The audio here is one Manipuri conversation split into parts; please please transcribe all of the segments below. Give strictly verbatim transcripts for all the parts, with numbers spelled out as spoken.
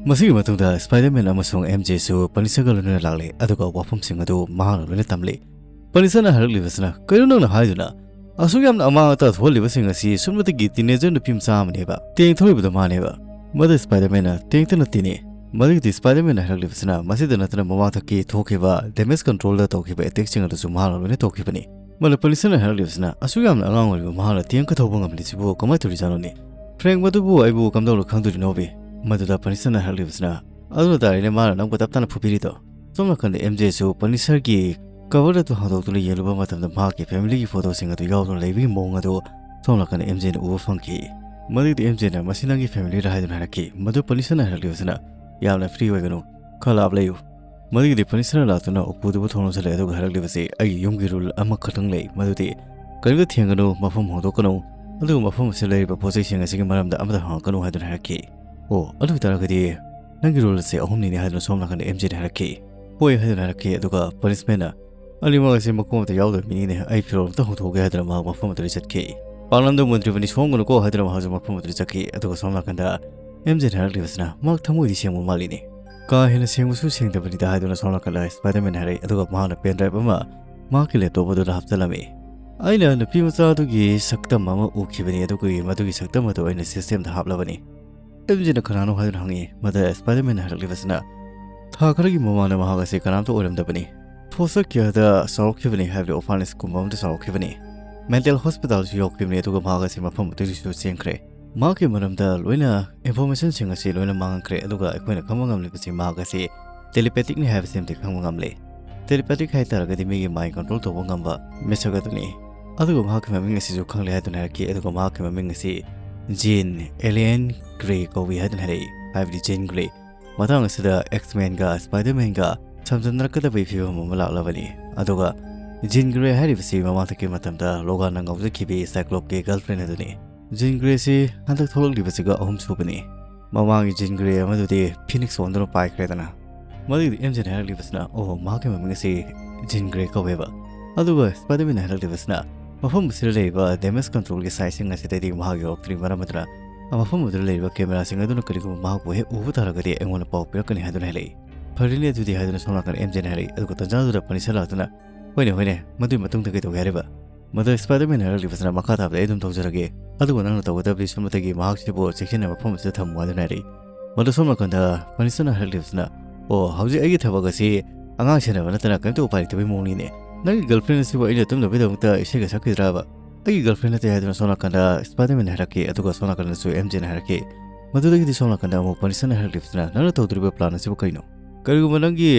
ꯃꯁꯤꯒꯤ ꯃꯇꯨꯡꯗ ꯁ꯭ꯄꯥꯏꯗꯔꯃꯦꯟ ꯑꯃꯁꯨꯡ ꯑꯦꯝ ꯖꯦꯁꯨ ꯄꯅꯤꯁꯔꯒ ꯂꯣꯏꯅꯅ ꯂꯥꯛꯂꯦ, ꯑꯗꯨꯒ ꯋꯥꯐꯝꯁꯤꯡ ꯑꯗꯨ ꯃꯍꯥꯛꯅ ꯂꯣꯏꯅ ꯇꯝꯂꯦ꯫ ꯄꯅꯤꯁꯔꯅ ꯍꯥꯏꯔꯛꯂꯤꯕꯁꯤꯅ, "ꯀꯩꯅꯣ ꯅꯪꯅ ꯍꯥꯏꯗꯨꯅ? ꯑꯁꯨꯛ ꯌꯥꯝꯅ ꯑꯃꯥꯡ ꯑꯇꯥ ꯊꯣꯛꯍꯜꯂꯤꯕꯁꯤꯡ ꯑꯁꯤ ꯁꯨꯞꯅꯇꯒꯤ ꯇꯤꯅꯦꯖꯔ ꯅꯨꯄꯤ ꯃꯆꯥ ꯑꯃꯅꯦꯕ, ꯇꯦꯡ ꯊꯧꯔꯤꯕꯗꯣ ꯃꯥꯅꯦꯕ"꯫ ꯃꯗꯨ ꯁ꯭ꯄꯥꯏꯗꯔꯃꯦꯟꯅ, "ꯇꯦꯡꯇ ꯅꯠꯇꯦꯅꯦ"꯫ ꯃꯗꯨꯒꯤꯗꯤ ꯁ꯭ꯄꯥꯏꯗꯔꯃꯦꯟꯅ ꯍꯥꯏꯔꯛꯂꯤꯕꯁꯤꯅ, ꯃꯁꯤꯗ ꯅꯠꯇꯅ ꯃꯃꯥꯡꯊꯛꯀꯤ ꯊꯣꯛꯈꯤꯕ ꯗꯦꯃꯦꯖ ꯀꯟꯇ꯭ꯔꯣꯜꯗ ꯇꯧꯈꯤꯕ ꯑꯦꯇꯦꯛꯁꯤꯡ ꯑꯗꯨꯁꯨ ꯃꯍꯥꯛꯅ ꯂꯣꯏꯅ ꯇꯧꯈꯤꯕꯅꯤ꯫ ꯃꯗꯨ ꯄꯅꯤꯁꯔꯅ ꯍꯥꯏꯔꯛꯂꯤꯕꯁꯤꯅ, "ꯑꯁꯨꯛ ꯌꯥꯝꯅ ꯑꯉꯥꯡ ꯑꯣꯏꯔꯤꯕ ꯃꯍꯥꯛꯅ ꯇꯦꯡꯀ ꯊꯧꯕ ꯉꯝꯂꯤꯁꯤꯕꯨ ꯀꯃꯥꯏꯅ ꯇꯧꯔꯤꯖꯥꯠꯅꯣꯅꯦ? ꯐ꯭ꯔꯦꯡꯛ, ꯃꯗꯨꯕꯨ ꯑꯩꯕꯨ ꯀꯝꯗꯧꯅ ꯈꯪꯗꯣꯔꯤꯅꯣꯕꯤ?" ꯃꯗꯨꯗ ꯄꯅꯤꯁꯔꯅ ꯍꯥꯏꯔꯛꯂꯤꯕꯁꯤꯅ, "ꯑꯗꯨꯅ ꯇꯥꯔꯦꯅꯦ ꯃꯥꯅ ꯅꯪꯕꯨ ꯇꯞ ꯇꯥꯅ ꯐꯨꯕꯤꯔꯤꯗꯣ"꯫ ꯁꯣꯝ ꯅꯥꯀꯟꯗ ꯑꯦꯝ ꯖꯦꯁꯨ ꯄꯅꯤꯁꯔꯒꯤ ꯀꯕꯔ ꯑꯗꯨ ꯍꯥꯡꯗꯣꯛꯇꯨꯅ ꯌꯦꯡꯂꯨꯕ ꯃꯇꯝꯗ ꯃꯍꯥꯛꯀꯤ ꯐꯦꯃꯤꯂꯤꯒꯤ ꯐꯣꯇꯣꯁꯤꯡ ꯑꯗꯨ ꯌꯥꯎꯗꯨꯅ ꯂꯩꯕꯒꯤ ꯃꯑꯣꯡ ꯑꯗꯨ ꯁꯣꯝ ꯅꯥꯀꯟꯗ ꯑꯦꯝ ꯖꯦꯅ ꯎꯕ ꯐꯪꯈꯤ꯫ ꯃꯗꯨꯒꯤꯗꯤ ꯑꯦꯝ ꯖꯦꯅ, "ꯃꯁꯤ ꯅꯪꯒꯤ ꯐꯦꯃꯤꯂꯤꯔ?" ꯍꯥꯏꯗꯨꯅ ꯍꯥꯏꯔꯛꯈꯤ꯫ ꯃꯗꯨ ꯄꯅꯤꯁꯔꯅ ꯍꯥꯏꯔꯛꯂꯤꯕꯁꯤꯅ, "ꯌꯥꯝꯅ ꯐ꯭ꯔꯤ ꯑꯣꯏꯒꯅꯨ, ꯈꯔ ꯂꯥꯞ ꯂꯩꯌꯨ"꯫ ꯃꯗꯨꯒꯤꯗꯤ ꯄꯅꯤꯁꯔꯅ ꯂꯥꯛꯇꯨꯅ ꯎꯄꯨꯗꯨꯕꯨ ꯊꯣꯡ ꯂꯣꯟꯁꯤꯜꯂꯦ, ꯑꯗꯨꯒ ꯍꯥꯏꯔꯛꯂꯤꯕꯁꯤ, "ꯑꯩꯒꯤ ꯌꯨꯝꯒꯤ ꯔꯨꯜ ꯑꯃꯈꯛꯇꯪ ꯂꯩ, ꯃꯗꯨꯗꯤ ꯀꯔꯤꯝꯇ ꯊꯦꯡꯒꯅꯨ, ꯃꯐꯝ ꯍꯣꯡꯗꯣꯛꯀꯅꯨ, ꯑꯗꯨꯒ ꯃꯐꯝ ꯑꯁꯤꯗ ꯂꯩꯔꯤꯕ ꯄꯣꯠ ꯆꯩꯁꯤꯡ ꯑꯁꯤꯒꯤ ꯃꯔꯝꯗ ꯑꯃꯠꯇ ꯍꯪꯉꯛꯀꯅꯨ" ꯍꯥꯏꯗꯨꯅ ꯍꯥꯏꯔꯛꯈꯤ꯫ "ꯑꯣ, ꯑꯗꯨ ꯑꯣꯏ ꯇꯥꯔꯒꯗꯤ ꯅꯪꯒꯤ ꯔꯨꯜ ꯑꯁꯤ ꯑꯍꯨꯝꯅꯤꯅꯦ" ꯍꯥꯏꯗꯨꯅ ꯁꯣꯝ ꯅꯥꯀꯟꯗ ꯑꯦꯝ ꯖꯦꯅ ꯍꯥꯏꯔꯛꯈꯤ꯫ "ꯍꯣꯏ" ꯍꯥꯏꯗꯨꯅ ꯍꯥꯏꯔꯛꯈꯤ, ꯑꯗꯨꯒ ꯄꯅꯤꯁꯃꯦꯟꯅ, "ꯑꯅꯤꯃꯛ ꯑꯁꯤ ꯃꯀꯣꯛ ꯑꯃꯇ ꯌꯥꯎꯗꯕ ꯃꯤꯅꯤꯅꯦ, ꯑꯩ ꯐꯤꯔꯣꯜ ꯑꯝꯇ ꯍꯣꯡꯗꯣꯛꯑꯒꯦ" ꯍꯥꯏꯗꯨꯅ ꯃꯍꯥꯛ ꯃꯐꯝ ꯑꯗꯨꯗ ꯆꯠꯈꯤ꯫ "ꯄꯥꯛꯂꯝꯗ ꯃꯨꯟꯗ꯭ꯔꯤꯕꯅꯤ, ꯁꯣꯡꯒꯅꯨꯀꯣ" ꯍꯥꯏꯗꯨꯅ ꯃꯍꯥꯛꯁꯨ ꯃꯐꯝ ꯑꯗꯨꯗ ꯆꯠꯈꯤ꯫ ꯑꯗꯨꯒ ꯁꯣꯝ ꯅꯥꯀꯟꯗ ꯑꯦꯝ ꯖꯦꯅ ꯍꯥꯏꯔꯛꯂꯤꯕꯁꯤꯅ, "ꯃꯍꯥꯛ ꯊꯃꯣꯏꯗꯤ ꯁꯦꯡꯕ ꯃꯥꯜꯂꯤꯅꯦ"꯫ "ꯀꯥ ꯍꯦꯟꯅ ꯁꯦꯡꯕꯁꯨ ꯁꯦꯡꯗꯕꯅꯤꯗ" ꯍꯥꯏꯗꯨꯅ ꯁꯣꯝ ꯅꯥꯀꯟꯗ ꯁ꯭ꯄꯥꯏꯗꯔꯃꯦꯟ ꯍꯥꯏꯔꯛꯏ, ꯑꯗꯨꯒ ꯃꯍꯥꯛꯅ ꯄꯦꯟ ꯗ꯭ꯔꯥꯏꯚ ꯑꯃ ꯃꯍꯥꯛꯀꯤ ꯂꯦꯞꯇꯣꯞ ꯑꯗꯨꯗ ꯍꯥꯞꯆꯤꯜꯂꯝꯃꯤ꯫ "ꯑꯩꯅ ꯅꯨꯄꯤ ꯃꯆꯥ ꯑꯗꯨꯒꯤ ꯁꯛꯇꯝ ꯑꯃ ꯎꯈꯤꯕꯅꯤ, ꯑꯗꯨꯒꯤ ꯃꯗꯨꯒꯤ ꯁꯛꯇꯝ ꯑꯗꯨ ꯑꯩꯅ ꯁꯤꯁꯇꯦꯝꯗ ꯍꯥꯞꯂꯕꯅꯤ"꯫ ꯑꯦꯝ ꯖꯦꯅ "ꯀꯅꯥꯅꯣ?" ꯍꯥꯏꯗꯨꯅ ꯍꯪꯉꯤ꯫ ꯃꯗꯨꯗ ꯁ꯭ꯄꯥꯏꯗꯔꯃꯦꯟꯅ ꯍꯥꯏꯔꯛꯂꯤꯕꯁꯤꯅ, "ꯊꯥ ꯈꯔꯒꯤ ꯃꯃꯥꯡꯗ ꯃꯍꯥꯛ ꯑꯁꯤ ꯀꯅꯥꯝꯇ ꯑꯣꯏꯔꯝꯗꯕꯅꯤ꯫ ꯐꯣꯁꯇꯔ ꯀꯦꯌꯔꯗ ꯆꯥꯎꯔꯛꯈꯤꯕꯅꯤ, ꯍꯥꯏꯕꯗꯤ ꯑꯣꯔꯐꯥꯅꯦꯖꯀꯨꯝꯕ ꯑꯃꯗ ꯆꯥꯎꯔꯛꯈꯤꯕꯅꯤ꯫ ꯃꯦꯟꯇꯦꯜ ꯍꯣꯁꯄꯤꯇꯥꯜꯁꯨ ꯌꯧꯈꯤꯕꯅꯤ, ꯑꯗꯨꯒ ꯃꯍꯥꯛ ꯑꯁꯤ ꯃꯐꯝ ꯑꯗꯨꯗꯒꯤꯁꯨ ꯆꯦꯟꯈ꯭ꯔꯦ꯫ ꯃꯍꯥꯛꯀꯤ ꯃꯔꯝꯗ ꯂꯣꯏꯅ ꯏꯟꯐꯣꯔꯃꯦꯁꯟꯁꯤꯡ ꯑꯁꯤ ꯂꯣꯏꯅ ꯃꯥꯡꯈ꯭ꯔꯦ, ꯑꯗꯨꯒ ꯑꯩꯈꯣꯏꯅ ꯈꯪꯕ ꯉꯝꯂꯤꯕꯁꯤ ꯃꯍꯥꯛ ꯑꯁꯤ ꯇꯦꯂꯤꯄꯦꯊꯤꯛꯅꯤ ꯍꯥꯏꯕꯁꯤꯃꯗꯤ ꯈꯪꯕ ꯉꯝꯂꯦ꯫ ꯇꯦꯂꯤꯄꯦꯊꯤꯛ ꯍꯥꯏ ꯇꯥꯔꯒꯗꯤ ꯃꯤꯒꯤ ꯃꯥꯏꯟ ꯀꯟꯇ꯭ꯔꯣꯜ ꯇꯧꯕ ꯉꯝꯕ ꯃꯤꯁꯛ ꯑꯗꯨꯅꯤ꯫ ꯑꯗꯨꯒ ꯃꯍꯥꯛꯀꯤ ꯃꯃꯤꯡ ꯑꯁꯤꯁꯨ ꯈꯪꯂꯦ" ꯍꯥꯏꯗꯨꯅ ꯍꯥꯏꯔꯛꯈꯤ꯫ ꯑꯗꯨꯒ ꯃꯍꯥꯛꯀꯤ ꯃꯃꯤꯡ ꯑꯁꯤ ꯖꯤꯟ ꯑꯦꯂꯤꯌꯟ ꯒ꯭ꯔꯦ ꯀꯧꯏ ꯍꯥꯏꯗꯨꯅ ꯍꯥꯏꯔꯛꯏ, ꯍꯥꯏꯕꯗꯤ ꯖꯤꯟ ꯒ꯭ꯔꯦ꯫ ꯃꯇꯥꯡ ꯑꯁꯤꯗ ꯑꯦꯛꯁꯃꯦꯟꯒ ꯁ꯭ꯄꯥꯏꯗꯔꯃꯦꯟꯒ ꯁꯝꯖꯟꯅꯔꯛꯀꯗꯕꯒꯤ ꯐꯤꯕꯝ ꯑꯃ ꯂꯥꯛꯂꯕꯅꯤ꯫ ꯑꯗꯨꯒ ꯖꯤꯟ ꯒ꯭ꯔꯦ ꯍꯥꯏꯔꯤꯕꯁꯤ ꯃꯃꯥꯡꯊꯛꯀꯤ ꯃꯇꯝꯗ ꯂꯣꯒꯥꯟꯅ ꯉꯥꯎꯖꯈꯤꯕꯤ ꯁꯥꯏꯀ꯭ꯂꯣꯞꯀꯤ ꯒꯔꯜꯐ꯭ꯔꯦꯟ ꯑꯗꯨꯅꯤ꯫ ꯖꯤꯟ ꯒ꯭ꯔꯦꯁꯤ ꯍꯟꯗꯛ ꯊꯣꯛꯂꯛꯂꯤꯕꯁꯤꯒ ꯑꯍꯨꯝ ꯁꯨꯕꯅꯤ꯫ ꯃꯃꯥꯡꯒꯤ ꯖꯤꯟ ꯒ꯭ꯔꯦ ꯑꯃꯗꯨꯗꯤ ꯐꯤꯅꯤꯛꯁ ꯑꯣꯟꯗꯨꯅ ꯄꯥꯏꯈ꯭ꯔꯦꯗꯅ꯫ ꯃꯗꯨꯒꯤꯗꯤ ꯑꯦꯝ ꯖꯦꯅ ꯍꯥꯏꯔꯛꯂꯤꯕꯁꯤꯅ, "ꯑꯣꯍꯣ, ꯃꯍꯥꯛꯀꯤ ꯃꯃꯤꯡ ꯑꯁꯤ ꯖꯤꯟ ꯒ꯭ꯔꯦ ꯀꯧꯋꯦꯕ"꯫ ꯑꯗꯨꯒ ꯁ꯭ꯄꯥꯏꯗꯔꯃꯦꯟꯅ ꯍꯥꯏꯔꯛꯂꯤꯕꯁꯤꯅ, "ꯃꯐꯝ ꯑꯁꯤꯗ ꯂꯩꯔꯤꯕ ꯗꯦꯃꯦꯖ ꯀꯟꯇ꯭ꯔꯣꯜꯒꯤ ꯁꯥꯏꯠꯁꯤꯡ ꯑꯁꯤꯗꯗꯤ ꯃꯍꯥꯛ ꯌꯧꯔꯛꯇ꯭ꯔꯤ, ꯃꯔꯝ ꯑꯗꯨꯅ ꯃꯐꯝ ꯑꯗꯨꯗ ꯂꯩꯔꯤꯕ ꯀꯦꯃꯦꯔꯥꯁꯤꯡ ꯑꯗꯨꯅ ꯀꯔꯤꯒꯨꯝꯕ ꯃꯍꯥꯛꯄꯨ ꯍꯦꯛ ꯎꯕ ꯇꯥꯔꯒꯗꯤ ꯑꯩꯉꯣꯟꯗ ꯄꯥꯎ ꯄꯤꯔꯛꯀꯅꯤ ꯍꯥꯏꯗꯨꯅ ꯍꯥꯏꯔꯛꯏ꯫ "ꯐꯔꯦꯅꯦ ꯑꯗꯨꯗꯤ" ꯍꯥꯏꯗꯨꯅ ꯁꯣꯝ ꯅꯥꯀꯟ ꯑꯦꯝ ꯖꯦꯅ ꯍꯥꯏꯔꯛꯏ꯫ ꯑꯗꯨꯒ ꯇꯟꯖꯥꯗꯨꯗ ꯄꯅꯤꯁꯔ ꯂꯥꯛꯇꯨꯅ, "ꯍꯣꯏꯅꯦ, ꯍꯣꯏꯅꯦ, ꯃꯗꯨꯒꯤ ꯃꯇꯨꯡꯗ ꯀꯩꯗꯧꯒꯦ ꯍꯥꯏꯔꯤꯕ?" ꯃꯗꯨ ꯁ꯭ꯄꯥꯏꯗꯔꯃꯦꯟ ꯍꯥꯏꯔꯛꯂꯤꯕꯁꯤꯅ, "ꯃꯈꯥ ꯇꯥꯕꯗ ꯑꯩ ꯑꯗꯨꯝ ꯇꯧꯖꯔꯒꯦ, ꯑꯗꯨꯒ ꯅꯪꯅ ꯇꯧꯒꯗꯕꯗꯤ ꯁꯣꯝꯗꯒꯤ ꯃꯍꯥꯛꯁꯤꯕꯨ ꯆꯦꯛꯁꯤꯟꯅ ꯃꯐꯝ ꯑꯁꯤꯗ ꯊꯝꯃꯨ" ꯍꯥꯏꯗꯨꯅ ꯍꯥꯏꯔꯛꯏ꯫ ꯃꯗꯨ ꯁꯣꯝ ꯅꯥꯀꯟꯗ ꯄꯅꯤꯁꯔꯅ ꯍꯥꯏꯔꯛꯂꯤꯕꯁꯤꯅ, "ꯑꯣ, ꯍꯧꯖꯤꯛ ꯑꯩꯒꯤ ꯊꯕꯛ ꯑꯁꯤ ꯑꯉꯥꯡ ꯁꯦꯟꯅꯕ ꯅꯠꯇꯅ ꯀꯔꯤꯝꯇ ꯎꯄꯥꯏ ꯂꯩꯇꯕꯒꯤ ꯃꯑꯣꯡꯅꯤꯅꯦ꯫ ꯅꯪꯒꯤ ꯒꯔꯜꯐ꯭ꯔꯦꯟ ꯑꯁꯤꯕꯨ ꯑꯩꯅ ꯇꯨꯝꯅꯕꯒꯤꯗꯃꯛꯇ ꯏꯁꯩꯒ ꯁꯛꯈꯤꯗ꯭ꯔꯕ?" "ꯑꯩꯒꯤ ꯒꯔꯜꯐ꯭ꯔꯦꯟ ꯅꯠꯇꯦ" ꯍꯥꯏꯗꯨꯅ ꯁꯣꯝ ꯅꯥꯀꯟꯗ ꯁ꯭ꯄꯥꯏꯗꯔꯃꯦꯟ ꯍꯥꯏꯔꯛꯈꯤ꯫ ꯑꯗꯨꯒ ꯁꯣꯝ ꯅꯥꯀꯟꯗꯁꯨ ꯑꯦꯝ ꯖꯦꯅ ꯍꯥꯏꯔꯛꯈꯤ꯫ ꯃꯗꯨꯗꯒꯤꯗꯤ ꯁꯣꯝ ꯅꯥꯀꯟꯗ ꯑꯃꯨꯛ ꯄꯅꯤꯁꯔꯅ ꯍꯥꯏꯔꯛꯂꯤꯕꯁꯤꯅ, "ꯅꯪꯅ ꯇꯧꯗꯣꯔꯤꯕ ꯄ꯭ꯂꯥꯟ ꯑꯁꯤꯕꯨ ꯀꯔꯤꯅꯣ? ꯀꯔꯤꯒꯨꯝꯕ ꯅꯪꯒꯤ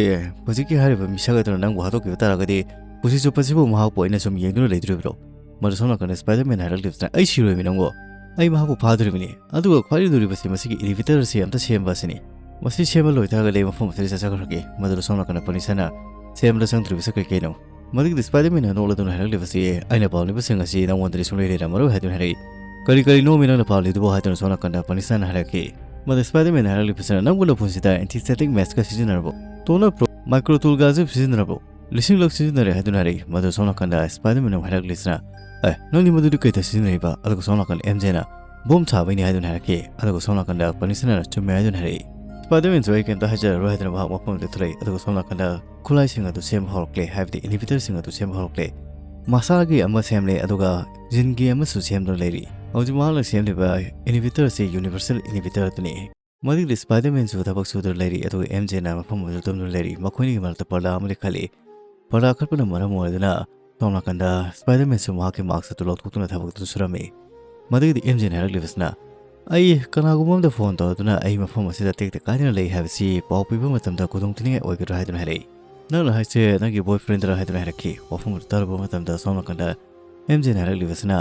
ꯍꯧꯖꯤꯛꯀꯤ ꯍꯥꯏꯔꯤꯕ ꯃꯤꯁꯛ ꯑꯗꯨꯅ ꯅꯪꯕꯨ ꯍꯥꯠꯇꯣꯛꯈꯤꯕ ꯇꯥꯔꯒꯗꯤ, ꯄꯨꯟꯁꯤ ꯆꯨꯞꯄꯁꯤꯕꯨ ꯃꯍꯥꯛꯄꯨ ꯑꯩꯅ ꯁꯨꯝ ꯌꯦꯡꯗꯨꯅ ꯂꯩꯗꯣꯔꯤꯕ꯭ꯔꯣ?" ꯃꯗꯨ ꯁꯣꯝ ꯅꯥꯀꯟꯗ ꯁ꯭ꯄꯥꯏꯗꯔꯃꯦꯟ ꯍꯥꯏꯔꯛꯂꯤꯕꯁꯤꯅ, "ꯑꯩ ꯁꯤꯔꯣꯏꯃꯤ ꯅꯪꯕꯨ꯫ ꯑꯩ ꯃꯍꯥꯛꯄꯨ ꯐꯥꯗꯣꯔꯤꯕꯅꯤ꯫ ꯑꯗꯨꯒ ꯈ꯭ꯋꯥꯏꯗꯒꯤ ꯂꯨꯔꯤꯕꯁꯤ ꯃꯁꯤꯒꯤ ꯏꯂꯤꯚꯦꯇꯔ ꯑꯁꯤ ꯑꯝꯇ ꯁꯦꯝꯕ ꯑꯁꯤꯅꯤ꯫ ꯃꯁꯤ ꯁꯦꯝꯕ ꯂꯣꯏꯇꯥꯔꯒꯗꯤ ꯑꯩ ꯃꯐꯝ ꯑꯁꯤꯗꯒꯤ ꯆꯠꯆꯈ꯭ꯔꯒꯦ꯫" ꯃꯗꯨꯗ ꯁꯣꯝ ꯅꯥꯀꯟꯗ ꯄꯅꯤꯁꯔꯅ, "ꯁꯦꯝꯕꯗ ꯆꯪꯗ꯭ꯔꯤꯕꯁꯤ ꯀꯩ ꯀꯩꯅꯣ?" ꯃꯗꯨꯒꯤꯗꯤ ꯁ꯭ꯄꯥꯏꯗꯔꯃꯦꯟꯅ ꯅꯣꯛꯂꯗꯨꯅ ꯍꯥꯏꯔꯛꯂꯤꯕꯁꯤ, "ꯑꯩꯅ ꯄꯥꯝꯂꯤꯕꯁꯤꯡ ꯑꯁꯤ ꯅꯉꯣꯟꯗꯗꯤ ꯁꯨꯡꯂꯩ ꯂꯩꯔꯝꯃꯔꯣꯏ" ꯍꯥꯏꯗꯨꯅ ꯍꯥꯏꯔꯛꯏ꯫ "ꯀꯔꯤ ꯀꯔꯤꯅꯣꯃꯤ ꯅꯪꯅ ꯄꯥꯝꯂꯤꯗꯨꯕꯨ?" ꯍꯥꯏꯗꯨꯅ ꯁꯣꯝ ꯅꯥꯀꯟꯗ ꯄꯅꯤꯁꯔꯅ ꯍꯥꯏꯔꯛꯈꯤ꯫ ꯃꯗꯨ ꯁ꯭ꯄꯥꯏꯗꯔꯃꯦꯟꯅ ꯍꯥꯏꯔꯛꯂꯤꯕꯁꯤꯅ, "ꯅꯪꯕꯨ ꯅꯄꯨꯟꯁꯤꯗ ꯑꯦꯟꯇꯤꯁꯦꯞꯇꯤꯛ ꯃꯦꯁꯀ ꯁꯤꯖꯤꯟꯅꯔꯕꯣ? ꯇꯣꯅꯔ ꯄ꯭ꯔꯣ ꯃꯥꯏꯀ꯭ꯔꯣ ꯇꯨꯜꯒꯥꯁꯦ ꯁꯤꯖꯤꯟꯅꯔꯕꯣ?" "ꯂꯤꯁꯤꯡꯂꯛ ꯁꯤꯖꯤꯟꯅꯔꯦ" ꯍꯥꯏꯗꯨꯅ ꯍꯥꯏꯔꯛꯏ꯫ ꯃꯗꯨ ꯁꯣꯝ ꯅꯥꯀꯟꯗ ꯁ꯭ꯄꯥꯏꯗꯔꯃꯦꯟꯅ ꯑꯃꯨꯛ ꯍꯥꯏꯔꯛꯂꯤꯁꯤꯅ, "ꯑꯦ, ꯅꯪꯗꯤ ꯃꯗꯨꯗꯤ ꯀꯩꯗ ꯁꯤꯖꯤꯟꯅꯔꯤꯕ?" ꯑꯗꯨꯒ ꯁꯣꯝ ꯅꯥꯀꯟꯗ ꯑꯦꯝ ꯖꯦꯅ, "ꯕꯣꯝ ꯁꯥꯕꯩꯅꯤ" ꯍꯥꯏꯗꯨꯅ ꯍꯥꯏꯔꯛꯈꯤ꯫ ꯑꯗꯨꯒ ꯁꯣꯝ ꯅꯥꯀꯟꯗ ꯄꯅꯤꯁꯔꯅ, "ꯆꯨꯝꯃꯦ" ꯍꯥꯏꯗꯨꯅ ꯍꯥꯏꯔꯛꯏ꯫ ꯁ꯭ꯄꯥꯏꯗꯔꯃꯦꯟꯁꯨ ꯑꯩ ꯀꯩꯝꯇ ꯍꯥꯏꯖꯔꯔꯣꯏ ꯍꯥꯏꯗꯨꯅ ꯃꯍꯥꯛ ꯃꯐꯝꯗꯨꯗ ꯊꯣꯛꯂꯛꯏ꯫ ꯑꯗꯨꯒ ꯁꯣꯝ ꯅꯥꯀꯟꯗ ꯈꯨꯠꯂꯥꯏꯁꯤꯡ ꯑꯗꯨ ꯁꯦꯝꯕ ꯍꯧꯔꯛꯂꯦ, ꯍꯥꯏꯕꯗꯤ ꯏꯂꯤꯚꯦꯇꯔꯁꯤꯡ ꯑꯗꯨ ꯁꯦꯝꯕ ꯍꯧꯔꯛꯂꯦ꯫ ꯃꯁꯥꯒꯤ ꯑꯃ ꯁꯦꯝꯂꯦ, ꯑꯗꯨꯒ ꯖꯤꯟꯒꯤ ꯑꯃꯁꯨ ꯁꯦꯝꯗꯨꯅ ꯂꯩꯔꯤ꯫ ꯍꯧꯖꯤꯛ ꯃꯍꯥꯛꯅ ꯁꯦꯝꯂꯤꯕ ꯏꯂꯤꯚꯦꯇꯔ ꯑꯁꯤ ꯌꯨꯅꯤꯚꯔꯁꯦꯜ ꯏꯂꯤꯚꯦꯇꯔ ꯑꯗꯨꯅꯤ꯫ ꯃꯗꯨꯒꯤ ꯁ꯭ꯄꯥꯏꯗꯔꯃꯦꯟꯁꯨ ꯊꯕꯛ ꯁꯨꯗꯨꯅ ꯂꯩꯔꯤ, ꯑꯗꯨꯒ ꯑꯦꯝ ꯖꯦꯅ ꯃꯐꯝ ꯑꯗꯨꯗ ꯇꯨꯝꯗꯨꯅ ꯂꯩꯔꯤ꯫ ꯃꯈꯣꯏꯅꯤꯒꯤ ꯃꯔꯛꯇ ꯄꯔꯗꯥ ꯑꯃ ꯂꯩꯈꯠꯂꯤ꯫ ꯄꯔꯗꯥ ꯀꯛꯄꯅ ꯃꯔꯝ ꯑꯣꯏꯗꯨꯅ ꯁꯣꯝ ꯅꯥꯀꯟꯗ ꯁ꯭ꯄꯥꯏꯗꯔꯃꯦꯟꯁꯨ ꯃꯍꯥꯛꯀꯤ ꯃꯥꯛꯁ ꯑꯗꯨ ꯂꯧꯊꯣꯛꯇꯨꯅ ꯊꯕꯛ ꯑꯗꯨ ꯁꯨꯔꯝꯃꯤ꯫ ꯃꯗꯨꯒꯤꯗꯤ ꯑꯦꯝ ꯖꯦꯅ ꯍꯥꯏꯔꯛꯂꯤꯕꯁꯤꯅ, "ꯑꯩ ꯀꯅꯥꯒꯨꯝꯕ ꯑꯃꯗ ꯐꯣꯟ ꯇꯧꯔꯗꯨꯅ ꯑꯩ ꯃꯐꯝ ꯑꯁꯤꯗ ꯇꯦꯛꯇ ꯀꯥꯏꯗꯅ ꯂꯩ ꯍꯥꯏꯕꯁꯤ ꯄꯥꯎ ꯄꯤꯕ ꯃꯇꯝꯗ ꯈꯨꯗꯣꯡꯊꯤꯅꯤꯡꯉꯥꯏ ꯑꯣꯏꯒꯗ꯭ꯔꯥ?" ꯍꯥꯏꯗꯨꯅ ꯍꯥꯏꯔꯛꯏ꯫ "ꯅꯪꯅ ꯍꯥꯏꯁꯦ ꯅꯪꯒꯤ ꯕꯣꯏ ꯐ꯭ꯔꯦꯟꯗꯔꯥ?" ꯍꯥꯏꯗꯨꯅ ꯍꯥꯏꯔꯛꯈꯤ꯫ ꯋꯥꯐꯝ ꯑꯗꯨ ꯇꯥꯔꯨꯕ ꯃꯇꯝꯗ ꯁꯣꯝ ꯅꯥꯀꯟꯗ ꯑꯦꯝ ꯖꯦꯅ ꯍꯥꯏꯔꯛꯂꯤꯕꯁꯤꯅ,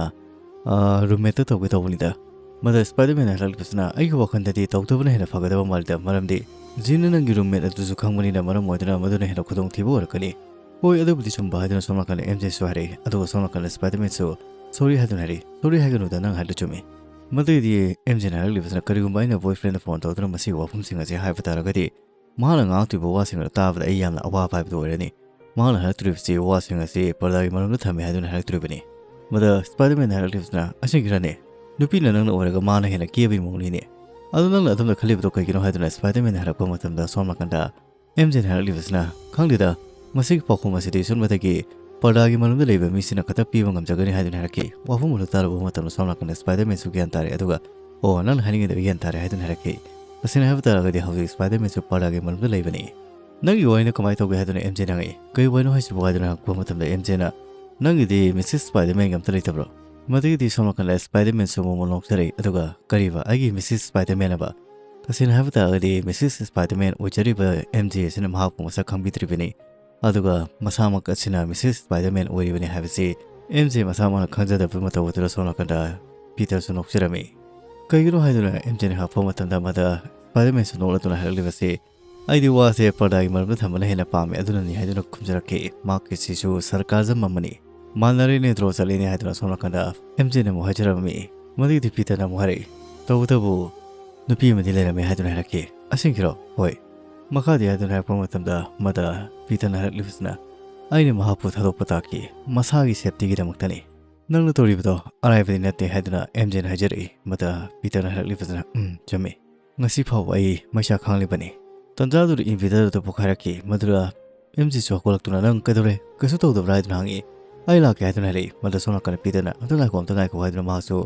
"ꯑ, ꯔꯨꯝꯃꯦꯠꯇ ꯇꯧꯒꯦ ꯇꯧꯕꯅꯤꯗ"꯫ ꯃꯗꯨ ꯁ꯭ꯄꯥꯏꯗꯔꯃꯦꯟꯅ ꯍꯥꯏꯔꯛꯂꯤꯕꯁꯤꯅ, "ꯑꯩꯒꯤ ꯋꯥꯈꯜꯗꯗꯤ ꯇꯧꯗꯕꯅ ꯍꯦꯟꯅ ꯐꯒꯗꯕ ꯃꯥꯜꯂꯤꯗ, ꯃꯔꯝꯗꯤ ꯖꯤꯟꯅ ꯅꯪꯒꯤ ꯔꯨꯝꯃꯦꯠ ꯑꯗꯨꯁꯨ ꯈꯪꯕꯅꯤꯅ ꯃꯔꯝ ꯑꯣꯏꯗꯨꯅ ꯃꯗꯨꯅ ꯍꯦꯟꯅ ꯈꯨꯗꯣꯡꯊꯤꯕ ꯑꯣꯏꯔꯛꯀꯅꯤ"꯫ "ꯍꯣꯏ, ꯑꯗꯨꯕꯨꯗꯤ ꯆꯨꯝꯕ" ꯍꯥꯏꯗꯨꯅ ꯁꯣꯝ ꯅꯥꯀꯟꯗ ꯑꯦꯝ ꯖꯦꯁꯨ ꯍꯥꯏꯔꯛꯏ꯫ ꯑꯗꯨꯒ ꯁꯣꯝ ꯅꯥꯀꯟꯗ ꯁ꯭ꯄꯥꯏꯗꯔꯃꯦꯟꯁꯨ, "ꯁꯣꯔꯤ" ꯍꯥꯏꯗꯨꯅ ꯍꯥꯏꯔꯛꯏ꯫ "ꯁꯣꯔꯤ ꯍꯥꯏꯒꯅꯨꯗ, ꯅꯪ ꯍꯥꯏꯕꯗꯨ ꯆꯨꯝꯃꯤ"꯫ ꯃꯗꯨꯒꯤꯗꯤ ꯑꯦꯝ ꯖꯦꯅ ꯍꯥꯏꯔꯛꯂꯤꯕꯁꯤꯅ, "ꯀꯔꯤꯒꯨꯝꯕ ꯑꯩꯅ ꯕꯣꯏ ꯐ꯭ꯔꯦꯟꯗ ꯐꯣꯟ ꯇꯧꯗꯨꯅ ꯃꯁꯤꯒꯤ ꯋꯥꯐꯝꯁꯤꯡ ꯑꯁꯤ ꯍꯥꯏꯕ ꯇꯥꯔꯒꯗꯤ, ꯃꯍꯥꯛꯅ ꯉꯥꯡꯉꯛꯇꯣꯏꯕ ꯋꯥꯁꯤꯡ ꯑꯗꯨ ꯇꯥꯕꯗ ꯑꯩ ꯌꯥꯝꯅ ꯑꯋꯥꯕ ꯍꯥꯏꯕꯗꯨ ꯑꯣꯏꯔꯅꯤ꯫ ꯃꯍꯥꯛꯅ ꯍꯥꯏꯔꯛꯇꯣꯔꯤꯕꯁꯤ ꯋꯥꯁꯤꯡ ꯑꯁꯤ ꯄꯔꯗꯥꯒꯤ ꯃꯔꯨꯝꯗ ꯊꯝꯃꯤ" ꯍꯥꯏꯗꯨꯅ ꯍꯥꯏꯔꯛꯇꯣꯔꯤꯕꯅꯤ꯫ ꯃꯗ ꯁ꯭ꯄꯥꯏꯗꯔꯃꯦꯟꯅ ꯍꯥꯏꯔꯛꯂꯤꯕꯁꯤꯅ, "ꯑꯁꯦꯡꯀꯤꯔꯅꯦ?" ꯅꯨꯄꯤꯅ ꯅꯪꯅ ꯑꯣꯏꯔꯒ ꯃꯥꯅ ꯍꯦꯟꯅ ꯀꯦꯕꯒꯤ ꯃꯑꯣꯡꯅꯤꯅꯦ꯫ ꯑꯗꯣ ꯅꯪꯅ ꯑꯗꯨꯝꯅ ꯈꯜꯂꯤꯕꯗꯣ ꯀꯩꯒꯤꯅꯣ ꯍꯥꯏꯗꯨꯅ ꯁ꯭ꯄꯥꯏꯗꯔꯃꯦꯟꯅ ꯍꯥꯏꯔꯛꯄ ꯃꯇꯝꯗ, ꯁꯣꯝ ꯅꯥꯀꯟꯗ ꯑꯦꯝ ꯖꯦꯅ ꯍꯥꯏꯔꯛꯂꯤꯕꯁꯤꯅ, "ꯈꯪꯗꯦꯗ, ꯃꯁꯤꯒꯤ ꯄꯥꯎꯈꯨꯝ ꯑꯁꯤꯗꯤ ꯁꯨꯝꯕꯗꯒꯤ ꯄꯔꯗꯥꯒꯤ ꯃꯅꯨꯡꯗ ꯂꯩꯕ ꯃꯤꯁꯤꯅ ꯈꯛꯇ ꯄꯤꯕ ꯉꯝꯖꯒꯅꯤ" ꯍꯥꯏꯗꯨꯅ ꯍꯥꯏꯔꯛꯈꯤ꯫ ꯋꯥꯐꯝ ꯑꯗꯨ ꯇꯥꯔꯨꯕ ꯃꯇꯝꯗ ꯁꯣꯝ ꯅꯥꯀꯟꯗ ꯁ꯭ꯄꯥꯏꯗꯔꯃꯦꯟꯁꯨ ꯒ꯭ꯌꯥꯟ ꯇꯥꯔꯦ, ꯑꯗꯨꯒ, "ꯑꯣ, ꯅꯪꯅ ꯍꯥꯏꯅꯤꯡꯉꯤꯗꯣ ꯑꯩ ꯒ꯭ꯌꯥꯟ ꯇꯥꯔꯦ" ꯍꯥꯏꯗꯨꯅ ꯍꯥꯏꯔꯛꯈꯤ꯫ ꯇꯁꯦꯡꯅ ꯍꯥꯏꯕ ꯇꯥꯔꯒꯗꯤ ꯍꯧꯖꯤꯛ ꯁ꯭ꯄꯥꯏꯗꯔꯃꯦꯟꯁꯨ ꯄꯔꯗꯥꯒꯤ ꯃꯅꯨꯡꯗ ꯂꯩꯕꯅꯤ꯫ "ꯅꯪꯒꯤ ꯋꯥꯔꯤꯅ ꯀꯃꯥꯏꯅ ꯇꯧꯒꯦ?" ꯍꯥꯏꯗꯨꯅ ꯑꯦꯝ ꯖꯦꯅ ꯍꯪꯉꯛꯏ꯫ "ꯀꯩ ꯋꯥꯔꯤꯅꯣ ꯍꯥꯏꯁꯤꯕꯨ?" ꯍꯥꯏꯗꯨꯅ ꯍꯪꯉꯛꯄ ꯃꯇꯝꯗ ꯑꯦꯝ ꯖꯦꯅ, "ꯅꯪꯒꯤꯗꯤ ꯃꯤꯁꯦꯁ ꯁ꯭ꯄꯥꯏꯗꯔꯃꯦꯟꯒ ꯑꯝꯇ ꯂꯩꯇꯕ꯭ꯔꯣ?" ꯃꯗꯨꯒꯤꯗꯤ ꯁꯣꯝ ꯅꯥꯀꯟꯗ ꯁ꯭ꯄꯥꯏꯗꯔꯃꯦꯟꯁꯨ ꯃꯣꯃꯣꯟ ꯅꯣꯛꯆꯔꯛꯏ, ꯑꯗꯨꯒ, "ꯀꯔꯤꯕ, ꯑꯩꯒꯤ ꯃꯤꯁꯦꯁ ꯁ꯭ꯄꯥꯏꯗꯔꯃꯦꯟ ꯍꯥꯏꯕ?" ꯇꯁꯦꯡꯅ ꯍꯥꯏꯕ ꯇꯥꯔꯒꯗꯤ ꯃꯤꯁꯦꯁ ꯁ꯭ꯄꯥꯏꯗꯔꯃꯦꯟ ꯑꯣꯏꯖꯔꯤꯕ ꯑꯦꯝ ꯖꯦ ꯑꯁꯤꯅ ꯃꯍꯥꯛꯄꯨ ꯃꯁꯛ ꯈꯪꯕꯤꯗ꯭ꯔꯤꯕꯅꯤ꯫ ꯑꯗꯨꯒ ꯃꯁꯥꯃꯛ ꯑꯁꯤꯅ ꯃꯤꯁꯦꯁ ꯁ꯭ꯄꯥꯏꯗꯔꯃꯦꯟ ꯑꯣꯏꯔꯤꯕꯅꯤ ꯍꯥꯏꯕꯁꯤ ꯑꯦꯝ ꯖꯦ ꯃꯁꯥꯃꯛꯅ ꯈꯪꯖꯗꯕ ꯃꯇꯧ ꯑꯗꯨꯗ ꯁꯣꯝ ꯅꯥꯀꯟꯗ ꯄꯤꯇꯔꯁꯨ ꯅꯣꯛꯆꯔꯝꯃꯤ꯫ ꯀꯩꯒꯤꯅꯣ ꯍꯥꯏꯗꯨꯅ ꯑꯦꯝ ꯖꯦꯅ ꯍꯪꯉꯛꯄ ꯃꯇꯝꯗ ꯃꯗ ꯁ꯭ꯄꯥꯏꯗꯔꯃꯦꯟꯁꯨ ꯅꯣꯛꯂꯗꯨꯅ ꯍꯥꯏꯔꯛꯂꯤꯕꯁꯤ, "ꯑꯩꯗꯤ ꯋꯥꯁꯦ ꯄꯔꯗꯥꯒꯤ ꯃꯔꯛꯇ ꯊꯝꯕꯅ ꯍꯦꯟꯅ ꯄꯥꯝꯃꯦ, ꯑꯗꯨꯅꯅꯤ" ꯍꯥꯏꯗꯨꯅ ꯈꯨꯝꯖꯔꯛꯈꯤ꯫ ꯃꯍꯥꯛꯀꯤꯁꯤꯁꯨ ꯁꯔꯀꯥꯖꯝ ꯑꯃꯅꯤ꯫ "ꯃꯥꯟꯅꯔꯦꯅꯦ, ꯗ꯭ꯔꯣ ꯆꯠꯂꯦꯅꯦ" ꯍꯥꯏꯗꯨꯅ ꯁꯣꯝ ꯅꯥꯀꯟꯗ ꯑꯦꯝ ꯖꯦꯅ ꯑꯃꯨꯛ ꯍꯥꯏꯖꯔꯝꯃꯤ꯫ ꯃꯗꯨꯒꯤꯗꯤ ꯄꯤꯇꯔꯅ ꯑꯃꯨꯛ ꯍꯥꯏꯔꯛꯏ, "ꯇꯧꯕꯇꯕꯨ ꯅꯨꯄꯤ ꯑꯃꯗꯤ ꯂꯩꯔꯝꯃꯦ" ꯍꯥꯏꯗꯨꯅ ꯍꯥꯏꯔꯛꯈꯤ꯫ "ꯑꯁꯦꯡꯀꯤꯔꯣ?" "ꯍꯣꯏ"꯫ ꯃꯈꯥꯗꯤ ꯍꯥꯏꯗꯨꯅ ꯍꯥꯏꯔꯛꯄ ꯃꯇꯝꯗ ꯃꯗ ꯄꯤꯇꯔꯅ ꯍꯥꯏꯔꯛꯂꯤꯕꯁꯤꯅ, "ꯑꯩꯅ ꯃꯍꯥꯛꯄꯨ ꯊꯥꯗꯣꯛꯄ ꯇꯥꯈꯤ, ꯃꯁꯥꯒꯤ ꯁꯦꯞꯇꯤꯒꯤꯗꯃꯛꯇꯅꯤ꯫ ꯅꯪꯅ ꯇꯧꯔꯤꯕꯗꯣ ꯑꯔꯥꯏꯕꯗꯤ ꯅꯠꯇꯦ" ꯍꯥꯏꯗꯨꯅ ꯑꯦꯝ ꯖꯦꯅ ꯍꯥꯏꯖꯔꯛꯏ꯫ ꯃꯗ ꯄꯤꯇꯔꯅ ꯍꯥꯏꯔꯛꯂꯤꯕꯁꯤꯅ, "ꯎꯝ, ꯆꯨꯝꯃꯤ꯫ ꯉꯁꯤ ꯐꯥꯎꯕ ꯑꯩ ꯃꯩꯁꯥ ꯈꯥꯡꯂꯤꯕꯅꯤ"꯫ ꯇꯟꯖꯥꯗꯨꯗ ꯏꯟꯚꯦꯇꯔ ꯑꯗꯨ ꯄꯣꯛꯈꯥꯏꯔꯛꯈꯤ꯫ ꯃꯗꯨꯗ ꯑꯦꯝ ꯖꯦꯁꯨ ꯍꯧꯒꯠꯂꯛꯇꯨꯅ, "ꯅꯪ ꯀꯩꯗꯧꯔꯦ? ꯀꯩꯁꯨ ꯇꯧꯗꯕ꯭ꯔꯥ?" ꯍꯥꯏꯗꯨꯅ ꯍꯪꯉꯛꯏ꯫ "ꯑꯩ ꯂꯥꯛꯀꯦ" ꯍꯥꯏꯗꯨꯅ ꯍꯥꯏꯔꯛꯏ꯫ ꯃꯗ ꯁꯣꯝ ꯅꯥꯀꯟꯗ ꯄꯤꯇꯔꯅ, "ꯑꯝꯇ ꯉꯥꯏꯈꯣ, ꯑꯝꯇ ꯉꯥꯏꯈꯣ" ꯍꯥꯏꯗꯨꯅ ꯃꯍꯥꯛꯁꯨ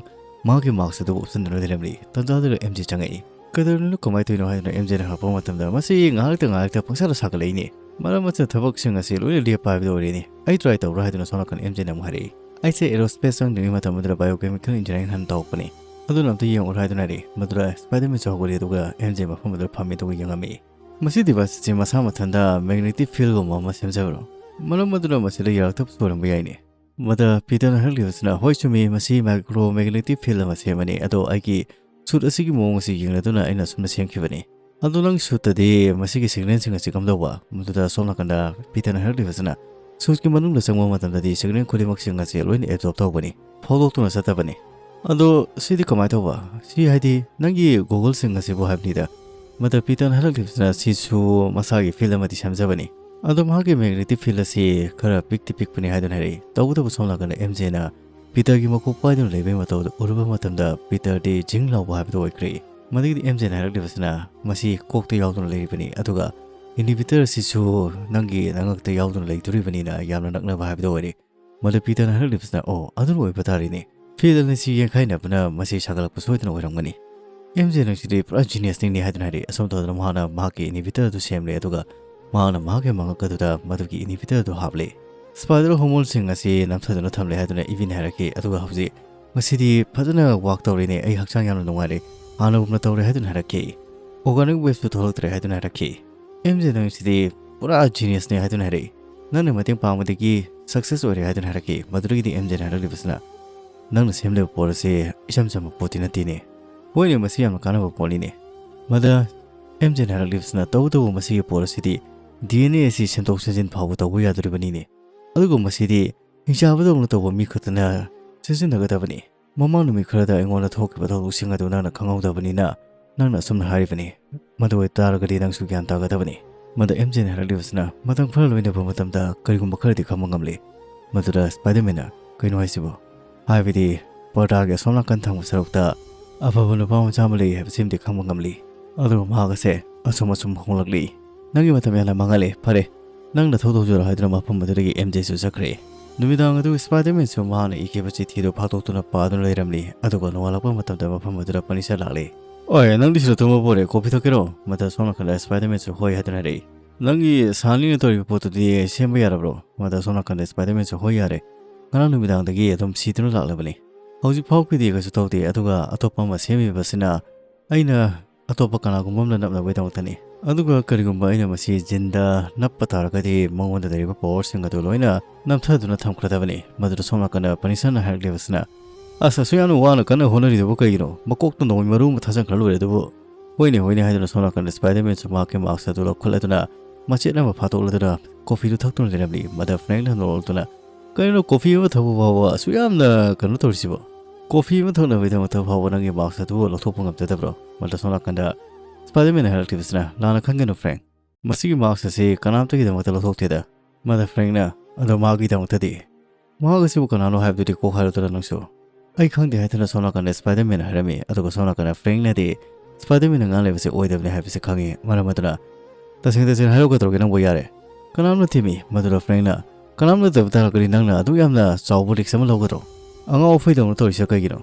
ꯃꯍꯥꯛꯀꯤ ꯃꯥꯛꯁ ꯑꯗꯨ ꯎꯞꯁꯤꯟꯗꯨꯅ ꯂꯩꯔꯝꯂꯤ꯫ ꯇꯟꯖꯥꯗꯨꯗ ꯑꯦꯝ ꯖꯦ ꯆꯪꯉꯛꯏ꯫ "ꯀꯩꯗꯧꯔꯤꯅꯣ, ꯀꯃꯥꯏꯅ ꯇꯧꯔꯤꯅꯣ?" ꯍꯥꯏꯗꯨꯅ ꯑꯦꯝ ꯖꯦꯅ ꯍꯪꯉꯛꯄ ꯃꯇꯝꯗ, "ꯃꯁꯤ ꯉꯥꯏꯍꯥꯛꯇ ꯉꯥꯏꯍꯥꯛꯇ ꯄꯪꯁꯥꯗ ꯁꯥꯒꯠꯂꯛꯏꯅꯦ꯫ ꯃꯔꯝ ꯑꯁꯤꯅ ꯊꯕꯛꯁꯤꯡ ꯑꯁꯤ ꯂꯣꯏꯅ ꯂꯦꯞꯄ ꯍꯥꯏꯕꯗꯨ ꯑꯣꯏꯔꯦꯅꯦ꯫ ꯑꯩ ꯇ꯭ꯔꯥꯏ ꯇꯧꯕ꯭ꯔꯥ?" ꯍꯥꯏꯗꯨꯅ ꯁꯣꯝ ꯅꯥꯀꯟ ꯑꯦꯝ ꯖꯦꯅ ꯑꯃꯨꯛ ꯍꯥꯏꯔꯛꯏ꯫ "ꯑꯩꯁꯦ ꯑꯦꯔꯣꯁ꯭ꯄꯦꯁ ꯆꯪꯗ꯭ꯔꯤꯉꯩ ꯃꯇꯝ ꯑꯗꯨꯗ ꯕꯥꯏꯑꯣꯀꯦꯃꯤꯀꯦꯜ ꯏꯟꯖꯤꯅꯤꯌꯥꯔꯤꯡ ꯍꯥꯟꯅ ꯇꯧꯔꯛꯄꯅꯤ꯫ ꯑꯗꯨꯅ ꯑꯝꯇ ꯌꯦꯡꯉꯨꯔꯣ" ꯍꯥꯏꯗꯨꯅ ꯍꯥꯏꯔꯛꯏ꯫ ꯃꯗꯨꯗ ꯁ꯭ꯄꯥꯏꯗꯔꯃꯦꯟꯁꯨ ꯍꯧꯒꯠꯂꯛꯏ, ꯑꯗꯨꯒ ꯑꯦꯝ ꯖꯦ ꯃꯐꯝ ꯑꯗꯨꯗ ꯐꯝꯃꯤ, ꯑꯗꯨꯒ ꯌꯦꯡꯉꯝꯃꯤ꯫ "ꯃꯁꯤ ꯗꯤꯚꯥꯏꯁ ꯑꯁꯤ ꯃꯁꯥ ꯃꯊꯟꯇ ꯃꯦꯒꯅꯦꯇꯤꯛ ꯐꯤꯜꯒꯨꯝꯕ ꯑꯃ ꯁꯦꯝꯖꯕ꯭ꯔꯣ? ꯃꯔꯝ ꯑꯗꯨꯅ ꯃꯁꯤꯗ ꯌꯥꯔꯛꯇꯕꯁꯨ ꯑꯣꯏꯔꯝꯕ ꯌꯥꯏꯅꯦ"꯫ ꯃꯗ ꯄꯤꯇꯔꯅ ꯍꯥꯏꯔꯛꯂꯤꯕꯁꯤꯅ, "ꯍꯣꯏ, ꯆꯨꯝꯃꯤ, ꯃꯁꯤ ꯃꯥꯏꯀ꯭ꯔꯣ ꯃꯦꯒꯅꯦꯇꯤꯛ ꯐꯤꯜ ꯑꯃ ꯁꯦꯝꯕꯅꯤ, ꯑꯗꯣ ꯑꯩꯒꯤ ꯁꯨꯠ ꯑꯁꯤꯒꯤ ꯃꯑꯣꯡ ꯑꯁꯤ ꯌꯦꯡꯂꯗꯨꯅ ꯑꯩꯅ ꯑꯁꯨꯝꯅ ꯁꯦꯝꯈꯤꯕꯅꯤ꯫ ꯑꯗꯣ ꯅꯪꯒꯤ ꯁꯨꯠꯇꯗꯤ ꯃꯁꯤꯒꯤ ꯁꯤꯒꯅꯦꯜꯁꯤꯡ ꯑꯁꯤ ꯀꯝꯗꯧꯕ?" ꯃꯗꯨꯗ ꯁꯣꯝ ꯅꯥꯀꯟꯗ ꯄꯤꯇꯔꯅ ꯍꯥꯏꯔꯛꯂꯤꯕꯁꯤꯅ, "ꯁꯨꯠꯀꯤ ꯃꯅꯨꯡꯗ ꯆꯪꯕ ꯃꯇꯝꯗꯗꯤ ꯁꯤꯒꯅꯦꯜ ꯈꯨꯗꯤꯡꯃꯛꯁꯤꯡ ꯑꯁꯤ ꯂꯣꯏꯅ ꯑꯦꯕꯖꯣꯔꯕ ꯇꯧꯕꯅꯤ, ꯐꯥꯎꯗꯣꯛꯇꯨꯅ ꯆꯠꯇꯕꯅꯤ"꯫ "ꯑꯗꯣ ꯁꯤꯗꯤ ꯀꯃꯥꯏꯅ ꯇꯧꯕ? ꯁꯤ ꯍꯥꯏꯗꯤ ꯅꯪꯒꯤ ꯒꯣꯒꯜꯁꯤꯡ ꯑꯁꯤꯕꯨ ꯍꯥꯏꯕꯅꯤꯗ"꯫ ꯃꯗ ꯄꯤꯇꯔꯅ ꯍꯥꯏꯔꯛꯂꯤꯕꯁꯤꯅ, "ꯁꯤꯁꯨ ꯃꯁꯥꯒꯤ ꯐꯤꯜ ꯑꯃꯗꯤ ꯁꯦꯝꯖꯕꯅꯤ꯫ ꯑꯗꯣ ꯃꯍꯥꯛꯀꯤ ꯃꯦꯒꯅꯦꯇꯤꯛ ꯐꯤꯜ ꯑꯁꯤ ꯈꯔ ꯄꯤꯛꯇꯤ ꯄꯤꯛꯄꯅꯤ" ꯍꯥꯏꯗꯨꯅ ꯍꯥꯏꯔꯛꯏ꯫ ꯇꯧꯕꯇꯕꯨ ꯁꯣꯝ ꯅꯥꯀꯟꯗ ꯑꯦꯝ ꯖꯦꯅ ꯄꯤꯇꯔꯒꯤ ꯃꯀꯣꯛ ꯄꯥꯏꯗꯨꯅ ꯂꯩꯕꯒꯤ ꯃꯇꯧꯗꯨ ꯎꯔꯨꯕ ꯃꯇꯝꯗ ꯄꯤꯇꯔꯗꯤ ꯖꯤꯡ ꯂꯥꯎꯕ ꯍꯥꯏꯕꯗꯨ ꯑꯣꯏꯈ꯭ꯔꯦ꯫ ꯃꯗꯒꯤꯗꯤ ꯑꯦꯝ ꯖꯦꯅ ꯍꯥꯏꯔꯛꯂꯤꯕꯁꯤꯅ, "ꯃꯁꯤ ꯀꯣꯛꯇ ꯌꯥꯎꯗꯨꯅ ꯂꯩꯔꯤꯕꯅꯤ, ꯑꯗꯨꯒ ꯏꯟꯍꯤꯕꯤꯇꯔ ꯑꯁꯤꯁꯨ ꯅꯪꯒꯤ ꯅꯉꯛꯇ ꯌꯥꯎꯗꯨꯅ ꯂꯩꯗꯣꯔꯤꯕꯅꯤꯅ ꯌꯥꯝꯅ ꯅꯛꯅꯕ ꯍꯥꯏꯕꯗꯨ ꯑꯣꯏꯔꯦ"꯫ ꯃꯗꯨ ꯄꯤꯇꯔꯅ ꯍꯥꯏꯔꯛꯂꯤꯕꯁꯤꯅ, "ꯑꯣ, ꯑꯗꯨꯅ ꯑꯣꯏꯕ ꯇꯥꯔꯦꯅꯦ꯫ ꯐꯤꯜ ꯑꯅꯤꯁꯤ ꯌꯦꯡꯈꯥꯏꯅꯕꯅ ꯃꯁꯤ ꯁꯥꯒꯠꯂꯛꯄ ꯁꯣꯏꯗꯅ ꯑꯣꯏꯔꯝꯒꯅꯤ"꯫ ꯑꯦꯝ ꯖꯦ ꯅꯪꯁꯤꯗꯤ ꯄꯨꯔꯥ ꯖꯤꯅꯤꯌꯁꯅꯤꯅꯦ ꯍꯥꯏꯗꯨꯅ ꯍꯥꯏꯔꯛꯏ꯫ ꯑꯁꯨꯝ ꯇꯧꯗꯅ ꯃꯍꯥꯛꯅ ꯃꯍꯥꯛꯀꯤ ꯏꯟꯍꯤꯕꯤꯇꯔ ꯑꯗꯨ ꯁꯦꯝꯂꯦ, ꯑꯗꯨꯒ ꯃꯍꯥꯛꯅ ꯃꯍꯥꯛꯀꯤ ꯃꯉꯛ ꯑꯗꯨꯗ ꯃꯗꯨꯒꯤ ꯏꯟꯍꯤꯕꯤꯇꯔ ꯑꯗꯨ ꯍꯥꯞꯂꯦ꯫ "ꯁ꯭ꯄꯥꯏꯗꯔ ꯍꯣꯔꯃꯣꯟꯁꯤꯡ ꯑꯁꯤ ꯅꯝꯊꯗꯨꯅ ꯊꯝꯂꯦ" ꯍꯥꯏꯗꯨꯅ ꯏꯕꯤꯅ ꯍꯥꯏꯔꯛꯈꯤ꯫ ꯑꯗꯨꯒ ꯍꯧꯖꯤꯛ ꯃꯁꯤꯗꯤ ꯐꯖꯅ ꯋꯥꯛ ꯇꯧꯔꯤꯅꯦ, ꯑꯩ ꯍꯛꯆꯥꯡ ꯌꯥꯝꯅ ꯅꯨꯡꯉꯥꯏꯔꯦ, ꯍꯥꯟꯅꯒꯨꯝꯅ ꯇꯧꯔꯦ ꯍꯥꯏꯗꯨꯅ ꯍꯥꯏꯔꯛꯈꯤ꯫ ꯑꯣꯔꯒꯥꯅꯤꯛ ꯋꯦꯁꯇꯨ ꯊꯣꯛꯂꯛꯇ꯭ꯔꯦ ꯍꯥꯏꯗꯨꯅ ꯍꯥꯏꯔꯛꯈꯤ꯫ ꯑꯦꯝ ꯖꯦ ꯅꯪꯁꯤꯗꯤ ꯄꯨꯔꯥ ꯖꯤꯅꯤꯌꯁꯅꯦ ꯍꯥꯏꯗꯨꯅ ꯍꯥꯏꯔꯛꯏ꯫ "ꯅꯪꯅ ꯃꯇꯦꯡ ꯄꯥꯡꯕꯗꯒꯤ ꯁꯛꯁꯦꯁ ꯑꯣꯏꯔꯦ" ꯍꯥꯏꯗꯨꯅ ꯍꯥꯏꯔꯛꯈꯤ꯫ ꯃꯗꯨꯗꯒꯤꯗꯤ ꯑꯦꯝ ꯖꯦꯅ ꯍꯥꯏꯔꯛꯂꯤꯕꯁꯤꯅ, "ꯅꯪꯅ ꯁꯦꯝꯂꯤꯕ ꯄꯣꯠ ꯑꯁꯤ ꯏꯆꯝ ꯆꯝꯕ ꯄꯣꯠꯇꯤ ꯅꯠꯇꯦꯅꯦ꯫ ꯍꯣꯏꯅꯦ, ꯃꯁꯤ ꯌꯥꯝꯅ ꯀꯥꯟꯅꯕ ꯄꯣꯠꯅꯤꯅꯦ"꯫ ꯃꯗ ꯑꯦꯝ ꯖꯦꯅ ꯍꯥꯏꯔꯛꯂꯤꯕꯁꯤꯅ, "ꯇꯧꯕꯇꯕꯨ ꯃꯁꯤꯒꯤ ꯄꯣꯠ ꯑꯁꯤꯗꯤ ꯗꯤ ꯑꯦꯟ ꯑꯦ ꯑꯁꯤ ꯁꯦꯝꯗꯣꯛ ꯁꯦꯝꯖꯤꯟ ꯐꯥꯎꯕ ꯇꯧꯕ ꯌꯥꯗꯣꯔꯤꯕꯅꯤꯅꯦ꯫ ꯑꯗꯨꯒ ꯃꯁꯤꯗꯤ ꯍꯤꯡꯆꯥꯕꯗꯧꯅ ꯇꯧꯕ ꯃꯤ ꯈꯛꯇꯅ ꯁꯤꯖꯤꯟꯅꯒꯗꯕꯅꯤ꯫ ꯃꯃꯥꯡ ꯅꯨꯃꯤꯠ ꯈꯔꯗ ꯑꯩꯉꯣꯟꯗ ꯊꯣꯛꯈꯤꯕ ꯊꯧꯗꯣꯛꯁꯤꯡ ꯑꯗꯨ ꯅꯪꯅ ꯈꯪꯍꯧꯗꯕꯅꯤꯅ ꯅꯪꯅ ꯑꯁꯨꯝꯅ ꯍꯥꯏꯔꯤꯕꯅꯤ꯫ ꯃꯗꯨ ꯑꯣꯏꯇꯥꯔꯒꯗꯤ ꯅꯪꯁꯨ ꯒ꯭ꯌꯥꯟ ꯇꯥꯒꯗꯕꯅꯤ"꯫ ꯃꯗ ꯑꯦꯝ ꯖꯦꯅ ꯍꯥꯏꯔꯛꯂꯤꯕꯁꯤꯅ, "ꯃꯇꯝ ꯈꯔ ꯂꯣꯏꯅꯕ ꯃꯇꯝꯗ ꯀꯔꯤꯒꯨꯝꯕ ꯈꯔꯗꯤ ꯈꯪꯕ ꯉꯝꯂꯤ"꯫ ꯃꯗꯨꯗ ꯁ꯭ꯄꯥꯏꯗꯔꯃꯦꯟꯅ, "ꯀꯩꯅꯣ ꯍꯥꯏꯁꯤꯕꯣ? ꯍꯥꯏꯕꯗꯤ ꯄꯔꯗꯥꯒꯤ ꯑꯁꯣꯝ ꯅꯥꯀꯟ ꯊꯪꯕ ꯁꯔꯨꯛꯇ ꯑꯐꯕ ꯅꯨꯄꯥ ꯃꯆꯥ ꯑꯃ ꯂꯩ ꯍꯥꯏꯕꯁꯤꯃꯗꯤ ꯈꯪꯕ ꯉꯝꯂꯤ꯫ ꯑꯗꯨꯒ ꯃꯍꯥꯛ ꯑꯁꯦ ꯑꯁꯨꯝ ꯑꯁꯨꯝ ꯍꯣꯡꯂꯛꯂꯤ꯫ ꯅꯪꯒꯤ ꯃꯇꯝ ꯌꯥꯝꯅ ꯃꯥꯡꯍꯜꯂꯦ꯫ ꯐꯔꯦ, ꯅꯪ ꯅꯊꯧ ꯇꯧꯖꯔꯣ" ꯍꯥꯏꯗꯨꯅ ꯃꯐꯝ ꯑꯗꯨꯗꯒꯤ ꯑꯦꯝ ꯖꯦꯁꯨ ꯆꯠꯈ꯭ꯔꯦ꯫ ꯅꯨꯃꯤꯗꯥꯡ ꯑꯗꯨ ꯁ꯭ꯄꯥꯏꯗꯔꯃꯦꯟꯁꯨ ꯃꯍꯥꯛꯅ ꯏꯈꯤꯕ ꯆꯤꯊꯤꯗꯨ ꯐꯥꯛꯇꯣꯛꯇꯨꯅ ꯄꯥꯗꯨꯅ ꯂꯩꯔꯝꯂꯤ꯫ ꯑꯗꯨꯒ ꯅꯣꯡꯉꯥꯜꯂꯛꯄ ꯃꯇꯝꯗ ꯃꯐꯝ ꯑꯗꯨꯗ ꯄꯅꯤꯁꯔ ꯂꯥꯛꯂꯦ꯫ "ꯑꯣꯏ, ꯅꯪꯗꯤ ꯁꯤꯗ ꯇꯨꯝꯃꯕ ꯑꯣꯏꯔꯦ, ꯀꯣꯐꯤ ꯊꯛꯀꯦꯔꯣ?" ꯃꯗ ꯁꯣꯝ ꯅꯥꯀꯟꯗ ꯁ꯭ꯄꯥꯏꯗꯔꯃꯦꯟꯁꯨ ꯍꯣꯏ ꯍꯥꯏꯗꯨꯅ ꯍꯥꯏꯔꯛꯏ꯫ "ꯅꯪꯒꯤ ꯁꯥꯅꯤꯅ ꯇꯧꯔꯤꯕ ꯄꯣꯠꯇꯨꯗꯤ ꯁꯦꯝꯕ ꯌꯥꯔꯕ꯭ꯔꯣ?" ꯃꯗ ꯁꯣꯝ ꯅꯥꯀꯟꯗ ꯁ꯭ꯄꯥꯏꯗꯔꯃꯦꯟꯁꯨ ꯍꯣꯏ ꯌꯥꯔꯦ꯫ "ꯉꯔꯥꯡ ꯅꯨꯃꯤꯗꯥꯡꯗꯒꯤ ꯑꯗꯨꯝ ꯁꯤꯗꯨꯅ ꯂꯥꯛꯂꯕꯅꯤ꯫ ꯍꯧꯖꯤꯛ ꯐꯥꯎꯕꯒꯤꯗꯤ ꯀꯩꯁꯨ ꯇꯧꯗꯦ, ꯑꯗꯨꯒ ꯑꯇꯣꯞꯄ ꯑꯃ ꯁꯦꯝꯃꯤꯕꯁꯤꯅ ꯑꯩꯅ ꯑꯇꯣꯞꯄ ꯀꯅꯥꯒꯨꯝꯕ ꯑꯃꯅ ꯅꯞꯅꯕꯒꯤꯗꯃꯛꯇꯅꯤ꯫ ꯑꯗꯨꯒ ꯀꯔꯤꯒꯨꯝꯕ ꯑꯩꯅ ꯃꯁꯤ ꯖꯤꯟꯗ ꯅꯞꯄ ꯇꯥꯔꯒꯗꯤ ꯃꯉꯣꯟꯗ ꯂꯩꯔꯤꯕ ꯄꯋꯥꯔꯁꯤꯡ ꯑꯗꯨ ꯂꯣꯏꯅ ꯅꯝꯊꯗꯨꯅ ꯊꯝꯈ꯭ꯔꯗꯕꯅꯤ"꯫ ꯃꯗꯨꯗ ꯁꯣꯝ ꯅꯥꯀꯟꯗ ꯄꯅꯤꯁꯔꯅ ꯍꯥꯏꯔꯛꯂꯤꯕꯁꯤꯅ, "ꯑꯁ, ꯑꯁꯨꯛ ꯌꯥꯝꯅ ꯋꯥꯅ ꯀꯟꯅ ꯍꯣꯠꯅꯔꯤꯗꯨꯕꯨ ꯀꯩꯒꯤꯅꯣ? ꯃꯀꯣꯛꯇ ꯅꯣꯡꯃꯩ ꯃꯔꯨ ꯑꯃ ꯊꯥꯖꯤꯟꯈ꯭ꯔ ꯂꯣꯏꯔꯦ ꯑꯗꯨꯕꯨ"꯫ "ꯍꯣꯏꯅꯦ, ꯍꯣꯏꯅꯦ" ꯍꯥꯏꯗꯨꯅ ꯁꯣꯝ ꯅꯥꯀꯟꯗ ꯁ꯭ꯄꯥꯏꯗꯔꯃꯦꯟꯁꯨ ꯃꯍꯥꯛꯀꯤ ꯃꯥꯛꯁ ꯑꯗꯨ ꯂꯧꯈꯠꯂꯗꯨꯅ ꯃꯆꯦꯠ ꯑꯃ ꯐꯥꯠꯇꯣꯛꯂꯗꯨꯅ ꯀꯣꯐꯤꯗꯨ ꯊꯛꯇꯨꯅ ꯂꯩꯔꯝꯂꯤ꯫ ꯃꯗ ꯐ꯭ꯔꯦꯡꯛꯅ ꯅꯣꯛꯂꯛꯇꯨꯅ, "ꯀꯔꯤꯅꯣ, ꯀꯣꯐꯤ ꯑꯃ ꯊꯛꯄ ꯐꯥꯎꯕ ꯑꯁꯨꯛ ꯌꯥꯝꯅ ꯀꯩꯅꯣ ꯇꯧꯔꯤꯁꯤꯕꯣ? ꯀꯣꯐꯤ ꯑꯃ ꯊꯛꯅꯕꯒꯤꯗꯃꯛꯇ ꯐꯥꯎꯕ ꯅꯪꯒꯤ ꯃꯥꯛꯁ ꯑꯗꯨ ꯂꯧꯊꯣꯛꯄ ꯉꯝꯖꯗꯕ꯭ꯔꯣ?" ꯃꯗ ꯁꯣꯝ ꯅꯥꯀꯟꯗ ꯁ꯭ꯄꯥꯏꯗꯔꯃꯦꯟꯅ ꯍꯥꯏꯔꯛꯂꯤꯕꯁꯤꯅ, "ꯂꯥꯟꯅ ꯈꯟꯒꯅꯨ ꯐ꯭ꯔꯦꯡꯛ, ꯃꯁꯤꯒꯤ ꯃꯥꯛꯁ ꯑꯁꯤ ꯀꯅꯥꯝꯇꯒꯤꯗꯃꯛꯇ ꯂꯧꯊꯣꯛꯇꯦꯗ"꯫ ꯃꯗ ꯐ꯭ꯔꯦꯡꯛꯅ, "ꯑꯗꯣ ꯃꯥꯒꯤꯗꯃꯛꯇꯗꯤ?" "ꯃꯍꯥꯛ ꯑꯁꯤꯕꯨ ꯀꯅꯥꯅꯣ ꯍꯥꯏꯕꯗꯨꯗꯤ ꯀꯣꯛ ꯍꯥꯏꯔꯨꯗꯅ ꯅꯪꯁꯨ?" "ꯑꯩ ꯈꯪꯗꯦ" ꯍꯥꯏꯗꯨꯅ ꯁꯣꯝ ꯅꯥꯀꯟꯗ ꯁ꯭ꯄꯥꯏꯗꯔꯃꯦꯟꯅ ꯍꯥꯏꯔꯝꯃꯤ꯫ ꯑꯗꯨꯒ ꯁꯣꯝ ꯅꯥꯀꯟꯗ ꯐ꯭ꯔꯦꯡꯅꯗꯤ ꯁ꯭ꯄꯥꯏꯗꯔꯃꯦꯟꯅ ꯉꯥꯡꯂꯤꯕꯁꯤ ꯑꯣꯏꯗꯕꯅꯤ ꯍꯥꯏꯕꯁꯤ ꯈꯪꯉꯤ꯫ ꯃꯔꯝ ꯑꯗꯨꯅ "ꯇꯁꯦꯡ ꯇꯁꯦꯡꯅ ꯍꯥꯏꯔꯛꯎ ꯀꯩꯗꯧꯔꯒꯦ ꯅꯪꯕꯨ? ꯌꯥꯔꯦ, ꯀꯅꯥꯝ ꯅꯠꯇꯦ ꯃꯤ꯫ ꯃꯗꯨꯗ ꯐ꯭ꯔꯦꯡꯅ, "ꯀꯅꯥꯝ ꯅꯠꯇꯕ ꯇꯥꯔꯒꯗꯤ ꯅꯪꯅ ꯑꯗꯨꯛ ꯌꯥꯝꯅ ꯆꯥꯎꯕ ꯔꯤꯛꯁ ꯑꯃ ꯂꯧꯒꯗ꯭ꯔꯣ? ꯑꯉꯥꯎ ꯑꯐꯩꯗꯧꯅ ꯇꯧꯔꯤꯁꯦ ꯀꯩꯒꯤꯅꯣ?"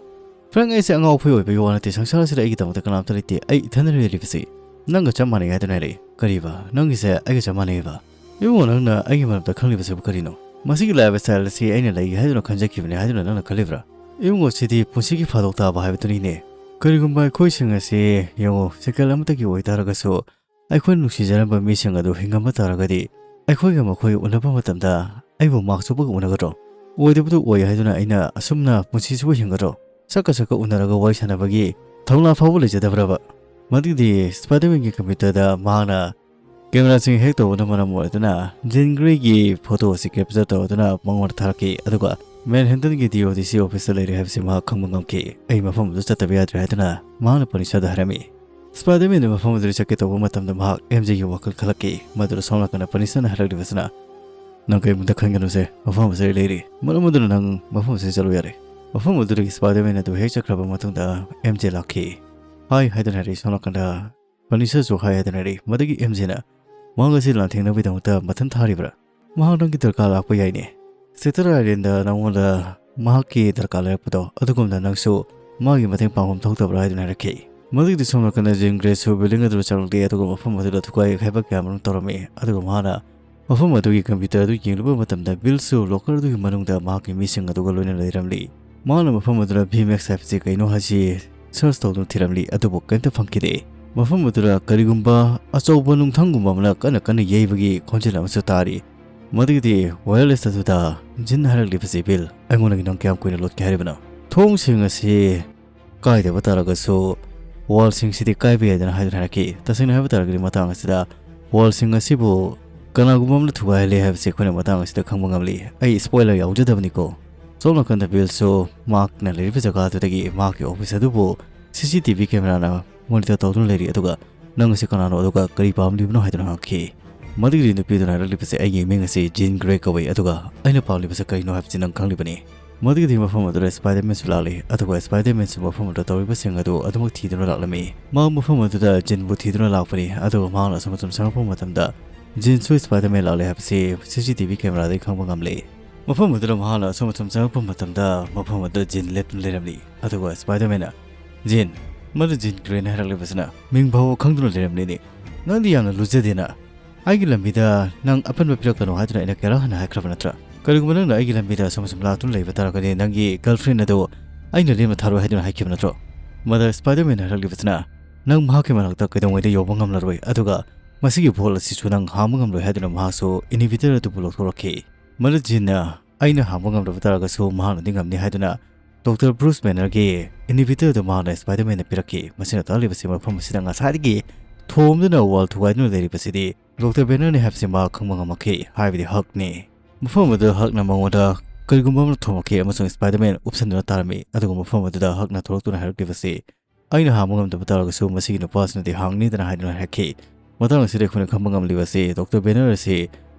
"ꯐ꯭ꯔꯦꯡ, ꯑꯩꯁꯦ ꯑꯉꯥꯎ ꯑꯐꯩ ꯑꯣꯏꯕꯒꯤ ꯋꯥ ꯅꯠꯇꯦ, ꯁꯪꯁꯥꯔꯁꯤꯗ ꯑꯩꯒꯤꯗꯃꯛꯇ ꯀꯅꯥꯝꯇ ꯂꯩꯇꯦ꯫ ꯑꯩ ꯏꯊꯟꯗ ꯂꯩꯔꯤꯕꯁꯤ ꯅꯪꯒ ꯆꯞ ꯃꯥꯟꯅꯩ" ꯍꯥꯏꯗꯨꯅ ꯍꯥꯏꯔꯛꯏ꯫ "ꯀꯔꯤꯕ? ꯅꯪꯒꯤꯁꯦ ꯑꯩꯒ ꯆꯞ ꯃꯥꯟꯅꯩꯕ? ꯏꯕꯨꯡꯉꯣ, ꯅꯪꯅ ꯑꯩꯒꯤ ꯃꯔꯝꯗ ꯈꯪꯂꯤꯕꯁꯤꯕꯨ ꯀꯔꯤꯅꯣ? ꯃꯁꯤꯒꯤ ꯂꯥꯏꯐ ꯁ꯭ꯇꯥꯏꯜ ꯑꯁꯤ ꯑꯩꯅ ꯂꯩꯒꯦ ꯍꯥꯏꯗꯨꯅ ꯈꯟꯖꯈꯤꯕꯅꯤ ꯍꯥꯏꯗꯨꯅ ꯅꯪꯅ ꯈꯜꯂꯤꯕ꯭ꯔꯥ? ꯏꯕꯨꯡꯉꯣ, ꯁꯤꯗꯤ ꯄꯨꯟꯁꯤꯒꯤ ꯐꯥꯗꯣꯛ ꯇꯥꯕ ꯍꯥꯏꯕꯗꯨꯅꯤꯅꯦ꯫ ꯀꯔꯤꯒꯨꯝꯕ ꯑꯩꯈꯣꯏꯁꯤꯡ ꯑꯁꯤ, ꯌꯦꯡꯉꯨ, ꯁꯦꯀꯦꯟ ꯑꯃꯇꯒꯤ ꯑꯣꯏꯇꯥꯔꯒꯁꯨ ꯑꯩꯈꯣꯏꯅ ꯅꯨꯡꯁꯤꯖꯔꯝꯕ ꯃꯤꯁꯤꯡ ꯑꯗꯨ ꯍꯤꯡꯉꯝꯕ ꯇꯥꯔꯒꯗꯤ, ꯑꯩꯈꯣꯏꯒ ꯃꯈꯣꯏ ꯎꯅꯕ ꯃꯇꯝꯗ ꯑꯩꯕꯨ ꯃꯥꯛ ꯆꯨꯞꯄꯒ ꯎꯅꯒꯗ꯭ꯔꯣ? ꯑꯣꯏꯗꯕꯗꯨ ꯑꯣꯏ ꯍꯥꯏꯗꯨꯅ ꯑꯩꯅ ꯑꯁꯨꯝꯅ ꯄꯨꯟꯁꯤꯁꯤꯕꯨ ꯍꯤꯡꯒꯗ꯭ꯔꯣ? ꯁꯛꯀ ꯁꯛꯀ ꯎꯅꯔꯒ ꯋꯥꯔꯤ ꯁꯥꯟꯅꯕꯒꯤ ꯊꯧꯅꯥ ꯐꯥꯎꯕ ꯂꯩꯖꯗꯕ꯭ꯔꯕ?" ꯃꯗꯨꯗꯤ ꯁ꯭ꯄꯥꯏꯗꯔꯃꯦꯟꯒꯤ ꯀꯝꯄ꯭ꯌꯨꯇꯔꯗ ꯃꯍꯥꯛꯅ ꯀꯦꯃꯦꯔꯥꯁꯤꯡ ꯍꯦꯛ ꯇꯧꯕꯅ ꯃꯔꯝ ꯑꯣꯏꯗꯨꯅ ꯖꯤꯟ ꯒ꯭ꯔꯦꯒꯤ ꯐꯣꯇꯣ ꯑꯁꯤ ꯀꯦꯞꯆꯔ ꯇꯧꯗꯨꯅ ꯃꯉꯣꯟꯗ ꯊꯥꯔꯛꯈꯤ꯫ ꯑꯗꯨꯒ ꯃꯦꯟꯍꯦꯇꯟꯒꯤ ꯗꯤ ꯑꯣ ꯗꯤ ꯁꯤ ꯑꯣꯐꯤꯁꯇ ꯂꯩꯔꯦ ꯍꯥꯏꯕꯁꯤ ꯃꯍꯥꯛ ꯈꯪꯕ ꯉꯝꯈꯤ꯫ "ꯑꯩ ꯃꯐꯝ ꯑꯗꯨ ꯆꯠꯇꯕ ꯌꯥꯗ꯭ꯔꯦ" ꯍꯥꯏꯗꯨꯅ ꯃꯍꯥꯛꯅ ꯄꯅꯤꯁꯔꯗ ꯍꯥꯏꯔꯝꯃꯤ꯫ ꯁ꯭ꯄꯥꯏꯗꯔꯃꯦꯟꯅ ꯃꯐꯝ ꯑꯗꯨꯗ ꯆꯠꯀꯦ ꯇꯧꯕ ꯃꯇꯝꯗ ꯃꯍꯥꯛ ꯑꯦꯝ ꯖꯦꯒꯤ ꯋꯥꯈꯜ ꯈꯜꯂꯛꯈꯤ꯫ ꯃꯗꯨꯗ ꯁꯣꯝ ꯅꯥꯀꯟꯗ ꯄꯅꯤꯁꯔꯅ ꯍꯥꯏꯔꯛꯂꯤꯕꯁꯤꯅ, "ꯅꯪ ꯀꯔꯤꯝꯇ ꯈꯟꯒꯅꯨꯁꯦ, ꯃꯐꯝ ꯑꯁꯤꯗ ꯑꯩ ꯂꯩꯔꯤ꯫ ꯃꯔꯝ ꯑꯗꯨꯅ ꯅꯪ ꯃꯐꯝ ꯑꯁꯤꯗ ꯆꯠꯂꯨ ꯌꯥꯔꯦ"꯫ ꯃꯐꯝ ꯑꯗꯨꯗꯒꯤ ꯁ꯭ꯄꯥꯏꯗꯔꯃꯦꯟ ꯑꯗꯨ ꯍꯦꯛ ꯆꯠꯈ꯭ꯔꯕ ꯃꯇꯨꯡꯗ ꯑꯦꯝ ꯖꯦ ꯂꯥꯛꯈꯤ꯫ "ꯍꯥꯏ" ꯍꯥꯏꯗꯨꯅ ꯍꯥꯏꯔꯛꯏ꯫ ꯁꯣꯝ ꯅꯥꯀꯟꯗ ꯄꯅꯤꯁꯔꯁꯨ "ꯍꯥꯏ" ꯍꯥꯏꯗꯨꯅ ꯍꯥꯏꯔꯛꯏ꯫ ꯃꯗꯨꯒꯤ ꯑꯦꯝ ꯖꯦꯅ, "ꯃꯍꯥꯛ ꯑꯁꯤ ꯂꯥꯟꯊꯦꯡꯅꯕꯒꯤꯗꯃꯛꯇ ꯃꯊꯟ ꯊꯥꯔꯤꯕ꯭ꯔꯥ? ꯃꯍꯥꯛ ꯅꯪꯒꯤ ꯗꯔꯀꯥꯔ ꯂꯥꯛꯄ ꯌꯥꯏꯅꯦ꯫ ꯁꯦꯇꯔ ꯑꯥꯏꯂꯦꯟꯗ ꯅꯉꯣꯟꯗ ꯃꯍꯥꯛꯀꯤ ꯗꯔꯀꯥꯔ ꯂꯩꯔꯛꯄꯗꯣ, ꯑꯗꯨꯒꯨꯝꯅ ꯅꯪꯁꯨ ꯃꯥꯒꯤ ꯃꯇꯦꯡ ꯄꯥꯡꯐꯝ ꯊꯣꯛꯇꯕ꯭ꯔꯥ?" ꯍꯥꯏꯗꯨꯅ ꯍꯥꯏꯔꯛꯈꯤ꯫ ꯃꯗꯨꯒꯤꯗꯤ ꯁꯣꯝ ꯅꯥꯀꯟꯗ ꯖꯤꯟ ꯒ꯭ꯔꯦꯁꯨ ꯕꯤꯜꯗꯤꯡ ꯑꯗꯨꯗ ꯆꯪꯂꯛꯂꯦ, ꯑꯗꯨꯒ ꯃꯐꯝ ꯑꯗꯨꯗ ꯊꯨꯒꯥꯏ ꯈꯥꯏꯕ ꯀꯌꯥ ꯑꯃꯔꯣꯝ ꯇꯧꯔꯝꯃꯤ꯫ ꯑꯗꯨꯒ ꯃꯍꯥꯛꯅ ꯃꯐꯝ ꯑꯗꯨꯒꯤ ꯀꯝꯄ꯭ꯌꯨꯇꯔ ꯑꯗꯨ ꯌꯦꯡꯂꯨꯕ ꯃꯇꯝꯗ, ꯕꯤꯜꯁꯨ ꯂꯣꯀꯔ ꯑꯗꯨꯒꯤ ꯃꯅꯨꯡꯗ ꯃꯍꯥꯛꯀꯤ ꯃꯤꯁꯤꯡ ꯑꯗꯨꯒ ꯂꯣꯏꯅꯅ ꯂꯩꯔꯝꯂꯤ꯫ ꯃꯍꯥꯛꯅ ꯃꯐꯝ ꯑꯗꯨꯗ ꯚꯤ ꯃꯦꯛꯁ ꯍꯥꯏꯕꯁꯤ ꯀꯩꯅꯣ ꯍꯥꯏꯁꯤ ꯁꯔꯆ ꯇꯧꯗꯨꯅ ꯊꯤꯔꯝꯂꯤ, ꯑꯗꯨꯕꯨ ꯀꯔꯤꯝꯇ ꯐꯪꯈꯤꯗꯦ꯫ ꯃꯐꯝ ꯑꯗꯨꯗ ꯀꯔꯤꯒꯨꯝꯕ ꯑꯆꯧꯕ ꯅꯨꯡꯊꯪꯒꯨꯝꯕ ꯑꯃꯅ ꯀꯟꯅ ꯀꯟꯅ ꯌꯩꯕꯒꯤ ꯈꯣꯟꯖꯦꯜ ꯑꯃꯁꯨ ꯇꯥꯔꯤ꯫ ꯃꯗꯨꯒꯤꯗꯤ ꯋꯥꯌꯔꯂꯦꯁ ꯑꯗꯨꯗ ꯖꯤꯟ ꯍꯥꯏꯔꯛꯂꯤꯕꯁꯤ, "ꯕꯤꯜ, ꯑꯩꯉꯣꯟꯗꯒꯤ ꯅꯪ ꯀꯌꯥꯝ ꯀꯨꯏꯅ ꯂꯣꯠꯀꯦ ꯍꯥꯏꯔꯤꯕꯅꯣ? ꯊꯣꯡꯁꯤꯡ ꯑꯁꯤ ꯀꯥꯏꯗꯕ ꯇꯥꯔꯒꯁꯨ ꯋꯥꯜꯁꯤꯡꯁꯤꯗꯤ ꯀꯥꯏꯕ ꯌꯥꯏꯗꯅ" ꯍꯥꯏꯗꯨꯅ ꯍꯥꯏꯔꯛꯈꯤ꯫ ꯇꯁꯦꯡꯅ ꯍꯥꯏꯕ ꯇꯥꯔꯒꯗꯤ ꯃꯇꯥꯡ ꯑꯁꯤꯗ ꯋꯥꯜꯁꯤꯡ ꯑꯁꯤꯕꯨ ꯀꯅꯥꯒꯨꯝꯕ ꯑꯃꯅ ꯊꯨꯒꯥꯏꯍꯜꯂꯦ ꯍꯥꯏꯕꯁꯤ ꯑꯩꯈꯣꯏꯅ ꯃꯇꯥꯡ ꯑꯁꯤꯗ ꯈꯪꯕ ꯉꯝꯂꯤ꯫ ꯑꯩ ꯁ꯭ꯄꯣꯏꯂꯔ ꯌꯥꯎꯖꯗꯕꯅꯤꯀꯣ꯫ ꯁꯣꯝ ꯅꯥꯀꯟꯗ ꯕꯤꯜꯁꯨ ꯃꯍꯥꯛꯅ ꯂꯩꯔꯤꯕ ꯖꯒꯥ ꯑꯗꯨꯗꯒꯤ ꯃꯍꯥꯛꯀꯤ ꯑꯣꯐꯤꯁ ꯑꯗꯨꯕꯨ ꯁꯤ ꯁꯤ ꯇꯤ ꯚꯤ ꯀꯦꯃꯦꯔꯥꯅ ꯃꯣꯅꯤꯇꯔ ꯇꯧꯗꯨꯅ ꯂꯩꯔꯤ꯫ ꯑꯗꯨꯒ "ꯅꯪ ꯑꯁꯤ ꯀꯅꯥꯅꯣ? ꯑꯗꯨꯒ ꯀꯔꯤ ꯄꯥꯝꯂꯤꯕꯅꯣ?" ꯍꯥꯏꯗꯨꯅ ꯍꯪꯉꯛꯈꯤ꯫ ꯃꯗꯨꯒꯤꯗꯤ ꯅꯨꯄꯤꯗꯨꯅ ꯍꯥꯏꯔꯛꯂꯤꯕꯁꯦ, "ꯑꯩꯒꯤ ꯃꯤꯡ ꯑꯁꯤ ꯖꯤꯟ ꯒ꯭ꯔꯦ ꯀꯧꯏ, ꯑꯗꯨꯒ ꯑꯩꯅ ꯄꯥꯝꯂꯤꯕꯁꯦ ꯀꯔꯤꯅꯣ ꯍꯥꯏꯕꯁꯤ ꯅꯪ ꯈꯪꯂꯤꯕꯅꯤ"꯫ ꯃꯗꯨꯒꯤꯗꯤ ꯃꯐꯝ ꯑꯗꯨꯗ ꯁ꯭ꯄꯥꯏꯗꯔꯃꯦꯟꯁꯨ ꯂꯥꯛꯂꯤ, ꯑꯗꯨꯒ ꯁ꯭ꯄꯥꯏꯗꯔꯃꯦꯟꯁꯨ ꯃꯐꯝ ꯑꯗꯨꯗ ꯇꯧꯔꯤꯕꯁꯤꯡ ꯑꯗꯨ ꯑꯗꯨꯃꯛ ꯊꯤꯗꯨꯅ ꯂꯥꯛꯂꯝꯃꯤ꯫ ꯃꯍꯥꯛ ꯃꯐꯝ ꯑꯗꯨꯗ ꯖꯤꯟꯕꯨ ꯊꯤꯗꯨꯅ ꯂꯥꯛꯄꯅꯤ, ꯑꯗꯨꯒ ꯃꯍꯥꯛꯅ ꯑꯁꯨꯝ ꯑꯁꯨꯝ ꯆꯪꯂꯛꯄ ꯃꯇꯝꯗ ꯖꯤꯟꯁꯨ ꯁ꯭ꯄꯥꯏꯗꯔꯃꯦꯟ ꯂꯥꯛꯂꯦ ꯍꯥꯏꯕꯁꯤ ꯁꯤ ꯁꯤ ꯇꯤ ꯚꯤ ꯀꯦꯃꯦꯔꯥꯗꯒꯤ ꯈꯪꯕ ꯉꯝꯂꯦ꯫ ꯃꯐꯝ ꯑꯗꯨꯗ ꯃꯍꯥꯛꯅ ꯑꯁꯨꯝ ꯑꯁꯨꯝ ꯆꯪꯂꯛꯄ ꯃꯇꯝꯗ ꯃꯐꯝ ꯑꯗꯨꯗ ꯖꯤꯟ ꯂꯦꯞꯇꯨꯅ ꯂꯩꯔꯝꯂꯤ, ꯑꯗꯨꯒ ꯁ꯭ꯄꯥꯏꯗꯔꯃꯦꯟꯅ, "ꯖꯤꯟ"꯫ ꯃꯗꯨ ꯖꯤꯟ ꯒ꯭ꯔꯦꯅ ꯍꯥꯏꯔꯛꯂꯤꯕꯁꯤꯅ, "ꯃꯤꯡ ꯐꯥꯎꯕ ꯈꯪꯗꯨꯅ ꯂꯩꯔꯝꯂꯤꯅꯦ꯫ ꯅꯪꯗꯤ ꯌꯥꯝꯅ ꯂꯨꯖꯗꯦꯅ꯫ ꯑꯩꯒꯤ ꯂꯝꯕꯤꯗ ꯅꯪ ꯑꯄꯟꯕ ꯄꯤꯔꯛꯀꯅꯨ ꯍꯥꯏꯗꯨꯅ ꯑꯩꯅ ꯀꯌꯥꯔꯛ ꯍꯟꯅ ꯍꯥꯏꯈ꯭ꯔꯕ ꯅꯠꯇ꯭ꯔꯥ? ꯀꯔꯤꯒꯨꯝꯕ ꯅꯪꯅ ꯑꯩꯒꯤ ꯂꯝꯕꯤꯗ ꯑꯁꯨꯝ ꯑꯁꯨꯝ ꯂꯥꯛꯇꯨꯅ ꯂꯩꯕ ꯇꯥꯔꯒꯗꯤ ꯅꯪꯒꯤ ꯒꯔꯜꯐ꯭ꯔꯦꯟ ꯑꯗꯨ ꯑꯩꯅ ꯂꯦꯝꯅ ꯊꯥꯔꯣꯏ ꯍꯥꯏꯗꯨꯅ ꯍꯥꯏꯈꯤꯕ ꯅꯠꯇ꯭ꯔꯣ?" ꯃꯗ ꯁ꯭ꯄꯥꯏꯗꯔꯃꯦꯟꯅ ꯍꯥꯏꯔꯛꯂꯤꯕꯁꯤꯅ, "ꯅꯪ ꯃꯍꯥꯛꯀꯤ ꯃꯅꯥꯛꯇ ꯀꯩꯗꯧꯉꯩꯗ ꯌꯧꯕ ꯉꯝꯂꯔꯣꯏ, ꯑꯗꯨꯒ ꯃꯁꯤꯒꯤ ꯚꯣꯜ ꯑꯁꯤꯁꯨ ꯅꯪ ꯍꯥꯡꯕ ꯉꯝꯂꯣꯏ" ꯍꯥꯏꯗꯨꯅ ꯃꯍꯥꯛꯁꯨ ꯏꯅꯤꯕꯤꯇꯔ ꯑꯗꯨꯕꯨ ꯂꯧꯊꯣꯔꯛꯈꯤ꯫ ꯃꯗ ꯖꯤꯟꯅ, "ꯑꯩꯅ ꯍꯥꯡꯕ ꯉꯝꯗꯕ ꯇꯥꯔꯒꯁꯨ ꯃꯍꯥꯛꯅꯗꯤ ꯉꯝꯅꯤ" ꯍꯥꯏꯗꯨꯅ ꯗꯣꯛꯇꯔ ꯕ꯭ꯔꯨꯁ ꯕꯦꯅꯔꯒꯤ ꯏꯅꯤꯕꯤꯇꯔ ꯑꯗꯨ ꯃꯍꯥꯛꯅ ꯁ꯭ꯄꯥꯏꯗꯔꯃꯦꯟꯗ ꯄꯤꯔꯛꯈꯤ꯫ ꯃꯁꯤꯅ ꯇꯥꯛꯂꯤꯕꯁꯤ ꯃꯐꯝ ꯑꯁꯤꯗ ꯉꯁꯥꯏꯗꯒꯤ ꯊꯣꯝꯗꯨꯅ ꯋꯥꯜ ꯊꯨꯒꯥꯏꯗꯨꯅ ꯂꯩꯔꯤꯕꯁꯤꯗꯤ ꯗꯣꯛꯇꯔ ꯕꯦꯅꯔꯅꯤ ꯍꯥꯏꯕꯁꯤ ꯃꯍꯥꯛ ꯈꯪꯕ ꯉꯝꯃꯛꯈꯤ, ꯍꯥꯏꯕꯗꯤ ꯍꯛꯅꯤ꯫ ꯃꯐꯝ ꯑꯗꯨꯗ ꯍꯛꯅ ꯃꯉꯣꯟꯗ ꯀꯔꯤꯒꯨꯝꯕ ꯑꯃ ꯊꯣꯝꯃꯛꯈꯤ ꯑꯃꯁꯨꯡ ꯁ꯭ꯄꯥꯏꯗꯔꯃꯦꯟ ꯎꯞꯁꯟꯗꯨꯅ ꯇꯥꯔꯝꯃꯤ꯫ ꯑꯗꯨꯒ ꯃꯐꯝ ꯑꯗꯨꯗ ꯍꯛꯅ ꯊꯣꯛꯂꯛꯇꯨꯅ ꯍꯥꯏꯔꯛꯂꯤꯕꯁꯤ, "ꯑꯩꯅ ꯍꯥꯡꯕ ꯉꯝꯗꯕ ꯇꯥꯔꯒꯁꯨ ꯃꯁꯤꯒꯤ ꯅꯨꯄꯥꯁꯤꯅꯗꯤ ꯍꯥꯡꯅꯤꯗꯅ" ꯍꯥꯏꯗꯨꯅ ꯍꯥꯏꯔꯛꯈꯤ꯫ ꯃꯇꯥꯡ ꯑꯁꯤꯗ ꯑꯩꯈꯣꯏꯅ ꯈꯪꯕ ꯉꯝꯂꯤꯕꯁꯤ ꯗꯣꯛꯇꯔ ꯕꯦꯅꯔ ꯑꯁꯤ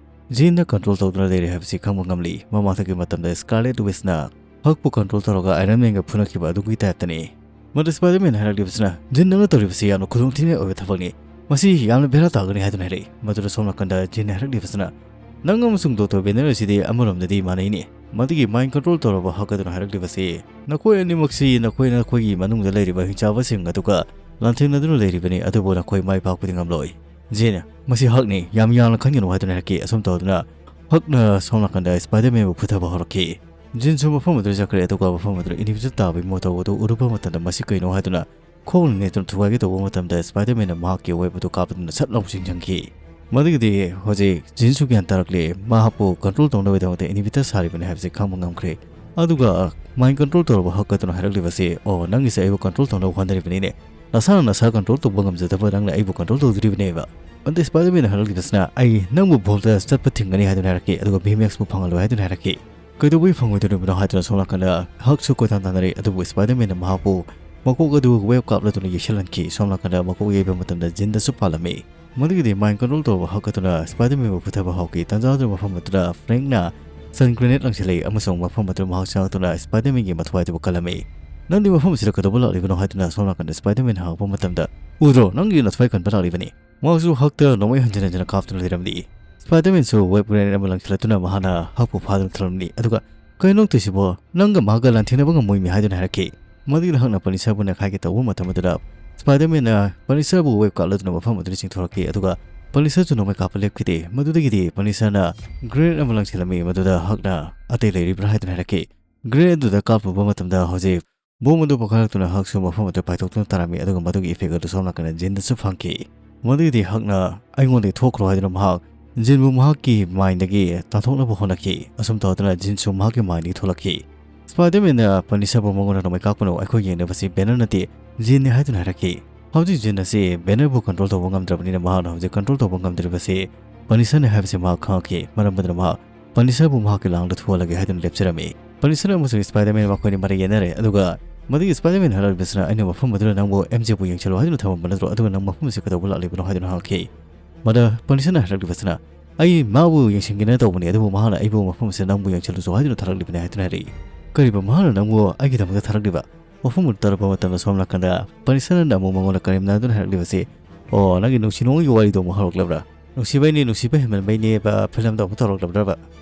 ꯖꯤꯟꯅ ꯀꯟꯇ꯭ꯔꯣꯜ ꯇꯧꯗꯨꯅ ꯂꯩꯔꯦ ꯍꯥꯏꯕꯁꯤ ꯈꯪꯕ ꯉꯝꯂꯤ꯫ ꯃꯃꯥꯡꯊꯛꯀꯤ ꯃꯇꯝꯗ ꯁ꯭ꯀꯥꯔꯂꯦꯠ ꯋꯤꯆꯅ ꯍꯛꯄꯨ ꯀꯟꯇ꯭ꯔꯣꯜ ꯇꯧꯔꯒ ꯑꯥꯏꯔꯟ ꯃꯦꯟꯒ ꯐꯨꯅꯈꯤꯕ ꯑꯗꯨꯒꯤ ꯇꯥꯏꯞꯇꯅꯤ꯫ ꯃꯗꯨ ꯁ꯭ꯄꯥꯏꯗꯔꯃꯦꯟꯅ ꯍꯥꯏꯔꯛꯂꯤꯕꯁꯤꯅ, "ꯖꯤꯟ, ꯅꯪꯅ ꯇꯧꯔꯤꯕꯁꯤ ꯌꯥꯝꯅ ꯈꯨꯗꯣꯡꯊꯤꯅꯤꯡꯉꯥꯏ ꯑꯣꯏꯕ ꯊꯕꯛꯅꯤ꯫ ꯃꯁꯤ ꯌꯥꯝꯅ ꯕꯦꯔꯥ ꯇꯥꯒꯅꯤ" ꯍꯥꯏꯗꯨꯅ ꯍꯥꯏꯔꯛꯏ꯫ ꯃꯗꯨꯗ ꯁꯣꯝ ꯅꯥꯀꯟꯗ ꯖꯤꯟꯅ ꯍꯥꯏꯔꯛꯂꯤꯕꯁꯤꯅ, "ꯅꯪ ꯑꯃꯁꯨꯡ ꯗꯣꯛꯇꯔ ꯕꯦꯅꯔ ꯑꯁꯤꯗꯤ ꯑꯃꯔꯣꯝꯗꯗꯤ ꯃꯥꯟꯅꯩꯅꯦ꯫ ꯃꯗꯨꯒꯤ ꯃꯥꯏꯟ ꯀꯟꯇ꯭ꯔꯣꯜ ꯇꯧꯔꯕ ꯍꯛ ꯑꯗꯨꯅ ꯍꯥꯏꯔꯛꯂꯤꯕꯁꯤ, ꯅꯈꯣꯏ ꯑꯅꯤꯃꯛꯁꯤ ꯅꯈꯣꯏ ꯅꯈꯣꯏꯒꯤ ꯃꯅꯨꯡꯗ ꯂꯩꯔꯤꯕ ꯍꯤꯡꯆꯥꯕꯁꯤꯡ ꯑꯗꯨꯒ ꯂꯥꯟꯊꯦꯡꯅꯗꯨꯅ ꯂꯩꯔꯤꯕꯅꯤ, ꯑꯗꯨꯕꯨ ꯅꯈꯣꯏ ꯃꯥꯏ ꯄꯥꯛꯄꯗꯤ ꯉꯝꯂꯣꯏ꯫ ꯖꯤꯟ, ꯃꯁꯤ ꯍꯛꯅꯤ, ꯌꯥꯝ ꯌꯥꯝꯅ ꯈꯟꯒꯅꯨ" ꯍꯥꯏꯗꯨꯅ ꯍꯥꯏꯔꯛꯈꯤ꯫ ꯑꯁꯨꯝ ꯇꯧꯗꯨꯅ ꯍꯛꯅ ꯁꯣꯝ ꯅꯥꯀꯟꯗ ꯁ꯭ꯄꯥꯏꯗꯔꯃꯦꯟꯕꯨ ꯐꯨꯊꯕ ꯍꯧꯔꯛꯈꯤ꯫ ꯖꯤꯟꯁꯨ ꯃꯐꯝ ꯑꯗꯨꯗ ꯆꯠꯈ꯭ꯔꯦ, ꯑꯗꯨꯒ ꯃꯐꯝ ꯑꯗꯨꯗ ꯏꯅꯤꯕꯤꯇꯔ ꯇꯥꯕꯒꯤ ꯃꯑꯣꯡ ꯇꯧꯕ ꯑꯗꯨ ꯎꯔꯨꯕ ꯃꯇꯝꯗ ꯃꯁꯤ ꯀꯩꯅꯣ ꯍꯥꯏꯗꯨꯅ ꯈꯣꯡꯅ ꯅꯦꯠꯇꯨꯅ ꯊꯨꯒꯥꯏꯒꯦ ꯇꯧꯕ ꯃꯇꯝꯗ ꯁ꯭ꯄꯥꯏꯗꯔꯃꯦꯟꯅ ꯃꯍꯥꯛꯀꯤ ꯑꯣꯏꯕꯗꯨ ꯀꯥꯞꯇꯨꯅ ꯁꯠ ꯂꯥꯎ ꯆꯤꯡꯁꯤꯟꯈꯤ꯫ ꯃꯗꯨꯒꯤꯗꯤ ꯍꯧꯖꯤꯛ ꯖꯤꯟꯁꯨ ꯒ꯭ꯌꯥꯟ ꯇꯥꯔꯛꯂꯦ, ꯃꯍꯥꯛꯄꯨ ꯀꯟꯇ꯭ꯔꯣꯜ ꯇꯧꯅꯕꯒꯤꯗꯃꯛꯇ ꯏꯅꯤꯕꯤꯇꯔ ꯁꯥꯔꯤꯕꯅꯤ ꯍꯥꯏꯕꯁꯤ ꯈꯪꯕ ꯉꯝꯈ꯭ꯔꯦ꯫ ꯑꯗꯨꯒ ꯃꯥꯏꯟ ꯀꯟꯇ꯭ꯔꯣꯜ ꯇꯧꯔꯕ ꯍꯛ ꯑꯗꯨꯅ ꯍꯥꯏꯔꯛꯂꯤꯕꯁꯤ, "ꯑꯣ, ꯅꯪꯒꯤꯁꯦ ꯑꯩꯕꯨ ꯀꯟꯇ꯭ꯔꯣꯜ ꯇꯧꯅꯕ ꯍꯣꯠꯅꯔꯤꯕꯅꯤꯅꯦ꯫ ꯅꯁꯥꯅ ꯅꯁꯥ ꯀꯟꯇ꯭ꯔꯣꯜ ꯇꯧꯕ ꯉꯝꯖꯗꯕ ꯅꯪꯅ ꯑꯩꯕꯨ ꯀꯟꯇ꯭ꯔꯣꯜ ꯇꯧꯗꯣꯔꯤꯕꯅꯦꯕ"꯫ ꯑꯗ ꯁ꯭ꯄꯥꯏꯗꯔꯃꯦꯟꯅ ꯍꯥꯏꯔꯛꯂꯤꯕꯁꯤꯅ, "ꯑꯩ ꯅꯪꯕꯨ ꯚꯣꯜꯗ ꯆꯠꯄ ꯊꯤꯡꯒꯅꯤ" ꯍꯥꯏꯗꯨꯅ ꯍꯥꯏꯔꯛꯈꯤ, ꯑꯗꯨꯒ ꯚꯤꯃꯦꯛꯁꯄꯨ ꯐꯪꯍꯜꯂꯣꯏ ꯍꯥꯏꯗꯨꯅ ꯍꯥꯏꯔꯛꯈꯤ꯫ "ꯀꯩꯗꯧꯕꯒꯤ ꯐꯪꯉꯣꯏꯗꯣꯔꯤꯕꯅꯣ?" ꯍꯥꯏꯗꯨꯅ ꯁꯣꯝ ꯅꯥꯀꯟꯗ ꯍꯛꯁꯨ ꯀꯣꯏꯇꯥꯟ ꯇꯥꯟꯅꯔꯤ, ꯑꯗꯨꯕꯨ ꯁ꯭ꯄꯥꯏꯗꯔꯃꯦꯟꯅ ꯃꯍꯥꯛꯄꯨ ꯃꯀꯣꯛ ꯑꯗꯨ ꯋꯦꯕ ꯀꯥꯞꯂꯗꯨꯅ ꯌꯩꯁꯜꯍꯟꯈꯤ꯫ ꯁꯣꯝ ꯅꯥꯀꯟꯗ ꯃꯀꯣꯛ ꯌꯩꯕ ꯃꯇꯝꯗ ꯖꯤꯟꯗꯁꯨ ꯄꯥꯜꯂꯝꯃꯤ꯫ ꯃꯗꯨꯒꯤꯗꯤ mind control ꯇꯧꯕ ꯍꯛ ꯑꯗꯨꯅ Spider-Man ꯕꯨ ꯐꯨꯊꯕ ꯍꯧꯈꯤ꯫ ꯇꯥꯟꯖꯥ ꯑꯗꯨꯗ ꯃꯐꯝ ꯑꯗꯨꯗ Frank ꯅ stun grenade ꯂꯪꯁꯤꯜꯂꯛꯏ ꯑꯃꯁꯨꯡ ꯃꯐꯝ ꯑꯗꯨꯗ ꯃꯍꯥꯛ ꯆꯪꯂꯛꯇꯨꯅ Spider-Man ꯒꯤ ꯃꯊ꯭ꯋꯥꯏ ꯑꯗꯨꯕꯨ ꯀꯜꯂꯝꯃꯤ꯫ "ꯅꯪꯗꯤ ꯃꯐꯝ ꯑꯁꯤꯗ ꯀꯩꯗꯧꯕ ꯂꯥꯛꯂꯤꯕꯅꯣ?" ꯍꯥꯏꯗꯨꯅ ꯁꯣꯝ ꯅꯥꯀꯟꯗ Spider-Man ꯍꯪꯂꯛꯄ ꯃꯇꯝꯗ, "ꯎꯗ꯭ꯔꯣ, ꯅꯪꯒꯤ ꯅꯊ꯭ꯋꯥꯏ ꯀꯟꯕ ꯂꯥꯛꯂꯤꯕꯅꯤ"꯫ ꯃꯍꯥꯛꯁꯨ ꯍꯛꯇ ꯅꯣꯡꯃꯩ ꯍꯟꯖꯤꯟ ꯍꯟꯖꯤꯟꯅ ꯀꯥꯞꯇꯨꯅ ꯂꯩꯔꯝꯂꯤ꯫ Spider-Man ꯁꯨ web grenade ꯑꯃ ꯂꯪꯁꯤꯜꯂꯛꯇꯨꯅ ꯃꯍꯥꯛꯅ ꯍꯛꯄꯨ ꯐꯥꯗꯨꯅ ꯊꯝꯂꯝꯂꯤ꯫ ꯑꯗꯨꯒ, "ꯀꯩꯅꯣ ꯇꯧꯔꯤꯁꯤꯕꯣ? ꯅꯪꯒ ꯃꯍꯥꯛꯀ ꯂꯥꯟꯊꯦꯡꯅꯕ ꯉꯝꯃꯣꯏꯃꯤ" ꯍꯥꯏꯗꯨꯅ ꯍꯥꯏꯔꯛꯈꯤ꯫ ꯃꯗꯨꯒꯤ ꯍꯛꯅ Punisher ꯕꯨ ꯅꯩꯈꯥꯏꯒꯦ ꯇꯧꯕ ꯃꯇꯝ ꯑꯗꯨꯗ Spider-Man ꯅ Punisher ꯕꯨ web ꯀꯥꯞꯂꯗꯨꯅ ꯃꯐꯝ ꯑꯗꯨꯗ ꯆꯤꯡꯊꯣꯔꯛꯈꯤ꯫ ꯑꯗꯨꯒ Punisher ꯁꯨ ꯅꯣꯡꯃꯩ ꯀꯥꯞꯄ ꯂꯦꯞꯈꯤꯗꯦ꯫ ꯃꯗꯨꯗꯒꯤꯗꯤ Punisher ꯅ grenade ꯑꯃ ꯂꯪꯁꯤꯜꯂꯝꯃꯤ, ꯃꯗꯨꯗ ꯍꯛꯅ "ꯑꯇꯩ ꯂꯩꯔꯤꯕ꯭ꯔꯥ?" ꯍꯥꯏꯗꯨꯅ ꯍꯥꯏꯔꯛꯈꯤ꯫ Grenade ꯑꯗꯨꯗ ꯀꯥꯞꯂꯨꯕ ꯃꯇꯝꯗ ꯍꯧꯖꯤꯛ bomb ꯑꯗꯨ ꯄꯣꯈꯥꯏꯔꯛꯇꯨꯅ ꯍꯛꯁꯨ ꯃꯐꯝ ꯑꯗꯨꯗ ꯄꯥꯏꯊꯣꯛꯇꯨꯅ ꯇꯥꯔꯝꯃꯤ, ꯑꯗꯨꯒ ꯃꯗꯨꯒꯤ effect ꯑꯗꯨ ꯁꯣꯝ ꯅꯥꯀꯟꯗ ꯖꯤꯟꯗꯁꯨ ꯐꯪꯈꯤ꯫ ꯃꯗꯨꯒꯤꯗꯤ ꯍꯛꯅ "ꯑꯩꯉꯣꯟꯗꯒꯤ ꯊꯣꯛꯈ꯭ꯔꯣ" ꯍꯥꯏꯗꯨꯅ ꯃꯍꯥꯛ ꯖꯤꯟꯕꯨ ꯃꯍꯥꯛꯀꯤ mind ꯗꯒꯤ ꯇꯥꯟꯊꯣꯛꯅꯕ ꯍꯣꯠꯅꯈꯤ꯫ ꯑꯁꯨꯝ ꯇꯧꯗꯨꯅ ꯖꯤꯟꯁꯨ ꯃꯍꯥꯛꯀꯤ mind ꯗꯒꯤ ꯊꯣꯛꯂꯛꯈꯤ꯫ Spider-Man ꯅ Punisher ꯕꯨ ꯃꯉꯣꯟꯗ ꯅꯣꯡꯃꯩ ꯀꯥꯞꯀꯅꯨ, ꯑꯩꯈꯣꯏ ꯌꯦꯡꯅꯕꯁꯤ Banner ꯅꯠꯇꯦ, ꯖꯤꯟꯅꯤ ꯍꯥꯏꯗꯨꯅ ꯍꯥꯏꯔꯛꯈꯤ꯫ ꯍꯧꯖꯤꯛ ꯖꯤꯟ ꯑꯁꯤ Banner ꯕꯨ control ꯇꯧꯕ ꯉꯝꯗ꯭ꯔꯕꯅꯤꯅ ꯃꯍꯥꯛꯅ ꯍꯧꯖꯤꯛ control ꯇꯧꯕ ꯉꯝꯗ꯭ꯔꯤꯕꯁꯤ Punisher ꯅꯤ ꯍꯥꯏꯕꯁꯤ ꯃꯍꯥꯛ ꯈꯪꯂꯛꯈꯤ꯫ ꯃꯔꯝ ꯑꯗꯨꯅ ꯃꯍꯥꯛ Punisher ꯕꯨ ꯃꯍꯥꯛꯀꯤ ꯂꯥꯡꯗ ꯊꯨꯍꯜꯂꯒꯦ ꯍꯥꯏꯗꯨꯅ ꯂꯦꯞꯆꯔꯝꯃꯤ꯫ Punisher ꯑꯃꯁꯨꯡ Spider-Man ꯃꯈꯣꯏꯅꯤ ꯃꯔꯩ ꯌꯦꯠꯅꯔꯦ, ꯑꯗꯨꯒ ꯃꯗꯨꯒꯤ Spider-Man ꯍꯥꯏꯔꯛꯂꯤꯕꯁꯤꯅ, "ꯑꯩꯅ ꯃꯐꯝ ꯑꯗꯨꯗ ꯅꯪꯕꯨ M J ꯕꯨ ꯌꯦꯡꯁꯤꯜꯂꯨ ꯍꯥꯏꯗꯨꯅ ꯊꯝꯃꯝꯕ ꯅꯠꯇ꯭ꯔꯣ? ꯑꯗꯨꯒ ꯅꯪ ꯃꯐꯝ ꯑꯁꯤ ꯀꯩꯗꯧꯕ ꯂꯥꯛꯂꯤꯕꯅꯣ?" ꯍꯥꯏꯗꯨꯅ ꯍꯪꯂꯛꯈꯤ꯫ ꯃꯗ Punisher ꯅ ꯍꯥꯏꯔꯛꯂꯤꯕꯁꯤꯅ, "ꯑꯩ ꯃꯥꯕꯨ ꯌꯦꯡꯁꯤꯟꯒꯦꯅ ꯇꯧꯕꯅꯤ, ꯑꯗꯨꯕꯨ ꯃꯍꯥꯛꯅ ꯑꯩꯕꯨ ꯃꯐꯝ ꯑꯁꯤꯗ ꯅꯪꯕꯨ ꯌꯦꯡꯁꯤꯜꯂꯨꯆꯣ ꯍꯥꯏꯗꯨꯅ ꯊꯥꯔꯛꯂꯤꯕꯅꯤ" ꯍꯥꯏꯗꯨꯅ ꯍꯥꯏꯔꯛꯏ꯫ "ꯀꯔꯤꯕ, ꯃꯍꯥꯛꯅ ꯅꯪꯕꯨ ꯑꯩꯒꯤꯗꯃꯛꯇ ꯊꯥꯔꯛꯂꯤꯕ?" ꯋꯥꯐꯝ ꯑꯗꯨ ꯇꯥꯔꯛꯄ ꯃꯇꯝꯗ ꯁꯣꯝ ꯅꯥꯀꯟꯗ Punisher ꯅ ꯑꯃꯨꯛ ꯃꯉꯣꯟꯗ ꯀꯔꯦꯝꯅꯗꯨꯅ ꯍꯥꯏꯔꯛꯂꯤꯕꯁꯤ, "ꯑꯣ, ꯅꯪꯒꯤ ꯅꯨꯡꯁꯤ ꯅꯨꯡꯉꯣꯟꯒꯤ ꯋꯥꯔꯤꯗꯣ ꯑꯃꯨꯛ ꯍꯧꯔꯛꯂꯕ꯭ꯔꯥ? ꯅꯨꯡꯁꯤꯕꯩꯅꯦ, ꯅꯨꯡꯁꯤꯕ ꯍꯦꯟꯃꯟꯕꯩꯅꯦꯕ ꯐꯤꯂꯝꯗ ꯑꯃꯨꯛ ꯇꯧꯔꯛꯂꯕ꯭ꯔꯕ?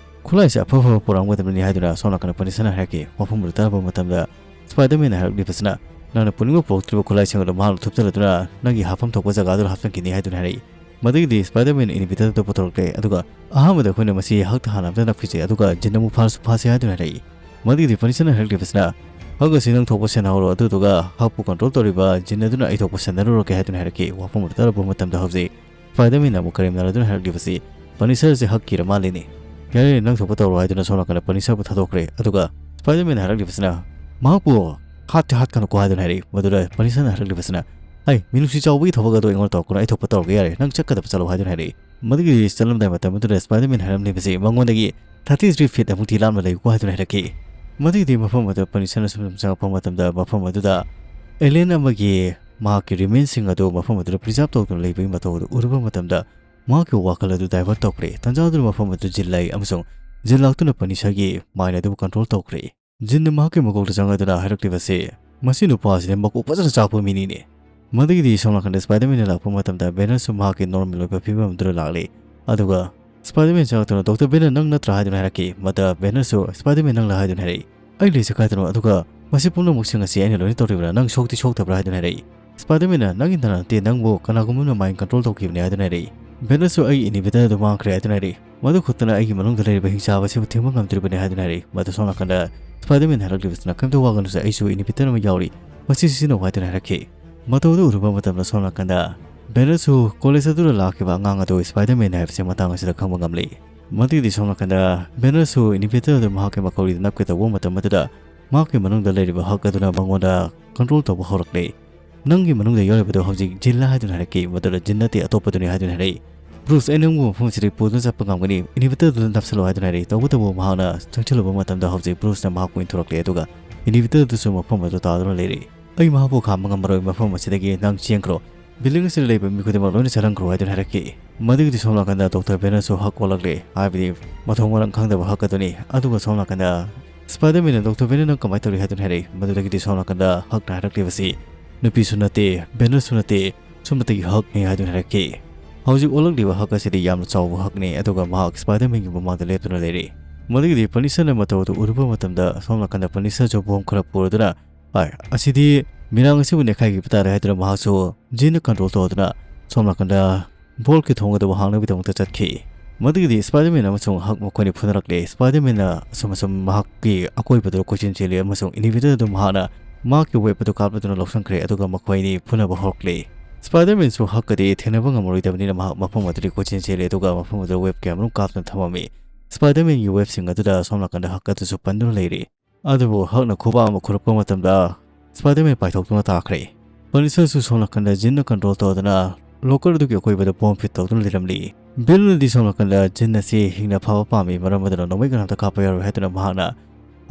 ꯈꯨꯠꯂꯥꯏꯁꯦ ꯑꯐ ꯑꯐꯕ ꯄꯨꯔꯛꯑꯝꯒꯗꯕꯅꯤ" ꯍꯥꯏꯗꯨꯅ ꯁꯣꯝ ꯅꯥꯀꯟꯗ Punisher ꯅ ꯍꯥꯏꯔꯛꯈꯤ꯫ ꯋꯥꯐꯝ ꯑꯗꯨ ꯇꯥꯔꯛꯄ ꯃꯇꯝꯗ Spider-Man ꯅ ꯍꯥꯏꯔꯛꯂꯤꯕꯁꯤꯅ, "ꯅꯪꯅ ꯄꯨꯅꯤꯡꯕ ꯄꯨꯔꯛꯇ꯭ꯔꯤꯕ ꯈꯨꯠꯂꯥꯏꯁꯤꯡ ꯑꯗꯨ ꯃꯍꯥꯛꯅ ꯊꯨꯞꯆꯜꯂꯗꯨꯅ ꯅꯪꯒꯤ ꯍꯥꯞꯐꯝ ꯊꯣꯛꯄ ꯖꯒꯥꯗꯨꯗ ꯍꯥꯞꯆꯤꯟꯈꯤꯅꯤ" ꯍꯥꯏꯗꯨꯅ ꯍꯥꯏꯔꯛꯏ꯫ ꯃꯗꯨꯒꯤꯗꯤ Spider-Man ꯅ inhibitor ꯑꯗꯨ ꯄꯨꯊꯣꯔꯛꯂꯦ, ꯑꯗꯨꯒ ꯑꯍꯥꯟꯕꯗ ꯑꯩꯈꯣꯏꯅ ꯃꯁꯤ ꯍꯛꯇ ꯍꯥꯟꯅ ꯑꯝꯇ ꯅꯞꯈꯤꯁꯦ, ꯑꯗꯨꯒ ꯖꯤꯟ ꯑꯃꯨꯛ ꯐꯥꯔꯁꯨ ꯐꯥꯁꯦ ꯍꯥꯏꯗꯨꯅ ꯍꯥꯏꯔꯛꯏ꯫ ꯃꯗꯨꯒꯤꯗꯤ Punisher ꯅ ꯍꯥꯏꯔꯛꯂꯤꯕꯁꯤꯅ, "ꯍꯛ ꯑꯁꯤ ꯅꯪ ꯊꯣꯛꯄ ꯁꯦꯟꯅꯍꯧꯔꯣ, ꯑꯗꯨꯗꯨꯒ ꯍꯛꯄꯨ control ꯇꯧꯔꯤꯕ ꯖꯤꯟ ꯑꯗꯨꯅ ꯑꯩ ꯊꯣꯛꯄ ꯁꯦꯟꯅꯔꯨꯔꯒꯦ" ꯍꯥꯏꯗꯨꯅ ꯍꯥꯏꯔꯛꯈꯤ꯫ ꯋꯥꯐꯝ ꯑꯗꯨ ꯇꯥꯔꯛꯄ ꯃꯇꯝꯗ ꯍꯧꯖꯤꯛ Spider-Man ꯅ ꯑꯃꯨꯛ ꯀꯔꯦꯝꯅꯔꯗꯨꯅ ꯍꯥꯏꯔꯛꯂꯤꯕꯁꯤ, "Punisher ꯁꯦ ꯍꯛꯀꯤꯔ ꯃꯥꯜꯂꯤꯅꯦ꯫ ꯌꯥꯔꯦ, ꯅꯪ ꯊꯣꯛꯄ ꯇꯧꯔꯣ" ꯍꯥꯏꯗꯨꯅ ꯁꯣꯝ ꯅꯥꯀꯟꯗ Punisher ꯕꯨ ꯊꯥꯗꯣꯛꯈ꯭ꯔꯦ꯫ ꯑꯗꯨꯒ Spider-Man ꯅ ꯍꯥꯏꯔꯛꯂꯤꯕꯁꯤꯅ, "ꯃꯍꯥꯛꯄꯨ ꯍꯥꯠꯇꯤ ꯍꯥꯠꯀꯅꯨꯀꯣ" ꯍꯥꯏꯗꯨꯅ ꯍꯥꯏꯔꯛꯏ꯫ ꯃꯗꯨꯗ Punisher ꯅ ꯍꯥꯏꯔꯛꯂꯤꯕꯁꯤꯅ, "ꯑꯩ ꯃꯤꯅꯨꯡꯁꯤ ꯆꯥꯎꯕꯒꯤ ꯊꯕꯛ ꯑꯗꯨ ꯑꯩꯉꯣꯟꯗ ꯇꯧꯔꯛꯀꯅꯨ, ꯑꯩ ꯊꯣꯛꯄ ꯇꯧꯔꯒꯦ, ꯌꯥꯔꯦ, ꯅꯪ ꯆꯠꯀꯗꯕ ꯆꯠꯂꯣ" ꯍꯥꯏꯗꯨꯅ ꯍꯥꯏꯔꯛꯏ꯫ ꯃꯗꯨꯒꯤ ꯆꯠꯂꯝꯗꯥꯏ ꯃꯇꯝ ꯑꯗꯨꯗ Spider-Man ꯍꯥꯏꯔꯝꯂꯤꯕꯁꯤ ꯃꯉꯣꯟꯗꯒꯤ thirty three feet ꯑꯃꯨꯛꯇꯤ ꯂꯥꯞꯅ ꯂꯩꯌꯨꯀꯣ ꯍꯥꯏꯗꯨꯅ ꯍꯥꯏꯔꯛꯈꯤ꯫ ꯃꯗꯨꯒꯤꯗꯤ ꯃꯐꯝ ꯑꯗꯨꯗ Punisher ꯅ ꯁꯨꯝ ꯁꯨꯝ ꯆꯪꯂꯛꯄ ꯃꯇꯝꯗ ꯃꯐꯝ ꯑꯗꯨꯗ alien ꯑꯃꯒꯤ ꯃꯍꯥꯛꯀꯤ remains ꯁꯤꯡ ꯑꯗꯨ ꯃꯐꯝ ꯑꯗꯨꯗ preserve ꯇꯧꯗꯨꯅ ꯂꯩꯕꯒꯤ ꯃꯇꯧ ꯑꯗꯨ ꯎꯔꯨꯕ ꯃꯇꯝꯗ ꯃꯍꯥꯛꯀꯤ ꯋꯥꯈꯜ ꯑꯗꯨ divert ꯇꯧꯈ꯭ꯔꯦ꯫ ꯇꯟꯖꯥ ꯑꯗꯨꯗ ꯃꯐꯝ ꯑꯗꯨ ꯖꯤꯟ ꯂꯥꯛꯏ ꯑꯃꯁꯨꯡ ꯖꯤꯟ ꯂꯥꯛꯇꯨꯅ Punisher ꯒꯤ mind ꯑꯗꯨꯕꯨ control ꯇꯧꯈ꯭ꯔꯦ꯫ ꯖꯤꯟꯅ ꯃꯍꯥꯛꯀꯤ ꯃꯀꯣꯛꯇ ꯆꯪꯂꯗꯨꯅ ꯍꯥꯏꯔꯛꯂꯤꯕꯁꯤ, "ꯃꯁꯤ ꯅꯨꯄꯥ ꯑꯁꯤꯗꯤ ꯃꯀꯣꯛ ꯐꯖꯅ ꯆꯥꯛꯄ ꯃꯤꯅꯤꯅꯦ"꯫ ꯃꯗꯨꯒꯤꯗꯤ ꯁꯣꯝ ꯅꯥꯀꯟꯗ Spider-Man ꯅ ꯂꯥꯛꯄ ꯃꯇꯝꯗ Banner ꯁꯨ ꯃꯍꯥꯛꯀꯤ normal ꯑꯣꯏꯕ ꯐꯤꯕꯝ ꯑꯗꯨꯗ ꯂꯥꯛꯂꯦ꯫ ꯑꯗꯨꯒ Spider-Man ꯆꯪꯂꯛꯇꯨꯅ, "Doctor Banner, ꯅꯪ ꯅꯠꯇ꯭ꯔꯥ?" ꯍꯥꯏꯗꯨꯅ ꯍꯥꯏꯔꯛꯈꯤ꯫ ꯃꯗ Banner ꯁꯨ, "Spider-Man, ꯅꯪꯂꯥ?" ꯍꯥꯏꯗꯨꯅ ꯍꯥꯏꯔꯛꯏ꯫ "ꯑꯩ ꯂꯩꯁꯦ ꯀꯥꯏꯗꯅꯣ? ꯑꯗꯨꯒ ꯃꯁꯤ ꯄꯨꯝꯅꯃꯛꯁꯤꯡ ꯑꯁꯤ ꯑꯩꯅ ꯂꯣꯏꯅ ꯇꯧꯔꯤꯕ꯭ꯔꯥ? ꯅꯪ ꯁꯣꯛꯇꯤ ꯁꯣꯛꯇꯕ꯭ꯔꯥ?" ꯍꯥꯏꯗꯨꯅ ꯍꯥꯏꯔꯛꯏ꯫ Spider-Man ꯅ, "ꯅꯪꯒꯤ ꯅꯅꯥ ꯅꯠꯇꯦ, ꯅꯪꯕꯨ ꯀꯅꯥꯒꯨꯝꯕ ꯑꯃꯅ mind control ꯇꯧꯈꯤꯕꯅꯦ" ꯍꯥꯏꯗꯨꯅ ꯍꯥꯏꯔꯛꯏ꯫ Banner ꯁꯨ, "ꯑꯩꯒꯤ inhibitor ꯑꯗꯨ ꯃꯥꯡꯈ꯭ꯔꯦ" ꯍꯥꯏꯗꯨꯅ ꯍꯥꯏꯔꯛꯏ꯫ "ꯃꯗꯨ ꯈꯛꯇꯅ ꯑꯩꯒꯤ ꯃꯅꯨꯡꯗ ꯂꯩꯔꯤꯕ ꯍꯤꯡꯆꯥꯕ ꯑꯁꯤꯕꯨ ꯊꯤꯡꯕ ꯉꯝꯗ꯭ꯔꯤꯕꯅꯤ" ꯍꯥꯏꯗꯨꯅ ꯍꯥꯏꯔꯛꯏ꯫ ꯃꯗꯨ ꯁꯣꯝ ꯅꯥꯀꯟꯗ Spider-Man ꯍꯥꯏꯔꯛꯂꯤꯕꯁꯤꯅ, "ꯀꯩꯝꯇ ꯋꯥꯒꯅꯨꯁꯦ, ꯑꯩꯁꯨ inhibitor ꯑꯃ ꯌꯥꯎꯔꯤ, ꯃꯁꯤ ꯁꯤꯖꯤꯟꯅꯧ" ꯍꯥꯏꯗꯨꯅ ꯍꯥꯏꯔꯛꯈꯤ꯫ ꯃꯇꯧ ꯑꯗꯨ ꯎꯔꯨꯕ ꯃꯇꯝꯗ ꯁꯣꯝ ꯅꯥꯀꯟꯗ Banner ꯁꯨ college ꯑꯗꯨꯗ ꯂꯥꯛꯈꯤꯕ ꯑꯉꯥꯡ ꯑꯗꯨ Spider-Man ꯍꯥꯏꯕꯁꯤ ꯃꯇꯥꯡ ꯑꯁꯤꯗ ꯈꯪꯕ ꯉꯝꯂꯤ꯫ ꯃꯗꯨꯒꯤꯗꯤ ꯁꯣꯝ ꯅꯥꯀꯟꯗ Banner ꯁꯨ inhibitor ꯑꯗꯨ ꯃꯍꯥꯛꯀꯤ ꯃꯈꯧꯔꯤꯗ ꯅꯞꯀꯦ ꯇꯧꯕ ꯃꯇꯝ ꯑꯗꯨꯗ ꯃꯍꯥꯛꯀꯤ ꯃꯅꯨꯡꯗ ꯂꯩꯔꯤꯕ Hulk ꯑꯗꯨꯅ ꯃꯉꯣꯟꯗ control ꯇꯧꯕ ꯍꯧꯔꯛꯂꯦ꯫ "ꯅꯪꯒꯤ ꯃꯅꯨꯡꯗ ꯌꯥꯎꯔꯤꯕꯗꯨ ꯍꯧꯖꯤꯛ ꯖꯤꯟꯂꯥ?" ꯍꯥꯏꯗꯨꯅ ꯍꯥꯏꯔꯛꯈꯤ꯫ ꯃꯗꯨꯗ, "ꯖꯤꯟ ꯅꯠꯇꯦ, ꯑꯇꯣꯞꯄꯗꯨꯅꯤ" ꯍꯥꯏꯗꯨꯅ ꯍꯥꯏꯔꯛꯏ꯫ "Bruce, ꯑꯩ ꯅꯪꯕꯨ ꯃꯐꯝ ꯑꯁꯤꯗꯒꯤ ꯄꯨꯗꯨꯅ ꯆꯠꯄ ꯉꯝꯒꯅꯤ, inhibitor ꯑꯗꯨꯗ ꯅꯞꯁꯜꯂꯣ" ꯍꯥꯏꯗꯨꯅ ꯍꯥꯏꯔꯛꯏ꯫ ꯇꯧꯕꯇꯕꯨ ꯃꯍꯥꯛꯅ ꯆꯪꯁꯤꯜꯂꯨꯕ ꯃꯇꯝꯗ ꯍꯧꯖꯤꯛ Bruce ꯅ ꯃꯍꯥꯛꯄꯨ ꯏꯟꯊꯣꯔꯛꯂꯦ, ꯑꯗꯨꯒ inhibitor ꯑꯗꯨꯁꯨ ꯃꯐꯝ ꯑꯗꯨ ꯇꯥꯗꯨꯅ ꯂꯩꯔꯤ꯫ "ꯑꯩ ꯃꯍꯥꯛꯄꯨ ꯈꯥꯝꯕ ꯉꯝꯃꯔꯣꯏ, ꯃꯐꯝ ꯑꯁꯤꯗꯒꯤ ꯅꯪ ꯆꯦꯟꯈ꯭ꯔꯣ꯫ Building ꯑꯁꯤꯗ ꯂꯩꯕ ꯃꯤ ꯈꯨꯗꯤꯡꯃꯛ ꯂꯣꯏꯅ ꯆꯠꯍꯟꯈ꯭ꯔꯣ" ꯍꯥꯏꯗꯨꯅ ꯍꯥꯏꯔꯛꯈꯤ꯫ ꯃꯗꯨꯒꯤꯗꯤ ꯁꯣꯝ ꯅꯥꯀꯟꯗ Doctor Banner ꯁꯨ Hulk ꯑꯣꯜꯂꯛꯂꯦ, ꯍꯥꯏꯕꯗꯤ ꯃꯊꯣꯡ ꯃꯔꯝ ꯈꯪꯗꯕ Hulk ꯑꯗꯨꯅꯤ꯫ ꯑꯗꯨꯒ ꯁꯣꯝ ꯅꯥꯀꯟꯗ Spider-Man ꯅ, "Doctor Banner, ꯅꯪ ꯀꯃꯥꯏꯅ ꯇꯧꯔꯤ?" ꯍꯥꯏꯗꯨꯅ ꯍꯥꯏꯔꯛꯏ꯫ ꯃꯗꯨꯗꯒꯤꯗꯤ ꯁꯣꯝ ꯅꯥꯀꯟꯗ Hulk ꯅ ꯍꯥꯏꯔꯛꯂꯤꯕꯁꯤ, "ꯅꯨꯄꯤꯁꯨ ꯅꯠꯇꯦ, Banner ꯁꯨ ꯅꯠꯇꯦ, ꯁꯨꯞꯅꯇꯒꯤ Hulk ꯅꯤ" ꯍꯥꯏꯗꯨꯅ ꯍꯥꯏꯔꯛꯈꯤ꯫ ꯍꯧꯖꯤꯛ ꯑꯣꯜꯂꯛꯂꯤꯕ Hulk ꯑꯁꯤꯗꯤ ꯌꯥꯝꯅ ꯆꯥꯎꯕ Hulk ꯅꯤ, ꯑꯗꯨꯒ ꯃꯍꯥꯛ Spider-Man ꯒꯤ ꯃꯃꯥꯡꯗ ꯂꯦꯞꯇꯨꯅ ꯂꯩꯔꯤ꯫ ꯃꯗꯨꯒꯤꯗꯤ Punisher ꯅ ꯃꯇꯧ ꯑꯗꯨ ꯎꯔꯨꯕ ꯃꯇꯝꯗ ꯁꯣꯝ ꯅꯥꯀꯟꯗ Punisher ꯁꯨ bomb ꯈꯔ ꯄꯨꯔꯗꯨꯅ, "ꯍꯥꯏ, ꯑꯁꯤꯗꯤ ꯃꯤꯔꯥꯡ ꯑꯁꯤꯕꯨ ꯅꯦꯠꯈꯥꯏꯈꯤꯕ ꯇꯥꯔꯦ" ꯍꯥꯏꯗꯨꯅ ꯃꯍꯥꯛꯁꯨ ꯖꯤꯟꯅ control ꯇꯧꯗꯨꯅ ꯁꯣꯝ ꯅꯥꯀꯟꯗ Vault ꯀꯤ ꯊꯣꯡ ꯑꯗꯨꯕꯨ ꯍꯥꯡꯅꯕꯒꯤꯗꯃꯛꯇ ꯆꯠꯈꯤ꯫ ꯃꯗꯨꯒꯤꯗꯤ Spider-Man ꯑꯃꯁꯨꯡ Hulk ꯃꯈꯣꯏꯅꯤ ꯐꯨꯅꯔꯛꯂꯦ꯫ Spider-Man ꯅ ꯑꯁꯨꯝ ꯑꯁꯨꯝ ꯃꯍꯥꯛꯀꯤ ꯑꯀꯣꯏꯕꯗꯨꯗ ꯀꯣꯏꯆꯦꯟ ꯆꯦꯜꯂꯤ ꯑꯃꯁꯨꯡ inhibitor ꯑꯗꯨ ꯃꯍꯥꯛꯅ ꯃꯍꯥꯛꯀꯤ web ꯑꯗꯨ ꯀꯥꯞꯂꯗꯨꯅ ꯂꯧꯁꯤꯟꯈ꯭ꯔꯦ, ꯑꯗꯨꯒ ꯃꯈꯣꯏ ꯑꯅꯤ ꯐꯨꯅꯕ ꯍꯧꯔꯛꯂꯦ꯫ Spider-Man ꯁꯨ Hulk ꯀꯗꯤ ꯊꯦꯡꯅꯕ ꯉꯝꯃꯔꯣꯏꯗꯕꯅꯤꯅ ꯃꯍꯥꯛ ꯃꯐꯝ ꯑꯗꯨꯗꯒꯤ ꯀꯣꯏꯆꯦꯟ ꯆꯦꯜꯂꯤ, ꯑꯗꯨꯒ ꯃꯐꯝ ꯑꯗꯨꯗ web ꯀꯌꯥꯃꯔꯨꯝ ꯀꯥꯞꯇꯨꯅ ꯊꯝꯃꯝꯃꯤ꯫ Spider-Man ꯒꯤ web ꯁꯤꯡ ꯑꯗꯨꯗ ꯁꯣꯝ ꯅꯥꯀꯟꯗ Hulk ꯑꯗꯨꯁꯨ ꯄꯟꯗꯨꯅ ꯂꯩꯔꯤ꯫ ꯑꯗꯨꯕꯨ Hulk ꯅ ꯈꯨꯕꯥꯛ ꯑꯃ ꯈꯨꯔꯛꯄ ꯃꯇꯝꯗ Spider-Man ꯄꯥꯏꯊꯣꯛꯇꯨꯅ ꯇꯥꯈ꯭ꯔꯦ꯫ Punisher ꯁꯨ ꯁꯣꯝ ꯅꯥꯀꯟꯗ ꯖꯤꯟꯅ control ꯇꯧꯗꯨꯅ locker ꯑꯗꯨꯒꯤ ꯑꯀꯣꯏꯕꯗ bomb fit ꯇꯧꯗꯨꯅ ꯂꯩꯔꯝꯂꯤ꯫ Banner ꯅꯗꯤ ꯁꯣꯝ ꯅꯥꯀꯟꯗ ꯖꯤꯟ ꯑꯁꯤ ꯍꯤꯡꯅ ꯐꯕ ꯄꯥꯝꯃꯤ, ꯃꯔꯝ ꯑꯗꯨꯅ ꯅꯣꯡꯃꯩ ꯀꯅꯥꯝꯇ ꯀꯥꯞꯄ ꯌꯥꯔꯣꯏ ꯍꯥꯏꯗꯨꯅ ꯃꯍꯥꯛꯅ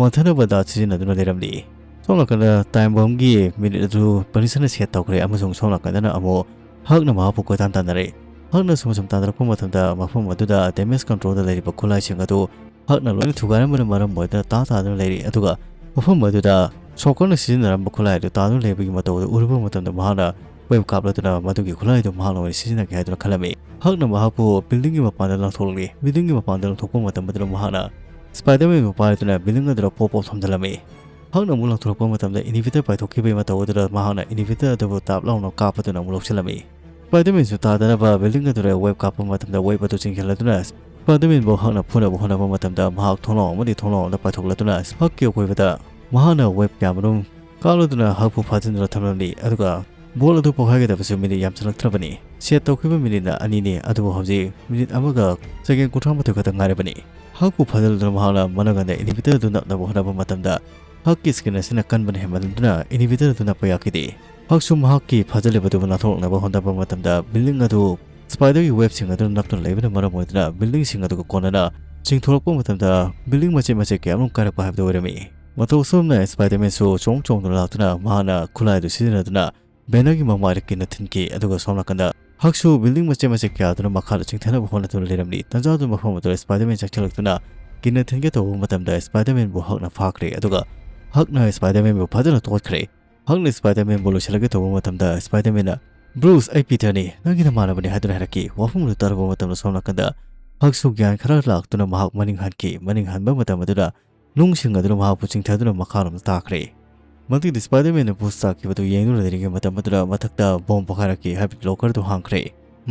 ꯋꯥꯟꯊꯅꯕ dart ꯁꯤꯖꯤꯟꯅꯗꯨꯅ ꯂꯩꯔꯝꯂꯤ꯫ ꯁꯣꯝ ꯅꯥꯀꯟꯗ time bombꯒꯤ minute ꯑꯗꯨ Punisherꯅ set ꯇꯧꯈ꯭ꯔꯦ ꯑꯃꯁꯨꯡ ꯁꯣꯝ ꯅꯥꯀꯟꯗꯅ ꯑꯃꯨꯛ ꯍꯛꯅ ꯃꯍꯥꯛꯄꯨ ꯀꯣꯏꯇꯥꯟ ꯇꯥꯟꯅꯔꯦ꯫ ꯍꯛꯅ ꯁꯨꯝ ꯁꯨꯝ ꯇꯥꯟꯅꯔꯛꯄ ꯃꯇꯝꯗ ꯃꯐꯝ ꯑꯗꯨꯗ damage controlꯗ ꯂꯩꯔꯤꯕ ꯈꯨꯠꯂꯥꯏꯁꯤꯡ ꯑꯗꯨ ꯍꯛꯅ ꯂꯣꯏꯅ ꯊꯨꯒꯥꯏꯔꯝꯕꯅ ꯃꯔꯝ ꯑꯣꯏꯗꯨꯅ ꯇꯥ ꯇꯥꯗꯨꯅ ꯂꯩꯔꯤ꯫ ꯑꯗꯨꯒ ꯃꯐꯝ ꯑꯗꯨꯗ Shockerꯅ ꯁꯤꯖꯤꯟꯅꯔꯝꯕ ꯈꯨꯠꯂꯥꯏ ꯑꯗꯨ ꯇꯥꯗꯨꯅ ꯂꯩꯕꯒꯤ ꯃꯇꯧ ꯑꯗꯨ ꯎꯔꯨꯕ ꯃꯇꯝꯗ ꯃꯍꯥꯛꯅ web ꯀꯥꯞꯂꯗꯨꯅ ꯃꯗꯨꯒꯤ ꯈꯨꯠꯂꯥꯏ ꯑꯗꯨ ꯃꯍꯥꯛꯅ ꯑꯣꯏꯅ ꯁꯤꯖꯤꯟꯅꯒꯦ ꯍꯥꯏꯗꯨꯅ ꯈꯜꯂꯝꯃꯤ꯫ ꯍꯛꯅ ꯃꯍꯥꯛꯄꯨ buildingꯒꯤ ꯃꯄꯥꯟꯗ ꯂꯪꯊꯣꯛꯂꯛꯂꯤ꯫ Buildingꯒꯤ ꯃꯄꯥꯟꯗ ꯂꯪꯊꯣꯛꯄ ꯃꯇꯝ ꯑꯗꯨꯗ ꯃꯍꯥꯛꯅ Spider-Manꯕꯨ ꯄꯥꯏꯗꯨꯅ building ꯑꯗꯨꯗ ꯄꯣꯞ ꯄꯣꯞ ꯊꯣꯝꯖꯤꯜꯂꯝꯃꯤ꯫ ꯍꯛꯅ ꯑꯃꯨꯛ ꯂꯪꯊꯣꯔꯛꯄ ꯃꯇꯝꯗ elevator ꯄꯥꯏꯊꯣꯛꯈꯤꯕꯒꯤ ꯃꯇꯧ ꯑꯗꯨꯗ ꯃꯍꯥꯛꯅ elevator ꯑꯗꯨꯕꯨ ꯇꯥꯞ ꯂꯥꯎꯅ ꯀꯥꯞꯄꯗꯨꯅ ꯑꯃꯨꯛ ꯂꯧꯁꯤꯜꯂꯝꯃꯤ꯫ Spider-Manꯁꯨ ꯇꯥꯗꯅꯕ building ꯑꯗꯨꯗ web ꯀꯥꯞꯄ ꯃꯇꯝꯗ web ꯑꯗꯨ ꯆꯤꯡꯁꯤꯜꯂꯗꯨꯅ Spider-Manꯕꯨ ꯍꯛꯅ ꯐꯨꯅꯕ ꯍꯣꯠꯅꯕ ꯃꯇꯝꯗ ꯃꯍꯥꯛ ꯊꯣꯡꯅꯥꯎ ꯑꯃꯗꯤ ꯊꯣꯡꯅꯥꯎ ꯑꯃꯗ ꯄꯥꯏꯊꯣꯛꯂꯗꯨꯅ ꯍꯛꯀꯤ ꯑꯀꯣꯏꯕꯗ ꯃꯍꯥꯛꯅ web ꯀꯌꯥꯃꯔꯨꯝ ꯀꯥꯞꯂꯗꯨꯅ ꯍꯛꯄꯨ ꯐꯥꯖꯤꯟꯗꯨꯅ ꯊꯝꯂꯝꯂꯤ꯫ ꯑꯗꯨꯒ ball ꯑꯗꯨ ꯄꯣꯈꯥꯏꯒꯗꯕꯁꯨ minute ꯌꯥꯝꯁꯤꯜꯂꯛꯇ꯭ꯔꯕꯅꯤ꯫ Set ꯇꯧꯈꯤꯕ minuteꯅ ꯑꯅꯤꯅꯤ, ꯑꯗꯨꯕꯨ ꯍꯧꯖꯤꯛ minute ꯑꯃꯒ second ꯀꯨꯟꯊ꯭ꯔꯥ ꯃꯥꯊꯣꯏ ꯈꯛꯇ ꯉꯥꯏꯔꯕꯅꯤ꯫ ꯍꯛꯄꯨ ꯐꯥꯖꯤꯜꯂꯗꯨꯅ ꯃꯍꯥꯛꯅ ꯃꯅꯪꯒꯟꯗ elevator ꯑꯗꯨ ꯅꯞꯅꯕ ꯍꯣꯠꯅꯕ ꯃꯇꯝꯗ ꯍꯛꯀꯤ skin ꯑꯁꯤꯅ ꯀꯟꯕꯅ ꯍꯦꯟꯃꯟꯗꯨꯅ elevator ꯑꯗꯨ ꯅꯞꯄ ꯌꯥꯈꯤꯗꯦ꯫ ꯍꯛꯁꯨ ꯃꯍꯥꯛꯀꯤ ꯐꯥꯖꯤꯜꯂꯤꯕ ꯑꯗꯨꯕꯨ ꯅꯥꯟꯊꯣꯛꯅꯕ ꯍꯣꯠꯅꯕ ꯃꯇꯝꯗ building ꯑꯗꯨ Spiderꯒꯤ webꯁꯤꯡ ꯑꯗꯨꯅ ꯅꯞꯇꯨꯅ ꯂꯩꯕꯅ ꯃꯔꯝ ꯑꯣꯏꯗꯨꯅ buildingꯁꯤꯡ ꯑꯗꯨꯒ ꯀꯣꯟꯅꯅ ꯆꯤꯡꯊꯣꯔꯛꯄ ꯃꯇꯝꯗ building ꯃꯆꯦꯠ ꯃꯆꯦꯠ ꯀꯌꯥ ꯑꯃꯔꯣꯝ ꯀꯥꯏꯔꯛꯄ ꯍꯥꯏꯕꯗꯨ ꯑꯣꯏꯔꯝꯃꯤ꯫ ꯃꯇꯧ ꯑꯁꯨꯝꯅ Spider-Manꯁꯨ ꯆꯣꯡ ꯆꯣꯡꯗꯨꯅ ꯂꯥꯛꯇꯨꯅ ꯃꯍꯥꯛꯅ ꯈꯨꯠꯂꯥꯏ ꯑꯗꯨ ꯁꯤꯖꯤꯟꯅꯗꯨꯅ Bannerꯒꯤ ꯃꯃꯥꯏꯗ ꯀꯤꯟꯅ ꯊꯤꯟꯈꯤ, ꯑꯗꯨꯒ ꯁꯣꯝ ꯅꯥꯀꯟꯗ ꯍꯛꯁꯨ building ꯃꯆꯦꯠ ꯃꯆꯦꯠ ꯀꯌꯥ ꯑꯗꯨꯅ ꯃꯈꯥꯗ ꯆꯤꯡꯊꯅꯕ ꯍꯣꯠꯅꯗꯨꯅ ꯂꯩꯔꯝꯂꯤ꯫ ꯇꯟꯖꯥꯗꯨ ꯃꯐꯝ ꯑꯗꯨꯗ Spider-Man ꯆꯪꯁꯤꯜꯂꯛꯇꯨꯅ ꯀꯤꯟꯅ ꯊꯤꯟꯒꯦ ꯇꯧꯕ ꯃꯇꯝꯗ Spider-Manꯕꯨ ꯍꯛꯅ ꯐꯥꯈ꯭ꯔꯦ, ꯑꯗꯨꯒ ꯍꯛꯅ Spider-Manꯕꯨ ꯐꯖꯅ ꯇꯣꯠꯈ꯭ꯔꯦ꯫ ꯍꯛꯅ Spider-Manꯕꯨ ꯂꯣꯏꯁꯤꯜꯂꯒꯦ ꯇꯧꯕ ꯃꯇꯝꯗ Spider-Manꯅ "Bruce, ꯑꯩ Peterꯅꯤ, ꯅꯪꯒꯤ ꯅꯃꯥꯟꯅꯕꯅꯤ" ꯍꯥꯏꯗꯨꯅ ꯍꯥꯏꯔꯛꯈꯤ꯫ ꯋꯥꯐꯝ ꯑꯗꯨ ꯇꯥꯔꯨꯕ ꯃꯇꯝꯗ ꯁꯣꯝ ꯅꯥꯀꯟꯗ ꯍꯛꯁꯨ ꯒ꯭ꯌꯥꯟ ꯈꯔ ꯂꯥꯛꯇꯨꯅ ꯃꯍꯥꯛ ꯃꯅꯤꯡ ꯍꯟꯈꯤ꯫ ꯃꯅꯤꯡ ꯍꯟꯕ ꯃꯇꯝ ꯑꯗꯨꯗ ꯅꯨꯡꯁꯤꯡ ꯑꯗꯨꯅ ꯃꯍꯥꯛꯄꯨ ꯆꯤꯡꯊꯗꯨꯅ ꯃꯈꯥꯔꯣꯝꯗ ꯇꯥꯈ꯭ꯔꯦ꯫ ꯃꯗꯨꯒꯤꯗꯤ Spider-Manꯅ Bruce ꯇꯥꯈꯤꯕꯗꯨ ꯌꯦꯡꯗꯨꯅ ꯂꯩꯔꯤꯉꯩ ꯃꯇꯝ ꯑꯗꯨꯗ ꯃꯊꯛꯇ bomb ꯄꯣꯈꯥꯏꯔꯛꯈꯤ ꯍꯥꯏꯕꯗꯤ locker ꯑꯗꯨ ꯍꯥꯡꯈ꯭ꯔꯦ꯫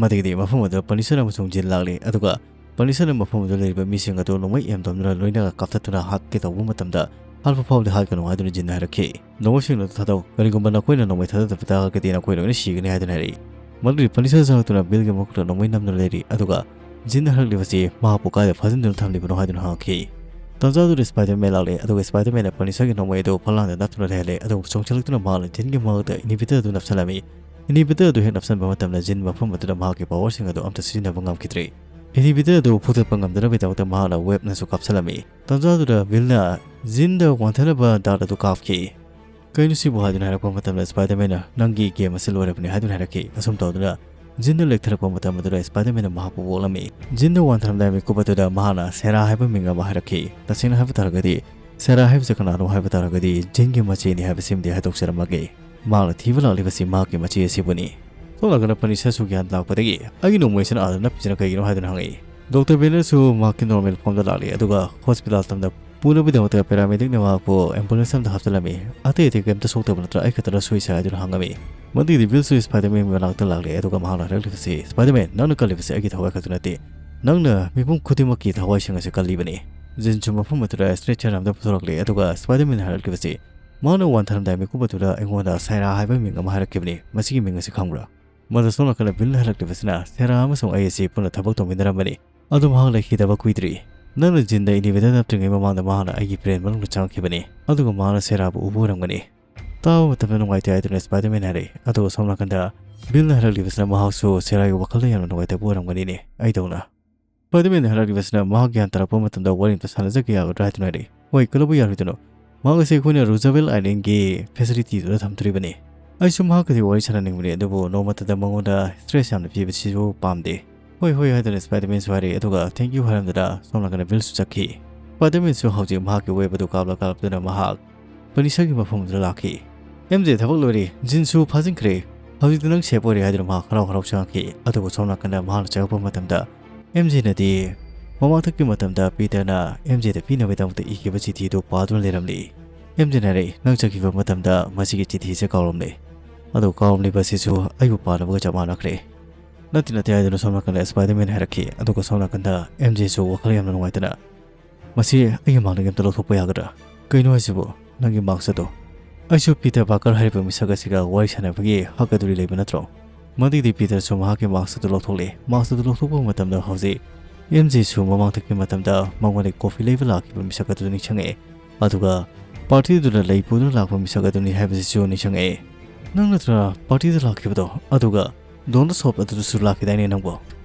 ꯃꯗꯨꯒꯤꯗꯤ ꯃꯐꯝ ꯑꯗꯨꯗ Punisher ꯑꯃꯁꯨꯡ Jean ꯂꯥꯛꯂꯤ, ꯑꯗꯨꯒ Punisherꯅ ꯃꯐꯝ ꯑꯗꯨꯗ ꯂꯩꯔꯤꯕ ꯃꯤꯁꯤꯡ ꯑꯗꯨ ꯅꯣꯡꯃꯩ ꯑꯦꯝꯗꯣꯝꯗꯨꯅ ꯂꯣꯏꯅ ꯀꯥꯞꯊꯠꯇꯨꯅ ꯍꯥꯠꯀꯦ ꯇꯧꯕ ꯃꯇꯝꯗ ꯍꯥꯠꯄ ꯐꯥꯎꯕꯗꯤ ꯍꯥꯠꯀꯅꯨ ꯍꯥꯏꯗꯨꯅ Jeanꯅ ꯍꯥꯏꯔꯛꯈꯤ꯫ "ꯅꯣꯡꯃꯩꯁꯤꯡ ꯑꯗꯨ ꯊꯥꯗꯧ, ꯀꯔꯤꯒꯨꯝꯕ ꯅꯈꯣꯏꯅ ꯅꯣꯡꯃꯩ ꯊꯥꯗꯗꯕ ꯇꯥꯔꯒꯗꯤ ꯅꯈꯣꯏ ꯂꯣꯏꯅ ꯁꯤꯒꯅꯤ" ꯍꯥꯏꯗꯨꯅ ꯍꯥꯏꯔꯛꯏ꯫ ꯃꯗꯨꯒꯤ Punisher ꯆꯪꯂꯛꯇꯨꯅ Billꯒꯤ ꯃꯈꯨꯠꯇ ꯅꯣꯡꯃꯩ ꯅꯝꯗꯨꯅ ꯂꯩꯔꯤ, ꯑꯗꯨꯒ Jeanꯅ ꯍꯥꯏꯔꯛꯂꯤꯕꯁꯤ ꯃꯍꯥꯛꯄꯨ ꯀꯥꯏꯗ ꯐꯥꯖꯤꯟꯗꯨꯅ ꯊꯝꯂꯤꯕꯅꯣ ꯍꯥꯏꯗꯨꯅ ꯍꯪꯉꯛꯈꯤ꯫ ꯇꯥꯟꯖꯥꯗꯨꯗ Spider-Man ꯂꯥꯛꯂꯦ, ꯑꯗꯨꯒ Spider-Manꯅ Punisherꯒꯤ ꯅꯣꯡꯃꯩ ꯑꯗꯨ ꯐꯛꯂꯥꯡꯗ ꯅꯞꯇꯨꯅ ꯂꯩꯍꯜꯂꯦ, ꯑꯗꯨꯒ ꯆꯣꯡꯁꯤꯜꯂꯛꯇꯨꯅ ꯃꯍꯥꯛꯅ Jeanꯒꯤ ꯃꯉꯛꯇ inhibitor ꯑꯗꯨ ꯅꯞꯁꯤꯜꯂꯝꯃꯤ꯫ Inhibitor ꯑꯗꯨ ꯍꯦꯛ ꯅꯞꯁꯤꯟꯕ ꯃꯇꯝꯗ Jean ꯃꯐꯝ ꯑꯗꯨꯗ ꯃꯍꯥꯛꯀꯤ powerꯁꯤꯡ ꯑꯗꯨ ꯑꯝꯇ ꯁꯤꯖꯤꯟꯅꯕ ꯉꯝꯈꯤꯗ꯭ꯔꯦ꯫ Inhibitor ꯑꯗꯨ ꯐꯨꯛꯇꯠꯄ ꯉꯝꯗꯅꯕꯒꯤꯗꯃꯛꯇ ꯃꯍꯥꯛꯅ webꯅꯁꯨ ꯀꯥꯞꯁꯤꯜꯂꯝꯃꯤ꯫ ꯇꯥꯟꯖꯥꯗꯨꯗ Billꯅ Jeanꯗ ꯋꯥꯟꯊꯅꯕ dart ꯑꯗꯨ ꯀꯥꯞꯈꯤ꯫ "ꯀꯩꯅꯣ ꯁꯤꯕꯨ?" ꯍꯥꯏꯗꯨꯅ ꯍꯥꯏꯔꯛꯄ ꯃꯇꯝꯗ Spider-Man ꯅ, "ꯅꯪꯒꯤ game ꯑꯁꯤ ꯂꯣꯏꯔꯕꯅꯤ" ꯍꯥꯏꯗꯨꯅ ꯍꯥꯏꯔꯛꯈꯤ꯫ ꯑꯁꯨꯝ ꯇꯧꯗꯨꯅ ꯖꯤꯟꯗ ꯂꯦꯛꯊꯔꯛꯄ ꯃꯇꯝ ꯑꯗꯨꯗ Spider-Man ꯅ ꯃꯍꯥꯛꯄꯨ ꯑꯣꯛꯂꯝꯃꯤ꯫ ꯖꯤꯟꯗ ꯋꯥꯟꯊꯔꯝꯗꯥꯏ ꯃꯤꯀꯨꯞ ꯑꯗꯨꯗ ꯃꯍꯥꯛꯅ ꯁꯦꯔꯥ ꯍꯥꯏꯕ ꯃꯤꯡ ꯑꯃ ꯍꯥꯏꯔꯛꯈꯤ꯫ ꯇꯁꯦꯡꯅ ꯍꯥꯏꯕ ꯇꯥꯔꯒꯗꯤ, ꯁꯦꯔꯥ ꯍꯥꯏꯕꯁꯤ ꯀꯅꯥꯅꯣ ꯍꯥꯏꯕ ꯇꯥꯔꯒꯗꯤ, ꯖꯤꯟꯒꯤ ꯃꯆꯦꯅꯤ ꯍꯥꯏꯕꯁꯤꯃꯗꯤ ꯍꯥꯏꯗꯣꯛꯆꯔꯝꯃꯒꯦ꯫ ꯃꯍꯥꯛꯅ ꯊꯤꯕ ꯂꯥꯛꯂꯤꯕꯁꯤ ꯃꯍꯥꯛꯀꯤ ꯃꯆꯦ ꯑꯁꯤꯕꯨꯅꯤ꯫ ꯁꯣꯝ ꯅꯥꯀꯟꯗ ꯄꯅꯤꯁꯔꯁꯨ ꯒ꯭ꯌꯥꯟ ꯂꯥꯛꯄꯗꯒꯤ, "ꯑꯩꯒꯤ ꯅꯣꯡꯃꯩꯁꯤꯅ ꯑꯥꯗ ꯅꯞꯄꯤꯁꯤꯅ ꯀꯩꯒꯤꯅꯣ?" ꯍꯥꯏꯗꯨꯅ ꯍꯪꯉꯛꯏ꯫ ꯗꯣꯛꯇꯔ ꯕꯦꯅꯔꯁꯨ ꯃꯍꯥꯛꯀꯤ normal form ꯗ ꯂꯥꯛꯂꯤ, ꯑꯗꯨꯒ hospital ꯇꯝꯗ ꯄꯨꯅꯕꯒꯤꯗꯃꯛꯇ paramedic ꯅ ꯃꯍꯥꯛꯄꯨ ambulance ꯑꯃꯗ ꯍꯥꯞꯆꯤꯜꯂꯝꯃꯤ꯫ "ꯑꯇꯩ ꯑꯇꯩ ꯀꯔꯤꯝꯇ ꯁꯣꯛꯇꯕ ꯅꯠꯇ꯭ꯔꯥ? ꯑꯩ ꯈꯛꯇꯔ ꯁꯣꯏꯁꯦ?" ꯍꯥꯏꯗꯨꯅ ꯍꯪꯉꯝꯃꯤ꯫ ꯃꯗꯨꯒꯤꯗꯤ ꯕꯤꯜꯁꯨ Spider-Man ꯒꯤ ꯃꯅꯥꯛꯇ ꯂꯥꯛꯂꯦ, ꯑꯗꯨꯒ ꯃꯍꯥꯛꯅ ꯍꯥꯏꯔꯛꯂꯤꯕꯁꯤ, "Spider-Man, ꯅꯪꯅ ꯀꯜꯂꯤꯕꯁꯤ ꯑꯩꯒꯤ ꯊꯋꯥꯏ ꯈꯛꯇ ꯅꯠꯇꯦ, ꯅꯪꯅ ꯃꯤꯄꯨꯝ ꯈꯨꯗꯤꯡꯃꯛꯀꯤ ꯊꯋꯥꯏꯁꯤꯡ ꯑꯁꯤ ꯀꯜꯂꯤꯕꯅꯤ꯫" ꯖꯤꯟꯁꯨ ꯃꯐꯝ ꯑꯗꯨꯗ stretcher ꯑꯃꯗ ꯄꯨꯊꯣꯔꯛꯂꯦ, ꯑꯗꯨꯒ Spider-Man ꯅ ꯍꯥꯏꯔꯛꯂꯤꯕꯁꯤ, "ꯃꯍꯥꯛꯅ ꯋꯥꯟꯊꯔꯝꯗꯥꯏ ꯃꯤꯀꯨꯞ ꯑꯗꯨꯗ ꯑꯩꯉꯣꯟꯗ ꯁꯥꯏꯔꯥ ꯍꯥꯏꯕ ꯃꯤꯡ ꯑꯃ ꯍꯥꯏꯔꯛꯈꯤꯕꯅꯤ꯫ ꯃꯁꯤꯒꯤ ꯃꯤꯡ ꯑꯁꯤ ꯈꯪꯕ꯭ꯔꯥ?" ꯃꯗꯨ ꯁꯣꯝ ꯅꯥꯀꯟꯗ ꯕꯤꯜꯅ ꯍꯥꯏꯔꯛꯂꯤꯕꯁꯤꯅ, "ꯁꯦꯔꯥ ꯑꯃꯁꯨꯡ ꯑꯩ ꯑꯁꯤ ꯄꯨꯟꯅ ꯊꯕꯛ ꯇꯧꯃꯤꯟꯅꯔꯝꯕꯅꯤ꯫ ꯑꯗꯨ ꯃꯍꯥꯛ ꯂꯩꯈꯤꯗꯕ ꯀꯨꯏꯗ꯭ꯔꯤ꯫ ꯅꯪꯅ ꯖꯤꯟꯗ inhibitor ꯅꯞꯇ꯭ꯔꯤꯉꯩ ꯃꯃꯥꯡꯗ ꯃꯍꯥꯛꯅ ꯑꯩꯒꯤ brain ꯃꯅꯨꯡꯗ ꯆꯪꯉꯛꯈꯤꯕꯅꯤ, ꯑꯗꯨꯒ ꯃꯍꯥꯛꯅ ꯁꯦꯔꯥꯕꯨ ꯎꯕ ꯑꯣꯏꯔꯝꯒꯅꯤ꯫" ꯇꯥꯕ ꯃꯇꯝꯗ ꯅꯨꯡꯉꯥꯏꯇꯦ ꯍꯥꯏꯗꯨꯅ Spider-Man ꯍꯥꯏꯔꯛꯏ꯫ ꯑꯗꯨꯒ ꯁꯣꯝ ꯅꯥꯀꯟꯗ ꯕꯤꯜꯅ ꯍꯥꯏꯔꯛꯂꯤꯕꯁꯤꯅ ꯃꯍꯥꯛꯁꯨ ꯁꯦꯔꯥꯒꯤ ꯋꯥꯈꯜꯗ ꯌꯥꯝꯅ ꯅꯨꯡꯉꯥꯏꯇꯕ ꯑꯣꯏꯔꯝꯒꯅꯤꯅꯦ, ꯑꯩꯗꯧꯅ꯫ Spider-Man ꯅ ꯍꯥꯏꯔꯛꯂꯤꯕꯁꯤꯅ ꯃꯍꯥꯛ ꯒ꯭ꯌꯥꯟ ꯇꯥꯔꯛꯄ ꯃꯇꯝꯗ ꯋꯥꯔꯤ ꯑꯝꯇ ꯁꯥꯟꯅꯖꯒꯦ ꯌꯥꯒꯗ꯭ꯔꯥ ꯍꯥꯏꯗꯨꯅ ꯍꯥꯏꯔꯛꯏ꯫ "ꯍꯣꯏ, ꯀꯩꯗꯧꯕ ꯌꯥꯔꯣꯏꯗꯣꯏꯅꯣ? ꯃꯍꯥꯛ ꯑꯁꯤ ꯑꯩꯈꯣꯏꯅ Roosevelt Island ꯒꯤ facility ꯗꯨꯗ ꯊꯝꯗꯣꯔꯤꯕꯅꯤ꯫ ꯑꯩꯁꯨ ꯃꯍꯥꯛꯀꯗꯤ ꯋꯥꯔꯤ ꯁꯥꯟꯅꯅꯤꯡꯕꯅꯤ, ꯑꯗꯨꯕꯨ ꯅꯣꯡꯃꯇꯗ ꯃꯉꯣꯟꯗ stress ꯌꯥꯝꯅ ꯄꯤꯕꯁꯤꯁꯨ ꯄꯥꯝꯗꯦ꯫" "ꯍꯣꯏ, ꯍꯣꯏ" ꯍꯥꯏꯗꯨꯅ Spider-Man ꯁꯨ ꯍꯥꯏꯔꯛꯏ, ꯑꯗꯨꯒ "Thank you" ꯍꯥꯏꯔꯝꯗꯅ ꯁꯣꯝ ꯅꯥꯀꯟꯗ ꯕꯤꯜꯁꯨ ꯆꯠꯈꯤ꯫ Spider-Man ꯁꯨ ꯍꯧꯖꯤꯛ ꯃꯍꯥꯛꯀꯤ web ꯑꯗꯨ ꯀꯥꯞꯂ ꯀꯥꯞꯂꯗꯨꯅ ꯃꯍꯥꯛ ꯄꯅꯤꯁꯔꯒꯤ ꯃꯐꯝ ꯑꯗꯨꯗ ꯂꯥꯛꯈꯤ꯫ "ꯑꯦꯝ ꯖꯦ, ꯊꯕꯛ ꯂꯣꯏꯔꯦ, ꯖꯤꯟꯁꯨ ꯐꯥꯖꯤꯟꯈ꯭ꯔꯦ, ꯍꯧꯖꯤꯛꯇꯤ ꯅꯪ safe ꯑꯣꯏꯔꯦ" ꯍꯥꯏꯗꯨꯅ ꯃꯍꯥꯛ ꯍꯔꯥꯎ ꯍꯔꯥꯎ ꯆꯪꯉꯛꯈꯤ꯫ ꯑꯗꯨꯕꯨ ꯁꯣꯝ ꯅꯥꯀꯟꯗ ꯃꯍꯥꯛꯅ ꯆꯪꯉꯛꯄ ꯃꯇꯝꯗ ꯑꯦꯝ ꯖꯦꯅꯗꯤ ꯃꯃꯥꯡꯊꯛꯀꯤ ꯃꯇꯝꯗ ꯄꯤꯇꯔꯅ ꯑꯦꯝ ꯖꯦꯗ ꯄꯤꯅꯕꯒꯤꯗꯃꯛꯇ ꯏꯈꯤꯕ ꯆꯤꯊꯤ ꯑꯗꯨ ꯄꯥꯗꯨꯅ ꯂꯩꯔꯝꯂꯤ꯫ ꯑꯦꯝ ꯖꯦꯅ ꯍꯥꯏꯔꯛꯏ, "ꯅꯪ ꯆꯠꯈꯤꯕ ꯃꯇꯝꯗ ꯃꯁꯤꯒꯤ ꯆꯤꯊꯤꯁꯦ ꯀꯥꯎꯔꯝꯂꯦ, ꯑꯗꯨ ꯀꯥꯎꯔꯝꯂꯤꯕ ꯑꯁꯤꯁꯨ ꯑꯩꯕꯨ ꯄꯥꯅꯕꯒ ꯆꯞ ꯃꯥꯟꯅꯈ꯭ꯔꯦ꯫ ꯅꯠꯇꯦ, ꯅꯠꯇꯦ" ꯍꯥꯏꯗꯨꯅ ꯁꯣꯝ ꯅꯥꯀꯟꯗ Spider-Man ꯍꯥꯏꯔꯛꯈꯤ꯫ ꯑꯗꯨꯒ ꯁꯣꯝ ꯅꯥꯀꯟꯗ ꯑꯦꯝ ꯖꯦꯁꯨ ꯋꯥꯈꯜ ꯌꯥꯝꯅ ꯅꯨꯡꯉꯥꯏꯇꯅ, "ꯃꯁꯤ ꯑꯩꯒꯤ ꯃꯥꯡꯗꯒꯤ ꯑꯝꯇ ꯂꯧꯊꯣꯛꯄ ꯌꯥꯒꯗ꯭ꯔꯥ? ꯀꯩꯅꯣ ꯍꯥꯏꯁꯤꯕꯨ? ꯅꯪꯒꯤ mask ꯑꯗꯣ?" "ꯑꯩꯁꯨ ꯄꯤꯇꯔ ꯄꯥꯔꯀꯔ ꯍꯥꯏꯔꯤꯕ ꯃꯤꯁꯛ ꯑꯁꯤꯒ ꯋꯥꯔꯤ ꯁꯥꯟꯅꯕꯒꯤ ꯍꯛ ꯑꯗꯨꯗꯤ ꯂꯩꯕ ꯅꯠꯇ꯭ꯔꯣ?" ꯃꯗꯨꯒꯤꯗꯤ ꯄꯤꯇꯔꯁꯨ ꯃꯍꯥꯛꯀꯤ mask ꯑꯗꯨ ꯂꯧꯊꯣꯛꯂꯦ꯫ Mask ꯑꯗꯨ ꯂꯧꯊꯣꯛꯄ ꯃꯇꯝꯗ ꯍꯧꯖꯤꯛ ꯑꯦꯝ ꯖꯦꯁꯨ ꯃꯃꯥꯡꯊꯛꯀꯤ ꯃꯇꯝꯗ ꯃꯉꯣꯟꯗ coffee ꯂꯩꯕ ꯂꯥꯛꯈꯤꯕ ꯃꯤꯁꯛ ꯑꯗꯨ ꯅꯤꯡꯁꯤꯡꯉꯛꯑꯦ꯫ ꯑꯗꯨꯒ party ꯗꯨꯗ ꯂꯩ ꯄꯨꯗꯨꯅ ꯂꯥꯛꯄ ꯃꯤꯁꯛ ꯑꯗꯨꯅꯤ ꯍꯥꯏꯕꯁꯤꯁꯨ ꯅꯤꯡꯁꯤꯡꯉꯛꯑꯦ꯫ "ꯅꯪ ꯅꯠꯇ꯭ꯔꯥ party ꯗ ꯂꯥꯛꯈꯤꯕꯗꯣ? ꯑꯗꯨꯒ Donald Trump ꯑꯗꯨꯗꯁꯨ ꯂꯥꯛꯈꯤꯗꯥꯏꯅꯦ ꯅꯪꯕꯣ?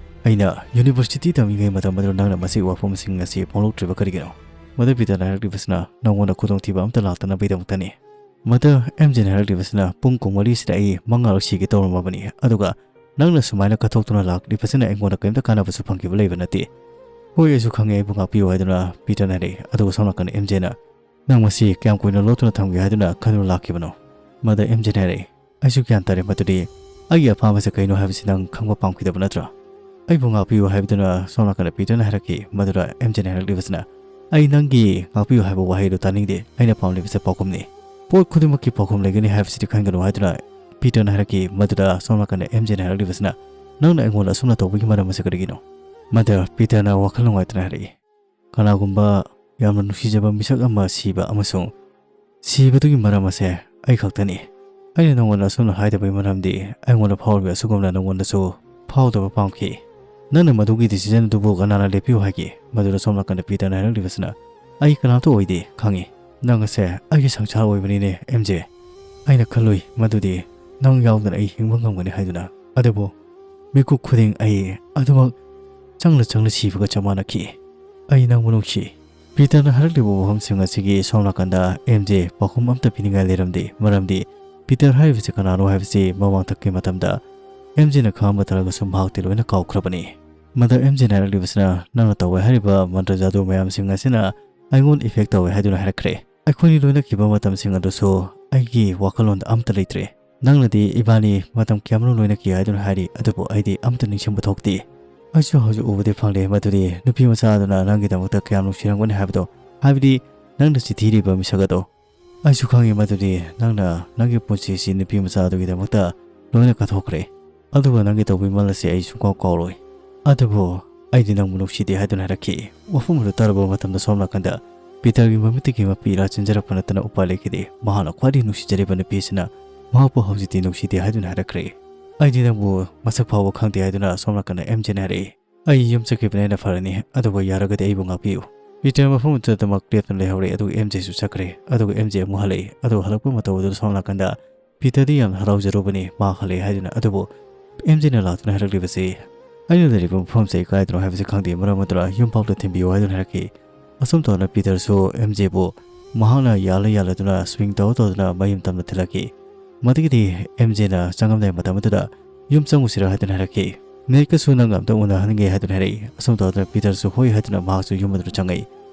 ꯑꯩꯅ university ꯇꯝꯃꯤꯉꯩ ꯃꯇꯝ ꯑꯗꯨꯗ ꯅꯪꯅ ꯃꯁꯤꯒꯤ ꯋꯥꯐꯝꯁꯤꯡ ꯑꯁꯤ ꯐꯣꯡꯗꯣꯛꯇ꯭ꯔꯤꯕ ꯀꯔꯤꯒꯤꯅꯣ?" ꯃꯗꯨ ꯄꯤꯇꯔꯅ ꯍꯥꯏꯔꯛꯂꯤꯕꯁꯤꯅ ꯅꯉꯣꯟꯗ ꯈꯨꯗꯣꯡꯊꯤꯕ ꯑꯝꯇ ꯂꯥꯛꯇꯅꯕꯒꯤꯗꯃꯛꯇꯅꯤ꯫ ꯃꯗꯔ, ꯑꯦꯝ ꯖꯦꯅ ꯍꯥꯏꯔꯛꯂꯤꯕꯁꯤꯅ, "ꯄꯨꯡ ꯀꯨꯟꯃꯔꯤꯁꯤꯗ ꯑꯩ ꯃꯉꯥꯔꯛ ꯁꯤꯒꯦ ꯇꯧꯔꯝꯃꯕꯅꯤ, ꯑꯗꯨꯒ ꯅꯪꯅ ꯁꯨꯃꯥꯏꯅ ꯀꯠꯊꯣꯛꯇꯨꯅ ꯂꯥꯛꯂꯤꯕꯁꯤꯅ ꯑꯩꯉꯣꯟꯗ ꯀꯔꯤꯝꯇ ꯀꯥꯟꯅꯕꯁꯨ ꯐꯪꯈꯤꯕ ꯂꯩꯕ ꯅꯠꯇꯦ꯫ ꯍꯣꯏ, ꯑꯩꯁꯨ ꯈꯪꯉꯦ, ꯑꯩꯕꯨ ꯉꯥꯛꯄꯤꯌꯨ" ꯍꯥꯏꯗꯨꯅ ꯄꯤꯇꯔꯅ ꯍꯥꯏꯔꯛꯏ꯫ ꯑꯗꯨꯒ ꯁꯣꯝ ꯅꯥꯀꯟꯗ ꯑꯦꯝ ꯖꯦꯅ, "ꯅꯪ ꯃꯁꯤ ꯀꯌꯥꯝ ꯀꯨꯏꯅ ꯂꯣꯠꯇꯨꯅ ꯊꯝꯒꯦ ꯍꯥꯏꯗꯨꯅ ꯈꯟꯗꯨꯅ ꯂꯥꯛꯈꯤꯕꯅꯣ?" ꯃꯗꯔ, ꯑꯦꯝ ꯖꯦꯅ ꯍꯥꯏꯔꯛꯏ, "ꯑꯩꯁꯨ ꯒ꯭ꯌꯥꯟ ꯇꯥꯔꯦ, ꯃꯗꯨꯗꯤ ꯑꯩꯒꯤ ꯑꯄꯥꯝꯕꯁꯦ ꯀꯩꯅꯣ ꯍꯥꯏꯕꯁꯤ ꯅꯪ ꯈꯪꯕ ꯄꯥꯝꯈꯤꯗꯕ ꯅꯠꯇ꯭ꯔꯥ?" "ꯑꯩꯕꯨ ꯉꯥꯛꯄꯤꯌꯨ" ꯍꯥꯏꯕꯗꯨꯅ ꯁꯣꯝ ꯅꯥꯀꯟꯗ ꯄꯤꯇꯔꯅ ꯍꯥꯏꯔꯛꯈꯤ꯫ ꯃꯗꯨꯗ ꯑꯦꯝ ꯖꯦꯅ ꯍꯥꯏꯔꯛꯂꯤꯕꯁꯤꯅ, "ꯑꯩ ꯅꯪꯒꯤ ꯉꯥꯛꯄꯤꯌꯨ ꯍꯥꯏꯕ ꯋꯥꯍꯩꯗꯨ ꯇꯥꯅꯤꯡꯗꯦ, ꯑꯩꯅ ꯄꯥꯝꯂꯤꯕꯁꯦ ꯄꯥꯎꯈꯨꯝꯅꯤ꯫ ꯄꯣꯠ ꯈꯨꯗꯤꯡꯃꯛꯀꯤ ꯄꯥꯎꯈꯨꯝ ꯂꯩꯒꯅꯤ ꯍꯥꯏꯕꯁꯤꯗꯤ ꯈꯟꯒꯅꯨ" ꯍꯥꯏꯗꯨꯅ ꯄꯤꯇꯔꯅ ꯍꯥꯏꯔꯛꯈꯤ꯫ ꯃꯗꯨꯗ ꯁꯣꯝ ꯅꯥꯀꯟꯗ ꯑꯦꯝ ꯖꯦꯅ ꯍꯥꯏꯔꯛꯂꯤꯕꯁꯤꯅ, "ꯅꯪꯅ ꯑꯩꯉꯣꯟꯗ ꯑꯁꯨꯝꯅ ꯇꯧꯕꯒꯤ ꯃꯔꯝ ꯑꯁꯤ ꯀꯔꯤꯒꯤꯅꯣ?" ꯃꯗꯔ, ꯄꯤꯇꯔꯅ ꯋꯥꯈꯜ ꯅꯨꯡꯉꯥꯏꯇꯅ ꯍꯥꯏꯔꯛꯏ, "ꯀꯅꯥꯒꯨꯝꯕ ꯌꯥꯝꯅ ꯅꯨꯡꯁꯤꯖꯕ ꯃꯤꯁꯛ ꯑꯃ ꯁꯤꯕ ꯑꯃꯁꯨꯡ ꯁꯤꯕꯗꯨꯒꯤ ꯃꯔꯝ ꯑꯁꯦ ꯑꯩ ꯈꯛꯇꯅꯤ꯫ ꯑꯩꯅ ꯅꯉꯣꯟꯗ ꯑꯁꯨꯝꯅ ꯍꯥꯏꯗꯕꯒꯤ ꯃꯔꯝꯗꯤ ꯑꯩꯉꯣꯟꯗ ꯐꯥꯎꯔꯤꯕ ꯑꯁꯤꯒꯨꯝꯅ ꯅꯉꯣꯟꯗꯁꯨ ꯐꯥꯎꯗꯕ ꯄꯥꯝꯈꯤ꯫ ꯅꯪꯅ ꯃꯗꯨꯒꯤ ꯗꯤꯁꯤꯖꯟ ꯑꯗꯨꯕꯨ ꯀꯅꯥꯅ ꯂꯦꯞꯄꯤꯌꯨ ꯍꯥꯏꯒꯦ?" ꯃꯗꯨꯗ ꯁꯣꯝ ꯅꯥꯀꯟꯗ ꯄꯤꯇꯔꯅ ꯍꯥꯏꯔꯛꯂꯤꯕꯁꯤꯅ, "ꯑꯩ ꯀꯅꯥꯝꯇ ꯑꯣꯏꯗꯦ, ꯈꯪꯉꯤ꯫ ꯅꯪ ꯑꯁꯦ ꯑꯩꯒꯤ ꯁꯪꯁꯥꯔ ꯑꯣꯏꯕꯅꯤꯅꯦ, ꯑꯦꯝ ꯖꯦ꯫ ꯑꯩꯅ ꯈꯜꯂꯨꯏ ꯃꯗꯨꯗꯤ ꯅꯪ ꯌꯥꯎꯗꯅ ꯑꯩ ꯍꯤꯡꯕ ꯉꯝꯒꯅꯤ ꯍꯥꯏꯗꯨꯅ꯫ ꯑꯗꯨꯕꯨ ꯃꯤꯀꯨꯞ ꯈꯨꯗꯤꯡ ꯑꯩ ꯑꯗꯨꯃꯛ ꯆꯪꯅ ꯆꯪꯅ ꯁꯤꯕꯒ ꯆꯞ ꯃꯥꯟꯅꯈꯤ꯫ ꯑꯩ ꯅꯪꯕꯨ ꯅꯨꯡꯁꯤ꯫" ꯄꯤꯇꯔꯅ ꯍꯥꯏꯔꯛꯂꯤꯕ ꯋꯥꯐꯝꯁꯤꯡ ꯑꯁꯤꯒꯤ ꯁꯣꯝ ꯅꯥꯀꯟꯗ ꯑꯦꯝ ꯖꯦ ꯄꯥꯎꯈꯨꯝ ꯑꯝꯇ ꯄꯤꯅꯤꯡꯉꯥꯏ ꯂꯩꯔꯝꯗꯦ, ꯃꯔꯝꯗꯤ ꯄꯤꯇꯔ ꯍꯥꯏꯔꯤꯕꯁꯤ ꯀꯅꯥꯅꯣ ꯍꯥꯏꯕꯁꯤ ꯃꯃꯥꯡꯊꯛꯀꯤ ꯃꯇꯝꯗ ꯑꯦꯝ ꯖꯦꯅ ꯈꯪꯕ ꯇꯥꯔꯒꯁꯨ ꯃꯍꯥꯛꯇꯤ ꯂꯣꯏꯅ ꯀꯥꯎꯈ꯭ꯔꯕꯅꯤ꯫ ꯃꯗꯔ, ꯑꯦꯝ ꯖꯦꯅ ꯍꯥꯏꯔꯛꯂꯤꯕꯁꯤꯅ, "ꯅꯪꯅ ꯇꯧꯋꯦ ꯍꯥꯏꯔꯤꯕ ꯃꯟꯇ꯭ꯔ ꯖꯥꯗꯨ ꯃꯌꯥꯝꯁꯤꯡ ꯑꯁꯤꯅ ꯑꯩꯉꯣꯟꯗ ꯏꯐꯦꯛ ꯇꯧꯋꯦ" ꯍꯥꯏꯗꯨꯅ ꯍꯥꯏꯔꯛꯈ꯭ꯔꯦ꯫ "ꯑꯩꯈꯣꯏꯅꯤ ꯂꯣꯏꯅꯈꯤꯕ ꯃꯇꯝꯁꯤꯡ ꯑꯗꯨꯁꯨ ꯑꯩꯒꯤ ꯋꯥꯈꯜꯂꯣꯟꯗ ꯑꯝꯇ ꯂꯩꯇ꯭ꯔꯦ꯫ ꯅꯪꯅꯗꯤ ꯏꯕꯥꯅꯤ ꯃꯇꯝ ꯀꯌꯥꯃꯔꯨꯝ ꯂꯣꯏꯅꯈꯤ ꯍꯥꯏꯗꯨꯅ ꯍꯥꯏꯔꯤ, ꯑꯗꯨꯕꯨ ꯑꯩꯗꯤ ꯑꯝꯇ ꯅꯤꯡꯁꯤꯡꯕ ꯊꯣꯛꯇꯦ꯫ ꯑꯩꯁꯨ ꯍꯧꯖꯤꯛ ꯎꯕꯗꯤ ꯐꯪꯂꯦ ꯃꯗꯨꯗꯤ ꯅꯨꯄꯤ ꯃꯆꯥ ꯑꯗꯨꯅ ꯅꯪꯒꯤꯗꯃꯛꯇ ꯀꯌꯥꯝ ꯅꯨꯡꯁꯤꯔꯝꯒꯅꯤ ꯍꯥꯏꯕꯗꯣ, ꯍꯥꯏꯕꯗꯤ ꯅꯪꯅ ꯆꯤꯊꯤ ꯏꯔꯤꯕ ꯃꯤꯁꯛ ꯑꯗꯣ꯫ ꯑꯩꯁꯨ ꯈꯪꯉꯤ ꯃꯗꯨꯗꯤ ꯅꯪꯅ ꯅꯪꯒꯤ ꯄꯨꯟꯁꯤꯁꯤ ꯅꯨꯄꯤ ꯃꯆꯥ ꯑꯗꯨꯒꯤꯗꯃꯛꯇ ꯂꯣꯏꯅ ꯀꯠꯊꯣꯛꯈ꯭ꯔꯦ, ꯑꯗꯨꯒ ꯅꯪꯒꯤ ꯇꯧꯕꯤꯃꯜ ꯑꯁꯤ ꯑꯩ ꯁꯨꯡꯀꯥꯎ ꯀꯥꯎꯔꯣꯏ꯫ ꯑꯗꯨꯕꯨ ꯑꯩꯗꯤ ꯅꯪꯕꯨ ꯅꯨꯡꯁꯤꯗꯦ" ꯍꯥꯏꯗꯨꯅ ꯍꯥꯏꯔꯛꯈꯤ꯫ ꯋꯥꯐꯝ ꯑꯗꯨ ꯇꯥꯔꯕ ꯃꯇꯝꯗ ꯁꯣꯝ ꯅꯥꯀꯟꯗ ꯄꯤꯇꯔꯒꯤ ꯃꯃꯤꯠꯇꯒꯤ ꯃꯄꯤ ꯏꯔꯥ ꯆꯦꯟꯖꯔꯛꯄ ꯅꯠꯇꯅ ꯎꯄꯥꯏ ꯂꯩꯈꯤꯗꯦ꯫ ꯃꯍꯥꯛꯅ ꯈ꯭ꯋꯥꯏꯗꯒꯤ ꯅꯨꯡꯁꯤꯖꯔꯤꯕ ꯅꯨꯄꯤ ꯑꯁꯤꯅ ꯃꯍꯥꯛꯄꯨ ꯍꯧꯖꯤꯛꯇꯤ ꯅꯨꯡꯁꯤꯗꯦ ꯍꯥꯏꯗꯨꯅ ꯍꯥꯏꯔꯛꯈ꯭ꯔꯦ꯫ "ꯑꯩꯗꯤ ꯅꯪꯕꯨ ꯃꯁꯛ ꯐꯥꯎꯕ ꯈꯪꯗꯦ" ꯍꯥꯏꯗꯨꯅ ꯁꯣꯝ ꯅꯥꯀꯟꯗ ꯑꯦꯝ ꯖꯦꯅ ꯍꯥꯏꯔꯛꯏ꯫ "ꯑꯩ ꯌꯨꯝ ꯆꯠꯈꯤꯕꯅ ꯍꯦꯟꯅ ꯐꯔꯅꯤ, ꯑꯗꯨꯒ ꯌꯥꯔꯒꯗꯤ ꯑꯩꯕꯨ ꯉꯥꯛꯄꯤꯌꯨ꯫" ꯄꯤꯇꯔ ꯃꯐꯝ ꯑꯗꯨꯗꯃꯛ ꯂꯦꯞꯇꯨꯅ ꯂꯩꯍꯧꯔꯦ, ꯑꯗꯨꯒ ꯑꯦꯝ ꯖꯦꯁꯨ ꯆꯠꯈ꯭ꯔꯦ꯫ ꯑꯗꯨꯒ ꯑꯦꯝ ꯖꯦ ꯑꯃꯨꯛ ꯍꯜꯂꯛꯏ꯫ ꯑꯗꯨꯒ ꯍꯜꯂꯛꯄ ꯃꯇꯧ ꯑꯗꯨꯗ ꯁꯣꯝ ꯅꯥꯀꯟꯗ ꯄꯤꯇꯔꯗꯤ ꯌꯥꯝꯅ ꯍꯔꯥꯎꯖꯔꯨꯕꯅꯤ, ꯃꯥ ꯍꯜꯂꯛꯑꯦ ꯍꯥꯏꯗꯨꯅ꯫ ꯑꯗꯨꯕꯨ ꯑꯦꯝ ꯖꯦꯅ ꯂꯥꯛꯇꯨꯅ ꯍꯥꯏꯔꯛꯂꯤꯕꯁꯤ, "ꯑꯩꯅ ꯂꯩꯔꯤꯕ ꯃꯐꯝꯁꯦ ꯑꯩ ꯀꯥꯏꯗꯅꯣ ꯍꯥꯏꯕꯁꯤ ꯈꯪꯗꯦ, ꯃꯔꯝ ꯑꯗꯨꯅ ꯌꯨꯝ ꯐꯥꯎꯗ ꯊꯤꯟꯕꯤꯌꯨ" ꯍꯥꯏꯗꯨꯅ ꯍꯥꯏꯔꯛꯈꯤ꯫ ꯑꯁꯨꯝ ꯇꯧꯅ ꯄꯤꯇꯔꯁꯨ ꯑꯦꯝ ꯖꯦꯕꯨ ꯃꯍꯥꯛꯅ ꯌꯥꯜꯂ ꯌꯥꯜꯂꯗꯨꯅ swing ꯇꯧꯔ ꯇꯧꯗꯨꯅ ꯃꯌꯨꯝ ꯇꯝꯅ ꯊꯤꯜꯂꯛꯈꯤ꯫ ꯃꯗꯨꯒꯤꯗꯤ ꯑꯦꯝ ꯖꯦꯅ ꯆꯪꯉꯝꯗꯥꯏ ꯃꯇꯝ ꯑꯗꯨꯗ ꯌꯨꯝ ꯆꯪꯉꯨꯁꯤꯔ ꯍꯥꯏꯗꯨꯅ ꯍꯥꯏꯔꯛꯈꯤ꯫ "ꯅꯦꯠꯀꯁꯨ ꯅꯪꯒ ꯑꯝꯇ ꯎꯅꯍꯟꯒꯦ" ꯍꯥꯏꯗꯨꯅ ꯍꯥꯏꯔꯛꯏ꯫ ꯑꯁꯨꯝ ꯇꯧꯗꯅ ꯄꯤꯇꯔꯁꯨ ꯍꯣꯏ ꯍꯥꯏꯗꯨꯅ ꯃꯍꯥꯛꯁꯨ ꯌꯨꯝ ꯑꯗꯨꯗ ꯆꯪꯉꯛꯏ꯫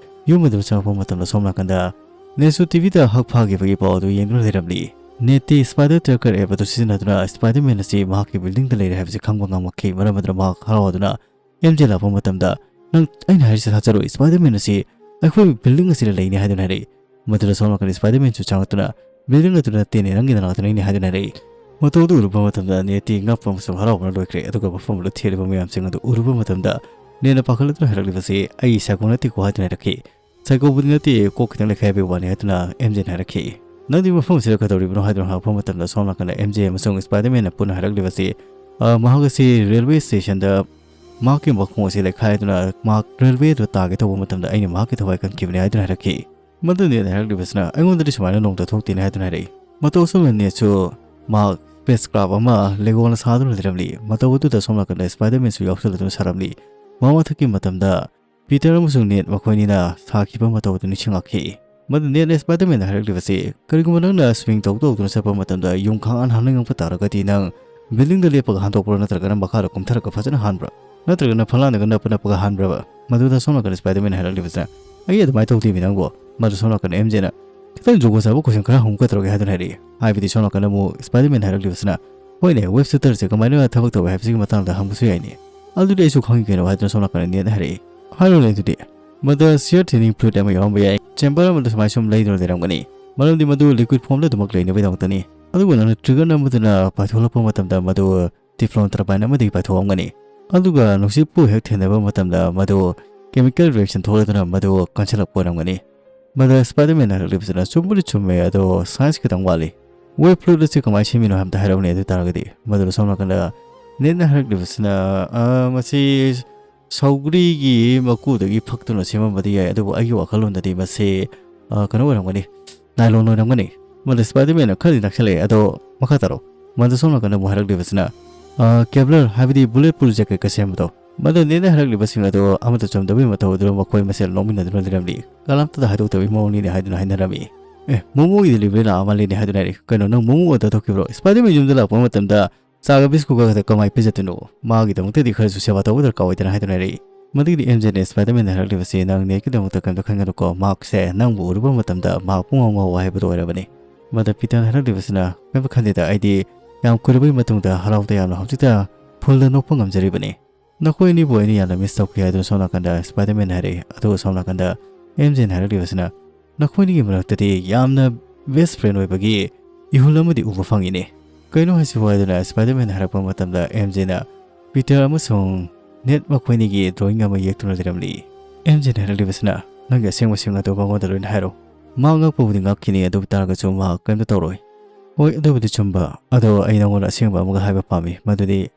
ꯌꯨꯝ ꯑꯗꯨꯗ ꯆꯪꯉꯛꯄ ꯃꯇꯝꯗ ꯁꯣꯝ ꯅꯥꯀꯟꯗ ꯅꯦꯠꯁꯨ ꯇꯤ ꯚꯤꯗ ꯍꯛ ꯐꯥꯈꯤꯕꯒꯤ ꯄꯥꯎ ꯑꯗꯨ ꯌꯦꯡꯗꯨꯅ ꯂꯩꯔꯝꯂꯤ꯫ ꯅꯦꯠꯇꯤ Spider Tracker app ꯑꯗꯨ ꯁꯤꯖꯤꯟꯅꯗꯨꯅ Spider-Man ꯑꯁꯤ ꯃꯍꯥꯛꯀꯤ buildingꯗ ꯂꯩꯔꯦ ꯍꯥꯏꯕꯁꯤ ꯈꯪꯕ ꯉꯝꯃꯛꯈꯤ꯫ ꯃꯔꯝ ꯑꯗꯨꯅ ꯃꯍꯥꯛ ꯍꯔꯥꯎꯗꯨꯅ ꯑꯦꯝ ꯖꯦ ꯂꯥꯛꯄ ꯃꯇꯝꯗ, "ꯅꯪ ꯑꯩꯅ ꯍꯥꯏꯔꯤꯁꯤ ꯊꯥꯖꯔꯣꯏ, Spider-Man ꯑꯁꯤ ꯑꯩꯈꯣꯏ building ꯑꯁꯤꯗ ꯂꯩꯅꯤ" ꯍꯥꯏꯗꯨꯅ ꯍꯥꯏꯔꯛꯏ꯫ ꯃꯗꯨꯗ ꯁꯣꯝ ꯅꯥꯀꯟꯗ Spider-Manꯁꯨ ꯆꯪꯂꯛꯇꯨꯅ, "Building ꯑꯗꯨ ꯅꯠꯇꯦꯅꯦ, ꯅꯪꯒꯤ ꯅꯅꯥꯛꯇꯅꯤꯅꯦ" ꯍꯥꯏꯗꯨꯅ ꯍꯥꯏꯔꯛꯏ꯫ ꯃꯇꯧ ꯑꯗꯨ ꯎꯔꯨꯕ ꯃꯇꯝꯗ ꯅꯦꯠꯇꯤ ꯉꯛꯄ ꯑꯃꯁꯨꯡ ꯍꯔꯥꯎꯕꯅ ꯂꯣꯏꯈ꯭ꯔꯦ꯫ ꯑꯗꯨꯒ ꯃꯐꯝ ꯑꯗꯨꯗ ꯊꯦꯜꯂꯤꯕ ꯃꯌꯥꯝꯁꯤꯡ ꯑꯗꯨ ꯎꯔꯨꯕ ꯃꯇꯝꯗ ꯅꯦꯠꯅ ꯄꯥꯈꯠꯂꯗꯨꯅ ꯍꯥꯏꯔꯛꯂꯤꯕꯁꯤ, "ꯑꯩ psycho ꯅꯠꯇꯦꯀꯣ" ꯍꯥꯏꯗꯨꯅ ꯍꯥꯏꯔꯛꯈꯤ꯫ "Psychoꯕꯨꯗꯤ ꯅꯠꯇꯦ, ꯀꯣꯛ ꯈꯤꯇꯪ ꯂꯩꯈꯥꯏꯕꯒꯤ ꯋꯥꯅꯤ" ꯍꯥꯏꯗꯨꯅ ꯑꯦꯝ ꯖꯦꯅ ꯍꯥꯏꯔꯛꯈꯤ꯫ "ꯅꯪꯗꯤ ꯃꯐꯝ ꯑꯁꯤꯗ ꯀꯩꯗꯧꯔꯤꯕꯅꯣ?" ꯍꯥꯏꯗꯨꯅ ꯍꯪꯂꯛꯄ ꯃꯇꯝꯗ ꯁꯣꯝ ꯅꯥꯀꯟꯗ ꯑꯦꯝ ꯖꯦ ꯑꯃꯁꯨꯡ Spider-Manꯅ ꯄꯨꯟꯅ ꯍꯥꯏꯔꯛꯂꯤꯕꯁꯤ, ꯑ, ꯃꯍꯥꯛ ꯑꯁꯤ railway stationꯗ ꯃꯍꯥꯛꯀꯤ ꯃꯈꯣꯡ ꯑꯁꯤ ꯂꯩꯈꯥꯏꯗꯨꯅ ꯃꯍꯥꯛ railwayꯗ ꯇꯥꯒꯦ ꯇꯧꯕ ꯃꯇꯝꯗ ꯑꯩꯅ ꯃꯍꯥꯛꯀꯤ ꯊꯋꯥꯏ ꯀꯟꯈꯤꯕꯅꯤ ꯍꯥꯏꯗꯨꯅ ꯍꯥꯏꯔꯛꯈꯤ꯫ ꯃꯗꯨ ꯅꯦꯠꯅ ꯍꯥꯏꯔꯛꯂꯤꯕꯁꯤꯅ, "ꯑꯩꯉꯣꯟꯗꯗꯤ ꯁꯨꯃꯥꯏꯅ ꯅꯣꯡꯃꯇ ꯊꯣꯛꯇꯦꯅꯦ" ꯍꯥꯏꯗꯨꯅ ꯍꯥꯏꯔꯛꯏ꯫ ꯃꯇꯧ ꯑꯁꯨꯝꯅ ꯅꯦꯠꯁꯨ ꯃꯍꯥꯛ spacecraft ꯑꯃ ꯂꯦꯒꯣꯅ ꯁꯥꯗꯨꯅ ꯂꯩꯔꯝꯂꯤ꯫ ꯃꯇꯧ ꯑꯗꯨꯗ ꯁꯣꯝ ꯅꯥꯀꯟꯗ Spider-Manꯁꯨ ꯌꯥꯎꯁꯜꯂꯗꯨꯅ ꯁꯥꯔꯝꯂꯤ꯫ ꯃꯃꯥꯡ ꯃꯊꯛꯀꯤ ꯃꯇꯝꯗ ꯄꯤꯇꯔ ꯑꯃꯁꯨꯡ ꯅꯦꯠ ꯃꯈꯣꯏꯅꯤꯅ ꯁꯥꯈꯤꯕ ꯃꯇꯧ ꯑꯗꯨ ꯅꯤꯡꯁꯤꯡꯂꯛꯈꯤ꯫ ꯃꯗꯨ ꯅꯦꯠꯅ Spider-Manꯗ ꯍꯥꯏꯔꯛꯂꯤꯕꯁꯤ, "ꯀꯔꯤꯒꯨꯝꯕ ꯅꯪꯅ swing ꯇꯧ ꯇꯧꯗꯨꯅ ꯆꯠꯄ ꯃꯇꯝꯗ ꯌꯨꯝꯈꯥꯡ ꯑꯥꯟ ꯍꯥꯟꯅꯤꯡꯉꯛꯄ ꯇꯥꯔꯒꯗꯤ ꯅꯪ buildingꯗ ꯂꯦꯞꯄꯒ ꯍꯥꯟꯗꯣꯛꯄ꯭ꯔꯥ ꯅꯠꯇ꯭ꯔꯒꯅ ꯃꯈꯥꯗ ꯀꯨꯝꯊꯔꯒ ꯐꯖꯅ ꯍꯥꯟꯕ꯭ꯔꯥ? ꯅꯠꯇ꯭ꯔꯒꯅ ꯐꯂꯥꯟꯗꯒ ꯅꯞꯄ ꯅꯞꯄꯒ ꯍꯥꯟꯕ꯭ꯔꯕ?" ꯃꯗꯨꯗ ꯁꯣꯝ ꯅꯥꯀꯟꯗ Spider-Manꯅ ꯍꯥꯏꯔꯛꯂꯤꯕꯁꯤꯅ, "ꯑꯩ ꯑꯗꯨꯃꯥꯏꯅ ꯇꯧꯗꯦꯃꯤ ꯅꯪꯕꯣ"꯫ ꯃꯗꯨ ꯁꯣꯝ ꯅꯥꯀꯟꯗ ꯑꯦꯝ ꯖꯦꯅ, "ꯈꯤꯇꯪ ꯖꯨꯒꯣꯠ ꯆꯥꯕ question ꯈꯔ ꯍꯪꯉꯨ ꯀꯩꯗꯧꯔꯒꯦ?" ꯍꯥꯏꯗꯨꯅ ꯍꯥꯏꯔꯛꯏ꯫ ꯍꯥꯏꯕꯗꯤ ꯁꯣꯝ ꯅꯥꯀꯟꯗ ꯑꯃꯨꯛ Spider-Man ꯍꯥꯏꯔꯛꯂꯤꯕꯁꯤꯅ, "ꯍꯣꯏꯅꯦ, web shooterꯁꯦ ꯀꯃꯥꯏꯅ ꯊꯕꯛ ꯇꯧꯋꯦ ꯍꯥꯏꯕꯁꯤꯒꯤ ꯃꯇꯥꯡꯗ ꯍꯪꯕꯁꯨ ꯌꯥꯏꯅꯦ꯫ ꯑꯗꯨꯗꯤ ꯑꯩꯁꯨ ꯈꯪꯉꯤ ꯀꯩꯅꯣ" ꯍꯥꯏꯗꯨꯅ ꯁꯣꯝ ꯅꯥꯀꯟꯗ ꯅꯦꯠꯅ ꯍꯥꯏꯔꯛꯏ꯫ "ꯍꯥꯏꯔꯣꯅꯦ ꯑꯗꯨꯗꯤ꯫ ꯃꯗꯨ shear thinning fluid ꯑꯃ ꯌꯥꯎꯔꯝꯕ ꯌꯥꯏ꯫ Chamber ꯑꯃꯗ ꯁꯨꯃꯥꯏꯅ ꯁꯨꯝ ꯂꯩꯗꯨꯅ ꯂꯩꯔꯝꯒꯅꯤ꯫ ꯃꯔꯝꯗꯤ ꯃꯗꯨ liquid formꯗ ꯑꯗꯨꯃꯛ ꯂꯩꯅꯕꯒꯤꯗꯃꯛꯇꯅꯤ꯫ ꯑꯗꯨꯕꯨ ꯅꯪꯅ trigger ꯅꯝꯕꯗꯨꯅ ꯄꯥꯏꯊꯣꯛꯂꯛꯄ ꯃꯇꯝꯗ ꯃꯗꯨ Teflon turbine ꯑꯃꯗꯒꯤ ꯄꯥꯏꯊꯣꯛꯂꯝꯒꯅꯤ꯫ ꯑꯗꯨꯒ ꯅꯨꯡꯁꯤꯠꯄꯨ ꯍꯦꯛ ꯊꯦꯡꯅꯕ ꯃꯇꯝꯗ ꯃꯗꯨ chemical reaction ꯊꯣꯛꯂꯗꯨꯅ ꯃꯗꯨ ꯀꯟꯁꯤꯜꯂꯛꯄ ꯑꯣꯏꯔꯝꯒꯅꯤ꯫" ꯃꯗꯨ Spider-Manꯅ ꯍꯥꯏꯔꯛꯂꯤꯕꯁꯤꯅ, "ꯆꯨꯝꯕꯨꯗꯤ ꯆꯨꯝꯃꯦ, ꯑꯗꯣ science ꯈꯤꯇꯪ ꯋꯥꯠꯂꯤ꯫ Web fluid ꯑꯁꯤ ꯀꯃꯥꯏꯅ ꯁꯦꯝꯃꯤꯅꯣ ꯍꯥꯏꯕꯗ ꯍꯥꯏꯔꯛꯎꯅꯦ"꯫ ꯑꯗꯨ ꯇꯥꯔꯒꯗꯤ ꯃꯗꯨꯗ ꯁꯣꯝ ꯅꯥꯀꯟꯗ ꯅꯦꯠꯅ ꯍꯥꯏꯔꯛꯂꯤꯕꯁꯤꯅ, "ꯑ, ꯃꯁꯤ ꯁꯧꯒ꯭ꯔꯤꯒꯤ ꯃꯀꯨꯗꯒꯤ ꯐꯛꯇꯨꯅ ꯁꯦꯝꯃꯝꯕꯗꯤ ꯌꯥꯏ, ꯑꯗꯨꯕꯨ ꯑꯩꯒꯤ ꯋꯥꯈꯜꯂꯣꯟꯗꯗꯤ ꯃꯁꯤ, ꯑ, ꯀꯩꯅꯣ ꯑꯣꯏꯔꯝꯒꯅꯤ, nylon ꯑꯣꯏꯔꯝꯒꯅꯤ꯫" ꯃꯗꯨ Spider-Manꯅ ꯈꯔꯗꯤ ꯅꯛꯁꯜꯂꯛꯑꯦ, ꯑꯗꯣ ꯃꯈꯥ ꯇꯥꯔꯣ꯫ ꯃꯗꯨ ꯁꯣꯝ ꯅꯥꯀꯟꯗ ꯑꯃꯨꯛ ꯍꯥꯏꯔꯛꯂꯤꯕꯁꯤꯅ, ꯑ, Kevlar, ꯍꯥꯏꯕꯗꯤ bullet proof jacketꯀ ꯁꯦꯝꯕꯗꯣ, ꯃꯗꯨ ꯅꯦꯅ ꯍꯥꯏꯔꯛꯂꯤꯕꯁꯤꯡ ꯑꯗꯨ ꯑꯃꯠꯇ ꯆꯨꯝꯗꯕꯒꯤ ꯃꯊꯧ ꯑꯗꯨꯅ ꯃꯈꯣꯏ ꯃꯁꯦꯜ ꯅꯣꯛꯃꯤꯟꯅꯗꯨꯅ ꯂꯩꯔꯝꯂꯤ꯫ ꯀꯅꯥꯝꯇꯗ ꯍꯥꯏꯗꯣꯛꯇꯕꯒꯤ ꯃꯑꯣꯡꯅꯤꯅꯦ ꯍꯥꯏꯗꯨꯅ ꯍꯥꯏꯅꯔꯝꯃꯤ꯫ "ꯑꯦ, ꯃꯣꯃꯣꯒꯤꯗꯤ ꯗꯦꯂꯤꯚꯔꯤ ꯂꯥꯛꯑ ꯃꯥꯜꯂꯤꯅꯦ" ꯍꯥꯏꯗꯨꯅ ꯍꯥꯏꯔꯤ꯫ "ꯀꯩꯅꯣ, ꯅꯪ ꯃꯣꯃꯣ ꯑꯣꯔꯗꯔ ꯇꯧꯈꯤꯕ꯭ꯔꯣ? ꯁ꯭ꯄꯥꯏꯗꯔꯃꯦꯟ ꯌꯨꯝꯗ ꯂꯥꯛꯄ ꯃꯇꯝꯗ ꯆꯥꯒ ꯕꯤꯁꯀꯨꯠꯀ ꯈꯛꯇ ꯀꯃꯥꯏꯅ ꯄꯤꯖꯗꯣꯏꯅꯣ? ꯃꯥꯒꯤꯗꯃꯛꯇꯗꯤ ꯈꯔꯁꯨ ꯁꯦꯕꯥ ꯇꯧꯗ꯭ꯔꯗꯤ ꯀꯥꯎꯏꯗꯅ" ꯍꯥꯏꯗꯨꯅ ꯍꯥꯏꯔꯛꯏ꯫ ꯃꯗꯨꯒꯤꯗꯤ ꯑꯦꯝ ꯖꯦꯅ ꯁ꯭ꯄꯥꯏꯗꯔꯃꯦꯟꯗ ꯍꯥꯏꯔꯛꯂꯤꯕꯁꯤ, "ꯅꯪ ꯅꯦꯠꯀꯤꯗꯃꯛꯇ ꯀꯩꯝꯇ ꯈꯟꯒꯅꯨꯀꯣ, ꯃꯍꯥꯛꯁꯦ ꯅꯪꯕꯨ ꯎꯔꯨꯕ ꯃꯇꯝꯗ ꯃꯍꯥꯛ ꯄꯨꯡꯉꯥꯎ ꯉꯥꯎꯕ ꯍꯥꯏꯕꯗꯨ ꯑꯣꯏꯔꯕꯅꯤ"꯫ ꯃꯗ ꯄꯤꯇꯔꯅ ꯍꯥꯏꯔꯛꯂꯤꯕꯁꯤꯅ, "ꯀꯩꯝꯇ ꯈꯟꯗꯦꯗ, ꯑꯩꯗꯤ ꯌꯥꯝ ꯀꯨꯏꯔꯕꯒꯤ ꯃꯇꯨꯡꯗ ꯍꯔꯥꯎ ꯇꯌꯥꯝꯅ ꯍꯧꯖꯤꯛꯇ ꯐꯨꯜꯗ ꯅꯣꯛꯄ ꯉꯝꯖꯔꯤꯕꯅꯤ꯫ ꯅꯈꯣꯏ ꯑꯅꯤꯕꯨ ꯑꯩꯅ ꯌꯥꯝꯅ ꯃꯤꯁ ꯇꯧꯈꯤ" ꯍꯥꯏꯗꯨꯅ ꯁꯣꯝ ꯅꯥꯀꯟꯗ ꯁ꯭ꯄꯥꯏꯗꯔꯃꯦꯟ ꯍꯥꯏꯔꯛꯏ꯫ ꯑꯗꯨꯒ ꯁꯣꯝ ꯅꯥꯀꯟꯗ ꯑꯦꯝ ꯖꯦꯅ ꯍꯥꯏꯔꯛꯂꯤꯕꯁꯤꯅ, "ꯅꯈꯣꯏ ꯑꯅꯤꯒꯤ ꯃꯔꯛꯇꯗꯤ ꯌꯥꯝꯅ ꯕꯦꯁ ꯐ꯭ꯔꯦꯟ ꯑꯣꯏꯕꯒꯤ ꯏꯍꯨꯜ ꯑꯃꯗꯤ ꯎꯕ ꯐꯪꯉꯤꯅꯦ꯫ ꯀꯩꯅꯣ ꯍꯥꯏꯁꯤꯕꯨ?" ꯍꯥꯏꯗꯨꯅ ꯁ꯭ꯄꯥꯏꯗꯔꯃꯦꯟꯅ ꯍꯥꯏꯔꯛꯄ ꯃꯇꯝꯗ ꯑꯦꯝ ꯖꯦꯅ ꯄꯤꯇꯔ ꯑꯃꯁꯨꯡ ꯅꯦꯠ ꯃꯈꯣꯏꯅꯤꯒꯤ ꯗ꯭ꯔꯣꯌꯤꯡ ꯑꯃ ꯌꯦꯛꯇꯨꯅ ꯂꯩꯔꯝꯂꯤ꯫ ꯑꯦꯝ ꯖꯦꯅ ꯍꯥꯏꯔꯛꯂꯤꯕꯁꯤꯅ, "ꯅꯪꯒꯤ ꯑꯁꯦꯡꯕꯁꯤꯡ ꯑꯗꯨ ꯃꯉꯣꯟꯗ ꯂꯣꯏꯅ ꯍꯥꯏꯔꯣ꯫ ꯃꯥ ꯉꯛꯄꯕꯨꯗꯤ ꯉꯛꯈꯤꯅꯤ, ꯑꯗꯨ ꯑꯣꯏ ꯇꯥꯔꯒꯁꯨ ꯃꯍꯥꯛ ꯀꯔꯤꯝꯇ ꯇꯧꯔꯣꯏ꯫ ꯍꯣꯏ, ꯑꯗꯨꯕꯨꯗꯤ ꯆꯨꯝꯕ꯫ ꯑꯗꯣ ꯑꯩ ꯅꯉꯣꯟꯗ ꯑꯁꯦꯡꯕ ꯑꯃꯒ ꯍꯥꯏꯕ ꯄꯥꯝꯃꯤ, ꯃꯗꯨꯗꯤ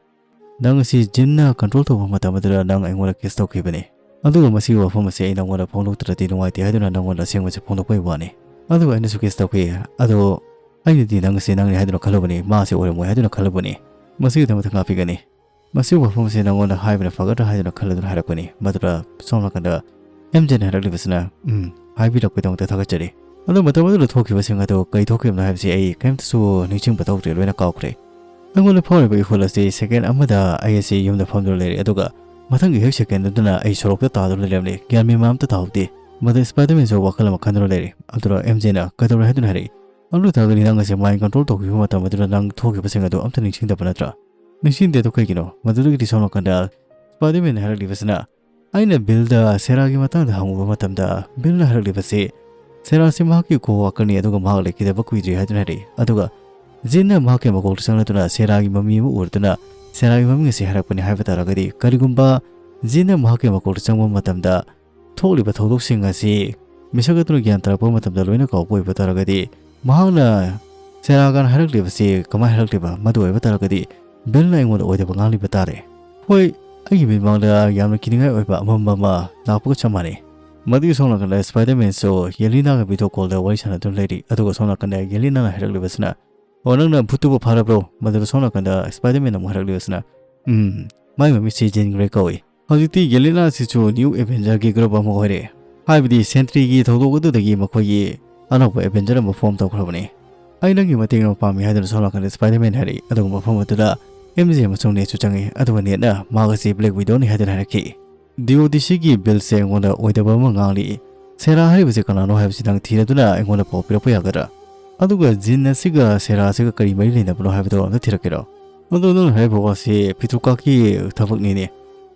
ꯅꯪ ꯑꯁꯤ ꯖꯤꯟꯅ ꯀꯟꯇ꯭ꯔꯣꯜ ꯇꯧꯕ ꯃꯇꯝ ꯑꯗꯨꯗ ꯅꯪ ꯑꯩꯉꯣꯟꯗ ꯀꯤꯁ ꯇꯧꯈꯤꯕꯅꯤ꯫ ꯑꯗꯨꯒ ꯃꯁꯤꯒꯤ ꯋꯥꯐꯝ ꯑꯁꯤ ꯑꯩ ꯅꯉꯣꯟꯗ ꯐꯣꯡꯗꯣꯛꯇ꯭ꯔꯗꯤ ꯅꯨꯡꯉꯥꯏꯇꯦ ꯍꯥꯏꯗꯨꯅ ꯅꯉꯣꯟꯗ ꯑꯁꯦꯡꯕꯁꯤ ꯐꯣꯡꯗꯣꯛꯄꯒꯤ ꯋꯥꯅꯤ꯫ ꯑꯗꯨꯒ ꯑꯩꯅꯁꯨ ꯀꯤꯁ ꯇꯧꯈꯤ꯫ ꯑꯗꯣ ꯑꯩꯅꯗꯤ ꯅꯪ ꯑꯁꯤ ꯅꯪꯅꯤ ꯍꯥꯏꯗꯨꯅ ꯈꯜꯂꯨꯕꯅꯤ, ꯃꯥꯁꯤ ꯑꯣꯏꯔꯝꯃꯣꯏ ꯍꯥꯏꯗꯨꯅ ꯈꯜꯂꯨꯕꯅꯤ꯫ ꯃꯁꯤꯒꯤꯗꯃꯛꯇ ꯉꯥꯛꯄꯤꯒꯅꯤ꯫ ꯃꯁꯤꯒꯤ ꯋꯥꯐꯝ ꯑꯁꯤ ꯅꯉꯣꯟꯗ ꯍꯥꯏꯕꯅ ꯐꯒꯗ꯭ꯔꯥ ꯍꯥꯏꯗꯨꯅ ꯈꯜꯂꯗꯨꯅ ꯍꯥꯏꯔꯛꯄꯅꯤ"꯫ ꯃꯗꯨꯗ ꯁꯣꯝ ꯅꯥꯀꯟꯗ ꯑꯦꯝ ꯖꯦꯅ ꯍꯥꯏꯔꯛꯂꯤꯕꯁꯤꯅ, "ꯎꯝ, ꯍꯥꯏꯕꯤꯔꯛꯄꯒꯤꯗꯃꯛꯇ ꯊꯥꯒꯠꯆꯔꯤ꯫ ꯑꯗꯣ ꯃꯇꯝ ꯑꯗꯨꯗ ꯊꯣꯛꯈꯤꯕꯁꯤꯡ ꯑꯗꯣ ꯀꯩ ꯊꯣꯛꯈꯤꯕꯅꯣ ꯍꯥꯏꯕꯁꯤ ꯑꯩ ꯀꯔꯤꯝꯇꯁꯨ ꯅꯤꯡꯁꯤꯡꯕ ꯊꯣꯛꯇ꯭ꯔꯦ, ꯂꯣꯏꯅ ꯀꯥꯎꯈ꯭ꯔꯦ꯫ ꯑꯩꯉꯣꯟꯗ ꯐꯥꯎꯔꯤꯕ ꯏꯍꯨꯜ ꯑꯁꯤ ꯁꯦꯀꯦꯟ ꯑꯃꯗ ꯑꯩ ꯑꯁꯤ ꯌꯨꯝꯗ ꯐꯝꯗꯨꯅ ꯂꯩꯔꯦ, ꯑꯗꯨꯒ ꯃꯊꯪꯒꯤ ꯍꯦꯛ ꯁꯦꯀꯦꯟ ꯑꯗꯨꯅ ꯑꯩ ꯁꯣꯔꯣꯛꯇ ꯇꯥꯗꯨꯅ ꯂꯩꯔꯝꯂꯦ꯫ ꯒ꯭ꯌꯥꯟ ꯃꯦꯟ ꯑꯃꯠꯇ ꯇꯥꯍꯧꯗꯦ"꯫ ꯃꯗꯨ ꯁ꯭ꯄꯥꯏꯗꯔꯃꯦꯟꯁꯨ ꯋꯥꯈꯜ ꯑꯃ ꯈꯟꯗꯨꯅ ꯂꯩꯔꯦ꯫ ꯑꯗꯨꯅ ꯑꯦꯝ ꯖꯦꯅ, "ꯀꯩꯗꯧꯔꯦ?" ꯍꯥꯏꯗꯨꯅ ꯍꯥꯏꯔꯛꯏ꯫ "ꯑꯗꯨ ꯑꯣꯏ ꯇꯥꯔꯒꯗꯤ ꯅꯪ ꯑꯁꯤ ꯃꯥꯏꯟ ꯀꯟꯇ꯭ꯔꯣꯜ ꯇꯧꯈꯤꯕ ꯃꯇꯝ ꯑꯗꯨꯗ ꯅꯪ ꯊꯣꯛꯈꯤꯕꯁꯤꯡ ꯑꯗꯨ ꯑꯝꯇ ꯅꯤꯡꯁꯤꯡꯗꯕ ꯅꯠꯇ꯭ꯔꯥ?" "ꯅꯤꯡꯁꯤꯡꯗꯦ꯫ ꯑꯗꯨ ꯀꯩꯒꯤꯅꯣ?" ꯃꯗꯨꯗꯒꯤꯗꯤ ꯁꯣꯝ ꯅꯥꯀꯟꯗ ꯁ꯭ꯄꯥꯏꯗꯔꯃꯦꯟꯅ ꯍꯥꯏꯔꯛꯂꯤꯕꯁꯤꯅ, ꯑꯩꯅ ꯕꯤꯜꯗ ꯁꯦꯔꯥꯒꯤ ꯃꯇꯥꯡꯗ ꯍꯪꯉꯨꯕ ꯃꯇꯝꯗ, ꯕꯤꯜꯅ ꯍꯥꯏꯔꯛꯂꯤꯕꯁꯤ, ꯁꯦꯔꯥꯁꯤ ꯃꯍꯥꯛꯀꯤ ꯀꯣ ꯋꯥꯀꯔꯅꯤ, ꯑꯗꯨꯒ ꯃꯍꯥꯛ ꯂꯩꯈꯤꯗꯕ ꯀꯨꯏꯗ꯭ꯔꯤ ꯍꯥꯏꯗꯨꯅ ꯍꯥꯏꯔꯛꯏ꯫ ꯑꯗꯨꯒ ꯖꯤꯟꯅ ꯃꯍꯥꯛꯀꯤ ꯃꯀꯣꯛꯇ ꯆꯪꯂꯗꯨꯅ ꯁꯦꯔꯥꯒꯤ ꯃꯃꯤ ꯑꯃ ꯎꯔꯗꯨꯅ ꯁꯦꯔꯥꯒꯤ ꯃꯃꯤꯡ ꯑꯁꯤ ꯍꯥꯏꯔꯛꯄꯅꯤ ꯍꯥꯏꯕ ꯇꯥꯔꯒꯗꯤ, ꯀꯔꯤꯒꯨꯝꯕ ꯖꯤꯟꯅ ꯃꯍꯥꯛꯀꯤ ꯃꯀꯣꯛꯇ ꯆꯪꯕ ꯃꯇꯝꯗ ꯊꯣꯛꯂꯤꯕ ꯊꯧꯗꯣꯛꯁꯤꯡ ꯑꯁꯤ ꯃꯤꯁꯛ ꯑꯗꯨꯅ ꯒ꯭ꯌꯥꯟ ꯇꯥꯔꯛꯄ ꯃꯇꯝꯗ ꯂꯣꯏꯅ ꯀꯥꯎꯕ ꯑꯣꯏꯕ ꯇꯥꯔꯒꯗꯤ, ꯃꯍꯥꯛꯅ ꯁꯦꯔꯥꯒꯥꯟ ꯍꯥꯏꯔꯛꯂꯤꯕꯁꯤ ꯀꯃꯥꯏꯅ ꯍꯥꯏꯔꯛꯂꯤꯕ? ꯃꯗꯨ ꯑꯣꯏꯕ ꯇꯥꯔꯒꯗꯤ ꯕꯤꯜꯅ ꯑꯩꯉꯣꯟꯗ ꯑꯣꯏꯗꯕ ꯉꯥꯡꯂꯤꯕ ꯇꯥꯔꯦ꯫ ꯍꯣꯏ, ꯑꯩꯒꯤ ꯃꯤꯠꯃꯥꯡꯗ ꯌꯥꯝꯅ ꯀꯤꯅꯤꯡꯉꯥꯏ ꯑꯣꯏꯕ ꯑꯃꯝꯕ ꯑꯃ ꯂꯥꯛꯄꯒ ꯆꯞ ꯃꯥꯟꯅꯩ꯫ ꯃꯗꯨꯒꯤ ꯁꯣꯝ ꯅꯥꯀꯟꯗ ꯁ꯭ꯄꯥꯏꯗꯔꯃꯦꯟꯁꯨ ꯌꯦꯂꯤꯅꯥꯒ ꯚꯤꯗꯤꯑꯣ ꯀꯣꯜꯗ ꯋꯥꯔꯤ ꯁꯥꯟꯅꯗꯨꯅ ꯂꯩꯔꯤ꯫ ꯑꯗꯨꯒ ꯁꯣꯝ ꯅꯥꯀꯟꯗ ꯌꯦꯂꯤꯅꯥꯅ ꯍꯥꯏꯔꯛꯂꯤꯕꯁꯤꯅ, "ꯑꯣ, ꯅꯪꯅ ꯚꯨꯠꯇꯨꯕꯨ ꯐꯥꯔꯕ꯭ꯔꯣ?" ꯃꯗꯨꯗ ꯁꯣꯝ ꯅꯥꯀꯟꯗ ꯁ꯭ꯄꯥꯏꯗꯔꯃꯦꯟ ꯑꯃꯨꯛ ꯍꯥꯏꯔꯛꯂꯤꯕꯁꯤꯅ, ꯎꯝ, ꯃꯥꯏ ꯃꯃꯤꯡꯁꯤ ꯖꯤꯟ ꯒ꯭ꯔꯦ ꯀꯧꯏ꯫ ꯍꯧꯖꯤꯛꯇꯤ ꯌꯦꯂꯤꯅꯥꯁꯤꯁꯨ ꯅ꯭ꯌꯨ ꯑꯦꯚꯦꯟꯖꯔꯒꯤ ꯒ꯭ꯔꯨꯞ ꯑꯃ ꯑꯣꯏꯔꯦ꯫ ꯍꯥꯏꯕꯗꯤ ꯁꯦꯟꯇ꯭ꯔꯤꯒꯤ ꯊꯧꯗꯣꯛ ꯑꯗꯨꯗꯒꯤ ꯃꯈꯣꯏꯒꯤ ꯑꯅꯧꯕ ꯑꯦꯚꯦꯟꯖꯔ ꯑꯃ ꯐꯣꯔꯝ ꯇꯧꯈ꯭ꯔꯕꯅꯤ꯫ "ꯑꯩ ꯅꯪꯒꯤ ꯃꯇꯦꯡ ꯑꯃ ꯄꯥꯝꯃꯤ" ꯍꯥꯏꯗꯨꯅ ꯁꯣꯝ ꯅꯥꯀꯟꯗ ꯁ꯭ꯄꯥꯏꯗꯔꯃꯦꯟ ꯍꯥꯏꯔꯛꯏ꯫ ꯑꯗꯨꯒ ꯃꯐꯝ ꯑꯗꯨꯗ ꯑꯦꯝ ꯖꯦ ꯑꯃꯁꯨꯡ ꯅꯦꯠꯁꯨ ꯆꯪꯉꯤ꯫ ꯑꯗꯨꯒ ꯅꯦꯠꯅ ꯃꯍꯥꯛ ꯑꯁꯤ ꯕ꯭ꯂꯦꯛ ꯋꯤꯗꯣꯅꯤ ꯍꯥꯏꯗꯨꯅ ꯍꯥꯏꯔꯛꯈꯤ꯫ "ꯗꯤ ꯑꯣ ꯗꯤ ꯁꯤꯒꯤ ꯕꯤꯜꯁꯦ ꯑꯩꯉꯣꯟꯗ ꯑꯣꯏꯗꯕ ꯑꯃ ꯉꯥꯡꯂꯤ꯫ ꯁꯦꯔꯥ ꯍꯥꯏꯔꯤꯕꯁꯤ ꯀꯅꯥꯅꯣ ꯍꯥꯏꯕꯁꯤ ꯅꯪ ꯊꯤꯔꯗꯨꯅ ꯑꯩꯉꯣꯟꯗ ꯄꯥꯎ ꯄꯤꯔꯛꯄ ꯌꯥꯒꯗ꯭ꯔꯥ? ꯑꯗꯨꯒ ꯖꯤꯟ ꯑꯁꯤꯒ ꯁꯦꯔꯥ ꯑꯁꯤꯒ ꯀꯔꯤ ꯃꯔꯤ ꯂꯩꯅꯕꯅꯣ ꯍꯥꯏꯕꯗꯣ ꯑꯝꯇ ꯊꯤꯔꯛꯀꯦꯔꯣ?" "ꯑꯗꯣ ꯅꯪꯅ ꯍꯥꯏꯔꯤꯕ ꯋꯥꯁꯤ ꯐꯤꯊꯨꯀꯥꯛꯀꯤ ꯊꯕꯛꯅꯤꯅꯦ꯫"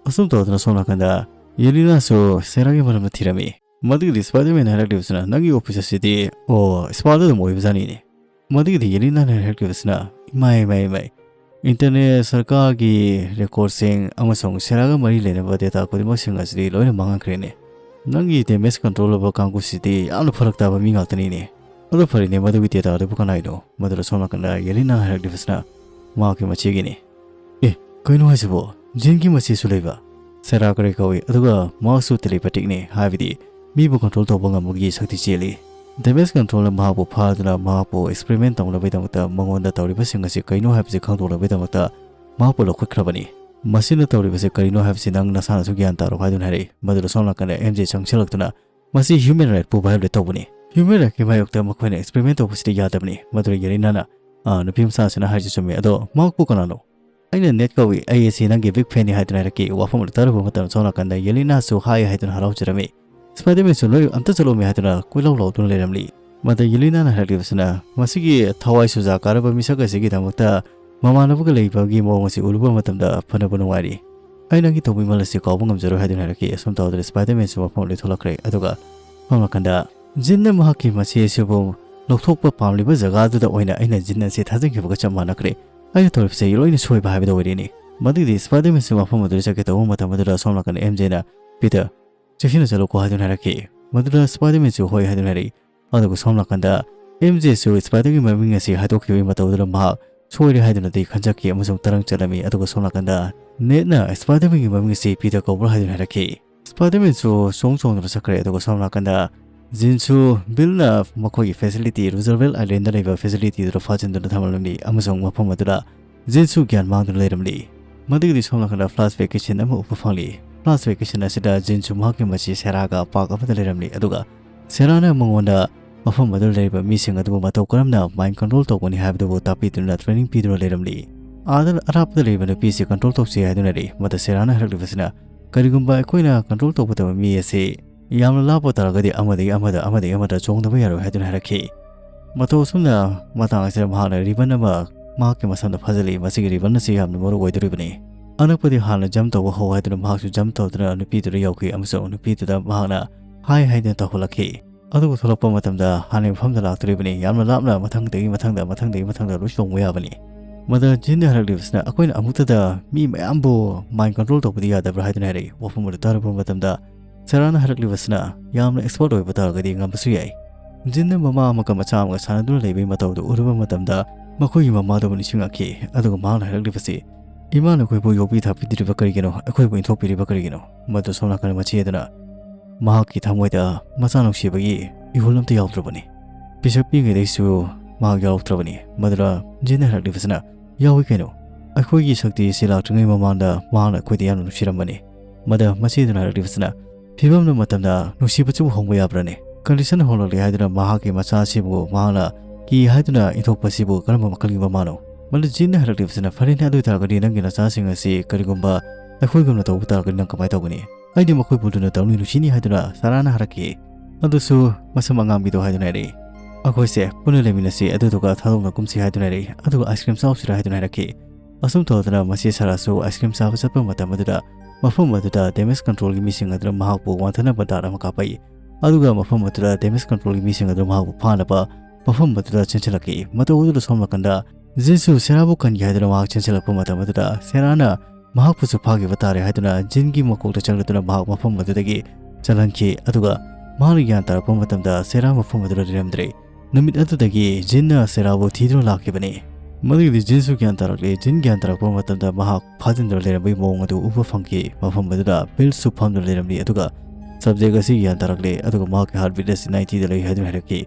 ꯑꯁꯨꯝ ꯇꯧꯗꯅ ꯁꯣꯝ ꯅꯥꯀꯟꯗ ꯌꯦꯂꯤꯅꯥꯁꯨ ꯁꯦꯔꯥꯒꯤ ꯃꯔꯝꯗ ꯊꯤꯔꯝꯃꯤ꯫ ꯃꯗꯨꯒꯤꯗꯤ ꯁ꯭ꯄꯥꯏꯗꯔꯃꯦꯟ ꯍꯥꯏꯔꯛꯂꯤꯕꯁꯤꯅ, "ꯅꯪꯒꯤ ꯑꯣꯐꯤꯁ ꯑꯁꯤꯗꯤ, ꯑꯣ, ꯁ꯭ꯄꯥꯗ ꯑꯗꯨꯝ ꯑꯣꯏꯕꯖꯥꯠꯅꯤꯅꯦ꯫" ꯃꯗꯨꯒꯤꯗꯤ ꯌꯦꯂꯤꯅꯥꯅ ꯍꯥꯏꯔꯛꯂꯤꯕꯁꯤꯅ, "ꯏꯃꯥꯏ, ꯏꯃꯥꯏ, ꯏꯃꯥꯏ, ꯏꯟꯇꯔꯅꯦꯠ ꯁꯔꯀꯥꯔꯒꯤ ꯔꯦꯀꯣꯔꯠꯁꯤꯡ ꯑꯃꯁꯨꯡ ꯁꯦꯔꯥꯒ ꯃꯔꯤ ꯂꯩꯅꯕ ꯗꯦꯇꯥ ꯈꯨꯗꯤꯡꯃꯛꯁꯤꯡ ꯑꯁꯤꯗꯤ ꯂꯣꯏꯅ ꯃꯥꯡꯍꯟꯈ꯭ꯔꯦꯅꯦ꯫ ꯅꯪꯒꯤ ꯗꯦꯃꯦꯖ ꯀꯟꯇ꯭ꯔꯣꯜ ꯂꯧꯕ ꯀꯥꯡꯕꯨꯁꯤꯗꯤ ꯌꯥꯝꯅ ꯐꯔꯛ ꯇꯥꯕ ꯃꯤ ꯉꯥꯛꯇꯅꯤꯅꯦ꯫ ꯑꯗꯣ ꯐꯔꯦꯅꯦ, ꯃꯗꯨꯒꯤ ꯗꯦꯇꯥ ꯑꯗꯨꯕꯨ ꯀꯅꯥꯒꯤꯅꯣ?" ꯃꯗꯨꯗ ꯁꯣꯝ ꯅꯥꯀꯟꯗ ꯌꯦꯂꯤꯅꯥꯅ ꯍꯥꯏꯔꯛꯂꯤꯕꯁꯤꯅ, "ꯃꯍꯥꯛꯀꯤ ꯃꯆꯦꯒꯤꯅꯤ꯫" "ꯑꯦ, ꯀꯩꯅꯣ ꯍꯥꯏꯁꯤꯕꯣ? ꯖꯤꯟꯒꯤ ꯃꯆꯦꯁꯨ ꯂꯩꯕ?" "ꯁꯦꯔꯥ ꯒ꯭ꯔꯦ ꯀꯧꯏ, ꯑꯗꯨꯒ ꯃꯍꯥꯛꯁꯨ ꯇꯦꯂꯤꯄꯦꯇꯤꯛꯅꯤ, ꯍꯥꯏꯕꯗꯤ ꯃꯤꯕꯨ ꯀꯟꯇ꯭ꯔꯣꯜ ꯇꯧꯕ ꯉꯝꯕꯒꯤ ꯁꯛꯇꯤ ꯆꯦꯜꯂꯤ꯫ ꯗꯦꯃꯦꯖ ꯀꯟꯇ꯭ꯔꯣꯜꯅ ꯃꯍꯥꯛꯄꯨ ꯐꯥꯗꯨꯅ ꯃꯍꯥꯛꯄꯨ ꯑꯦꯛꯁꯄꯦꯔꯤꯃꯦꯟ ꯇꯧꯅꯕꯒꯤꯗꯃꯛꯇ ꯃꯉꯣꯟꯗ ꯇꯧꯔꯤꯕꯁꯤꯡ ꯑꯁꯤ ꯀꯩꯅꯣ ꯍꯥꯏꯕꯁꯤ ꯈꯪꯗꯣꯛꯅꯕꯒꯤꯗꯃꯛꯇ ꯃꯍꯥꯛꯄꯨ ꯂꯧꯈꯠꯈ꯭ꯔꯕꯅꯤ꯫ ꯃꯁꯤꯅ ꯇꯧꯔꯤꯕꯁꯤ ꯀꯔꯤꯅꯣ ꯍꯥꯏꯕꯁꯤ ꯅꯪ ꯅꯁꯥꯅꯁꯨ ꯒ꯭ꯌꯥꯟ ꯇꯥꯔꯣ" ꯍꯥꯏꯗꯨꯅ ꯍꯥꯏꯔꯛꯏ꯫ ꯃꯗꯨꯗ ꯁꯣꯝ ꯅꯥꯀꯟꯗ ꯑꯦꯝ ꯖꯦ ꯆꯪꯁꯤꯜꯂꯛꯇꯨꯅ, "ꯃꯁꯤ ꯍ꯭ꯌꯨꯃꯦꯟ ꯔꯥꯏꯠꯄꯨ ꯚꯥꯏꯑꯣꯂꯦꯠ ꯇꯧꯕꯅꯤ꯫ ꯍ꯭ꯌꯨꯃꯦꯟ ꯔꯥꯏꯠꯀꯤ ꯃꯥꯌꯣꯛꯇ ꯃꯈꯣꯏꯅ ꯑꯦꯛꯁꯄꯦꯔꯤꯃꯦꯟ ꯇꯧꯕꯁꯤꯗꯤ ꯌꯥꯗꯕꯅꯤ꯫" ꯃꯗꯨꯗ ꯌꯦꯂꯤꯅꯥꯅ, "ꯑꯥ, ꯅꯨꯄꯤ ꯃꯆꯥꯁꯤꯅ ꯍꯥꯏꯔꯤꯁꯤ ꯆꯨꯝꯃꯤ꯫ ꯑꯗꯣ ꯃꯍꯥꯛꯄꯨ ꯀꯅꯥꯅꯣ?" "ꯑꯩꯅ ꯅꯦꯠ ꯀꯧꯏ, ꯑꯩ ꯑꯁꯤ ꯅꯪꯒꯤ ꯕꯤꯛ ꯐꯦꯟꯅꯤ" ꯍꯥꯏꯗꯨꯅ ꯍꯥꯏꯔꯛꯈꯤ꯫ ꯋꯥꯐꯝ ꯑꯗꯨ ꯇꯥꯔꯨꯕ ꯃꯇꯝꯗ ꯁꯣꯝ ꯅꯥꯀꯟꯗ ꯌꯦꯂꯤꯅꯥꯁꯨ ꯍꯥꯏ ꯍꯥꯏꯗꯨꯅ ꯍꯔꯥꯎꯖꯔꯝꯃꯤ꯫ "ꯁ꯭ꯄꯥꯏꯗꯔꯃꯦꯟꯁꯨ ꯂꯣꯏ ꯑꯝꯇ ꯆꯠꯂꯣꯃꯤ" ꯍꯥꯏꯗꯨꯅ ꯀꯣꯏꯂꯥꯎ ꯂꯥꯎꯗꯨꯅ ꯂꯩꯔꯝꯂꯤ꯫ ꯃꯗ ꯌꯦꯂꯤꯅꯥꯅ ꯍꯥꯏꯔꯛꯂꯤꯕꯁꯤꯅ, "ꯃꯁꯤꯒꯤ ꯊꯋꯥꯏ ꯁꯨꯖꯥ ꯀꯥꯔꯕ ꯃꯤꯁꯛ ꯑꯁꯤꯒꯤꯗꯃꯛꯇ ꯃꯃꯥꯟꯅꯕꯒ ꯂꯩꯕꯒꯤ ꯃꯑꯣꯡ ꯑꯁꯤ ꯎꯔꯨꯕ ꯃꯇꯝꯗ ꯐꯅꯕ ꯅꯨꯡꯉꯥꯏꯔꯤ꯫ ꯑꯩ ꯅꯪꯒꯤ ꯇꯧꯕꯤꯃꯜ ꯑꯁꯤ ꯀꯥꯎꯕ ꯉꯝꯖꯔꯣꯏ" ꯍꯥꯏꯗꯨꯅ ꯍꯥꯏꯔꯛꯈꯤ꯫ ꯑꯁꯨꯝ ꯇꯧꯗꯅ ꯁ꯭ꯄꯥꯏꯗꯔꯃꯦꯟꯁꯨ ꯃꯐꯝ ꯑꯗꯨ ꯊꯣꯛꯂꯛꯈ꯭ꯔꯦ꯫ ꯑꯗꯨꯒ ꯁꯣꯝ ꯅꯥꯀꯟꯗ ꯖꯤꯟꯅ ꯃꯍꯥꯛꯀꯤ ꯃꯆꯦ ꯑꯁꯤꯕꯨ ꯂꯧꯊꯣꯛꯄ ꯄꯥꯝꯂꯤꯕ ꯖꯒꯥ ꯑꯗꯨꯗ ꯑꯣꯏꯅ ꯑꯩꯅ ꯖꯤꯟ ꯑꯁꯤ ꯊꯥꯖꯤꯟꯈꯤꯕꯒ ꯆꯞ ꯃꯥꯟꯅꯈ꯭ꯔꯦ꯫ ꯑꯩꯅ ꯇꯧꯔꯤꯕꯁꯤ ꯂꯣꯏꯅ ꯁꯣꯏꯕ ꯍꯥꯏꯕꯗꯨ ꯑꯣꯏꯔꯦꯅꯦ꯫ ꯃꯗꯨꯒꯤꯗꯤ ꯁ꯭ꯄꯥꯏꯗꯔꯃꯦꯟꯁꯨ ꯃꯐꯝ ꯑꯗꯨꯗ ꯆꯠꯀꯦ ꯇꯧꯕ ꯃꯇꯝ ꯑꯗꯨꯗ ꯁꯣꯝ ꯅꯥꯀꯟꯗ ꯑꯦꯝ ꯖꯦꯅ, "ꯄꯤꯇꯔ, ꯆꯦꯛꯁꯤꯟꯅ ꯆꯠꯂꯨꯀꯣ" ꯍꯥꯏꯗꯨꯅ ꯍꯥꯏꯔꯛꯈꯤ꯫ ꯃꯗꯨꯗ ꯁ꯭ꯄꯥꯏꯗꯔꯃꯦꯟꯁꯨ ꯍꯣꯏ ꯍꯥꯏꯗꯨꯅ ꯍꯥꯏꯔꯛꯏ꯫ ꯑꯗꯨꯒ ꯁꯣꯝ ꯅꯥꯀꯟꯗ ꯑꯦꯝ ꯖꯦꯁꯨ ꯁ꯭ꯄꯥꯏꯗꯔꯒꯤ ꯃꯃꯤꯡ ꯑꯁꯤ ꯍꯥꯏꯗꯣꯛꯈꯤꯕꯒꯤ ꯃꯇꯧꯗꯨꯗ ꯃꯍꯥꯛ ꯁꯣꯏꯔꯦ ꯍꯥꯏꯗꯨꯅꯗꯤ ꯈꯟꯖꯈꯤ ꯑꯃꯁꯨꯡ ꯇꯔꯪ ꯆꯠꯂꯝꯃꯤ꯫ ꯑꯗꯨꯒ ꯁꯣꯝ ꯅꯥꯀꯟꯗ ꯅꯦꯠꯅ ꯁ꯭ꯄꯥꯏꯗꯔꯃꯦꯟꯒꯤ ꯃꯃꯤꯡ ꯑꯁꯤ ꯄꯤꯇꯔ ꯀꯧꯕ꯭ꯔꯥ ꯍꯥꯏꯗꯨꯅ ꯍꯥꯏꯔꯛꯈꯤ꯫ ꯁ꯭ꯄꯥꯏꯗꯔꯃꯦꯟꯁꯨ ꯆꯣꯡ ꯆꯣꯡꯗꯨꯅ ꯆꯠꯈ꯭ꯔꯦ꯫ ꯑꯗꯨꯒ ꯁꯣꯝ ꯅꯥꯀꯟꯗ ꯖꯤꯟꯁꯨ ꯕꯤꯜꯅ ꯃꯈꯣꯏꯒꯤ ꯐꯦꯁꯤꯂꯤꯇꯤ, ꯔꯨꯖꯔꯚꯦꯜ ꯑꯥꯏꯂꯦꯟꯗ ꯂꯩꯕ ꯐꯦꯁꯤꯂꯤꯇꯤꯗꯨꯗ ꯐꯥꯖꯤꯟꯗꯨꯅ ꯊꯝꯂꯝꯃꯤ ꯑꯃꯁꯨꯡ ꯃꯐꯝ ꯑꯗꯨꯗ ꯖꯤꯟꯁꯨ ꯒ꯭ꯌꯥꯟ ꯃꯥꯡꯗꯨꯅ ꯂꯩꯔꯝꯂꯤ꯫ ꯃꯗꯨꯒꯤꯗꯤ ꯁꯣꯝ ꯅꯥꯀꯟꯗ flashbackꯀꯤ scene ꯑꯃ ꯎꯕ ꯐꯪꯂꯤ꯫ Flashbackꯀꯤ scene ꯑꯁꯤꯗ ꯖꯤꯟꯁꯨ ꯃꯍꯥꯛꯀꯤ ꯃꯆꯦ ꯁꯦꯔꯥꯒ park ꯑꯃꯗ ꯂꯩꯔꯝꯂꯤ, ꯑꯗꯨꯒ ꯁꯦꯔꯥꯅ ꯃꯉꯣꯟꯗ ꯃꯐꯝ ꯑꯗꯨꯗ ꯂꯩꯔꯤꯕ ꯃꯤꯁꯤꯡ ꯑꯗꯨꯕꯨ ꯃꯇꯧ ꯀꯔꯝꯅ mind control ꯇꯧꯒꯅꯤ ꯍꯥꯏꯕꯗꯨꯕꯨ ꯇꯥꯛꯄꯤꯗꯨꯅ training ꯄꯤꯗꯨꯅ ꯂꯩꯔꯝꯂꯤ꯫ ꯑꯥꯗ ꯑꯔꯥꯞꯄꯗ ꯂꯩꯔꯤꯕ ꯅꯨꯄꯤꯁꯤ control ꯇꯧꯁꯤ ꯍꯥꯏꯗꯨꯅ ꯂꯩ꯫ ꯃꯗ ꯁꯦꯔꯥꯅ ꯍꯥꯏꯔꯛꯂꯤꯕꯁꯤꯅ, ꯀꯔꯤꯒꯨꯝꯕ ꯑꯩꯈꯣꯏꯅ control ꯇꯧꯒꯗꯕ ꯃꯤ ꯑꯁꯤ ꯌꯥꯝꯅ ꯂꯥꯞꯄ ꯇꯥꯔꯒꯗꯤ ꯑꯃꯗꯒꯤ ꯑꯃꯗ, ꯑꯃꯗꯒꯤ ꯑꯃꯗ ꯆꯣꯡꯗꯕ ꯌꯥꯔꯣꯏ ꯍꯥꯏꯗꯨꯅ ꯍꯥꯏꯔꯛꯈꯤ꯫ ꯃꯇꯧ ꯑꯁꯨꯝꯅ ꯃꯇꯥꯡ ꯑꯁꯤꯗ ꯃꯍꯥꯛꯅ ribbon ꯑꯃ ꯃꯍꯥꯛꯀꯤ ꯃꯁꯝꯗ ꯐꯥꯖꯤꯜꯂꯤ꯫ ꯃꯁꯤꯒꯤ ribbon ꯑꯁꯤ ꯌꯥꯝꯅ ꯃꯔꯨ ꯑꯣꯏꯗꯣꯔꯤꯕꯅꯤ꯫ ꯑꯅꯛꯄꯗꯤ ꯍꯥꯟꯅ jump ꯇꯧꯕ ꯍꯧ ꯍꯥꯏꯗꯨꯅ ꯃꯍꯥꯛꯁꯨ jump ꯇꯧꯗꯨꯅ ꯅꯨꯄꯤꯗꯨꯗ ꯌꯧꯈꯤ ꯑꯃꯁꯨꯡ ꯅꯨꯄꯤꯗꯨꯗ ꯃꯍꯥꯛꯅ hi ꯍꯥꯏꯗꯨꯅ ꯇꯧꯍꯜꯂꯛꯈꯤ꯫ ꯑꯗꯨꯕꯨ ꯊꯣꯛꯂꯛꯄ ꯃꯇꯝꯗ ꯍꯥꯟꯅꯒꯤ ꯃꯐꯝꯗ ꯂꯥꯛꯇꯣꯔꯤꯕꯅꯤ꯫ ꯌꯥꯝꯅ ꯂꯥꯞꯅ ꯃꯊꯪꯗꯒꯤ ꯃꯊꯪꯗ, ꯃꯊꯪꯗꯒꯤ ꯃꯊꯪꯗ ꯂꯣꯏ ꯆꯣꯡꯕ ꯌꯥꯕꯅꯤ꯫ ꯃꯗ ꯖꯤꯟꯅ ꯍꯥꯏꯔꯛꯂꯤꯕꯁꯤꯅ, ꯑꯩꯈꯣꯏꯅ ꯑꯃꯨꯛꯇꯗ ꯃꯤ ꯃꯌꯥꯝꯕꯨ mind control ꯇꯧꯕꯗꯤ ꯌꯥꯗꯕ꯭ꯔꯥ ꯍꯥꯏꯗꯨꯅ ꯍꯥꯏꯔꯛꯏ꯫ ꯋꯥꯐꯝ ꯑꯗꯨ ꯇꯥꯔꯨꯕ ꯃꯇꯝꯗ ꯁꯦꯔꯥꯅ ꯍꯥꯏꯔꯛꯂꯤꯕꯁꯤꯅ, ꯌꯥꯝꯅ expert ꯑꯣꯏꯕ ꯇꯥꯔꯒꯗꯤ ꯉꯝꯕꯁꯨ ꯌꯥꯏ꯫ ꯖꯤꯟꯅ ꯃꯃꯥ ꯑꯃꯒ ꯃꯆꯥ ꯑꯃꯒ ꯁꯥꯟꯅꯗꯨꯅ ꯂꯩꯕꯒꯤ ꯃꯇꯧꯗꯨ ꯎꯔꯨꯕ ꯃꯇꯝꯗ ꯃꯈꯣꯏꯒꯤ ꯃꯃꯥꯗꯨꯕꯨ ꯅꯤꯡꯁꯤꯡꯂꯛꯈꯤ꯫ ꯑꯗꯨꯒ ꯃꯍꯥꯛꯅ ꯍꯥꯏꯔꯛꯂꯤꯕꯁꯤ, "ꯏꯃꯥꯅ ꯑꯩꯈꯣꯏꯕꯨ ꯌꯣꯛꯄꯤ ꯊꯥꯛꯄꯤꯗ꯭ꯔꯤꯕ ꯀꯔꯤꯒꯤꯅꯣ? ꯑꯩꯈꯣꯏꯕꯨ ꯏꯟꯊꯣꯛꯄꯤꯔꯤꯕ ꯀꯔꯤꯒꯤꯅꯣ?" ꯃꯗꯨ ꯁꯣꯝ ꯅꯥꯀꯟꯗ ꯃꯆꯦ ꯑꯗꯨꯅ ꯃꯍꯥꯛꯀꯤ ꯊꯃꯣꯏꯗ ꯃꯆꯥ ꯅꯨꯡꯁꯤꯕꯒꯤ ꯏꯍꯨꯜ ꯑꯝꯇ ꯌꯥꯎꯗ꯭ꯔꯕꯅꯤ꯫ ꯄꯤꯁꯛ ꯄꯤꯛꯂꯤꯉꯩꯗꯒꯤꯁꯨ ꯃꯍꯥꯛ ꯌꯥꯎꯔꯛꯇ꯭ꯔꯕꯅꯤ꯫ ꯃꯗꯨꯗ ꯖꯤꯟꯅ ꯍꯥꯏꯔꯛꯂꯤꯕꯁꯤꯅ, "ꯌꯥꯎꯏ ꯀꯩꯅꯣ꯫ ꯑꯩꯈꯣꯏꯒꯤ ꯁꯛꯇꯤ ꯑꯁꯤ ꯂꯥꯛꯇ꯭ꯔꯤꯉꯩ ꯃꯃꯥꯡꯗ ꯃꯍꯥꯛꯅ ꯑꯩꯈꯣꯏꯗ ꯌꯥꯝꯅ ꯅꯨꯡꯁꯤꯔꯝꯕꯅꯤ꯫" ꯃꯗ ꯃꯆꯦꯗꯨꯅ ꯍꯥꯏꯔꯛꯂꯤꯕꯁꯤꯅ, "ꯐꯤꯕꯝꯅ ꯃꯇꯝꯗ ꯅꯨꯡꯁꯤꯕꯁꯤꯕꯨ ꯍꯣꯡꯕ ꯌꯥꯕ꯭ꯔꯅꯦ? Condition ꯍꯣꯡꯂꯛꯂꯦ ꯍꯥꯏꯗꯨꯅ ꯃꯍꯥꯛꯀꯤ ꯃꯆꯥ ꯑꯁꯤꯕꯨ ꯃꯍꯥꯛꯅ ꯀꯤ ꯍꯥꯏꯗꯨꯅ ꯏꯟꯊꯣꯛꯄꯁꯤꯕꯨ ꯀꯔꯝꯕ ꯃꯈꯜꯒꯤ ꯃꯃꯥꯅꯣ?" ꯃꯗꯨ ꯖꯤꯟꯅ ꯍꯥꯏꯔꯛꯂꯤꯕꯁꯤꯅ, "ꯐꯔꯦꯅꯦ, ꯑꯗꯨ ꯑꯣꯏ ꯇꯥꯔꯒꯗꯤ ꯅꯪꯒꯤ ꯅꯆꯥꯁꯤꯡ ꯑꯁꯤ ꯀꯔꯤꯒꯨꯝꯕ ꯑꯩꯈꯣꯏꯒꯨꯝꯅ ꯇꯧꯕ ꯇꯥꯔꯒꯗꯤ ꯅꯪ ꯀꯃꯥꯏꯅ ꯇꯧꯒꯅꯤ? ꯑꯩꯗꯤ ꯃꯈꯣꯏꯕꯨ ꯂꯨꯅ ꯇꯧꯅꯤ, ꯅꯨꯡꯁꯤꯅꯤ" ꯍꯥꯏꯗꯨꯅ ꯁꯥꯔꯥꯅ ꯍꯥꯏꯔꯛꯈꯤ꯫ ꯑꯗꯨꯁꯨ ꯃꯁꯝ ꯑꯉꯥꯡꯕꯤꯗꯣ ꯍꯥꯏꯗꯨꯅ ꯍꯥꯏꯔꯛꯏ꯫ "ꯑꯩꯈꯣꯏꯁꯦ ꯄꯨꯟꯅ ꯂꯩꯃꯤꯟꯅꯁꯤ, ꯑꯗꯨꯗꯨꯒ ꯊꯥꯗꯣꯛꯅ ꯀꯨꯝꯁꯤ" ꯍꯥꯏꯗꯨꯅ ꯍꯥꯏꯔꯛꯏ꯫ ꯑꯗꯨꯒ ice cream ꯆꯥꯎꯁꯤꯔꯥ ꯍꯥꯏꯗꯨꯅ ꯍꯥꯏꯔꯛꯈꯤ꯫ ꯑꯁꯨꯝ ꯇꯧꯗꯅ ꯃꯆꯦ ꯁꯥꯔꯥꯁꯨ ice cream ꯆꯥꯕ ꯆꯠꯄ ꯃꯇꯝ ꯑꯗꯨꯗ ꯃꯐꯝ ꯑꯗꯨꯗ damage controlꯒꯤ ꯃꯤꯁꯤꯡ ꯑꯗꯨꯅ ꯃꯍꯥꯛꯄꯨ ꯋꯥꯟꯊꯅꯕ dart ꯑꯃ ꯀꯥꯞꯄꯛꯏ꯫ ꯑꯗꯨꯒ ꯃꯐꯝ ꯑꯗꯨꯗ damage controlꯒꯤ ꯃꯤꯁꯤꯡ ꯑꯗꯨ ꯃꯍꯥꯛꯄꯨ ꯐꯥꯅꯕ ꯃꯐꯝ ꯑꯗꯨꯗ ꯆꯦꯟꯁꯤꯜꯂꯛꯈꯤ꯫ ꯃꯇꯧ ꯑꯗꯨꯗ ꯁꯣꯝ ꯅꯥꯀꯟꯗ ꯖꯤꯟꯁꯨ ꯁꯦꯔꯥꯕꯨ ꯀꯟꯒꯦ ꯍꯥꯏꯗꯨꯅ ꯃꯍꯥꯛ ꯆꯦꯟꯁꯤꯜꯂꯛꯄ ꯃꯇꯝ ꯑꯗꯨꯗ ꯁꯦꯔꯥꯅ ꯃꯍꯥꯛꯄꯨꯁꯨ ꯐꯥꯈꯤꯕ ꯇꯥꯔꯦ ꯍꯥꯏꯗꯨꯅ ꯖꯤꯟꯒꯤ ꯃꯀꯣꯛꯇ ꯆꯪꯂꯗꯨꯅ ꯃꯍꯥꯛ ꯃꯐꯝ ꯑꯗꯨꯗꯒꯤ ꯆꯦꯜꯍꯟꯈꯤ꯫ ꯑꯗꯨꯒ ꯃꯍꯥꯛꯅ ꯒ꯭ꯌꯥꯟ ꯇꯥꯔꯛꯄ ꯃꯇꯝꯗ ꯁꯦꯔꯥ ꯃꯐꯝ ꯑꯗꯨꯗ ꯂꯩꯔꯝꯗ꯭ꯔꯦ꯫ ꯅꯨꯃꯤꯠ ꯑꯗꯨꯗꯒꯤ ꯖꯤꯟꯅ ꯁꯦꯔꯥꯕꯨ ꯊꯤꯗꯨꯅ ꯂꯥꯛꯈꯤꯕꯅꯤ꯫ ꯃꯗꯨꯒꯤꯗꯤ ꯖꯤꯟꯁꯨ ꯒ꯭ꯌꯥꯟ ꯇꯥꯔꯛꯂꯦ꯫ ꯖꯤꯟ ꯒ꯭ꯌꯥꯟ ꯇꯥꯔꯛꯄ ꯃꯇꯝꯗ ꯃꯍꯥꯛ ꯐꯥꯖꯤꯟꯗꯨꯅ ꯂꯩꯔꯝꯕꯒꯤ ꯃꯑꯣꯡ ꯑꯗꯨ ꯎꯕ ꯐꯪꯈꯤ꯫ ꯃꯐꯝ ꯑꯗꯨꯗ ꯕꯤꯜꯁꯨ ꯐꯝꯗꯨꯅ ꯂꯩꯔꯝꯂꯤ, ꯑꯗꯨꯒ subject ꯑꯁꯤ ꯒ꯭ꯌꯥꯟ ꯇꯥꯔꯛꯂꯦ, ꯑꯗꯨꯒ ꯃꯍꯥꯛꯀꯤ heartbeat ꯑꯁꯤ ninetyꯗ ꯂꯩ ꯍꯥꯏꯗꯨꯅ ꯍꯥꯏꯔꯛꯈꯤ꯫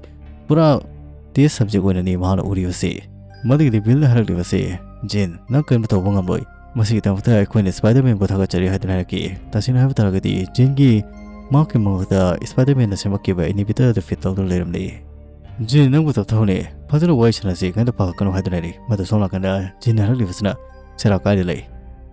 ꯄꯨꯔꯥ test subject ꯑꯣꯏꯅꯅꯤ ꯃꯍꯥꯛꯅ ꯎꯔꯤꯕꯁꯤ꯫ ꯃꯗꯨꯒꯤꯗꯤ ꯕꯤꯜꯅ ꯍꯥꯏꯔꯛꯂꯤꯕꯁꯤ, "ꯖꯤꯟ, ꯅꯪ ꯀꯔꯤꯝꯇ ꯇꯧꯕ ꯉꯝꯂꯣꯏ꯫ ꯃꯁꯤꯒꯤꯗꯃꯛꯇ ꯑꯩꯈꯣꯏꯅ ꯁ꯭ꯄꯥꯏꯗꯔꯃꯦꯟꯕꯨ ꯊꯥꯒꯠꯆꯔꯤ ꯍꯥꯏꯗꯨꯅ ꯍꯥꯏꯔꯛꯈꯤ꯫ ꯇꯁꯦꯡꯅ ꯍꯥꯏꯕ ꯇꯥꯔꯒꯗꯤ ꯖꯤꯟꯒꯤ ꯃꯍꯥꯛꯀꯤ ꯃꯉꯛꯇ ꯁ꯭ꯄꯥꯏꯗꯔꯃꯦꯟꯅ ꯁꯦꯝꯃꯛꯈꯤꯕ ꯏꯅꯤꯕꯤꯇꯔ ꯑꯗꯨ ꯐꯤꯠ ꯇꯧꯗꯨꯅ ꯂꯩꯔꯝꯂꯤ꯫ ꯖꯤꯟ, ꯅꯪꯕꯨ ꯇꯞꯊꯧꯅꯦ, ꯐꯖꯅ ꯋꯥꯔꯤ ꯁꯥꯟꯅꯁꯤ, ꯀꯩꯝꯇ ꯄꯥꯈꯠꯀꯅꯨ ꯍꯥꯏꯗꯨꯅ ꯍꯥꯏꯔꯤ꯫ ꯃꯗꯨ ꯁꯣꯝ ꯅꯥꯀꯟꯗ ꯖꯤꯟꯅ ꯍꯥꯏꯔꯛꯂꯤꯕꯁꯤꯅ, "ꯁꯦꯔꯥ ꯀꯥꯏꯗ ꯂꯩ?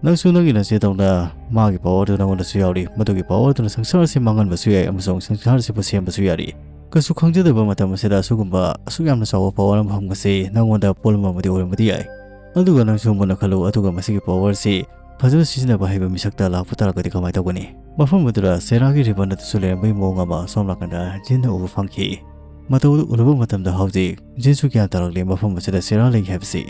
ꯅꯪꯁꯨ ꯅꯪꯒꯤ ꯅꯆꯦꯗꯧꯅ ꯃꯥꯒꯤ ꯄꯋꯥꯔꯗꯨ ꯅꯪꯉꯣꯟꯗꯁꯨ ꯌꯥꯎꯔꯤ, ꯃꯗꯨꯒꯤ ꯄꯋꯥꯔꯗꯨꯅ ꯁꯪꯁꯥꯔ ꯑꯁꯤ ꯃꯥꯡꯍꯟꯕꯁꯨ ꯌꯥꯏ ꯑꯃꯁꯨꯡ ꯁꯪꯁꯥꯔ ꯑꯁꯤꯕꯨ ꯁꯦꯝꯕꯁꯨ ꯌꯥꯔꯤ꯫ ꯀꯩꯁꯨ ꯈꯪꯖꯗꯕ ꯃꯇꯝ ꯑꯁꯤꯗ ꯑꯁꯤꯒꯨꯝꯕ ꯑꯁꯨꯛ ꯌꯥꯝꯅ ꯆꯥꯎꯕ ꯄꯋꯥꯔ ꯑꯃ ꯐꯪꯕꯁꯤ ꯅꯪꯉꯣꯟꯗ ꯄꯣꯠꯂꯨꯝ ꯑꯃꯗꯤ ꯑꯣꯏꯔꯝꯕꯗꯤ ꯌꯥꯏ꯫ ꯑꯗꯨꯒ ꯅꯪꯁꯨ ꯃꯨꯟꯅ ꯈꯜꯂꯨ, ꯑꯗꯨꯒ ꯃꯁꯤꯒꯤ ꯄꯋꯥꯔꯁꯤ ꯐꯖꯅ ꯁꯤꯖꯤꯟꯅꯕ ꯍꯩꯕ ꯃꯤꯁꯛꯇ ꯂꯥꯛꯄ ꯇꯥꯔꯒꯗꯤ ꯀꯃꯥꯏꯅ ꯇꯧꯒꯅꯤ?" ꯃꯐꯝ ꯑꯗꯨꯗ ꯁꯦꯔꯥꯒꯤ ꯔꯤꯕꯟ ꯑꯗꯨꯁꯨ ꯂꯩꯔꯝꯕꯒꯤ ꯃꯑꯣꯡ ꯑꯃ ꯁꯣꯝ ꯅꯥꯀꯟꯗ ꯖꯤꯟꯅ ꯎꯕ ꯐꯪꯈꯤ꯫ ꯃꯇꯧ ꯑꯗꯨ ꯎꯔꯨꯕ ꯃꯇꯝꯗ ꯍꯧꯖꯤꯛ ꯖꯤꯟꯁꯨ ꯒ꯭ꯌꯥꯟ ꯇꯥꯔꯛꯂꯦ ꯃꯐꯝ ꯑꯁꯤꯗ ꯁꯦꯔꯥ ꯂꯩ ꯍꯥꯏꯕꯁꯤ꯫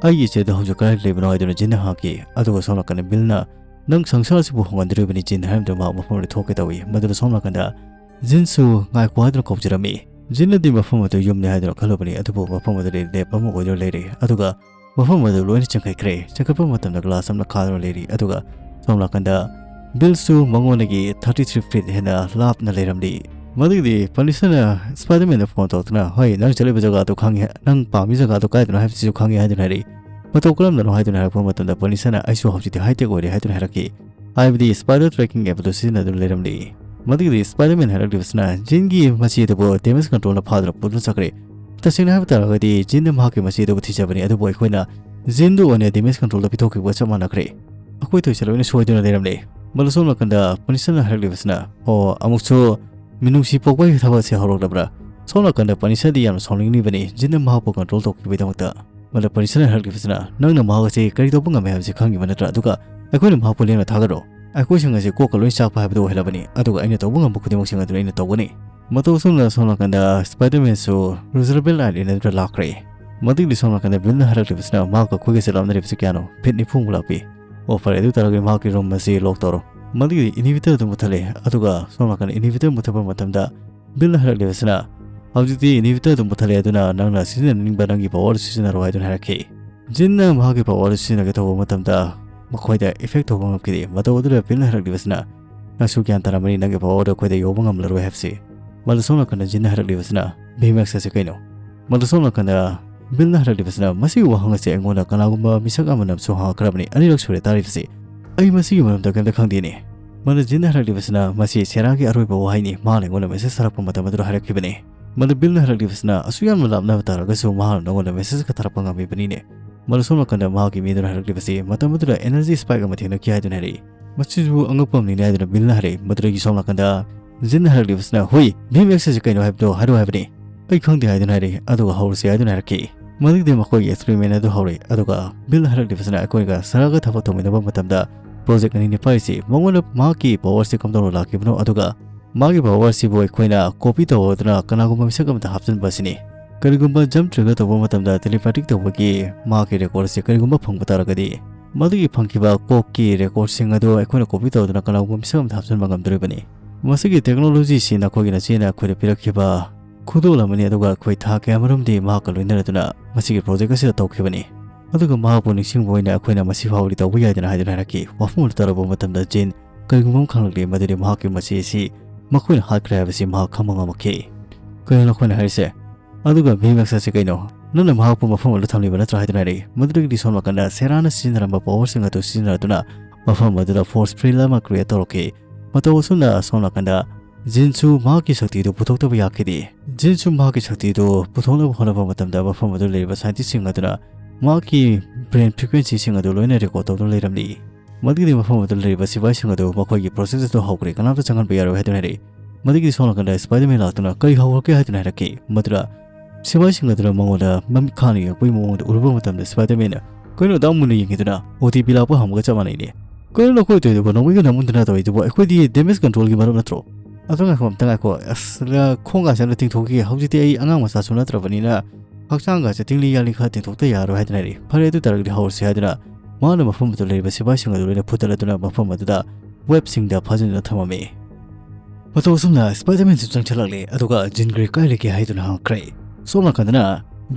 "ꯑꯩꯒꯤ ꯏꯆꯦꯗ ꯍꯧꯖꯤꯛ ꯀꯗꯥꯏꯗ ꯂꯩꯕꯅꯣ?" ꯍꯥꯏꯗꯨꯅ ꯖꯤꯟꯅ ꯍꯪꯈꯤ꯫ ꯑꯗꯨꯒ ꯁꯣꯝ ꯅꯥꯀꯟꯗ ꯕꯤꯜꯅ, "ꯅꯪ ꯁꯪꯁꯥꯔ ꯑꯁꯤꯕꯨ ꯍꯣꯡꯍꯟꯗꯣꯔꯤꯕꯅꯤ ꯖꯤꯟ" ꯍꯥꯏꯔꯝꯗꯨꯅ ꯃꯍꯥꯛ ꯃꯐꯝ ꯑꯗꯨ ꯊꯣꯛꯀꯦ ꯇꯧꯏ꯫ ꯃꯗꯨꯗ ꯁꯣꯝ ꯅꯥꯀꯟꯗ ꯖꯤꯟꯁꯨ "ꯉꯥꯏꯈꯣ" ꯍꯥꯏꯗꯨꯅ ꯀꯧꯖꯔꯝꯃꯤ꯫ ꯖꯤꯟꯅꯗꯤ ꯃꯐꯝ ꯑꯗꯨ ꯌꯨꯝꯅꯤ ꯍꯥꯏꯗꯨꯅ ꯈꯜꯂꯨꯕꯅꯤ, ꯑꯗꯨꯕꯨ ꯃꯐꯝ ꯑꯗꯨꯗꯤ ꯂꯦꯞ ꯑꯃ ꯑꯣꯏꯗꯨꯅ ꯂꯩꯔꯦ꯫ ꯑꯗꯨꯒ ꯃꯐꯝ ꯑꯗꯨ ꯂꯣꯏꯅ ꯆꯤꯡꯈꯠꯈ꯭ꯔꯦ꯫ ꯆꯤꯡꯈꯠꯄ ꯃꯇꯝꯗ ꯒ꯭ꯂꯥꯁ ꯑꯃꯅ ꯈꯥꯗꯨꯅ ꯂꯩꯔꯤ꯫ ꯑꯗꯨꯒ ꯁꯣꯝ ꯅꯥꯀꯟꯗ ꯕꯤꯜꯁꯨ ꯃꯉꯣꯟꯗꯒꯤ thirty three feet ꯍꯦꯟꯅ ꯂꯥꯞꯅ ꯂꯩꯔꯝꯂꯤ꯫ ꯃꯗꯨꯒꯤꯗꯤ ꯄꯅꯤꯁꯔꯅ ꯁ꯭ꯄꯥꯏꯗꯔꯃꯦꯟꯗ ꯐꯣꯟ ꯇꯧꯔꯛꯇꯨꯅ, "ꯍꯣꯏ, ꯅꯪ ꯆꯠꯂꯤꯕ ꯖꯒꯥꯗꯨ ꯈꯪꯉꯤ, ꯅꯪ ꯄꯥꯝꯃꯤ ꯖꯒꯥꯗꯨ ꯀꯥꯏꯗꯅꯣ ꯍꯥꯏꯕꯁꯤꯁꯨ ꯈꯪꯉꯤ" ꯍꯥꯏꯗꯨꯅ ꯍꯥꯏꯔꯛꯏ꯫ "ꯃꯇꯧ ꯀꯔꯝꯅꯅꯣ?" ꯍꯥꯏꯗꯨꯅ ꯍꯥꯏꯔꯛꯄ ꯃꯇꯝꯗ ꯄꯅꯤꯁꯔꯅ, "ꯑꯩꯁꯨ ꯍꯧꯖꯤꯛꯇꯤ ꯍꯥꯏꯇꯦꯛ ꯑꯣꯏꯔꯦ" ꯍꯥꯏꯗꯨꯅ ꯍꯥꯏꯔꯛꯈꯤ꯫ ꯍꯥꯏꯕꯗꯤ ꯁ꯭ꯄꯥꯏꯗꯔ ꯇ꯭ꯔꯦꯀꯤꯡ ꯑꯦꯞ ꯑꯗꯨ ꯁꯤꯖꯤꯟꯅꯗꯨꯅ ꯂꯩꯔꯝꯂꯤ꯫ ꯃꯗꯨꯒꯤꯗꯤ ꯁ꯭ꯄꯥꯏꯗꯔꯃꯦꯟ ꯍꯥꯏꯔꯛꯂꯤꯕꯁꯤꯅ ꯖꯤꯟꯒꯤ ꯃꯆꯦ ꯑꯗꯨꯕꯨ ꯗꯦꯃꯦꯖ ꯀꯟꯇ꯭ꯔꯣꯜꯅ ꯐꯥꯗꯨꯅ ꯄꯨꯗꯨꯅ ꯆꯠꯈ꯭ꯔꯦ꯫ ꯇꯁꯦꯡꯅ ꯍꯥꯏꯕ ꯇꯥꯔꯒꯗꯤ ꯖꯤꯟꯅ ꯃꯍꯥꯛꯀꯤ ꯃꯆꯦ ꯑꯗꯨꯕꯨ ꯊꯤꯖꯕꯅꯤ, ꯑꯗꯨꯕꯨ ꯑꯩꯈꯣꯏꯅ ꯖꯤꯟꯗꯨ ꯑꯣꯏꯅ ꯗꯦꯃꯦꯖ ꯀꯟꯇ꯭ꯔꯣꯜꯗ ꯄꯤꯊꯣꯛꯈꯤꯕꯒ ꯆꯞ ꯃꯥꯟꯅꯈ꯭ꯔꯦ꯫ ꯑꯩꯈꯣꯏ ꯊꯣꯏꯁꯦ ꯂꯣꯏꯅ ꯁꯣꯏꯗꯨꯅ ꯂꯩꯔꯝꯂꯦ꯫ ꯃꯗꯨ ꯁꯣꯝ ꯅꯥꯀꯟꯗ ꯄꯅꯤꯁꯔꯅ ꯍꯥꯏꯔꯛꯂꯤꯕꯁꯤꯅ, "ꯑꯣ, ꯑꯃꯨꯛꯁꯨ ꯃꯤꯅꯨꯡꯁꯤ ꯄꯣꯛꯄꯒꯤ ꯊꯕꯛꯁꯦ ꯍꯧꯔꯛꯂꯕ꯭ꯔꯥ?" ꯁꯣꯝ ꯅꯥꯀꯟꯗ ꯄꯅꯤꯁꯔꯗꯤ ꯌꯥꯝꯅ ꯁꯥꯎꯅꯤꯡꯂꯤꯕꯅꯤ ꯖꯤꯟꯅ ꯃꯍꯥꯛꯄꯨ ꯀꯟꯇ꯭ꯔꯣꯜ ꯇꯧꯈꯤꯕꯒꯤꯗꯃꯛꯇ꯫ ꯃꯗꯨ ꯄꯅꯤꯁꯔꯅ ꯍꯥꯏꯔꯛꯂꯤꯕꯁꯤꯅ, "ꯅꯪꯅ ꯃꯍꯥꯛ ꯑꯁꯤ ꯀꯔꯤ ꯇꯧꯕ ꯉꯝꯃꯤ ꯍꯥꯏꯕꯁꯤ ꯈꯪꯉꯤꯕ ꯅꯠꯇ꯭ꯔꯥ? ꯑꯗꯨꯒ ꯑꯩꯈꯣꯏꯅ ꯃꯍꯥꯛꯄꯨ ꯂꯦꯝꯅ ꯊꯥꯒꯠꯔꯣ? ꯑꯩꯈꯣꯏꯁꯤꯡ ꯑꯁꯤ ꯀꯣꯛꯀ ꯂꯣꯏ ꯆꯥꯛꯄ ꯍꯥꯏꯕꯗꯨ ꯑꯣꯏꯍꯜꯂꯕꯅꯤ, ꯑꯗꯨꯒ ꯑꯩꯅ ꯇꯧꯕ ꯉꯝꯕ ꯈꯨꯗꯤꯡꯃꯛꯁꯤꯡ ꯑꯗꯨ ꯑꯩꯅ ꯇꯧꯒꯅꯤ"꯫ ꯃꯇꯧ ꯑꯁꯨꯝꯅ ꯁꯣꯝ ꯅꯥꯀꯟꯗ ꯁ꯭ꯄꯥꯏꯗꯔꯃꯦꯟꯁꯨ ꯔꯨꯖꯔꯕꯦꯜ ꯑꯥꯏꯂꯦꯟ ꯑꯗꯨꯗ ꯂꯥꯛꯈ꯭ꯔꯦ꯫ ꯃꯗꯨꯒꯤꯗꯤ ꯁꯣꯝ ꯅꯥꯀꯟꯗ ꯕꯤꯜꯅ ꯍꯥꯏꯔꯛꯂꯤꯕꯁꯤꯅ, "ꯃꯍꯥꯛꯀ ꯑꯩꯈꯣꯏꯒꯁꯦ ꯂꯥꯞꯅꯔꯤꯕꯁꯤ ꯀꯌꯥꯅꯣ?" "ꯐꯤꯠ ꯅꯤꯐꯨꯃꯨꯛ ꯂꯥꯛꯄꯤ"꯫ "ꯑꯣ, ꯐꯔꯦ, ꯑꯗꯨ ꯇꯥꯔꯒꯗꯤ ꯃꯍꯥꯛꯀꯤ ꯔꯨꯝ ꯑꯁꯤ ꯂꯣꯛ ꯇꯧꯔꯣ"꯫ ꯃꯗꯨꯒꯤꯗꯤ ꯏꯅꯤꯕꯤꯇꯔ ꯑꯗꯨ ꯃꯨꯠꯊꯠꯂꯦ, ꯑꯗꯨꯒ ꯁꯣꯝ ꯅꯥꯀꯟꯗ ꯏꯅꯤꯕꯤꯇꯔ ꯃꯨꯠꯊꯠꯄ ꯃꯇꯝꯗ ꯕꯤꯜꯅ ꯍꯥꯏꯔꯛꯂꯤꯕꯁꯤꯅ, "ꯍꯧꯖꯤꯛꯇꯤ ꯏꯅꯤꯕꯤꯇꯔ ꯑꯗꯨ ꯃꯨꯠꯊꯠꯂꯦ, ꯑꯗꯨꯅ ꯅꯪꯅ ꯁꯤꯖꯤꯟꯅꯅꯤꯡꯕ ꯅꯪꯒꯤ ꯄꯋꯥꯔ ꯁꯤꯖꯤꯟꯅꯔꯣ" ꯍꯥꯏꯗꯨꯅ ꯍꯥꯏꯔꯛꯈꯤ꯫ ꯖꯤꯟꯅ ꯃꯍꯥꯛꯀꯤ ꯄꯋꯥꯔ ꯁꯤꯖꯤꯟꯅꯒꯦ ꯇꯧꯕ ꯃꯇꯝꯗ ꯃꯈꯣꯏꯗ ꯏꯐꯦꯛ ꯇꯧꯕ ꯉꯝꯈꯤꯗꯦ꯫ ꯃꯇꯧ ꯑꯗꯨꯗ ꯕꯤꯜꯅ ꯍꯥꯏꯔꯛꯂꯤꯕꯁꯤꯅ, "ꯅꯪꯁꯨ ꯒ꯭ꯌꯥꯟ ꯇꯥꯔꯝꯃꯅꯤ, ꯅꯪꯒꯤ ꯄꯋꯥꯔꯗꯨ ꯑꯩꯈꯣꯏꯗ ꯌꯧꯕ ꯉꯝꯂꯔꯣꯏ ꯍꯥꯏꯕꯁꯤ"꯫ ꯃꯗꯨ ꯁꯣꯝ ꯅꯥꯀꯟꯗ ꯖꯤꯟꯅ ꯍꯥꯏꯔꯛꯂꯤꯕꯁꯤꯅ, "ꯚꯤꯃꯦꯛꯁ ꯑꯁꯤ ꯀꯩꯅꯣ?" ꯃꯗꯨ ꯁꯣꯝ ꯅꯥꯀꯟꯗ ꯕꯤꯜꯅ ꯍꯥꯏꯔꯛꯂꯤꯕꯁꯤꯅ, "ꯃꯁꯤꯒꯤ ꯋꯥꯍꯪ ꯑꯁꯦ ꯑꯩꯉꯣꯟꯗ ꯀꯅꯥꯒꯨꯝꯕ ꯃꯤꯁꯛ ꯑꯃꯅꯁꯨ ꯍꯪꯉꯛꯈ꯭ꯔꯕꯅꯤ, ꯑꯅꯤꯔꯛ ꯁꯨꯔꯦ ꯇꯥꯔꯤꯕꯁꯤ꯫ ꯑꯩ ꯃꯁꯤꯒꯤ ꯃꯔꯝꯗ ꯀꯔꯤꯝꯇ ꯈꯪꯗꯦꯅꯦ"꯫ ꯃꯗꯨ ꯖꯤꯟꯅ ꯍꯥꯏꯔꯛꯂꯤꯕꯁꯤꯅ, "ꯃꯁꯤ ꯁꯦꯔꯥꯒꯤ ꯑꯔꯣꯏꯕ ꯋꯥꯍꯩꯅꯤ, ꯃꯥꯅ ꯑꯩꯉꯣꯟꯗ ꯃꯦꯁꯦꯖ ꯊꯥꯔꯛꯄ ꯃꯇꯝ ꯑꯗꯨꯗ ꯍꯥꯏꯔꯛꯈꯤꯕꯅꯤ"꯫ ꯃꯗꯨ ꯕꯤꯜꯅ ꯍꯥꯏꯔꯛꯂꯤꯕꯁꯤꯅ, "ꯑꯁꯨꯛ ꯌꯥꯝꯅ ꯂꯥꯞꯅꯕ ꯇꯥꯔꯒꯁꯨ ꯃꯍꯥꯛꯅ ꯅꯉꯣꯟꯗ ꯃꯦꯁꯦꯖꯀ ꯊꯥꯔꯛꯄ ꯉꯝꯂꯤꯕꯅꯤꯅꯦ"꯫ ꯃꯗꯨ ꯁꯣꯝ ꯅꯥꯀꯟꯗ ꯃꯍꯥꯛꯀꯤ ꯃꯤꯗꯨꯅ ꯍꯥꯏꯔꯛꯂꯤꯕꯁꯤ, "ꯃꯇꯝ ꯑꯗꯨꯗ ꯑꯦꯅꯔꯖꯤ ꯁ꯭ꯄꯥꯏꯛ ꯑꯃ ꯊꯦꯡꯅꯈꯤ" ꯍꯥꯏꯗꯨꯅ ꯍꯥꯏꯔꯛꯏ꯫ "ꯃꯁꯤꯁꯨ ꯑꯉꯛꯄ ꯑꯃꯅꯤꯅꯦ" ꯍꯥꯏꯗꯨꯅ ꯕꯤꯜꯅ ꯍꯥꯏꯔꯛꯏ꯫ ꯃꯗꯨꯗꯒꯤ ꯁꯣꯝ ꯅꯥꯀꯟꯗ ꯖꯤꯟꯅ ꯍꯥꯏꯔꯛꯂꯤꯕꯁꯤꯅ, "ꯍꯨꯏ, ꯚꯤꯝ ꯑꯦꯛꯁ ꯑꯁꯤ ꯀꯩꯅꯣ ꯍꯥꯏꯕꯗꯣ ꯍꯥꯏꯔꯛꯑꯣ" ꯍꯥꯏꯕꯅꯤ꯫ "ꯑꯩ ꯈꯪꯗꯦ" ꯍꯥꯏꯗꯨꯅ ꯍꯥꯏꯔꯛꯏ꯫ "ꯑꯗꯨꯒ ꯍꯧꯔꯁꯤ" ꯍꯥꯏꯗꯨꯅ ꯍꯥꯏꯔꯛꯈꯤ꯫ ꯃꯗꯨꯒꯤꯗꯤ ꯃꯈꯣꯏꯒꯤ ꯑꯦꯛꯁꯄꯦꯔꯤꯃꯦꯟ ꯑꯗꯨ ꯍꯧꯔꯦ꯫ ꯑꯗꯨꯒ ꯕꯤꯜꯅ ꯍꯥꯏꯔꯛꯂꯤꯕꯁꯤꯅ, "ꯑꯩꯈꯣꯏꯒ ꯁꯦꯔꯥꯒ ꯊꯕꯛ ꯇꯧꯃꯤꯟꯅꯕ ꯃꯇꯝꯗ ꯄ꯭ꯔꯣꯖꯦꯛ ꯑꯅꯤꯅꯤ ꯄꯥꯏꯔꯤꯁꯤ꯫ ꯃꯉꯣꯟꯗ ꯃꯍꯥꯛꯀꯤ ꯄꯋꯔꯁꯤ ꯀꯝꯗꯧꯅ ꯂꯥꯛꯈꯤꯕꯅꯣ, ꯑꯗꯨꯒ ꯃꯥꯒꯤ ꯄꯋꯔꯁꯤꯕꯨ ꯑꯩꯈꯣꯏꯅ ꯀꯣꯄꯤ ꯇꯧꯗꯨꯅ ꯀꯅꯥꯒꯨꯝꯕ ꯃꯤꯁꯛ ꯑꯃꯗ ꯍꯥꯞꯆꯤꯟꯕ ꯑꯁꯤꯅꯤ꯫ ꯀꯔꯤꯒꯨꯝꯕ ꯖꯝꯞ ꯇ꯭ꯔꯤꯒꯔ ꯇꯧꯕ ꯃꯇꯝꯗ ꯇꯦꯂꯤꯄꯦꯊꯤꯛ ꯇꯧꯕꯒꯤ ꯃꯍꯥꯛꯀꯤ ꯔꯦꯀꯣꯔꯗ ꯑꯁꯤ ꯀꯔꯤꯒꯨꯝꯕ ꯐꯪꯕ ꯇꯥꯔꯒꯗꯤ, ꯃꯗꯨꯒꯤ ꯐꯪꯈꯤꯕ ꯀꯣꯛꯀꯤ ꯔꯦꯀꯣꯔꯗꯁꯤꯡ ꯑꯗꯨ ꯑꯩꯈꯣꯏꯅ ꯀꯣꯄꯤ ꯇꯧꯗꯨꯅ ꯀꯅꯥꯒꯨꯝꯕ ꯃꯤꯁꯛ ꯑꯃꯗ ꯍꯥꯞꯆꯤꯟꯕ ꯉꯝꯗꯣꯔꯤꯕꯅꯤ꯫ ꯃꯁꯤꯒꯤ ꯇꯦꯛꯅꯣꯂꯣꯖꯤꯁꯤ ꯅꯈꯣꯏꯒꯤ ꯅꯆꯦꯅ ꯑꯩꯈꯣꯏꯗ ꯄꯤꯔꯛꯈꯤꯕ ꯈꯨꯗꯣꯜ ꯑꯃꯅꯤ, ꯑꯗꯨꯒ ꯑꯩꯈꯣꯏ ꯊꯥ ꯀꯌꯥꯃꯔꯨꯝꯗꯤ ꯃꯍꯥꯛꯀ ꯂꯣꯏꯅꯔꯗꯨꯅ ꯃꯁꯤꯒꯤ ꯄ꯭ꯔꯣꯖꯦꯛ ꯑꯁꯤꯗ ꯇꯧꯈꯤꯕꯅꯤ꯫ ꯑꯗꯨꯒ ꯃꯍꯥꯛꯄꯨ ꯅꯤꯡꯁꯤꯡꯕ ꯑꯣꯏꯅ ꯑꯩꯈꯣꯏꯅ ꯃꯁꯤ ꯐꯥꯎꯕꯗꯤ ꯇꯧꯕ ꯌꯥꯏꯗꯅ" ꯍꯥꯏꯗꯨꯅ ꯍꯥꯏꯔꯛꯈꯤ꯫ ꯋꯥꯐꯝ ꯑꯗꯨ ꯇꯥꯔꯕ ꯃꯇꯝꯗ ꯖꯤꯟ ꯀꯔꯤꯒꯨꯝꯕ ꯑꯃ ꯈꯪꯂꯛꯂꯤ, ꯃꯗꯨꯗꯤ ꯃꯍꯥꯛꯀꯤ ꯃꯆꯦ ꯑꯁꯤ ꯃꯈꯣꯏꯅ ꯍꯥꯠꯈ꯭ꯔꯦ ꯍꯥꯏꯕꯁꯤ ꯃꯍꯥꯛ ꯈꯪꯕ ꯉꯝꯃꯛꯈꯤ꯫ "ꯀꯩꯅꯣ ꯅꯈꯣꯏꯅ ꯍꯥꯏꯔꯤꯁꯦ? ꯑꯗꯨꯒ ꯚꯤꯝ ꯑꯦꯛꯁ ꯑꯁꯤ ꯀꯩꯅꯣ? ꯅꯪꯅ ꯃꯍꯥꯛꯄꯨ ꯃꯐꯝ ꯑꯗꯨꯗ ꯊꯝꯂꯤꯕ ꯅꯠꯇ꯭ꯔꯥ?" ꯍꯥꯏꯗꯨꯅ ꯍꯥꯏꯔꯛꯏ꯫ ꯃꯗꯨꯗꯒꯤꯗꯤ ꯁꯣꯝ ꯅꯥꯀꯟꯗ ꯁꯦꯔꯥꯅ ꯁꯤꯖꯤꯟꯅꯔꯝꯕ ꯄꯋꯔꯁꯤꯡ ꯑꯗꯨ ꯁꯤꯖꯤꯟꯅꯗꯨꯅ ꯃꯐꯝ ꯑꯗꯨꯗ ꯐꯣꯔꯁ ꯐꯤꯜ ꯑꯃ ꯀ꯭ꯔꯤꯌꯦꯠ ꯇꯧꯔꯛꯈꯤ꯫ ꯃꯇꯧ ꯑꯁꯨꯝꯅ ꯁꯣꯝ ꯅꯥꯀꯟꯗ ꯖꯤꯟꯁꯨ ꯃꯍꯥꯛꯀꯤ ꯁꯛꯇꯤꯗꯨ ꯄꯨꯊꯣꯛꯇꯕ ꯌꯥꯈꯤꯗꯦ꯫ ꯖꯤꯟꯁꯨ ꯃꯍꯥꯛꯀꯤ ꯁꯛꯇꯤꯗꯨ ꯄꯨꯊꯣꯛꯅꯕ ꯍꯣꯠꯅꯕ ꯃꯇꯝꯗ ꯃꯐꯝ ꯑꯗꯨꯗ ꯂꯩꯔꯤꯕ ꯁꯥꯏꯟꯇꯤꯁꯁꯤꯡ ꯑꯗꯨꯅ ꯃꯍꯥꯛꯀꯤ ꯕ꯭ꯔꯦꯟ ꯐ꯭ꯔꯤꯀ꯭ꯋꯦꯟꯁꯤꯁꯤꯡ ꯑꯗꯨ ꯂꯣꯏꯅ ꯔꯦꯀꯣꯔꯗ ꯇꯧꯗꯨꯅ ꯂꯩꯔꯝꯂꯤ꯫ ꯃꯗꯨꯒꯤꯗꯤ ꯃꯐꯝ ꯑꯗꯨꯗ ꯂꯩꯔꯤꯕ ꯁꯤꯐꯥꯏꯁꯤꯡ ꯑꯗꯨ ꯃꯈꯣꯏꯒꯤ ꯄ꯭ꯔꯣꯁꯦꯁ ꯑꯗꯨ ꯍꯧꯈ꯭ꯔꯦ, ꯀꯅꯥꯝꯇ ꯆꯪꯍꯟꯕ ꯌꯥꯔꯣꯏ ꯍꯥꯏꯗꯨꯅ ꯍꯥꯏꯔꯛꯏ꯫ ꯃꯗꯨꯒꯤꯗꯤ ꯁꯣꯝ ꯅꯥꯀꯟꯗ ꯁ꯭ꯄꯥꯏꯗꯔꯃꯦꯟ ꯂꯥꯛꯇꯨꯅ ꯀꯔꯤ ꯍꯧꯔꯒꯦ ꯍꯥꯏꯗꯨꯅ ꯍꯥꯏꯔꯛꯈꯤ꯫ ꯃꯗꯨꯗ ꯁꯤꯐꯥꯏꯁꯤꯡ ꯑꯗꯨꯅ ꯃꯉꯣꯟꯗ ꯃꯃꯤꯠ ꯈꯥꯅ ꯌꯦꯡꯉꯛꯄꯒꯤ ꯃꯑꯣꯡꯗ ꯎꯔꯨꯕ ꯃꯇꯝꯗ ꯁ꯭ꯄꯥꯏꯗꯔꯃꯦꯟꯅ, "ꯀꯩꯅꯣ ꯑꯗꯨꯛ ꯃꯨꯟꯅ ꯌꯦꯡꯉꯤꯗꯨꯅ? ꯑꯣ ꯇꯤ ꯄꯤ ꯂꯥꯛꯄ ꯍꯪꯕꯒ ꯆꯞ ꯃꯥꯟꯅꯩꯅꯦ꯫ ꯀꯩꯅꯣ ꯅꯈꯣꯏ ꯇꯧꯔꯤꯗꯨꯕꯣ? ꯅꯣꯡꯃꯩꯒ ꯅꯝꯃꯨꯟꯗꯅ ꯇꯧꯔꯤꯗꯨꯕꯣ? ꯑꯩꯈꯣꯏꯗꯤ ꯗꯦꯃꯦꯖ ꯀꯟꯇ꯭ꯔꯣꯜꯒꯤ ꯃꯔꯨꯞ ꯅꯠꯇ꯭ꯔꯣ?" "ꯑꯗꯨ ꯉꯥꯏꯈꯣ, ꯑꯝꯇ ꯉꯥꯏꯈꯣ꯫ ꯑꯁ, ꯈꯣꯡꯒꯥꯁꯦ ꯑꯝꯇ ꯇꯤꯡꯊꯣꯛꯈꯤꯒꯦ꯫ ꯍꯧꯖꯤꯛꯇꯤ ꯑꯩ ꯑꯉꯥꯡ ꯃꯆꯥꯁꯨ ꯅꯠꯇ꯭ꯔꯕꯅꯤꯅ ꯍꯛꯆꯥꯡꯒꯥꯁꯦ ꯇꯤꯡꯂꯤ ꯌꯥꯂꯤ ꯈꯔ ꯇꯤꯡꯊꯣꯛꯇ ꯌꯥꯔꯣꯏ" ꯍꯥꯏꯗꯨꯅ ꯍꯥꯏꯔꯛꯏ꯫ "ꯐꯔꯦ, ꯑꯗꯨ ꯇꯥꯔꯒꯗꯤ ꯍꯧꯔꯁꯤ" ꯍꯥꯏꯗꯨꯅ ꯃꯥꯅ ꯃꯐꯝ ꯑꯗꯨꯗ ꯂꯩꯔꯤꯕ ꯁꯤꯐꯥꯏꯁꯤꯡ ꯑꯗꯨ ꯂꯣꯏꯅ ꯐꯨꯠꯇꯠꯂꯗꯨꯅ ꯃꯐꯝ ꯑꯗꯨꯗ ꯋꯦꯕꯁꯤꯡꯗ ꯐꯥꯖꯤꯟꯗꯨꯅ ꯊꯝꯃꯝꯃꯤ꯫ ꯃꯇꯧ ꯑꯁꯨꯝꯅ ꯁ꯭ꯄꯥꯏꯗꯔꯃꯦꯟꯁꯨ ꯆꯪꯁꯤꯜꯂꯛꯂꯦ, ꯑꯗꯨꯒ "ꯖꯤꯟ ꯒ꯭ꯔꯦ ꯀꯥꯏ ꯂꯩꯒꯦ?" ꯍꯥꯏꯗꯨꯅ ꯍꯪꯉꯛꯈ꯭ꯔꯦ꯫ ꯁꯣꯝ ꯅꯥꯀꯟꯗꯅ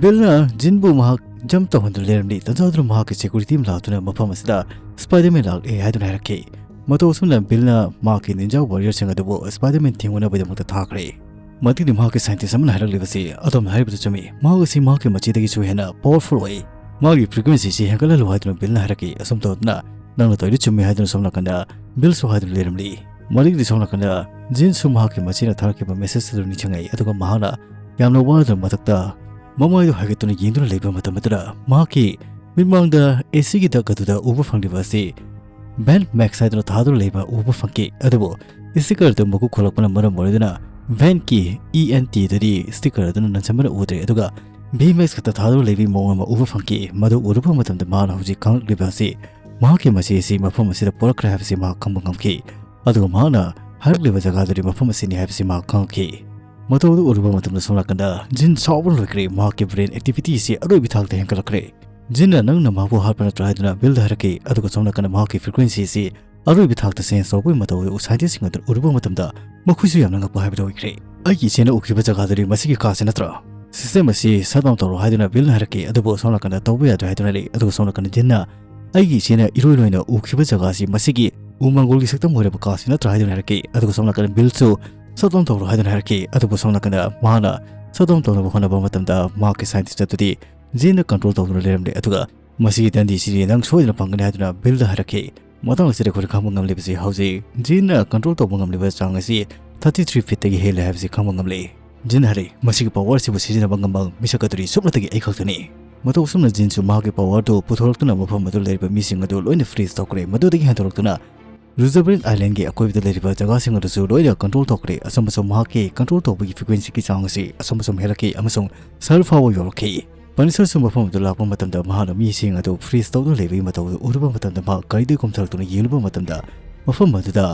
ꯕꯤꯜꯅ ꯖꯤꯟꯕꯨ ꯃꯍꯥꯛ ꯖꯝꯞ ꯇꯧꯍꯟꯗꯨꯅ ꯂꯩꯔꯝꯂꯤ꯫ ꯇꯟꯖꯥ ꯑꯗꯨꯗ ꯃꯍꯥꯛꯀꯤ ꯁꯦꯀ꯭ꯌꯨꯔꯤꯇꯤ ꯑꯃ ꯂꯥꯛꯇꯨꯅ ꯃꯐꯝ ꯑꯁꯤꯗ "ꯁ꯭ꯄꯥꯏꯗꯔꯃꯦꯟ ꯂꯥꯛꯂꯦ" ꯍꯥꯏꯗꯨꯅ ꯍꯥꯏꯔꯛꯈꯤ꯫ ꯃꯇꯧ ꯑꯁꯨꯝꯅ ꯕꯤꯜꯅ ꯃꯍꯥꯛꯀꯤ ꯅꯤꯟꯖꯥ ꯋꯥꯔꯤꯌꯔꯁꯤꯡ ꯑꯗꯨꯕꯨ ꯁ꯭ꯄꯥꯏꯗꯔꯃꯦꯟ ꯊꯦꯡꯅꯅꯕꯒꯤꯗꯃꯛꯇ ꯊꯥꯈ꯭ꯔꯦ꯫ ꯃꯇꯤꯛꯇꯤ ꯃꯍꯥꯛꯀꯤ scientist ꯑꯃꯅ ꯍꯥꯏꯔꯛꯂꯤꯕꯁꯤ ꯑꯗꯣꯝꯅ ꯍꯥꯏꯔꯤꯕꯗꯨ ꯆꯨꯝꯃꯤ꯫ ꯃꯍꯥꯛ ꯑꯁꯤ ꯃꯍꯥꯛꯀꯤ ꯃꯆꯤꯗꯒꯤꯁꯨ ꯍꯦꯟꯅ powerful ꯑꯣꯏ꯫ ꯃꯥꯒꯤ frequency ꯁꯤ ꯍꯦꯟꯒꯠꯍꯜꯂꯨ ꯍꯥꯏꯗꯨꯅ ꯕꯤꯜꯅ ꯍꯥꯏꯔꯛꯈꯤ꯫ ꯑꯁꯨꯝ ꯇꯧꯗꯨꯅ ꯅꯪꯅ ꯇꯧꯔꯤꯗꯨ ꯆꯨꯝꯃꯤ ꯍꯥꯏꯗꯨꯅ ꯁꯣꯝ ꯅꯥꯀꯟꯗ ꯕꯤꯜꯁꯨ ꯍꯥꯏꯗꯨꯅ ꯂꯩꯔꯝꯂꯤ꯫ ꯃꯇꯤꯛꯇꯤ ꯁꯣꯝ ꯅꯥꯀꯟꯗ ꯖꯤꯟꯁꯨ ꯃꯍꯥꯛꯀꯤ ꯃꯆꯦꯅ ꯊꯥꯔꯛꯈꯤꯕ message ꯑꯗꯨ ꯅꯤꯡꯁꯤꯡꯉꯛꯏ꯫ ꯑꯗꯨꯒ ꯃꯍꯥꯛꯅ ꯌꯥꯝꯅ ꯋꯥꯗꯨꯅ ꯃꯊꯛꯇ ꯃꯃꯥꯏꯗꯨ ꯍꯥꯏꯒꯠꯇꯨꯅ ꯌꯦꯡꯗꯨꯅ ꯂꯩꯕ ꯃꯇꯝ ꯑꯗꯨꯗ ꯃꯍꯥꯛꯀꯤ ꯃꯤꯠꯃꯥꯡꯗ AC ꯒꯤ duct ꯑꯗꯨꯗ ꯎꯕ ꯐꯪꯂꯤꯕ ꯑꯁꯤ Van Max ꯍꯥꯏꯗꯨꯅ ꯊꯥꯗꯨꯅ ꯂꯩꯕ ꯎꯕ ꯐꯪꯈꯤ꯫ ꯑꯗꯨꯕꯨ sticker ꯑꯗꯨ ꯃꯀꯨ ꯈꯣꯛꯂꯛꯄꯅ ꯃꯔꯝ ꯑꯣꯏꯗꯨꯅ Van ꯀꯤ E N T ꯑꯗꯨꯗꯤ sticker ꯑꯗꯨꯅ ꯅꯟꯁꯟꯕꯅ ꯎꯗ꯭ꯔꯦ꯫ ꯑꯗꯨꯒ V Max ꯈꯛꯇ ꯊꯥꯗꯨꯅ ꯂꯩꯕꯒꯤ ꯃꯑꯣꯡ ꯑꯃ ꯎꯕ ꯐꯪꯈꯤ꯫ ꯃꯗꯨ ꯎꯔꯨꯕ ꯃꯇꯝꯗ ꯃꯍꯥꯛꯅ ꯍꯧꯖꯤꯛ ꯈꯪꯂꯛꯂꯤꯕ ꯑꯁꯤ ꯃꯍꯥꯛꯀꯤ ꯃꯆꯦ ꯑꯁꯤ ꯃꯐꯝ ꯑꯁꯤꯗ ꯄꯨꯔꯛꯈ꯭ꯔꯦ ꯍꯥꯏꯕꯁꯤ ꯃꯍꯥꯛ ꯈꯪꯕ ꯉꯝꯈꯤ꯫ ꯑꯗꯨꯒ ꯃꯍꯥꯛꯅ ꯍꯥꯏꯔꯛꯂꯤꯕ ꯖꯒꯥꯗꯨꯗꯤ ꯃꯐꯝ ꯑꯁꯤꯅꯤ ꯍꯥꯏꯕꯁꯤ ꯃꯍꯥꯛ ꯈꯪꯂꯛꯈꯤ꯫ ꯃꯇꯧ ꯑꯗꯨ ꯎꯔꯨꯕ ꯃꯇꯝꯗ ꯁꯣꯝ ꯅꯥꯀꯟꯗ ꯖꯤꯟ ꯁꯥꯎꯕꯅ ꯂꯣꯏꯈ꯭ꯔꯦ꯫ ꯃꯍꯥꯛꯀꯤ brain activity ꯑꯁꯤ ꯑꯔꯣꯏꯕ ꯊꯥꯛꯇ ꯍꯦꯟꯒꯠꯂꯛꯈ꯭ꯔꯦ꯫ ꯖꯤꯟꯅ ꯅꯪꯅ ꯃꯍꯥꯛꯄꯨ ꯍꯥꯠꯄ ꯅꯠꯇ꯭ꯔꯥ ꯍꯥꯏꯗꯨꯅ ꯕꯤꯜꯗ ꯍꯥꯏꯔꯛꯈꯤ꯫ ꯑꯗꯨꯒ ꯁꯣꯝ ꯅꯥꯀꯟꯗ ꯃꯍꯥꯛꯀꯤ frequency ꯑꯁꯤ ꯑꯔꯣꯏꯕ ꯊꯥꯛꯇ change ꯇꯧꯕꯒꯤ ꯃꯇꯧ ꯑꯗꯨ scientist ꯁꯤꯡ ꯑꯗꯨꯅ ꯎꯔꯨꯕ ꯃꯇꯝꯗ ꯃꯈꯣꯏꯁꯨ ꯌꯥꯝꯅ ꯉꯛꯄ ꯍꯥꯏꯕꯗꯨ ꯑꯣꯏꯈ꯭ꯔꯦ꯫ "ꯑꯩꯒꯤ ꯏꯆꯦꯅ ꯎꯈꯤꯕ ꯖꯒꯥꯗꯨꯗꯤ ꯃꯁꯤꯒꯤ ꯀꯥꯁꯤ ꯅꯠꯇ꯭ꯔꯣ? System ꯑꯁꯤ shut down ꯇꯧꯔꯣ" ꯍꯥꯏꯗꯨꯅ ꯕꯤꯜꯅ ꯍꯥꯏꯔꯛꯈꯤ꯫ ꯑꯗꯨꯕꯨ ꯁꯣꯝ ꯅꯥꯀꯟꯗ ꯇꯧꯕ ꯌꯥꯗ꯭ꯔꯦ ꯍꯥꯏꯗꯨꯅ ꯂꯩ꯫ ꯑꯗꯨꯒ ꯁꯣꯝ ꯅꯥꯀꯟꯗ ꯖꯤꯟꯅ "ꯑꯩꯒꯤ ꯏꯆꯦꯅ ꯏꯔꯣꯏ ꯂꯣꯏꯅ ꯎꯈꯤꯕ ꯖꯒꯥ ꯑꯁꯤ ꯃꯁꯤꯒꯤ ꯎ ꯃꯪꯒꯣꯜꯒꯤ ꯁꯛꯇꯝ ꯑꯣꯏꯔꯕ ꯀꯥꯁꯤ ꯅꯠꯇ꯭ꯔꯥ" ꯍꯥꯏꯗꯨꯅ ꯍꯥꯏꯔꯛꯈꯤ꯫ ꯑꯗꯨꯒ ꯁꯣꯝ ꯅꯥꯀꯟꯗ ꯕꯤꯜꯁꯨ "shut down ꯇꯧꯔꯣ" ꯍꯥꯏꯗꯨꯅ ꯍꯥꯏꯔꯛꯈꯤ꯫ ꯑꯗꯨꯕꯨ ꯁꯣꯝ ꯅꯥꯀꯟꯗ ꯃꯍꯥꯛꯅ shut down ꯇꯧꯅꯕ ꯍꯣꯠꯅꯕ ꯃꯇꯝꯗ ꯃꯍꯥꯛꯀꯤ scientist ꯑꯗꯨꯗꯤ ꯖꯤꯟꯅ control ꯇꯧꯗꯨꯅ ꯂꯩꯔꯝꯂꯦ꯫ ꯑꯗꯨꯒ "ꯃꯁꯤꯒꯤ ꯗꯟꯗꯤꯁꯤꯗꯤ ꯅꯪ ꯁꯣꯏꯗꯅ ꯐꯪꯒꯅꯤ" ꯍꯥꯏꯗꯨꯅ ꯕꯤꯜꯗ ꯍꯥꯏꯔꯛꯈꯤ꯫ ꯃꯇꯥꯡ ꯑꯁꯤꯗ ꯑꯩꯈꯣꯏꯅ ꯈꯪꯕ ꯉꯝꯂꯤꯕꯁꯤ ꯍꯧꯖꯤꯛ ꯖꯤꯟꯅ control ꯇꯧꯕ ꯉꯝꯂꯤꯕ ꯆꯥꯡ ꯑꯁꯤ thirty three feet ꯇꯒꯤ ꯍꯦꯜꯂꯦ ꯍꯥꯏꯕꯁꯤ ꯈꯪꯕ ꯉꯝꯂꯦ꯫ ꯖꯤꯟ ꯍꯥꯏꯔꯦ, "ꯃꯁꯤꯒꯤ power ꯁꯤꯕꯨ ꯁꯤꯖꯤꯟꯅꯕ ꯉꯝꯕ ꯃꯤꯁꯛ ꯑꯗꯨꯗꯤ ꯁꯨꯞꯅꯇꯒꯤ ꯑꯩ ꯈꯛꯇꯅꯤ"꯫ ꯃꯇꯧ ꯑꯁꯨꯝꯅ ꯖꯤꯟꯁꯨ ꯃꯍꯥꯛꯀꯤ power ꯗꯨ ꯄꯨꯊꯣꯔꯛꯇꯨꯅ ꯃꯐꯝ ꯑꯗꯨ ꯂꯩꯔꯤꯕ ꯃꯤꯁꯤꯡ ꯑꯗꯨ ꯂꯣꯏꯅ freeze ꯇꯧꯈ꯭ꯔꯦ꯫ ꯃꯗꯨꯗꯒꯤ ꯍꯦꯟꯗꯣꯔꯛꯇꯨꯅ Roosevelt Island ꯒꯤ ꯑꯀꯣꯏꯕꯗ ꯂꯩꯔꯤꯕ ꯖꯒꯥꯁꯤꯡ ꯑꯗꯨꯁꯨ ꯂꯣꯏꯅ control ꯇꯧꯈ꯭ꯔꯦ꯫ ꯑꯁꯨꯝ ꯑꯁꯨꯝ ꯃꯍꯥꯛꯀꯤ control ꯇꯧꯕꯒꯤ frequency ꯒꯤ ꯆꯥꯡ ꯑꯁꯤ ꯑꯁꯨꯝ ꯑꯁꯨꯝ ꯍꯦꯜꯂꯛꯈꯤ ꯑꯃꯁꯨꯡ ꯁꯍꯔ ꯐꯥꯎꯕ ꯌꯧꯔꯛꯈꯤ꯫ Punisher ꯁꯨ ꯃꯐꯝ ꯑꯗꯨ ꯂꯥꯛꯄ ꯃꯇꯝꯗ ꯃꯍꯥꯛꯅ ꯃꯤꯁꯤꯡ ꯑꯗꯨ freeze ꯇꯧꯗꯨꯅ ꯂꯩꯕꯒꯤ ꯃꯇꯧ ꯑꯗꯨ ꯎꯔꯨꯕ ꯃꯇꯝꯗ ꯃꯍꯥꯛ ꯒꯥꯔꯤꯗꯒꯤ ꯀꯨꯝꯊꯔꯛꯇꯨꯅ ꯌꯦꯡꯂꯨꯕ ꯃꯇꯝꯗ ꯃꯐꯝ ꯑꯗꯨꯗ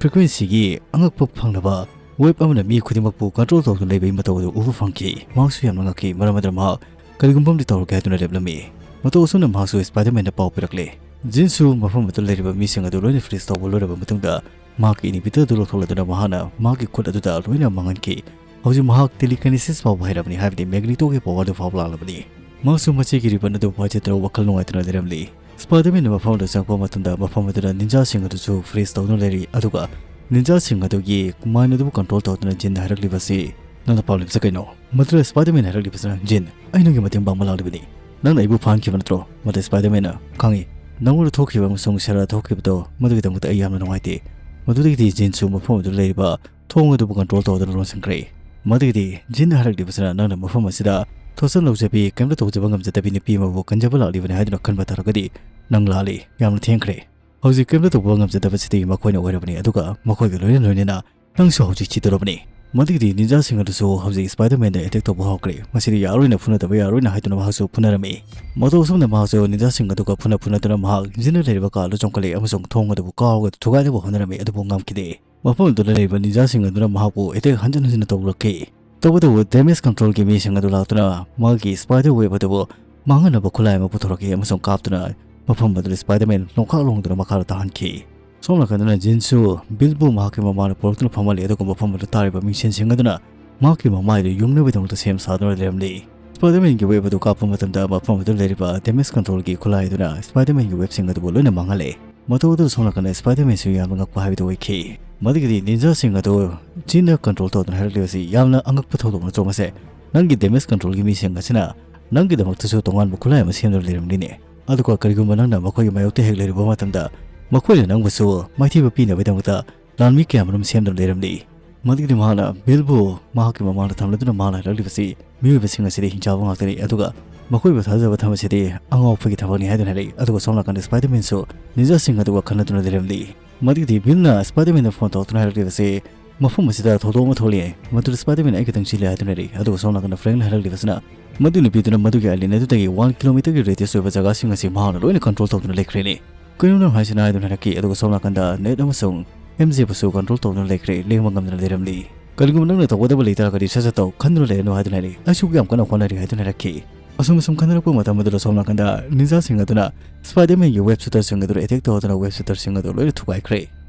frequency ꯒꯤ ꯑꯉꯛꯄ ꯐꯪꯂꯕ wave ꯑꯃꯅ ꯃꯤ ꯈꯨꯗꯤꯡꯃꯛꯄꯨ control ꯇꯧꯗꯨꯅ ꯂꯩꯕꯒꯤ ꯃꯇꯧ ꯑꯗꯨ ꯎꯕ ꯐꯪꯈꯤ꯫ ꯃꯍꯥꯛꯁꯨ ꯌꯥꯝꯅ ꯉꯛꯈꯤ, ꯃꯔꯝ ꯑꯗꯨꯅ ꯃꯍꯥꯛ ꯀꯔꯤꯒꯨꯝꯕ ꯑꯃꯗꯤ ꯇꯧꯔꯒꯦ ꯍꯥꯏꯗꯨꯅ ꯂꯦꯞꯂꯝꯃꯤ꯫ ꯃꯇꯧ ꯑꯁꯨꯝꯅ ꯃꯍꯥꯛꯁꯨ Spider-Man ꯗ ꯄꯥꯎ ꯄꯤꯔꯛꯂꯦ꯫ ꯖꯤꯟꯁꯨ ꯃꯐꯝ ꯑꯗꯨꯗ ꯂꯩꯔꯤꯕ ꯃꯤꯁꯤꯡ ꯑꯗꯨ ꯂꯣꯏꯅ freeze ꯇꯧꯕ ꯂꯣꯏꯔꯕ ꯃꯇꯨꯡꯗ ꯃꯍꯥꯛꯀꯤ inhibitor ꯑꯗꯨ ꯂꯧꯊꯣꯛꯂꯗꯨꯅ ꯃꯍꯥꯛꯅ ꯃꯍꯥꯛꯀꯤ ꯈꯨꯠ ꯑꯗꯨꯗ ꯂꯣꯏꯅ ꯃꯥꯡꯍꯟꯈꯤ꯫ ꯍꯧꯖꯤꯛ ꯃꯍꯥꯛ telekinesis ꯐꯥꯎꯕ ꯍꯩꯔꯕꯅꯤ, ꯍꯥꯏꯕꯗꯤ Magneto ꯒꯤ power ꯑꯗꯨ ꯐꯥꯎꯕ ꯂꯥꯛꯂꯕꯅꯤ꯫ ꯃꯍꯥꯛꯁꯨ ꯃꯆꯦꯒꯤ ribbon ꯑꯗꯨ ꯄꯥꯏꯖꯗꯨꯅ ꯋꯥꯈꯜ ꯅꯨꯡꯉꯥꯏꯇꯅ ꯂꯩꯔꯝꯂꯤ꯫ Spider-Man ꯅ ꯃꯐꯝ ꯑꯗꯨꯗ ꯆꯪꯂꯛꯄ ꯃꯇꯝꯗ ꯃꯐꯝ ꯑꯗꯨꯗ ninja ꯁꯤꯡ ꯑꯗꯨꯁꯨ freeze ꯇꯧꯗꯨꯅ ꯂꯩꯔꯤ, ꯑꯗꯨꯒ ꯅꯤꯟꯖꯥꯁꯤꯡ ꯑꯗꯨꯒꯤ ꯃꯥꯏꯟ ꯑꯗꯨꯕꯨ ꯀꯟꯇ꯭ꯔꯣꯜ ꯇꯧꯗꯨꯅ ꯖꯤꯟꯗ ꯍꯥꯏꯔꯛꯂꯤꯕꯁꯤ, "ꯅꯪꯅ ꯄꯥꯝꯂꯤꯕꯁꯦ ꯀꯩꯅꯣ?" ꯃꯗꯨꯗ ꯁ꯭ꯄꯥꯏꯗꯔꯃꯦꯟ ꯍꯥꯏꯔꯛꯂꯤꯕꯁꯤꯅ, "ꯖꯤꯟ, ꯑꯩ ꯅꯪꯒꯤ ꯃꯇꯦꯡ ꯄꯥꯡꯕ ꯂꯥꯛꯂꯤꯕꯅꯤ꯫ ꯅꯪꯅ ꯑꯩꯕꯨ ꯐꯥꯍꯟꯈꯤꯕ ꯅꯠꯇ꯭ꯔꯣ?" ꯃꯗꯨ ꯁ꯭ꯄꯥꯏꯗꯔꯃꯦꯟꯅ, "ꯈꯪꯏ, ꯅꯪꯉꯣꯟꯗ ꯊꯣꯛꯈꯤꯕ ꯑꯃꯁꯨꯡ ꯁꯦꯔꯥ ꯊꯣꯛꯈꯤꯕꯗꯣ, ꯃꯗꯨꯒꯤꯗꯃꯛꯇ ꯑꯩ ꯌꯥꯝꯅ ꯅꯨꯡꯉꯥꯏꯇꯦ꯫" ꯃꯗꯨꯗꯒꯤꯗꯤ ꯖꯤꯟꯁꯨ ꯃꯐꯝ ꯑꯗꯨꯗ ꯂꯩꯔꯤꯕ ꯊꯣꯡ ꯑꯗꯨꯕꯨ ꯀꯟꯇ꯭ꯔꯣꯜ ꯇꯧꯗꯨꯅ ꯂꯣꯟꯁꯤꯟꯈ꯭ꯔꯦ꯫ ꯃꯗꯨꯗꯒꯤꯗꯤ ꯖꯤꯟꯅ ꯍꯥꯏꯔꯛꯂꯤꯕꯁꯤꯅ, "ꯅꯪꯅ ꯃꯐꯝ ꯑꯁꯤꯗ ꯊꯣꯠꯆꯟ ꯂꯧꯖꯕꯤ, ꯀꯔꯤꯝꯇ ꯇꯧꯖꯕ ꯉꯝꯖꯗꯕꯤ ꯅꯨꯄꯤ ꯑꯃꯕꯨ ꯀꯟꯖꯕ ꯂꯥꯛꯂꯤꯕꯅꯤ ꯍꯥꯏꯗꯨꯅ ꯈꯟꯕ ꯇꯥꯔꯒꯗꯤ ꯅꯪ ꯂꯥꯜꯂꯤ꯫ ꯌꯥꯝꯅ ꯊꯦꯡꯈ꯭ꯔꯦ꯫ ꯍꯧꯖꯤꯛ ꯀꯔꯤꯝꯇ ꯇꯧꯕ ꯉꯝꯖꯗꯕꯁꯤꯗꯤ ꯃꯈꯣꯏꯅ ꯑꯣꯏꯔꯕꯅꯤ, ꯑꯗꯨꯒ ꯃꯈꯣꯏꯒ ꯂꯣꯏꯅ ꯂꯣꯏꯅꯅ ꯅꯪꯁꯨ ꯍꯧꯖꯤꯛ ꯁꯤꯗꯧꯔꯕꯅꯤ꯫" ꯃꯗꯨꯒꯤꯗꯤ ꯅꯤꯟꯖꯥꯁꯤꯡ ꯑꯗꯨꯁꯨ ꯍꯧꯖꯤꯛ ꯁ꯭ꯄꯥꯏꯗꯔꯃꯦꯟꯗ ꯑꯦꯇꯦꯛ ꯇꯧꯕ ꯍꯧꯈ꯭ꯔꯦ꯫ "ꯃꯁꯤꯗꯤ ꯌꯥꯔꯣꯏꯅ, ꯐꯨꯅꯗꯕ ꯌꯥꯔꯣꯏꯅ" ꯍꯥꯏꯗꯨꯅ ꯃꯍꯥꯛꯁꯨ ꯐꯨꯅꯔꯝꯃꯤ꯫ ꯃꯇꯧ ꯑꯁꯨꯝꯅ ꯃꯍꯥꯛꯁꯨ ꯅꯤꯟꯖꯥꯁꯤꯡ ꯑꯗꯨꯒ ꯐꯨꯅ ꯐꯨꯅꯗꯨꯅ ꯃꯍꯥꯛ ꯖꯤꯟꯅ ꯂꯩꯔꯤꯕ ꯀꯥ ꯑꯗꯨ ꯆꯣꯡꯈꯠꯂꯛꯏ ꯑꯃꯁꯨꯡ ꯊꯣꯡ ꯑꯗꯨꯕꯨ ꯀꯥꯎꯔꯒ ꯊꯨꯒꯥꯏꯅꯕ ꯍꯣꯠꯅꯔꯝꯃꯤ, ꯑꯗꯨꯕꯨ ꯉꯝꯈꯤꯗꯦ꯫ ꯃꯐꯝ ꯑꯗꯨꯗ ꯂꯩꯔꯤꯕ ꯅꯤꯟꯖꯥꯁꯤꯡ ꯑꯗꯨꯅ ꯃꯍꯥꯛꯄꯨ ꯑꯦꯇꯦꯛ ꯍꯟꯖꯤꯟ ꯍꯟꯖꯤꯟꯅ ꯇꯧꯔꯛꯈꯤ꯫ ꯇꯧꯕꯇꯕꯨ ꯗꯦꯃꯦꯖ ꯀꯟꯇ꯭ꯔꯣꯜꯒꯤ ꯃꯤꯁꯤꯡ ꯑꯗꯨ ꯂꯥꯛꯇꯨꯅ ꯃꯥꯒꯤ ꯁ꯭ꯄꯥꯏꯗꯔ ꯋꯦꯕ ꯑꯗꯨꯕꯨ ꯃꯥꯡꯍꯟꯅꯕ ꯈꯨꯠꯂꯥꯏ ꯑꯃ ꯄꯨꯊꯣꯔꯛꯈꯤ ꯑꯃꯁꯨꯡ ꯀꯥꯞꯇꯨꯅ ꯃꯐꯝ ꯑꯗꯨꯗ ꯁ꯭ꯄꯥꯏꯗꯔꯃꯦꯟ ꯂꯣꯡꯈꯥꯛ ꯂꯣꯡꯗꯨꯅ ꯃꯈꯥꯗ ꯇꯥꯍꯟꯈꯤ꯫ ꯁꯣꯝ ꯅꯥꯀꯟꯗꯅ ꯖꯤꯟꯁꯨ ꯕꯤꯜꯕꯨ ꯃꯍꯥꯛꯀꯤ ꯃꯃꯥꯡꯗ ꯄꯨꯔꯛꯇꯨꯅ ꯐꯝꯍꯜꯂꯤ, ꯑꯗꯨꯒ ꯃꯐꯝ ꯑꯗꯨꯗ ꯇꯥꯔꯤꯕ ꯃꯤꯡꯁꯦꯟꯁꯤꯡ ꯑꯗꯨꯅ ꯃꯍꯥꯛꯀꯤ ꯃꯃꯥꯏꯗꯨ ꯌꯨꯡꯅꯕꯒꯤꯗꯃꯛꯇ ꯁꯦꯝ ꯁꯥꯗꯨꯅ ꯂꯩꯔꯝꯂꯤ꯫ ꯁ꯭ꯄꯥꯏꯗꯔꯃꯦꯟꯒꯤ ꯋꯦꯕ ꯑꯗꯨ ꯀꯥꯞꯄ ꯃꯇꯝꯗ ꯃꯐꯝ ꯑꯗꯨꯗ ꯂꯩꯔꯤꯕ ꯗꯦꯃꯦꯖ ꯀꯟꯇ꯭ꯔꯣꯜꯒꯤ ꯈꯨꯠꯂꯥꯏ ꯑꯗꯨꯅ ꯁ꯭ꯄꯥꯏꯗꯔꯃꯦꯟꯒꯤ ꯋꯦꯕꯁꯤꯡ ꯑꯗꯨꯕꯨ ꯂꯣꯏꯅ ꯃꯥꯡꯍꯜꯂꯦ꯫ ꯃꯇꯧ ꯑꯗꯨꯗ ꯁꯣꯝ ꯅꯥꯀꯟꯗ ꯁ꯭ꯄꯥꯏꯗꯔꯃꯦꯟꯁꯨ ꯌꯥꯝꯅ ꯉꯛꯄ ꯍꯥꯏꯕꯗꯨ ꯑꯣꯏꯈꯤ꯫ ꯃꯗꯨꯒꯤꯗꯤ ꯅꯤꯟꯖꯥꯁꯤꯡ ꯑꯗꯨ ꯖꯤꯟꯅ ꯀꯟꯇ꯭ꯔꯣꯜ ꯇꯧꯗꯨꯅ ꯍꯥꯏꯔꯛꯂꯤꯕꯁꯤ, "ꯌꯥꯝꯅ ꯑꯉꯛꯄ ꯊꯧꯗꯣꯛ ꯅꯠꯇ꯭ꯔꯣ ꯃꯁꯦ? ꯅꯪꯒꯤ ꯗꯦꯃꯦꯖ ꯀꯟꯇ꯭ꯔꯣꯜꯒꯤ ꯃꯤꯁꯤꯡ ꯑꯁꯤꯅ ꯅꯪꯒꯤꯗꯃꯛꯇꯁꯨ ꯇꯣꯉꯥꯟꯕ ꯈꯨꯠꯂꯥꯏ ꯑꯃ ꯁꯦꯝꯗꯨꯅ ꯂꯩꯔꯝꯂꯤꯅꯦ꯫ ꯑꯗꯨꯒ ꯀꯔꯤꯒꯨꯝꯕ ꯅꯪꯅ ꯃꯈꯣꯏꯒꯤ ꯃꯥꯌꯣꯛꯇ ꯍꯦꯛ ꯂꯩꯔꯨꯕ ꯃꯇꯝꯗ, ꯃꯈꯣꯏꯅ ꯅꯪꯕꯨꯁꯨ ꯃꯥꯏꯊꯤꯕ ꯄꯤꯅꯕꯒꯤꯗꯃꯛꯇ ꯂꯥꯟꯃꯤ ꯀꯌꯥꯃꯔꯨꯝ ꯁꯦꯝꯗꯨꯅ ꯂꯩꯔꯝꯂꯤ꯫" ꯃꯗꯨꯒꯤꯗꯤ ꯃꯍꯥꯛꯅ ꯕꯤꯜꯕꯨ ꯃꯍꯥꯛꯀꯤ ꯃꯃꯥꯡꯗ ꯊꯝꯂꯗꯨꯅ ꯃꯍꯥꯛꯅ ꯍꯥꯏꯔꯛꯂꯤꯕꯁꯤ, "ꯃꯤꯑꯣꯏꯕꯁꯤꯡ ꯑꯁꯤꯗꯤ ꯍꯤꯡꯆꯥꯕ ꯉꯥꯛꯇꯅꯤ, ꯑꯗꯨꯒ ꯃꯈꯣꯏꯕꯨ ꯊꯥꯖꯕ ꯊꯝꯕꯁꯤꯗꯤ ꯑꯉꯥꯎꯕꯒꯤ ꯊꯕꯛꯅꯤ" ꯍꯥꯏꯗꯨꯅ ꯍꯥꯏꯔꯛꯏ꯫ ꯑꯗꯨꯒ ꯁꯣꯝ ꯅꯥꯀꯟꯗ ꯁ꯭ꯄꯥꯏꯗꯔꯃꯦꯟꯁꯨ ꯅꯤꯟꯖꯥꯁꯤꯡ ꯑꯗꯨꯒ ꯈꯟꯅꯗꯨꯅ ꯂꯩꯔꯝꯂꯤ꯫ ꯃꯗꯨꯒꯤꯗꯤ ꯕꯤꯜꯅ ꯁ꯭ꯄꯥꯏꯗꯔꯃꯦꯟꯗ ꯐꯣꯟ ꯇꯧꯔꯛꯇꯨꯅ ꯍꯥꯏꯔꯛꯂꯤꯕꯁꯤ, "ꯃꯐꯝ ꯑꯁꯤꯗ ꯊꯧꯗꯣꯛ ꯑꯃ ꯊꯣꯛꯂꯤ, ꯃꯗꯨꯗ ꯁ꯭ꯄꯥꯏꯗꯔꯃꯦꯟ ꯑꯩ ꯈꯛꯇꯪ ꯆꯦꯜꯂꯤ" ꯍꯥꯏꯗꯨꯅ ꯍꯥꯏꯔꯛꯏ꯫ ꯑꯗꯨꯒ ꯁꯣꯝ ꯅꯥꯀꯟꯗ ꯐ꯭ꯔꯦꯡꯛꯅ ꯍꯥꯏꯔꯛꯂꯤꯕꯁꯤꯅ, ꯃꯗꯨ ꯅꯨꯄꯤꯗꯨꯅ ꯃꯗꯨꯒꯤ ꯑꯥꯏꯂꯦꯟ ꯑꯗꯨꯗꯒꯤ ꯋꯥꯟ ꯀꯤꯂꯣꯃꯤꯇꯔꯒꯤ ꯔꯦꯗꯤꯌꯁ ꯑꯣꯏꯕ ꯖꯒꯥꯁꯤꯡ ꯑꯁꯤ ꯃꯍꯥꯛꯅ ꯂꯣꯏꯅ ꯀꯟꯇ꯭ꯔꯣꯜ ꯇꯧꯗꯨꯅ ꯂꯩꯈ꯭ꯔꯦꯅꯦ꯫ "ꯀꯔꯤꯅꯣ ꯅꯪ ꯍꯥꯏꯁꯤꯅ?" ꯍꯥꯏꯗꯨꯅ ꯍꯥꯏꯔꯛꯈꯤ꯫ ꯑꯗꯨꯒ ꯁꯣꯝ ꯅꯥꯀꯟꯗ ꯅꯦꯠ ꯑꯃꯁꯨꯡ ꯑꯦꯝ ꯖꯦꯕꯨꯁꯨ ꯀꯟꯇ꯭ꯔꯣꯜ ꯇꯧꯗꯨꯅ ꯂꯩꯈ꯭ꯔꯦ, ꯂꯦꯡꯕ ꯉꯝꯗꯅ ꯂꯩꯔꯝꯂꯤ꯫ "ꯀꯔꯤꯒꯨꯝꯕ ꯅꯪꯅ ꯇꯧꯒꯗꯕ ꯂꯩꯇꯥꯔꯒꯗꯤ ꯁꯠ ꯁꯠ ꯇꯧ, ꯈꯟꯗꯨꯅ ꯂꯩꯔꯅꯨ" ꯍꯥꯏꯗꯨꯅ ꯍꯥꯏꯔꯛꯏ꯫ "ꯑꯩꯁꯨ ꯌꯥꯝ ꯀꯟꯅ ꯍꯣꯠꯅꯔꯤ" ꯍꯥꯏꯗꯨꯅ ꯍꯥꯏꯔꯛꯈꯤ꯫ ꯑꯁꯨꯝ ꯑꯁꯨꯝ ꯈꯟꯅꯔꯛꯄ ꯃꯇꯝ ꯑꯗꯨꯗ ꯁꯣꯝ ꯅꯥꯀꯟꯗ ꯅꯤꯟꯖꯥꯁꯤꯡ ꯑꯗꯨꯅ ꯁ꯭ꯄꯥꯏꯗꯔꯃꯦꯟꯒꯤ ꯋꯦꯕ ꯁꯨꯇꯔꯁꯤꯡ ꯑꯗꯨꯗ ꯑꯦꯇꯦꯛ ꯇꯧꯗꯨꯅ ꯋꯦꯕ ꯁꯨꯇꯔꯁꯤꯡ ꯑꯗꯨ ꯂꯣꯏꯅ ꯊꯨꯒꯥꯏꯈ꯭ꯔꯦ꯫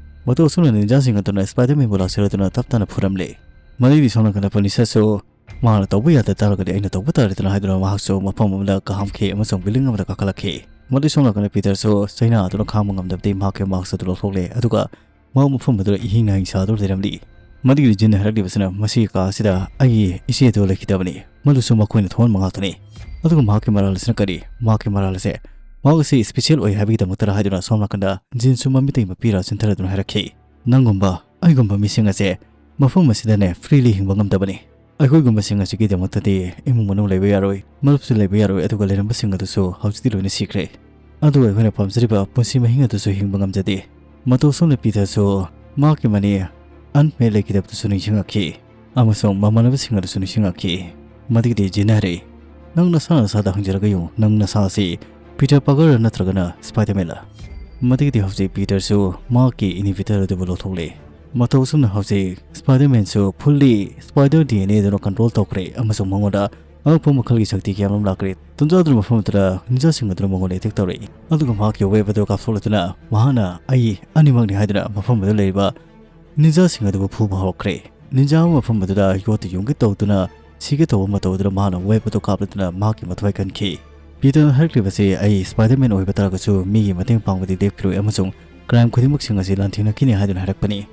ꯃꯇꯧ ꯑꯁꯨꯝꯅ ꯅꯤꯟꯖꯥꯁꯤꯡ ꯑꯗꯨꯅ ꯁ꯭ꯄꯥꯏꯗꯔꯃꯦꯟꯕꯨ ꯂꯥꯛꯆꯔꯗꯨꯅ ꯇꯞ ꯇꯥꯅ ꯐꯨꯔꯝꯂꯦ꯫ ꯃꯗꯨꯒꯤ ꯁꯣꯝ ꯅꯥꯀꯟꯗ ꯄꯨꯂꯤꯁꯁꯨ ꯃꯍꯥꯛꯅ ꯇꯧꯕ ꯌꯥꯗ ꯇꯥꯔꯒꯗꯤ ꯑꯩꯅ ꯇꯧꯕ ꯇꯥꯔꯦꯗꯅ ꯍꯥꯏꯗꯨꯅ ꯃꯍꯥꯛꯁꯨ ꯃꯐꯝ ꯑꯃꯗ ꯀꯥꯍꯝꯈꯤ ꯑꯃꯁꯨꯡ ꯕꯤꯜꯗꯤꯡ ꯑꯃꯗ ꯀꯥꯈꯠꯂꯛꯈꯤ꯫ ꯃꯗꯨꯒꯤ ꯁꯣꯝ ꯅꯥꯀꯟꯗ ꯄꯤꯇꯔꯁꯨ ꯆꯩꯅꯥ ꯑꯗꯨꯅ ꯈꯥꯡꯕ ꯉꯝꯗꯕꯗꯒꯤ ꯃꯍꯥꯛꯀꯤ ꯃꯥꯁꯛ ꯑꯗꯨ ꯂꯧꯊꯣꯛꯂꯦ, ꯑꯗꯨꯒ ꯃꯍꯥꯛ ꯃꯐꯝ ꯑꯗꯨꯗ ꯏꯍꯤꯡ ꯅꯥꯍꯤꯡ ꯁꯥꯗꯨꯅ ꯂꯩꯔꯝꯂꯤ꯫ ꯃꯗꯨꯒꯤ ꯖꯤꯟꯅ ꯍꯥꯏꯔꯛꯂꯤꯕꯁꯤꯅ, "ꯃꯁꯤꯒꯤ ꯀꯥ ꯑꯁꯤꯗ ꯑꯩꯒꯤ ꯏꯆꯦ ꯑꯗꯨ ꯂꯩꯈꯤꯗꯕꯅꯤ, ꯃꯗꯨꯁꯨ ꯃꯈꯣꯏꯅ ꯊꯣꯡꯍꯟꯕ ꯉꯥꯛꯇꯅꯤ"꯫ ꯑꯗꯨꯒ ꯃꯍꯥꯛꯀꯤ ꯃꯔꯥꯜ ꯑꯁꯤꯅ ꯀꯔꯤ? ꯃꯍꯥꯛꯀꯤ ꯃꯔꯥꯜ ꯑꯁꯦ ꯃꯍꯥꯛ ꯑꯁꯤ special ꯑꯣꯏ ꯍꯥꯏꯕꯒꯤꯗꯃꯛꯇꯔ ꯍꯥꯏꯗꯨꯅ ꯁꯣꯝ ꯅꯥꯀꯟꯗ ꯖꯤꯟꯁꯨ ꯃꯃꯤꯠꯇꯒꯤ ꯃꯄꯤꯔꯥ ꯆꯤꯟꯊꯔꯗꯨꯅ ꯍꯥꯏꯔꯛꯈꯤ, "ꯅꯪꯒꯨꯝꯕ, ꯑꯩꯒꯨꯝꯕ ꯃꯤꯁꯤꯡ ꯑꯁꯦ ꯃꯐꯝ ꯑꯁꯤꯗꯅꯦ freely ꯍꯤꯡꯕ ꯉꯝꯗꯕꯅꯤ꯫ ꯑꯩꯈꯣꯏꯒꯨꯝꯕꯁꯤꯡ ꯑꯁꯤꯒꯤꯗꯃꯛꯇꯗꯤ ꯏꯃꯨꯡ ꯃꯅꯨꯡ ꯂꯩꯕ ꯌꯥꯔꯣꯏ, ꯃꯔꯨꯞꯁꯨ ꯂꯩꯕ ꯌꯥꯔꯣꯏ, ꯑꯗꯨꯒ ꯂꯩꯔꯝꯕꯁꯤꯡ ꯑꯗꯨꯁꯨ ꯍꯧꯖꯤꯛꯇꯤ ꯂꯣꯏꯅ ꯁꯤꯈ꯭ꯔꯦ꯫ ꯑꯗꯨꯒ ꯑꯩꯈꯣꯏꯅ ꯄꯥꯝꯖꯔꯤꯕ ꯄꯨꯟꯁꯤ ꯃꯍꯤꯡ ꯑꯗꯨꯁꯨ ꯍꯤꯡꯕ ꯉꯝꯖꯗꯦ"꯫ ꯃꯇꯧ ꯑꯁꯨꯝꯅ ꯄꯤꯇꯔꯁꯨ ꯃꯍꯥꯛꯀꯤ ꯃꯅꯤ ꯑꯟꯃꯦ ꯂꯩꯈꯤꯗꯕꯗꯨꯁꯨ ꯅꯤꯡꯁꯤꯡꯂꯛꯈꯤ ꯑꯃꯁꯨꯡ ꯃꯃꯥꯟꯅꯕꯁꯤꯡ ꯑꯗꯨꯁꯨ ꯅꯤꯡꯁꯤꯡꯂꯛꯈꯤ꯫ ꯃꯗꯨꯒꯤꯗꯤ ꯖꯤꯟꯅ ꯍꯥꯏꯔꯛꯏ, "ꯅꯪ ꯅꯁꯥ ꯅꯁꯥꯗ ꯍꯪꯖꯔꯒ ꯌꯦꯡꯉꯨ, ꯅꯪ ꯅꯁꯥ ꯑꯁꯤ ꯄꯤꯇꯔ ꯄꯥꯔꯀꯔ ꯅꯠꯇ꯭ꯔꯒꯅ ꯁ꯭ꯄꯥꯏꯗꯔꯃꯦꯟꯂ?" ꯃꯗꯨꯒꯤꯗꯤ ꯍꯧꯖꯤꯛ ꯄꯤꯇꯔꯁꯨ ꯃꯍꯥꯛꯀꯤ inhibitor ꯑꯗꯨꯕꯨ ꯂꯧꯊꯣꯛꯂꯦ꯫ ꯃꯇꯧ ꯑꯁꯨꯝꯅ ꯍꯧꯖꯤꯛ ꯁ꯭ꯄꯥꯏꯗꯔꯃꯦꯟꯁꯨ fully ꯁ꯭ꯄꯥꯏꯗꯔ DNA ꯑꯗꯨꯅ control ꯇꯧꯈ꯭ꯔꯦ ꯑꯃꯁꯨꯡ ꯃꯉꯣꯟꯗ ꯑꯉꯛꯄ ꯃꯈꯜꯒꯤ ꯁꯛꯇꯤ ꯀꯌꯥ ꯑꯃ ꯂꯥꯛꯈ꯭ꯔꯦ꯫ ꯇꯟꯖꯥ ꯑꯗꯨꯅ ꯃꯐꯝ ꯑꯗꯨꯗ ꯅꯤꯟꯖꯥꯁꯤꯡ ꯑꯗꯨꯅ ꯃꯉꯣꯟꯗ attack ꯇꯧꯔꯛꯏ, ꯑꯗꯨꯒ ꯃꯍꯥꯛꯀꯤ web ꯑꯗꯨ ꯀꯥꯞꯊꯣꯛꯂꯗꯨꯅ ꯃꯍꯥꯛꯅ "ꯑꯩ ꯑꯅꯤꯃꯛꯅꯤ" ꯍꯥꯏꯗꯨꯅ ꯃꯐꯝ ꯑꯗꯨꯗ ꯂꯩꯔꯤꯕ ꯅꯤꯟꯖꯥꯁꯤꯡ ꯑꯗꯨꯕꯨ ꯐꯨꯕ ꯍꯧꯔꯛꯈ꯭ꯔꯦ꯫ ꯅꯤꯟꯖꯥ ꯑꯃ ꯃꯐꯝ ꯑꯗꯨꯗ ꯌꯣꯠꯇ ꯌꯨꯡꯒꯦ ꯇꯧꯗꯨꯅ ꯁꯤꯒꯦ ꯇꯧꯕ ꯃꯇꯧ ꯑꯗꯨꯗ ꯃꯍꯥꯛꯅ web ꯑꯗꯨ ꯀꯥꯞꯂꯗꯨꯅ ꯃꯍꯥꯛꯀꯤ ꯃꯊ꯭ꯋꯥꯏ ꯀꯟꯈꯤ꯫ ꯄꯤꯇꯔꯅ ꯍꯥꯏꯔꯛꯂꯤꯕꯁꯤ, "ꯑꯩ ꯁ꯭ꯄꯥꯏꯗꯔꯃꯦꯟ ꯑꯣꯏꯕ ꯇꯥꯔꯒꯁꯨ ꯃꯤꯒꯤ ꯃꯇꯦꯡ ꯄꯥꯡꯕꯗꯤ ꯂꯦꯞꯈꯤꯔꯣꯏ ꯑꯃꯁꯨꯡ crime ꯈꯨꯗꯤꯡꯃꯛꯁꯤꯡ ꯑꯁꯤ ꯂꯥꯟꯊꯦꯡꯅꯈꯤꯅꯤ" ꯍꯥꯏꯗꯨꯅ ꯍꯥꯏꯔꯛꯄꯅꯤ꯫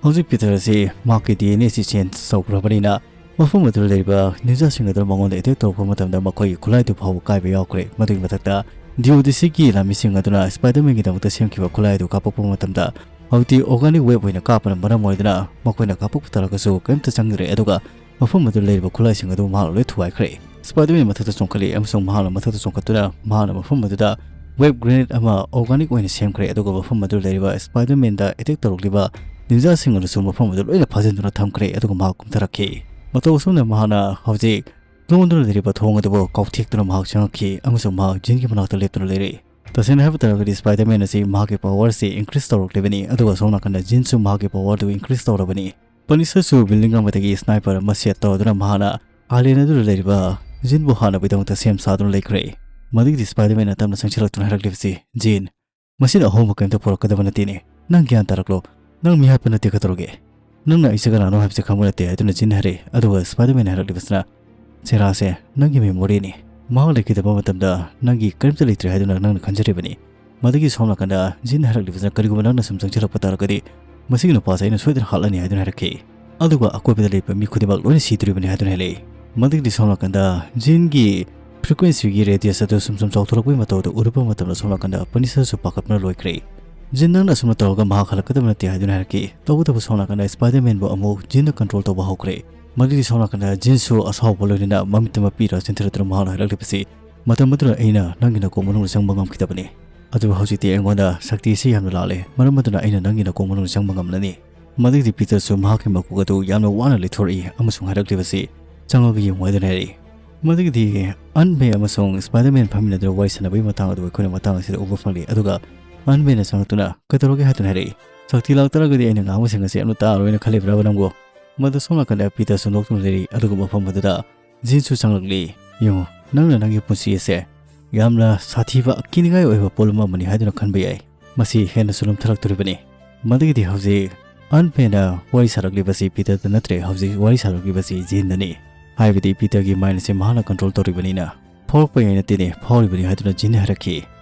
ꯍꯧꯖꯤꯛ ꯄꯤꯇꯔ ꯑꯁꯤ ꯃꯍꯥꯛꯀꯤ DNA ꯑꯁꯤ change ꯇꯧꯈ꯭ꯔꯕꯅꯤꯅ ꯃꯐꯝ ꯑꯗꯨꯗ ꯂꯩꯔꯤꯕ ꯅꯤꯟꯖꯥꯁꯤꯡ ꯑꯗꯨꯅ ꯃꯉꯣꯟꯗ attack ꯇꯧꯔꯛꯄ ꯃꯇꯝꯗ ꯃꯈꯣꯏꯒꯤ ꯈꯨꯠꯂꯥꯏꯗꯨ ꯐꯥꯎꯕ ꯀꯥꯏꯕ ꯌꯥꯎꯈ꯭ꯔꯦ꯫ ꯃꯗꯨꯒꯤ ꯃꯊꯛꯇ ꯗꯤꯑꯣꯗꯤꯁꯤꯒꯤ ꯂꯥꯟꯃꯤꯁꯤꯡ ꯑꯗꯨꯅ ꯁ꯭ꯄꯥꯏꯗꯔꯃꯦꯟꯒꯤꯗꯃꯛꯇ ꯁꯦꯝꯈꯤꯕ ꯈꯨꯠꯂꯥꯏ ꯑꯗꯨ ꯀꯥꯞꯄꯛꯄ ꯃꯇꯝꯗ ꯍꯧꯖꯤꯛꯇꯤ organic web ꯑꯣꯏꯅ ꯀꯥꯞꯄꯅ ꯃꯔꯝ ꯑꯣꯏꯗꯨꯅ ꯃꯈꯣꯏꯅ ꯀꯥꯞꯄꯛꯄ ꯇꯥꯔꯒꯁꯨ ꯀꯔꯤꯝꯇ ꯆꯪꯗ꯭ꯔꯦ, ꯑꯗꯨꯒ ꯃꯐꯝ ꯑꯗꯨꯗ ꯂꯩꯔꯤꯕ ꯈꯨꯠꯂꯥꯏꯁꯤꯡ ꯑꯗꯨ ꯃꯍꯥꯛꯅ ꯂꯣꯏ ꯊꯨꯒꯥꯏꯈ꯭ꯔꯦ꯫ ꯁ꯭ꯄꯥꯏꯗꯔꯃꯦꯟ ꯃꯊꯛꯇ ꯆꯣꯡꯈꯠꯂꯤ ꯑꯃꯁꯨꯡ ꯃꯍꯥꯛꯅ ꯃꯊꯛꯇ ꯆꯣꯡꯈꯠꯇꯨꯅ ꯃꯍꯥꯛꯅ ꯃꯐꯝ ꯑꯗꯨꯗ web grenade ꯑꯃ organic ꯑꯣꯏꯅ ꯁꯦꯝꯈ꯭ꯔꯦ, ꯑꯗꯨꯒ ꯃꯐꯝ ꯑꯗꯨꯗ ꯂꯩꯔꯤꯕ ꯁ꯭ꯄꯥꯏꯗꯔꯃꯦꯟꯗ attack ꯇꯧꯔꯛꯂꯤꯕ ꯅꯤꯟꯖꯥꯁꯤꯡ ꯑꯗꯨꯁꯨ ꯃꯐꯝ ꯑꯗꯨ ꯂꯣꯏꯅ ꯐꯥꯖꯤꯟꯗꯨꯅ ꯊꯝꯈ꯭ꯔꯦ, ꯑꯗꯨꯒ ꯃꯍꯥꯛ ꯀꯨꯝꯊꯔꯛꯈꯤ꯫ ꯃꯇꯧ ꯑꯁꯨꯝꯅ ꯃꯍꯥꯛꯅ ꯍꯧꯖꯤꯛ ꯂꯣꯟꯗꯨꯅ ꯂꯩꯔꯤꯕ ꯊꯣꯡ ꯑꯗꯨꯕꯨ ꯀꯥꯎꯊꯦꯛꯇꯨꯅ ꯃꯍꯥꯛ ꯆꯪꯉꯛꯈꯤ ꯑꯃꯁꯨꯡ ꯃꯍꯥꯛ ꯖꯤꯟꯒꯤ ꯃꯅꯥꯛꯇ ꯂꯦꯞꯇꯨꯅ ꯂꯩꯔꯦ꯫ ꯇꯁꯦꯡꯅ ꯍꯥꯏꯕ ꯇꯥꯔꯒꯗꯤ ꯁ꯭ꯄꯥꯏꯗꯔꯃꯦꯟ ꯑꯁꯤ ꯃꯍꯥꯛꯀꯤ power ꯑꯁꯤ increase ꯇꯧꯔꯛꯂꯤꯕꯅꯤ, ꯑꯗꯨꯒ ꯑꯁꯣꯝ ꯅꯥꯀꯟꯗ ꯖꯤꯟꯁꯨ ꯃꯍꯥꯛꯀꯤ power ꯑꯗꯨ increase ꯇꯧꯔꯕꯅꯤ꯫ ꯄꯅꯤꯁꯔꯁꯨ building ꯑꯃꯗꯒꯤ sniper ꯑꯃ set ꯇꯧꯗꯨꯅ ꯃꯍꯥꯛꯅ alien ꯑꯗꯨꯗ ꯂꯩꯔꯤꯕ ꯖꯤꯟꯕꯨ ꯍꯥꯠꯅꯕꯒꯤꯗꯃꯛꯇ ꯁꯦꯝ ꯁꯥꯗꯨꯅ ꯂꯩꯈ꯭ꯔꯦ꯫ ꯃꯗꯨꯒꯤꯗꯤ ꯁ꯭ꯄꯥꯏꯗꯔꯃꯦꯟꯅ ꯇꯞꯅ ꯆꯪꯁꯤꯜꯂꯛꯇꯨꯅ ꯍꯥꯏꯔꯛꯂꯤꯕꯁꯤ, "ꯖꯤꯟ, ꯃꯁꯤꯅ ꯑꯍꯣꯡꯕ ꯀꯔꯤꯝꯇ ꯄꯨꯔꯛꯀꯗꯕ ꯅꯠꯇꯦꯅꯦ꯫ ꯅꯪ ꯒ꯭ꯌꯥꯟ ꯇꯥꯔꯛꯂꯣ꯫ ꯅꯪ ꯃꯤꯍꯥꯠꯄ ꯅꯠꯇꯦ ꯀꯩꯗꯧꯔꯒꯦ? ꯅꯪꯅ ꯑꯩꯁꯦ ꯀꯅꯥꯅꯣ ꯍꯥꯏꯕꯁꯦ ꯈꯪꯕ ꯅꯠꯇꯦ" ꯍꯥꯏꯗꯨꯅ ꯖꯤꯟ ꯍꯥꯏꯔꯛꯏ꯫ ꯑꯗꯨꯒ ꯁ꯭ꯄꯥꯏꯗꯔꯃꯦꯟꯅ ꯍꯥꯏꯔꯛꯂꯤꯕꯁꯤꯅ, "ꯆꯦꯍꯔꯥꯁꯦ ꯅꯪꯒꯤ memoryꯅꯤ꯫ ꯃꯍꯥꯛ ꯂꯩꯈꯤꯗꯕ ꯃꯇꯝꯗ ꯅꯪꯒꯤ ꯀꯔꯤꯝꯇ ꯂꯩꯇ꯭ꯔꯦ ꯍꯥꯏꯗꯨꯅ ꯅꯪꯅ ꯈꯟꯖꯔꯤꯕꯅꯤ"꯫ ꯃꯗꯨꯒꯤ ꯁꯣꯝ ꯅꯥꯀꯟꯗ ꯖꯤꯟ ꯍꯥꯏꯔꯛꯂꯤꯕꯁꯤꯅ, "ꯀꯔꯤꯒꯨꯝꯕ ꯅꯪꯅ ꯁꯨꯝ ꯆꯪꯁꯤꯜꯂꯛꯄ ꯇꯥꯔꯒꯗꯤ "ꯃꯁꯤꯒꯤ ꯅꯨꯄꯥꯁꯦ ꯑꯩꯅ ꯁꯣꯏꯗꯅ ꯍꯥꯠꯂꯅꯤ" ꯍꯥꯏꯗꯨꯅ ꯍꯥꯏꯔꯛꯈꯤ꯫ ꯑꯗꯨꯒ ꯑꯀꯣꯏꯕꯗ ꯂꯩꯕ ꯃꯤ ꯈꯨꯗꯤꯡꯃꯛ ꯂꯣꯏꯅ ꯁꯤꯗꯣꯔꯤꯕꯅꯤ ꯍꯥꯏꯗꯨꯅ ꯍꯥꯏꯔꯛꯏ꯫ ꯃꯗꯨꯒꯤꯗꯤ ꯁꯣꯝ ꯅꯥꯀꯟꯗ ꯖꯤꯟꯒꯤ frequencyꯒꯤ radius ꯑꯗꯨ ꯁꯨꯝ ꯁꯨꯝ ꯆꯥꯎꯊꯣꯔꯛꯄꯒꯤ ꯃꯇꯧ ꯑꯗꯨ ꯎꯔꯨꯕ ꯃꯇꯝꯗ ꯁꯣꯝ ꯅꯥꯀꯟꯗ Punisherꯁꯨ ꯄꯥꯈꯠꯄꯅ ꯂꯣꯏꯈ꯭ꯔꯦ꯫ "ꯖꯤꯟ, ꯅꯪꯅ ꯑꯁꯨꯝꯅ ꯇꯧꯔꯒ ꯃꯍꯥꯛ ꯍꯜꯂꯛꯀꯗꯕ ꯅꯠꯇꯦ" ꯍꯥꯏꯗꯨꯅ ꯍꯥꯏꯔꯛꯈꯤ꯫ ꯇꯧꯕꯇꯕꯨ ꯁꯣꯝ ꯅꯥꯀꯟꯗ Spider-Manꯕꯨ ꯑꯃꯨꯛ ꯖꯤꯟꯅ control ꯇꯧꯕ ꯍꯧꯈ꯭ꯔꯦ꯫ ꯃꯗꯨꯗꯤ ꯁꯣꯝ ꯅꯥꯀꯟꯗ ꯖꯤꯟꯁꯨ ꯑꯁꯥꯎꯕ ꯂꯣꯏꯅꯅ ꯃꯃꯤꯠꯇ ꯃꯄꯤꯔꯥ ꯆꯤꯟꯊꯔꯗꯨꯅ ꯃꯍꯥꯛꯅ ꯍꯥꯏꯔꯛꯂꯤꯕꯁꯤ, "ꯃꯇꯝ ꯑꯗꯨꯗ ꯑꯩꯅ ꯅꯪꯒꯤ ꯅꯀꯣꯛ ꯃꯅꯨꯡꯗ ꯆꯪꯕ ꯉꯝꯈꯤꯗꯕꯅꯤ꯫ ꯑꯗꯨꯕꯨ ꯍꯧꯖꯤꯛꯇꯤ ꯑꯩꯉꯣꯟꯗ ꯁꯛꯇꯤ ꯑꯁꯤ ꯌꯥꯝꯅ ꯂꯥꯜꯂꯦ꯫ ꯃꯔꯝ ꯑꯗꯨꯅ ꯑꯩꯅ ꯅꯪꯒꯤ ꯅꯀꯣꯛ ꯃꯅꯨꯡꯗ ꯆꯪꯕ ꯉꯝꯂꯅꯤ"꯫ ꯃꯗꯨꯒꯤꯗꯤ ꯄꯤꯇꯔꯁꯨ ꯃꯍꯥꯛꯀꯤ ꯃꯀꯣꯛ ꯑꯗꯨ ꯌꯥꯝꯅ ꯋꯥꯅ ꯂꯩꯊꯣꯔꯛꯏ ꯑꯃꯁꯨꯡ ꯍꯥꯏꯔꯛꯂꯤꯕꯁꯤ, "ꯆꯪꯉꯒ ꯌꯦꯡꯉꯨ" ꯍꯥꯏꯗꯨꯅ ꯍꯥꯏꯔꯛꯏ꯫ ꯃꯗꯨꯒꯤꯗꯤ Aunt May ꯑꯃꯁꯨꯡ Spider-Man ꯐꯝꯃꯤꯟꯅꯗꯨꯅ ꯋꯥꯔꯤ ꯁꯥꯟꯅꯕꯒꯤ ꯃꯇꯥꯡ ꯑꯗꯨ ꯑꯩꯈꯣꯏꯅ ꯃꯇꯥꯡ ꯑꯁꯤꯗ ꯎꯕ ꯐꯪꯂꯤ꯫ ꯑꯗꯨꯒ Aunt Mayꯅ ꯆꯪꯂꯛꯇꯨꯅ, "ꯀꯩꯗꯧꯔꯒꯦ?" ꯍꯥꯏꯗꯨꯅ ꯍꯥꯏꯔꯛꯏ꯫ "ꯁꯛꯇꯤ ꯂꯥꯛꯇ꯭ꯔꯒꯗꯤ ꯑꯩꯅ ꯉꯥꯡꯕꯁꯤꯡ ꯑꯁꯤ ꯑꯃꯠꯇ ꯇꯥꯔꯣꯏꯅ ꯈꯜꯂꯤꯕ꯭ꯔꯕ ꯅꯪꯕꯨ?" ꯃꯗꯨ ꯁꯣꯝ ꯅꯥꯀꯟꯗ ꯄꯤꯇꯔꯁꯨ ꯅꯣꯛꯇꯨꯅ ꯂꯩꯔꯤ꯫ ꯑꯗꯨꯒ ꯃꯐꯝ ꯑꯗꯨꯗ ꯖꯤꯟꯁꯨ ꯆꯪꯂꯛꯂꯤ꯫ "ꯌꯦꯡꯉꯨ, ꯅꯪꯅ ꯅꯪꯒꯤ ꯄꯨꯟꯁꯤ ꯑꯁꯦ ꯌꯥꯝꯅ ꯁꯥꯊꯤꯕ, ꯀꯤꯅꯤꯡꯉꯥꯏ ꯑꯣꯏꯕ ꯄꯣꯠꯂꯨꯝ ꯑꯃꯅꯤ ꯍꯥꯏꯗꯨꯅ ꯈꯟꯕ ꯌꯥꯏ꯫ ꯃꯁꯤ ꯍꯦꯟꯅꯁꯨ ꯂꯨꯝꯊꯔꯛꯇꯣꯔꯤꯕꯅꯤ꯫ ꯃꯗꯨꯒꯤꯗꯤ ꯍꯧꯖꯤꯛ Aunt Mayꯅ ꯋꯥꯔꯤ ꯁꯥꯔꯛꯂꯤꯕꯁꯤ ꯄꯤꯇꯔꯗ ꯅꯠꯇ꯭ꯔꯦ, ꯍꯧꯖꯤꯛ ꯋꯥꯔꯤ ꯁꯥꯔꯛꯂꯤꯕꯁꯤ ꯖꯤꯟꯗꯅꯤ꯫ ꯍꯥꯏꯕꯗꯤ ꯄꯤꯇꯔꯒꯤ mind ꯑꯁꯤ ꯃꯍꯥꯛꯅ control ꯇꯧꯔꯤꯕꯅꯤꯅ ꯐꯥꯎꯔꯛꯄ ꯌꯥꯏ ꯅꯠꯇꯦꯅꯦ, ꯐꯥꯎꯔꯤꯕꯅꯤ" ꯍꯥꯏꯗꯨꯅ ꯖꯤꯟꯅ ꯍꯥꯏꯔꯛꯈꯤ꯫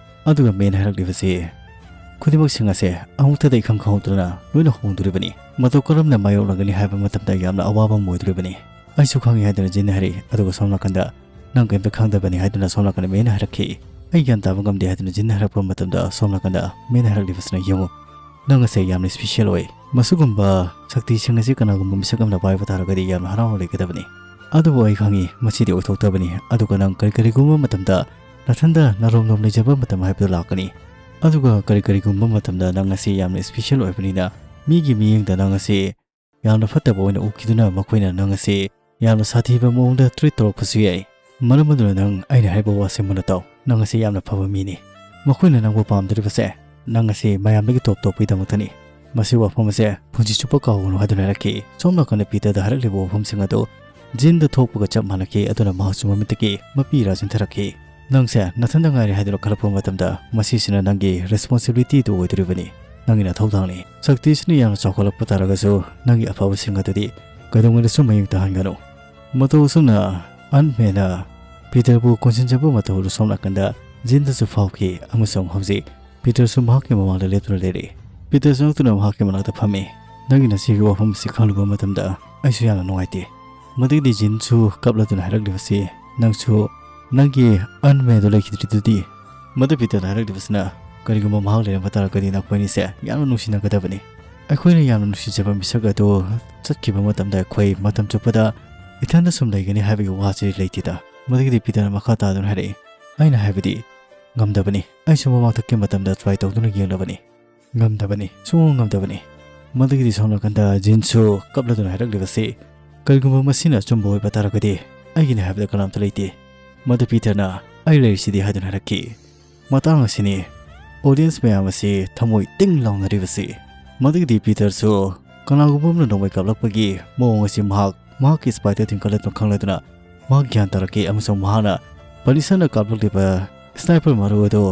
ꯑꯗꯨꯒ Mayꯅ ꯍꯥꯏꯔꯛꯂꯤꯕꯁꯤ, "ꯈꯨꯗꯤꯡꯃꯛꯁꯤꯡ ꯑꯁꯦ ꯑꯃꯨꯛꯇꯗ ꯏꯈꯪ ꯈꯪꯍꯧꯗꯅ ꯂꯣꯏꯅ ꯍꯣꯡꯗꯣꯔꯤꯕꯅꯤ꯫ ꯃꯇꯧ ꯀꯔꯝꯅ ꯃꯥꯌꯣꯛꯅꯒꯅꯤ ꯍꯥꯏꯕ ꯃꯇꯝꯗ ꯌꯥꯝꯅ ꯑꯋꯥꯕ ꯑꯃ ꯑꯣꯏꯗꯣꯔꯤꯕꯅꯤ꯫ ꯑꯩꯁꯨ ꯈꯪꯉꯤ" ꯍꯥꯏꯗꯨꯅ ꯖꯤꯟꯅ ꯍꯥꯏꯔꯛꯏ꯫ ꯑꯗꯨꯒ ꯁꯣꯝ ꯅꯥꯀꯟꯗ, "ꯅꯪ ꯀꯔꯤꯝꯇ ꯈꯪꯗꯕꯅꯤ" ꯍꯥꯏꯗꯨꯅ ꯁꯣꯝ ꯅꯥꯀꯟꯗ Mayꯅ ꯍꯥꯏꯔꯛꯈꯤ꯫ "ꯑꯩ ꯒ꯭ꯌꯥꯟ ꯇꯥꯕ ꯉꯝꯗꯦ" ꯍꯥꯏꯗꯨꯅ ꯖꯤꯟꯅ ꯍꯥꯏꯔꯛꯄ ꯃꯇꯝꯗ ꯁꯣꯝ ꯅꯥꯀꯟꯗ Mayꯅ ꯍꯥꯏꯔꯛꯂꯤꯕꯁꯤꯅ, "ꯌꯦꯡꯉꯨ, ꯅꯪ ꯑꯁꯦ ꯌꯥꯝꯅ special ꯑꯣꯏ꯫ ꯃꯁꯤꯒꯨꯝꯕ ꯁꯛꯇꯤꯁꯤꯡ ꯑꯁꯤ ꯀꯅꯥꯒꯨꯝꯕ ꯃꯤꯁꯛ ꯑꯃꯅ ꯄꯥꯏꯕ ꯇꯥꯔꯒꯗꯤ ꯌꯥꯝꯅ ꯍꯔꯥꯎꯅ ꯂꯩꯒꯗꯕꯅꯤ꯫ ꯑꯗꯨꯕꯨ ꯑꯩ ꯈꯪꯉꯤ, ꯃꯁꯤꯗꯤ ꯑꯣꯏꯊꯣꯛꯇꯕꯅꯤ꯫ ꯑꯗꯨꯒ ꯅꯪ ꯀꯔꯤ ꯀꯔꯤꯒꯨꯝꯕ ꯃꯇꯝꯗ ꯅꯊꯟꯗ ꯅꯔꯣꯝꯂꯣꯝ ꯂꯩꯖꯕ ꯃꯇꯝ ꯍꯥꯏꯕꯗꯨ ꯂꯥꯛꯀꯅꯤ꯫ ꯑꯗꯨꯒ ꯀꯔꯤ ꯀꯔꯤꯒꯨꯝꯕ ꯃꯇꯝꯗ ꯅꯪ ꯑꯁꯤ ꯌꯥꯝꯅ special ꯑꯣꯏꯕꯅꯤꯅ ꯃꯤꯒꯤ ꯃꯤꯠꯌꯦꯡꯗ ꯅꯪ ꯑꯁꯤ ꯌꯥꯝꯅ ꯐꯠꯇꯕ ꯑꯣꯏꯅ ꯎꯈꯤꯗꯨꯅ ꯃꯈꯣꯏꯅ ꯅꯪ ꯑꯁꯤ ꯌꯥꯝꯅ ꯁꯥꯊꯤꯕ ꯃꯑꯣꯡꯗ treat ꯇꯧꯔꯛꯄꯁꯨ ꯌꯥꯏ꯫ ꯃꯔꯝ ꯑꯗꯨꯅ ꯅꯪ ꯑꯩꯅ ꯍꯥꯏꯕ ꯋꯥꯁꯦ ꯃꯨꯟꯅ ꯇꯥꯎ꯫ ꯅꯪ ꯑꯁꯤ ꯌꯥꯝꯅ ꯐꯕ ꯃꯤꯅꯤ꯫ ꯃꯈꯣꯏꯅ ꯅꯪꯕꯨ ꯄꯥꯝꯗꯣꯔꯤꯕꯁꯦ ꯅꯪ ꯑꯁꯤ ꯃꯌꯥꯝꯗꯒꯤ top ꯇꯣꯞꯄꯒꯤꯗꯃꯛꯇꯅꯤ"꯫ ꯃꯁꯤ ꯋꯥꯐꯝ ꯑꯁꯦ ꯄꯨꯟꯁꯤ ꯆꯨꯞꯄ ꯀꯥꯎꯒꯅꯨ ꯍꯥꯏꯗꯨꯅ ꯍꯥꯏꯔꯛꯈꯤ꯫ ꯁꯣꯝ ꯅꯥꯀꯟꯗ ꯄꯤꯇꯔꯗ ꯍꯥꯏꯔꯛꯂꯤꯕ ꯋꯥꯐꯝꯁꯤꯡ ꯑꯗꯨ ꯖꯤꯟꯗ ꯊꯣꯛꯄꯒ ꯆꯞ ꯃꯥꯟꯅꯈꯤ꯫ ꯑꯗꯨꯅ ꯃꯍꯥꯛꯁꯨ ꯃꯃꯤꯠꯇꯒꯤ ꯃꯄꯤ ꯏꯔꯥ ꯆꯤꯟꯊꯔꯛꯈꯤ꯫ "ꯅꯪꯁꯦ ꯅꯊꯟꯗ ꯉꯥꯏꯔꯦ" ꯍꯥꯏꯗꯨꯅ ꯈꯜꯂꯛꯄ ꯃꯇꯝꯗ, ꯃꯁꯤꯁꯤꯅ ꯅꯪꯒꯤ responsibility ꯗꯨ ꯑꯣꯏꯗꯣꯔꯤꯕꯅꯤ꯫ ꯅꯪꯒꯤ ꯅꯊꯧꯗꯥꯡꯅꯤ꯫ ꯁꯛꯇꯤꯁꯤꯅ ꯌꯥꯝꯅ ꯆꯥꯎꯈꯠꯂꯛꯄ ꯇꯥꯔꯒꯁꯨ ꯅꯪꯒꯤ ꯑꯐꯕꯁꯤꯡ ꯑꯗꯨꯗꯤ ꯀꯩꯗꯧꯉꯩꯗꯁꯨ ꯃꯌꯦꯡ ꯇꯥꯍꯟꯒꯅꯨ꯫ ꯃꯇꯧ ꯑꯁꯨꯝꯅ Aunt Mayꯅ ꯄꯤꯇꯔꯕꯨ ꯀꯣꯟꯁꯤꯟꯖꯕ ꯃꯇꯧ ꯑꯗꯨ ꯁꯣꯝ ꯅꯥꯀꯟꯗ ꯖꯤꯟꯗꯁꯨ ꯐꯥꯎꯈꯤ ꯑꯃꯁꯨꯡ ꯍꯧꯖꯤꯛ ꯄꯤꯇꯔꯁꯨ ꯃꯍꯥꯛꯀꯤ ꯃꯃꯥꯡꯗ ꯂꯦꯞꯇꯨꯅ ꯂꯩꯔꯤ꯫ ꯄꯤꯇꯔ ꯆꯪꯂꯛꯇꯨꯅ ꯃꯍꯥꯛꯀꯤ ꯃꯅꯥꯛꯇ ꯐꯝꯃꯤ꯫ "ꯅꯪꯒꯤ ꯅꯁꯤꯒꯤ ꯋꯥꯐꯝ ꯑꯁꯤ ꯈꯪꯂꯨꯕ ꯃꯇꯝꯗ ꯑꯩꯁꯨ ꯌꯥꯝꯅ ꯅꯨꯡꯉꯥꯏꯇꯦ꯫" ꯃꯗꯨꯒꯤꯗꯤ ꯖꯤꯟꯁꯨ ꯀꯞꯂꯗꯨꯅ ꯍꯥꯏꯔꯛꯂꯤꯕꯁꯤ, "ꯅꯪꯁꯨ ꯅꯪꯒꯤ ꯑꯟꯃꯦꯗꯣ ꯂꯩꯈꯤꯗ꯭ꯔꯤꯗꯨꯗꯤ?" ꯃꯗꯨ ꯄꯤꯇꯔꯅ ꯍꯥꯏꯔꯛꯂꯤꯕꯁꯤꯅ, "ꯀꯔꯤꯒꯨꯝꯕ ꯃꯍꯥꯛ ꯂꯩꯔꯝꯕ ꯇꯥꯔꯒꯗꯤ ꯅꯈꯣꯏ ꯑꯅꯤꯁꯦ ꯌꯥꯝꯅ ꯅꯨꯡꯁꯤꯅꯒꯗꯕꯅꯤ꯫ ꯑꯩꯈꯣꯏꯅ ꯌꯥꯝꯅ ꯅꯨꯡꯁꯤꯖꯕ ꯃꯤꯁꯛ ꯑꯗꯨ ꯆꯠꯈꯤꯕ ꯃꯇꯝꯗ ꯑꯩꯈꯣꯏ ꯃꯇꯝ ꯆꯨꯞꯄꯗ ꯏꯊꯟꯗ ꯁꯨꯝ ꯂꯩꯒꯅꯤ ꯍꯥꯏꯕꯒꯤ ꯋꯥꯁꯤ ꯂꯩꯇꯦꯗ꯫" ꯃꯗꯨꯒꯤꯗꯤ ꯄꯤꯇꯔꯅ ꯃꯈꯥ ꯇꯥꯗꯨꯅ ꯍꯥꯏꯔꯛꯏ, "ꯑꯩꯅ ꯍꯥꯏꯕꯗꯤ ꯉꯝꯗꯕꯅꯤ꯫ ꯑꯩꯁꯨ ꯃꯃꯥꯡꯊꯛꯀꯤ ꯃꯇꯝꯗ ꯇ꯭ꯔꯥꯏ ꯇꯧꯗꯨꯅ ꯌꯦꯡꯂꯕꯅꯤ꯫ ꯉꯝꯗꯕꯅꯤ, ꯁꯨꯡꯉꯝ ꯉꯝꯗꯕꯅꯤ꯫" ꯃꯗꯨꯒꯤꯗꯤ ꯁꯣꯝ ꯅꯥꯀꯟꯗ ꯖꯤꯟꯁꯨ ꯀꯞꯂꯗꯨꯅ ꯍꯥꯏꯔꯛꯂꯤꯕꯁꯤ, "ꯀꯔꯤꯒꯨꯝꯕ ꯃꯁꯤꯅ ꯑꯆꯨꯝꯕ ꯑꯣꯏꯕ ꯇꯥꯔꯒꯗꯤ ꯑꯩꯒꯤꯅꯤ ꯍꯥꯏꯕꯗ ꯀꯅꯥꯝꯇ ꯂꯩꯇꯦ꯫" ꯃꯗꯨ ꯄꯤꯇꯔꯅ, "ꯑꯩ ꯂꯩꯔꯤꯁꯤꯗꯤ" ꯍꯥꯏꯗꯨꯅ ꯍꯥꯏꯔꯛꯈꯤ꯫ ꯃꯇꯥꯡ ꯑꯁꯤꯅꯤ ꯑꯣꯗꯤꯌꯟꯁ ꯃꯌꯥꯝ ꯑꯁꯤ ꯊꯃꯣꯏ ꯇꯤꯡ ꯂꯥꯎꯅꯔꯤꯕꯁꯤ꯫ ꯃꯗꯨꯒꯤꯗꯤ ꯄꯤꯇꯔꯁꯨ ꯀꯅꯥꯒꯨꯝꯕ ꯑꯃꯅ ꯅꯣꯡꯃꯩ ꯀꯥꯞꯂꯛꯄꯒꯤ ꯃꯑꯣꯡ ꯑꯁꯤ ꯃꯍꯥꯛ ꯃꯍꯥꯛꯀꯤ ꯁ꯭ꯄꯥꯏꯗꯔ ꯇꯤꯡꯈꯠꯂꯗꯨꯅ ꯈꯪꯂꯗꯨꯅ ꯃꯍꯥꯛ ꯒ꯭ꯌꯥꯟ ꯇꯥꯔꯛꯈꯤ ꯑꯃꯁꯨꯡ ꯃꯍꯥꯛꯅ ꯄꯅꯤꯁꯔꯅ ꯀꯥꯞꯂꯛꯂꯤꯕ ꯁ꯭ꯅꯥꯏꯄꯔ ꯃꯔꯨ ꯑꯗꯨ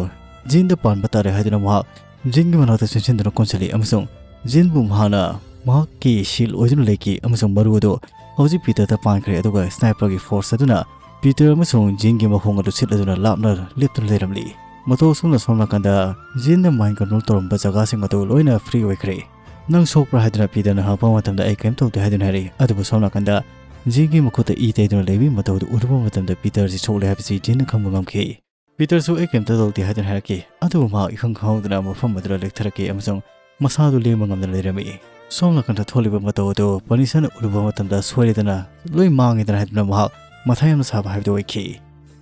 ꯖꯤꯟꯗ ꯄꯥꯟꯕ ꯇꯥꯔꯦ ꯍꯥꯏꯗꯨꯅ ꯃꯍꯥꯛ ꯖꯤꯟꯒꯤ ꯃꯅꯥꯛꯇ ꯆꯦꯟꯁꯤꯟꯗꯨꯅ ꯀꯣꯟꯁꯤꯜꯂꯤ ꯑꯃꯁꯨꯡ ꯖꯤꯟꯕꯨ ꯃꯍꯥꯛꯅ ꯃꯍꯥꯛꯀꯤ ꯁꯤꯜ ꯑꯣꯏꯗꯨꯅ ꯂꯩꯈꯤ ꯑꯃꯁꯨꯡ ꯃꯔꯨ ꯑꯗꯨ ꯍꯧꯖꯤꯛ ꯄꯤꯇꯔꯗ ꯄꯥꯟꯈ꯭ꯔꯦ, ꯑꯗꯨꯒ ꯁ꯭ꯅꯥꯏꯄꯔꯒꯤ ꯐꯣꯔꯁ ꯑꯗꯨꯅ ꯄꯤꯇꯔ ꯑꯃꯁꯨꯡ ꯖꯤꯟꯒꯤ ꯃꯈꯣꯡ ꯑꯗꯨ ꯁꯤꯠꯂꯗꯨꯅ ꯂꯥꯞꯅ ꯂꯦꯞꯇꯨꯅ ꯂꯩꯔꯝꯂꯤ꯫ ꯃꯇꯧ ꯑꯁꯨꯝꯅ ꯁꯣꯝ ꯅꯥꯀꯟꯗ ꯖꯤꯟꯅ ꯃꯥꯏꯟ ꯀꯟꯇ꯭ꯔꯣꯜ ꯇꯧꯔꯝꯕ ꯖꯒꯥꯁꯤꯡ ꯑꯗꯨ ꯂꯣꯏꯅ ꯐ꯭ꯔꯤ ꯑꯣꯏꯈ꯭ꯔꯦ꯫ "ꯅꯪ ꯁꯣꯛꯄ꯭ꯔꯥ?" ꯍꯥꯏꯗꯨꯅ ꯄꯤꯇꯔꯅ ꯍꯪꯉꯛꯄ ꯃꯇꯝꯗ, "ꯑꯩ ꯀꯔꯤꯝ ꯇꯧꯗꯦ" ꯍꯥꯏꯗꯨꯅ ꯍꯥꯏꯔꯛꯏ꯫ ꯑꯗꯨꯕꯨ ꯁꯣꯝ ꯅꯥꯀꯟꯗ ꯖꯤꯟꯒꯤ ꯃꯈꯨꯠꯇ ꯏ ꯇꯩꯗꯨꯅ ꯂꯩꯕꯒꯤ ꯃꯇꯧ ꯑꯗꯨ ꯎꯔꯨꯕ ꯃꯇꯝꯗ ꯄꯤꯇꯔꯁꯤ ꯁꯣꯛꯂꯦ ꯍꯥꯏꯕꯁꯤ ꯖꯤꯟꯅ ꯈꯪꯕ ꯉꯝꯈꯤ꯫ ꯄꯤꯇꯔꯁꯨ "ꯑꯩ ꯀꯔꯤꯝꯇ ꯇꯧꯗꯦ" ꯍꯥꯏꯗꯨꯅ ꯍꯥꯏꯔꯛꯈꯤ꯫ ꯑꯗꯨꯕꯨ ꯃꯍꯥꯛ ꯏꯈꯪ ꯈꯪꯍꯧꯗꯅ ꯃꯐꯝ ꯑꯗꯨꯗ ꯂꯦꯛꯊꯔꯛꯈꯤ ꯑꯃꯁꯨꯡ ꯃꯁꯥꯗꯨ ꯂꯦꯡꯕ ꯉꯝꯗꯅ ꯂꯩꯔꯝꯃꯤ꯫ ꯁꯣꯝ ꯅꯥꯀꯟꯗ ꯊꯣꯛꯂꯤꯕ ꯃꯇꯧ ꯑꯗꯨ ꯄꯅꯤꯁꯔꯅ ꯎꯔꯨꯕ ꯃꯇꯝꯗ ꯁꯣꯏꯔꯦꯗꯅ, ꯂꯣꯏ ꯃꯥꯡꯉꯦꯗꯅ ꯍꯥꯏꯗꯨꯅ ꯃꯍꯥꯛ ꯃꯊꯥ ꯌꯥꯝꯅ ꯁꯥꯕ ꯍꯥꯏꯕꯗꯨ ꯑꯣꯏꯈꯤ꯫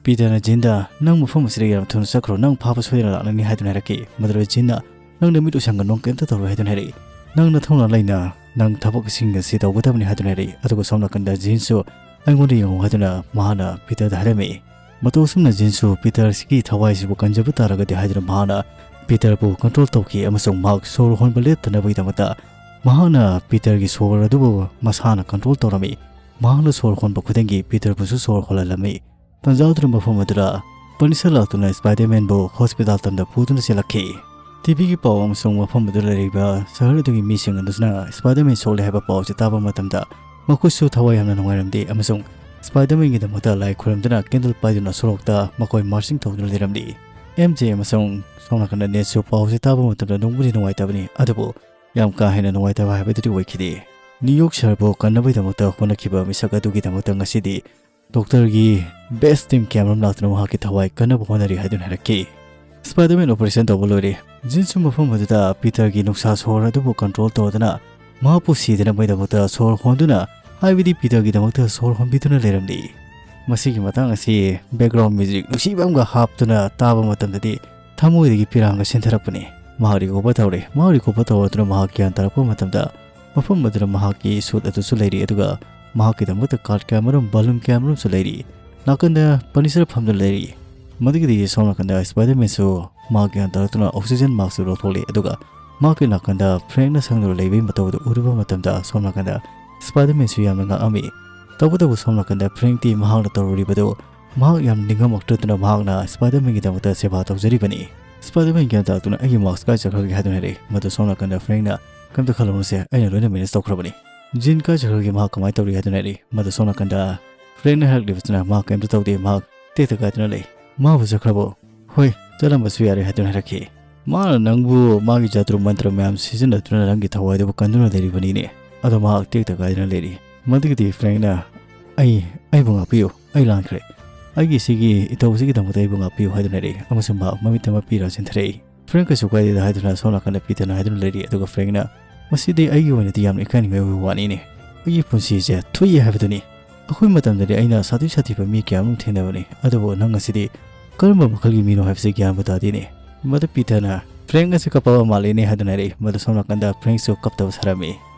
ꯄꯤꯇꯔꯅ ꯖꯤꯟꯗ, "ꯅꯪ ꯃꯐꯝ ꯑꯁꯤꯗ ꯌꯥꯝ ꯊꯨꯅ ꯆꯠꯈ꯭ꯔꯣ, ꯅꯪ ꯐꯥꯕ ꯁꯣꯏꯗꯅ ꯂꯥꯛꯂꯅꯤ" ꯍꯥꯏꯗꯨꯅ ꯍꯥꯏꯔꯛꯈꯤ꯫ ꯃꯗꯨꯗ ꯖꯤꯟꯅ, "ꯅꯪꯅ ꯃꯤꯠ ꯎꯏꯁꯟꯒꯅꯨ, ꯀꯩꯝꯇ ꯇꯧꯔꯣꯏ" ꯍꯥꯏꯗꯨꯅ ꯍꯥꯏꯔꯛꯏ꯫ "ꯅꯪ ꯅꯊꯧꯅꯥ ꯂꯩꯅ ꯅꯪ ꯊꯕꯛꯁꯤꯡ ꯑꯁꯤ ꯇꯧꯒꯗꯕꯅꯤ" ꯍꯥꯏꯗꯨꯅ ꯍꯥꯏꯔꯛꯏ꯫ ꯑꯗꯨꯒ ꯁꯣꯝ ꯅꯥꯀꯟꯗ ꯖꯤꯟꯁꯨ "ꯑꯩꯉꯣꯟꯗ ꯌꯦꯡꯉꯨ" ꯍꯥꯏꯗꯨꯅ ꯃꯍꯥꯛꯅ ꯄꯤꯇꯔꯗ ꯍꯥꯏꯔꯝꯃꯤ꯫ ꯃꯇꯧ ꯑꯁꯨꯝꯅ ꯖꯤꯟꯁꯨ ꯄꯤꯇꯔꯁꯤꯒꯤ ꯊꯋꯥꯏꯁꯤꯕꯨ ꯀꯟꯖꯕ ꯇꯥꯔꯒꯗꯤ ꯍꯥꯏꯗꯨꯅ ꯃꯍꯥꯛꯅ ꯄꯤꯇꯔꯕꯨ ꯀꯟꯇ꯭ꯔꯣꯜ ꯇꯧꯈꯤ ꯑꯃꯁꯨꯡ ꯃꯍꯥꯛ ꯁꯣꯔ ꯍꯣꯟꯕ ꯂꯦꯞꯇꯅꯕꯒꯤꯗꯃꯛꯇ ꯃꯍꯥꯛꯅ ꯄꯤꯇꯔꯒꯤ ꯁꯣꯔ ꯑꯗꯨꯕꯨ ꯃꯁꯥꯅ ꯀꯟꯇ꯭ꯔꯣꯜ ꯇꯧꯔꯝꯃꯤ꯫ ꯃꯍꯥꯛꯅ ꯁꯣꯔ ꯍꯣꯟꯕ ꯈꯨꯗꯤꯡꯒꯤ ꯄꯤꯇꯔꯕꯨꯁꯨ ꯁꯣꯔ ꯍꯣꯜꯍꯜꯂꯝꯃꯤ꯫ ꯇꯟꯖꯥ ꯑꯗꯨꯅ ꯃꯐꯝ ꯑꯗꯨꯗ ꯄꯅꯤꯁꯔ ꯂꯥꯛꯇꯨꯅ ꯁ꯭ꯄꯥꯏꯗꯔꯃꯦꯟꯕꯨ ꯍꯣꯁꯄꯤꯇꯥꯜ ꯇꯝꯗ ꯄꯨꯗꯨꯅ ꯆꯦꯜꯂꯛꯈꯤ꯫ ꯇꯤꯚꯤꯒꯤ ꯄꯥꯎ ꯑꯃꯁꯨꯡ ꯃꯐꯝ ꯑꯗꯨꯗ ꯂꯩꯔꯤꯕ ꯁꯍꯔ ꯑꯗꯨꯒꯤ ꯃꯤꯁꯤꯡ ꯑꯗꯨꯅ ꯁ꯭ꯄꯥꯏꯗꯔꯃꯦꯟ ꯁꯣꯛꯂꯦ ꯍꯥꯏꯕ ꯄꯥꯎ ꯑꯁꯤ ꯇꯥꯕ ꯃꯇꯝꯗ ꯃꯈꯣꯏꯁꯨ ꯊꯋꯥꯏ ꯌꯥꯝꯅ ꯅꯨꯡꯉꯥꯏꯔꯝꯗꯦ ꯑꯃꯁꯨꯡ ꯁ꯭ꯄꯥꯏꯗꯔꯃꯦꯟꯒꯤꯗꯃꯛꯇ ꯂꯥꯏ ꯈꯨꯔꯨꯝꯗꯨꯅ ꯀꯦꯟꯗꯜ ꯄꯥꯏꯗꯨꯅ ꯁꯣꯔꯣꯛꯇ ꯃꯈꯣꯏ ꯃꯥꯔꯆꯤꯡ ꯇꯧꯗꯨꯅ ꯂꯩꯔꯝꯂꯤ꯫ ꯑꯦꯝ ꯖꯦ ꯑꯃꯁꯨꯡ ꯁꯣꯝ ꯅꯥꯀꯟꯗ ꯅꯦꯠꯁꯨ ꯄꯥꯎꯁꯦ ꯇꯥꯕ ꯃꯇꯝꯗ ꯅꯨꯡꯕꯨꯗꯤ ꯅꯨꯡꯉꯥꯏꯇꯕꯅꯤ, ꯑꯗꯨꯕꯨ ꯌꯥꯝ ꯀꯥ ꯍꯦꯟꯅ ꯅꯨꯡꯉꯥꯏꯇꯕ ꯍꯥꯏꯕꯗꯨꯗꯤ ꯑꯣꯏꯈꯤꯗꯦ꯫ ꯅ꯭ꯌꯨ ꯌꯣꯔꯛ ꯁꯍꯔꯕꯨ ꯀꯟꯅꯕꯒꯤꯗꯃꯛꯇ ꯍꯣꯠꯅꯈꯤꯕ ꯃꯤꯁꯛ ꯑꯗꯨꯒꯤꯗꯃꯛꯇ ꯉꯁꯤꯗꯤ ꯗꯣꯛꯇꯔꯒꯤ ꯕꯦꯁ ꯇꯤꯝ ꯀꯌꯥꯃꯔꯨꯝ ꯂꯥꯛꯇꯨꯅ ꯃꯍꯥꯛꯀꯤ ꯊꯋꯥꯏ ꯀꯟꯅꯕ ꯍꯣꯠꯅꯔꯤ ꯍꯥꯏꯗꯨꯅ ꯍꯥꯏꯔꯛꯈꯤ꯫ ꯁ꯭ꯄꯥꯏꯗꯔꯃꯦꯟ ꯑꯣꯄꯔꯦꯁꯟ ꯇꯧꯕ ꯂꯣꯏꯔꯦ꯫ ꯖꯤꯟꯁꯨ ꯃꯐꯝ ꯑꯗꯨꯗ ꯄꯤꯇꯔꯒꯤ ꯅꯨꯡꯁꯥ ꯁꯣꯔ ꯑꯗꯨꯕꯨ ꯀꯟꯇ꯭ꯔꯣꯜ ꯇꯧꯗꯨꯅ ꯃꯍꯥꯛꯄꯨ ꯁꯤꯗꯅꯕꯒꯤꯗꯃꯛꯇ ꯁꯣꯔ ꯍꯣꯟꯗꯨꯅ, ꯍꯥꯏꯕꯗꯤ ꯄꯤꯇꯔꯒꯤꯗꯃꯛꯇ ꯁꯣꯔ ꯍꯣꯟꯕꯤꯗꯨꯅ ꯂꯩꯔꯝꯂꯤ꯫ ꯃꯁꯤꯒꯤ ꯃꯇꯥꯡ ꯑꯁꯤ ꯕꯦꯛꯒ꯭ꯔꯥꯎꯟ ꯃ꯭ꯌꯨꯖꯤꯛ ꯅꯨꯡꯁꯤꯕ ꯑꯃꯒ ꯍꯥꯞꯇꯨꯅ ꯇꯥꯕ ꯃꯇꯝꯗꯗꯤ ꯊꯃꯣꯏꯗꯒꯤ ꯄꯤꯔꯥꯡꯒ ꯁꯤꯟꯊꯔꯛꯄꯅꯤ꯫ ꯃꯍꯥꯛ ꯔꯤꯀꯣꯚꯔ ꯇꯧꯔꯦ꯫ ꯃꯍꯥꯛ ꯔꯤꯀꯣꯚꯔ ꯇꯧꯔꯗꯨꯅ ꯃꯍꯥꯛ ꯒ꯭ꯌꯥꯟ ꯇꯥꯔꯛꯄ ꯃꯇꯝꯗ ꯃꯐꯝ ꯑꯗꯨꯗ ꯃꯍꯥꯛꯀꯤ ꯁꯨꯠ ꯑꯗꯨꯁꯨ ꯂꯩꯔꯤ, ꯑꯗꯨꯒ ꯃꯍꯥꯛꯀꯤꯗꯃꯛꯇ ꯀꯥꯔꯠ ꯀꯌꯥꯃꯔꯨꯝ, ꯕꯥꯂꯨꯟ ꯀꯌꯥꯃꯔꯨꯝꯁꯨ ꯂꯩꯔꯤ꯫ ꯅꯥꯀꯟꯗ ꯄꯅꯤꯁꯔ ꯐꯝꯗꯨꯅ ꯂꯩꯔꯤ꯫ ꯃꯗꯨꯒꯤꯗꯤ ꯁꯣꯝ ꯅꯥꯀꯟꯗ ꯁ꯭ꯄꯥꯏꯗꯔꯃꯦꯟꯁꯨ ꯃꯍꯥꯛ ꯒ꯭ꯌꯥꯟ ꯇꯥꯔꯛꯇꯨꯅ ꯑꯣꯛꯁꯤꯖꯟ ꯃꯥꯛꯁ ꯑꯗꯨ ꯂꯧꯊꯣꯛꯂꯦ, ꯑꯗꯨꯒ ꯃꯍꯥꯛꯀꯤ ꯅꯥꯀꯟꯗ ꯐ꯭ꯔꯦꯡꯛꯅ ꯁꯪꯗꯨꯅ ꯂꯩꯕꯒꯤ ꯃꯇꯧ ꯑꯗꯨ ꯎꯔꯨꯕ ꯃꯇꯝꯗ ꯁꯣꯝ ꯅꯥꯀꯟꯗ ꯁ꯭ꯄꯥꯏꯗꯔꯃꯦꯟꯁꯨ ꯌꯥꯝꯅ ꯉꯛꯑꯝꯃꯤ꯫ ꯇꯧꯕꯇꯕꯨ ꯁꯣꯝ ꯅꯥꯀꯟꯗ ꯐ꯭ꯔꯦꯡꯛꯇꯤ ꯃꯍꯥꯛꯅ ꯇꯧꯔꯨꯔꯤꯕꯗꯨ ꯃꯍꯥꯛ ꯌꯥꯝ ꯅꯤꯡꯉꯝꯃꯛꯇꯗꯨꯅ ꯃꯍꯥꯛꯅ ꯁ꯭ꯄꯥꯏꯗꯔꯃꯦꯟꯒꯤꯗꯃꯛꯇ ꯁꯦꯕꯥ ꯇꯧꯖꯔꯤꯕꯅꯤ꯫ ꯁ꯭ꯄꯥꯏꯗꯔꯃꯦꯟ ꯒ꯭ꯌꯥꯟ ꯇꯥꯔꯛꯇꯨꯅ "ꯑꯩꯒꯤ ꯃꯥꯛꯁ ꯀꯥꯏ ꯆꯠꯈ꯭ꯔꯒꯦ?" ꯍꯥꯏꯗꯨꯅ ꯍꯥꯏꯔꯛꯏ꯫ ꯃꯗꯨ ꯁꯣꯝ ꯅꯥꯀꯟꯗ ꯐ꯭ꯔꯦꯡꯛꯅ "ꯀꯩꯝꯇ ꯈꯜꯂꯨꯅꯨꯁꯦ, ꯑꯩꯅ ꯂꯣꯏꯅ ꯃꯦꯅꯦꯖ ꯇꯧꯈ꯭ꯔꯕꯅꯤ꯫ ꯖꯤꯟ ꯀꯥꯏ ꯆꯠꯈ꯭ꯔꯒꯦ? ꯃꯍꯥꯛ ꯀꯃꯥꯏꯅ ꯇꯧꯔꯤ?" ꯍꯥꯏꯗꯨꯅ ꯍꯥꯏꯔꯛꯏ꯫ ꯃꯗꯨ ꯁꯣꯝ ꯅꯥꯀꯟꯗ ꯐ꯭ꯔꯦꯡꯛꯅ ꯍꯥꯏꯔꯛꯂꯤꯕꯁꯤꯅ "ꯃꯍꯥꯛ ꯀꯩꯝꯇ ꯇꯧꯗꯦ, ꯃꯍꯥꯛ ꯇꯦꯛꯇ ꯀꯥꯏꯗꯅ ꯂꯩ꯫ ꯃꯥꯕꯨ ꯆꯠꯈ꯭ꯔꯕꯣ?" "ꯍꯣꯏ, ꯆꯠꯂꯝꯕꯁꯨ ꯌꯥꯔꯦ" ꯍꯥꯏꯗꯨꯅ ꯍꯥꯏꯔꯛꯈꯤ꯫ "ꯃꯥꯅ ꯅꯪꯕꯨ ꯃꯥꯒꯤ ꯖꯥꯗꯨ ꯃꯟꯇ꯭ꯔ ꯃꯌꯥꯝ ꯁꯤꯖꯤꯟꯅꯗꯨꯅ ꯅꯪꯒꯤ ꯊꯋꯥꯏꯗꯨꯕꯨ ꯀꯟꯗꯨꯅ ꯂꯩꯔꯤꯕꯅꯤꯅꯦ꯫ ꯑꯗꯣ ꯃꯍꯥꯛ ꯇꯦꯛꯇ ꯀꯥꯏꯗꯅ ꯂꯩꯔꯤ꯫" ꯃꯗꯨꯒꯤꯗꯤ ꯐ꯭ꯔꯦꯡꯛꯅ "ꯑꯩ, ꯑꯩꯕꯨ ꯉꯥꯛꯄꯤꯌꯨ, ꯑꯩ ꯂꯥꯟꯈ꯭ꯔꯦ꯫ ꯑꯩꯒꯤ ꯁꯤꯒꯤ ꯏꯊꯧ ꯑꯁꯤꯒꯤꯗꯃꯛꯇ ꯑꯩꯕꯨ ꯉꯥꯛꯄꯤꯌꯨ" ꯍꯥꯏꯗꯨꯅ ꯍꯥꯏꯔꯛꯏ꯫ ꯑꯃꯁꯨꯡ ꯃꯍꯥꯛ ꯃꯃꯤꯠ ꯑꯃ ꯄꯤꯔ ꯆꯦꯟꯊꯔꯛꯏ꯫ ꯐ꯭ꯔꯦꯡꯛ ꯀꯩꯁꯨ ꯀꯥꯏꯗꯦꯗ ꯍꯥꯏꯗꯨꯅ ꯁꯣꯝ ꯅꯥꯀꯟꯗ ꯄꯤꯇꯔꯅ ꯍꯥꯏꯗꯨꯅ ꯂꯩꯔꯤ꯫ ꯑꯗꯨꯒ ꯐ꯭ꯔꯦꯡꯛꯅ "ꯃꯁꯤꯗꯤ ꯑꯩꯒꯤ ꯑꯣꯏꯅꯗꯤ ꯌꯥꯝꯅ ꯏꯀꯥꯏꯅꯤꯡꯉꯥꯏ ꯑꯣꯏꯕ ꯋꯥꯅꯤꯅꯦ꯫ ꯑꯩꯒꯤ ꯄꯨꯟꯁꯤꯁꯦ ꯊꯨꯏꯌꯦ ꯍꯥꯏꯕꯗꯨꯅꯤ꯫ ꯑꯩꯈꯣꯏ ꯃꯇꯝꯗꯗꯤ ꯑꯩꯅ ꯁꯥꯊꯤ ꯁꯥꯊꯤꯕ ꯃꯤ ꯀꯌꯥ ꯑꯃ ꯊꯦꯡꯅꯕꯅꯤ, ꯑꯗꯨꯕꯨ ꯅꯪ ꯑꯁꯤꯗꯤ ꯀꯔꯝꯕ ꯃꯈꯜꯒꯤ ꯃꯤꯅꯣ ꯍꯥꯏꯕꯁꯤ ꯒ꯭ꯌꯥꯟꯕꯨ ꯇꯥꯗꯦꯅꯦ꯫" ꯃꯗꯨ ꯄꯤꯇꯔꯅ "ꯐ꯭ꯔꯦꯡꯛ ꯑꯁꯤ ꯀꯞꯄꯕ ꯃꯥꯜꯂꯦꯅꯦ" ꯍꯥꯏꯗꯨꯅ ꯍꯥꯏꯔꯛꯏ꯫ ꯃꯗꯨ ꯁꯣꯝ ꯅꯥꯀꯟꯗ ꯐ꯭ꯔꯦꯡꯛꯁꯨ ꯀꯞꯇꯕ ꯁꯥꯔꯝꯃꯤ꯫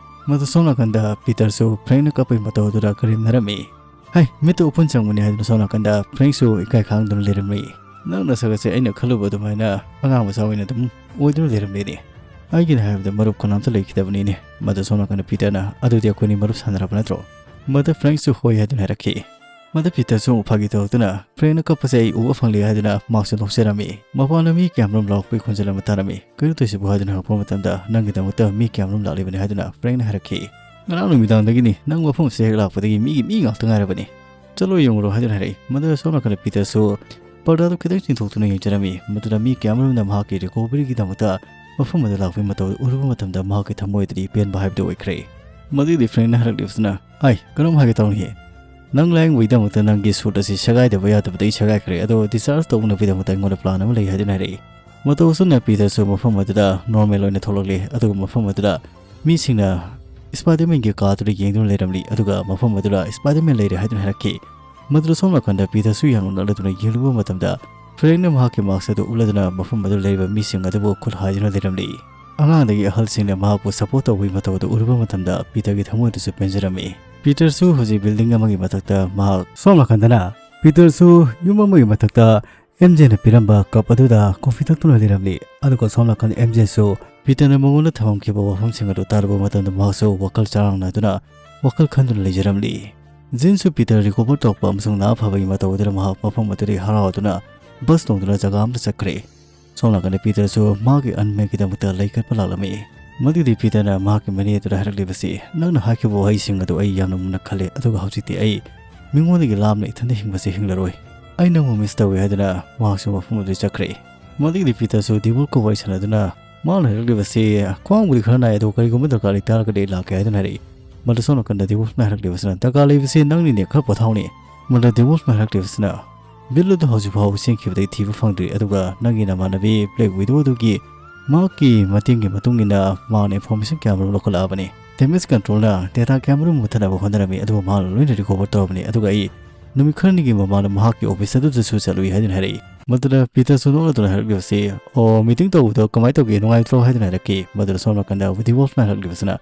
ꯃꯗꯨ ꯁꯣꯝ ꯅꯥꯀꯟꯗ ꯄꯤꯇꯔꯁꯨ ꯐ꯭ꯔꯦꯡꯛꯅ ꯀꯞꯄꯒꯤ ꯃꯇꯧ ꯑꯗꯨꯗ ꯀꯔꯦꯝꯅꯔꯝꯃꯤ꯫ "ꯍꯩ, ꯃꯤꯠꯇ ꯎꯐꯨꯟ ꯆꯪꯕꯅꯤ" ꯍꯥꯏꯗꯨꯅ ꯁꯣꯝ ꯅꯥꯀꯟꯗ ꯐ꯭ꯔꯦꯡꯛꯁꯨ ꯏꯀꯥꯏ ꯈꯥꯡꯗꯨꯅ ꯂꯩꯔꯝꯃꯤ꯫ "ꯅꯪ ꯅꯁꯛ ꯑꯁꯦ ꯑꯩꯅ ꯈꯜꯂꯨꯕ ꯑꯗꯨꯃꯥꯏꯅ ꯑꯉꯥꯡ ꯃꯆꯥ ꯑꯣꯏꯅ ꯑꯗꯨꯝ ꯑꯣꯏꯗꯨꯅ ꯂꯩꯔꯝꯃꯦꯅꯦ꯫ ꯑꯩꯒꯤꯅ ꯍꯥꯏꯕꯗ ꯃꯔꯨꯞ ꯀꯅꯥꯝꯇ ꯂꯩꯈꯤꯗꯕꯅꯤꯅꯦ꯫" ꯃꯗꯨ ꯁꯣꯝ ꯅꯥꯀꯟꯗ ꯄꯤꯇꯔꯅ "ꯑꯗꯨꯗꯤ ꯑꯩꯈꯣꯏꯅꯤ ꯃꯔꯨꯞ ꯁꯥꯟꯅꯔꯕ ꯅꯠꯇ꯭ꯔꯣ?" ꯃꯗꯨ ꯐ꯭ꯔꯦꯡꯛꯁꯨ "ꯍꯣꯏ" ꯍꯥꯏꯗꯨꯅ ꯍꯥꯏꯔꯛꯈꯤ꯫ ꯃꯗꯨ ꯄꯤꯇꯔꯁꯨ ꯑꯃꯨꯛ ꯐꯥꯒꯤ ꯇꯧꯔꯛꯇꯨꯅ "ꯐ꯭ꯔꯦꯡꯛꯅ ꯀꯞꯄꯁꯦ ꯑꯩ ꯎꯕ ꯐꯪꯂꯦ" ꯍꯥꯏꯗꯨꯅ ꯃꯥꯛꯁꯁꯨ ꯂꯧꯊꯣꯛꯆꯔꯝꯃꯤ꯫ ꯃꯄꯥꯟꯗ ꯃꯤ ꯀꯌꯥꯃꯔꯨꯝ ꯂꯥꯎꯔꯛꯄꯒꯤ ꯈꯣꯟꯖꯦꯜ ꯑꯃ ꯇꯥꯔꯝꯃꯤ꯫ "ꯀꯩꯅꯣ ꯇꯧꯔꯤꯁꯤꯕꯨ?" ꯍꯥꯏꯗꯨꯅ ꯍꯪꯉꯛꯄ ꯃꯇꯝꯗ "ꯅꯪꯒꯤꯗꯃꯛꯇ ꯃꯤ ꯀꯌꯥꯃꯔꯨꯝ ꯂꯥꯛꯂꯤꯕꯅꯤ" ꯍꯥꯏꯗꯨꯅ ꯐ꯭ꯔꯦꯡꯛꯅ ꯍꯥꯏꯔꯛꯈꯤ꯫ "ꯉꯔꯥꯡ ꯅꯨꯃꯤꯗꯥꯡꯗꯒꯤꯅꯤ, ꯅꯪ ꯃꯐꯝ ꯑꯁꯤꯗ ꯍꯦꯛ ꯂꯥꯛꯄꯗꯒꯤ ꯃꯤꯒꯤ ꯃꯤ ꯉꯥꯛꯇ ꯉꯥꯏꯔꯕꯅꯤ꯫ ꯆꯠꯂꯣ ꯌꯦꯡꯉꯨꯔꯣ" ꯍꯥꯏꯗꯨꯅ ꯍꯥꯏꯔꯛꯏ꯫ ꯃꯗꯨꯗ ꯁꯣꯝ ꯅꯥꯀꯟꯗ ꯄꯤꯇꯔꯁꯨ ꯄꯔꯗꯥꯗꯨ ꯈꯤꯇꯪ ꯆꯤꯡꯊꯣꯛꯇꯨꯅ ꯌꯦꯡꯖꯔꯝꯃꯤ꯫ ꯃꯗꯨꯗ ꯃꯤ ꯀꯌꯥꯃꯔꯨꯝꯅ ꯃꯍꯥꯛꯀꯤ recoveryꯒꯤꯗꯃꯛꯇ ꯃꯐꯝ ꯑꯗꯨ ꯂꯥꯛꯄꯒꯤ ꯃꯇꯧ ꯑꯗꯨ ꯎꯔꯨꯕ ꯃꯇꯝꯗ ꯃꯍꯥꯛꯀꯤ ꯊꯃꯣꯏꯗꯗꯤ ꯄꯦꯟꯕ ꯍꯥꯏꯕꯗꯨ ꯑꯣꯏꯈ꯭ꯔꯦ꯫ ꯃꯗꯨꯒꯤꯗꯤ Frankꯅ ꯍꯥꯏꯔꯛꯂꯤꯕꯁꯤꯅ, "ꯑꯩ ꯀꯔꯝ ꯍꯥꯏꯒꯦ ꯇꯧꯅꯤ? ꯅꯪ ꯂꯥꯌꯦꯡꯕꯒꯤꯗꯃꯛꯇ ꯅꯪꯒꯤ suit ꯑꯁꯤ ꯁꯦꯒꯥꯏꯗꯕ ꯌꯥꯗꯕꯗ ꯑꯩ ꯁꯦꯒꯥꯏꯈ꯭ꯔꯦ, ꯑꯗꯣ discharge ꯇꯧꯅꯕꯒꯤꯗꯃꯛꯇ ꯑꯩꯉꯣꯟꯗ plan ꯑꯃ ꯂꯩ" ꯍꯥꯏꯗꯨꯅ ꯍꯥꯏꯔꯛꯏ꯫ ꯃꯇꯧ ꯑꯁꯨꯝꯅ ꯄꯤꯇꯔꯁꯨ ꯃꯐꯝ ꯑꯗꯨꯗ normal ꯑꯣꯏꯅ ꯊꯣꯛꯂꯛꯂꯤ, ꯑꯗꯨꯒ ꯃꯐꯝ ꯑꯗꯨꯗ ꯃꯤꯁꯤꯡꯅ Spider-Manꯒꯤ car ꯑꯗꯨꯗ ꯌꯦꯡꯗꯨꯅ ꯂꯩꯔꯝꯂꯤ, ꯑꯗꯨꯒ ꯃꯐꯝ ꯑꯗꯨꯗ Spider-Man ꯂꯩꯔꯦ ꯍꯥꯏꯗꯨꯅ ꯍꯥꯏꯔꯛꯈꯤ꯫ ꯃꯗꯨꯗ ꯁꯣꯝ ꯅꯥꯀꯟꯗ ꯄꯤꯇꯔꯁꯨ ꯌꯥꯝꯅ ꯅꯛꯂꯗꯨꯅ ꯌꯦꯡꯂꯨꯕ ꯃꯇꯝꯗ, Frankꯅ ꯃꯍꯥꯛꯀꯤ mask ꯑꯗꯨ ꯎꯠꯂꯗꯨꯅ ꯃꯐꯝ ꯑꯗꯨꯗ ꯂꯩꯔꯤꯕ ꯃꯤꯁꯤꯡ ꯑꯗꯨꯕꯨ ꯈꯨꯠ ꯍꯥꯏꯗꯨꯅ ꯂꯩꯔꯝꯂꯤ꯫ ꯑꯉꯥꯡꯗꯒꯤ ꯑꯍꯜꯁꯤꯡꯅ ꯃꯍꯥꯛꯄꯨ support ꯇꯧꯕꯒꯤ ꯃꯇꯧ ꯑꯗꯨ ꯎꯔꯨꯕ ꯃꯇꯝꯗ ꯄꯤꯇꯔꯒꯤ ꯊꯃꯣꯏꯗꯁꯨ ꯄꯦꯟꯖꯔꯝꯃꯤ꯫ ꯄꯤꯇꯔꯁꯨ ꯍꯧꯖꯤꯛ building ꯑꯃꯒꯤ ꯃꯊꯛꯇ ꯃꯍꯥꯛ ꯁꯣꯝ ꯅꯥꯀꯟꯗꯅ ꯄꯤꯇꯔꯁꯨ ꯌꯨꯝ ꯑꯃꯒꯤ ꯃꯊꯛꯇ MJꯅ ꯄꯤꯔꯝꯕ cup ꯑꯗꯨꯗ coffee ꯊꯛꯇꯨꯅ ꯂꯩꯔꯝꯂꯤ꯫ ꯑꯗꯨꯒ ꯁꯣꯝ ꯅꯥꯀꯟ MJꯁꯨ ꯄꯤꯇꯔꯅ ꯃꯉꯣꯟꯗ ꯊꯝꯃꯝꯈꯤꯕ ꯋꯥꯐꯝꯁꯤꯡ ꯑꯗꯨ ꯇꯥꯔꯨꯕ ꯃꯇꯝꯗ ꯃꯍꯥꯛꯁꯨ ꯋꯥꯈꯜ ꯆꯔꯥꯡꯅꯗꯨꯅ ꯋꯥꯈꯜ ꯈꯟꯗꯨꯅ ꯂꯩꯖꯔꯝꯂꯤ꯫ ꯖꯤꯟꯁꯨ ꯄꯤꯇꯔ recover ꯇꯧꯔꯛꯄ ꯑꯃꯁꯨꯡ ꯅꯥ ꯐꯕꯒꯤ ꯃꯇꯧ ꯑꯗꯨꯗ ꯃꯍꯥꯛ ꯃꯐꯝ ꯑꯗꯨꯗꯒꯤ ꯍꯔꯥꯎꯗꯨꯅ bus ꯇꯣꯡꯗꯨꯅ ꯖꯒꯥ ꯑꯃꯗ ꯆꯠꯈ꯭ꯔꯦ꯫ ꯁꯣꯝ ꯅꯥꯀꯟꯗ ꯄꯤꯇꯔꯁꯨ ꯃꯍꯥꯛꯀꯤ unmateꯀꯤꯗꯃꯛꯇ ꯂꯩ ꯀꯠꯄ ꯂꯥꯛꯂꯝꯃꯤ꯫ ꯃꯗꯨꯗꯤ ꯄꯤꯇꯔꯅ ꯃꯍꯥꯛꯀꯤ ꯃꯅꯦ ꯑꯗꯨꯗ ꯍꯥꯏꯔꯛꯂꯤꯕꯁꯤ, "ꯅꯪꯅ ꯍꯥꯏꯈꯤꯕ ꯋꯥꯍꯩꯁꯤꯡ ꯑꯗꯨ ꯑꯩ ꯌꯥꯝꯅ ꯃꯨꯟꯅ ꯈꯜꯂꯦ, ꯑꯗꯨꯒ ꯍꯧꯖꯤꯛꯇꯤ ꯑꯩ ꯃꯤꯉꯣꯟꯗꯒꯤ ꯂꯥꯞꯅ ꯏꯊꯟꯗ ꯍꯤꯡꯕꯁꯤ ꯍꯤꯡꯂꯔꯣꯏ꯫ ꯑꯩ ꯅꯪꯕꯨ miss ꯇꯧꯏ" ꯍꯥꯏꯗꯨꯅ ꯃꯍꯥꯛꯁꯨ ꯃꯐꯝ ꯑꯗꯨꯗ ꯆꯠꯈ꯭ꯔꯦ꯫ ꯃꯗꯨꯒꯤꯗꯤ ꯄꯤꯇꯔꯁꯨ ꯗꯤꯕꯣꯜꯀ ꯋꯥꯔꯤ ꯁꯥꯟꯅꯗꯨꯅ ꯃꯥꯅ ꯍꯥꯏꯔꯛꯂꯤꯕꯁꯤ, "ꯈ꯭ꯋꯥꯡꯕꯨꯗꯤ ꯈꯔ ꯅꯥꯏ, ꯑꯗꯣ ꯀꯔꯤꯒꯨꯝꯕ ꯗꯔꯀꯥꯔ ꯂꯩꯇꯥꯔꯒꯗꯤ ꯑꯩ ꯂꯥꯛꯀꯦ" ꯍꯥꯏꯗꯨꯅ ꯍꯥꯏꯔꯛꯏ꯫ ꯃꯗꯨ ꯁꯣꯝ ꯅꯥꯀꯟꯗ ꯗꯤꯕꯣꯜꯀꯅ ꯍꯥꯏꯔꯛꯂꯤꯕꯁꯤꯅ, "ꯗꯔꯀꯥꯔ ꯂꯩꯕꯁꯤ ꯅꯪꯅꯤꯅꯦ, ꯈꯔ ꯄꯣꯊꯥꯎꯅꯦ"꯫ ꯃꯗꯨ ꯗꯤꯕꯣꯜꯀꯅ ꯍꯥꯏꯔꯛꯂꯤꯕꯁꯤꯅ, "Bill ꯑꯗꯨ ꯍꯧꯖꯤꯛ ꯐꯥꯎꯕ ꯆꯦꯟꯈꯤꯕꯗꯒꯤ ꯊꯤꯕ ꯐꯪꯗ꯭ꯔꯤ, ꯑꯗꯨꯒ ꯅꯪꯒꯤ ꯅꯃꯥꯟꯅꯕꯤ Black Widow ꯑꯗꯨꯒꯤ ꯃꯍꯥꯛꯀꯤ ꯃꯇꯦꯡꯒꯤ ꯃꯇꯨꯡ ꯏꯟꯅ ꯃꯍꯥꯛꯅ information ꯀꯌꯥꯃꯔꯨꯝ ꯂꯧꯈꯠꯂꯛꯑꯕꯅꯤ꯫ Damage controlꯅ data ꯀꯌꯥꯃꯔꯨꯝ ꯃꯨꯠꯊꯠꯅꯕ ꯍꯣꯠꯅꯔꯝꯃꯤ, ꯑꯗꯨꯕꯨ ꯃꯍꯥꯛꯅ ꯂꯣꯏꯅ recover ꯇꯧꯔꯕꯅꯤ, ꯑꯗꯨꯒ ꯑꯩ ꯅꯨꯃꯤꯠ ꯈꯔꯅꯤꯒꯤ ꯃꯃꯥꯡꯗ ꯃꯍꯥꯛꯀꯤ office ꯑꯗꯨꯗꯁꯨ ꯆꯠꯂꯨꯏ" ꯍꯥꯏꯗꯨꯅ ꯍꯥꯏꯔꯛꯏ꯫ ꯃꯗꯨꯗ ꯄꯤꯇꯔꯁꯨ ꯅꯣꯛꯂꯗꯨꯅ ꯍꯥꯏꯔꯛꯂꯤꯕꯁꯤ, "ꯑꯣ, meeting ꯇꯧꯕꯗꯣ ꯀꯃꯥꯏꯅ ꯇꯧꯒꯦ, ꯅꯨꯡꯉꯥꯏꯇ꯭ꯔꯣ?" ꯍꯥꯏꯗꯨꯅ ꯍꯥꯏꯔꯛꯈꯤ꯫ ꯃꯗꯨꯗ ꯁꯣꯝ ꯅꯥꯀꯟꯗ ꯗꯤꯕꯣꯜꯀꯅ ꯍꯥꯏꯔꯛꯂꯤꯕꯁꯤꯅ,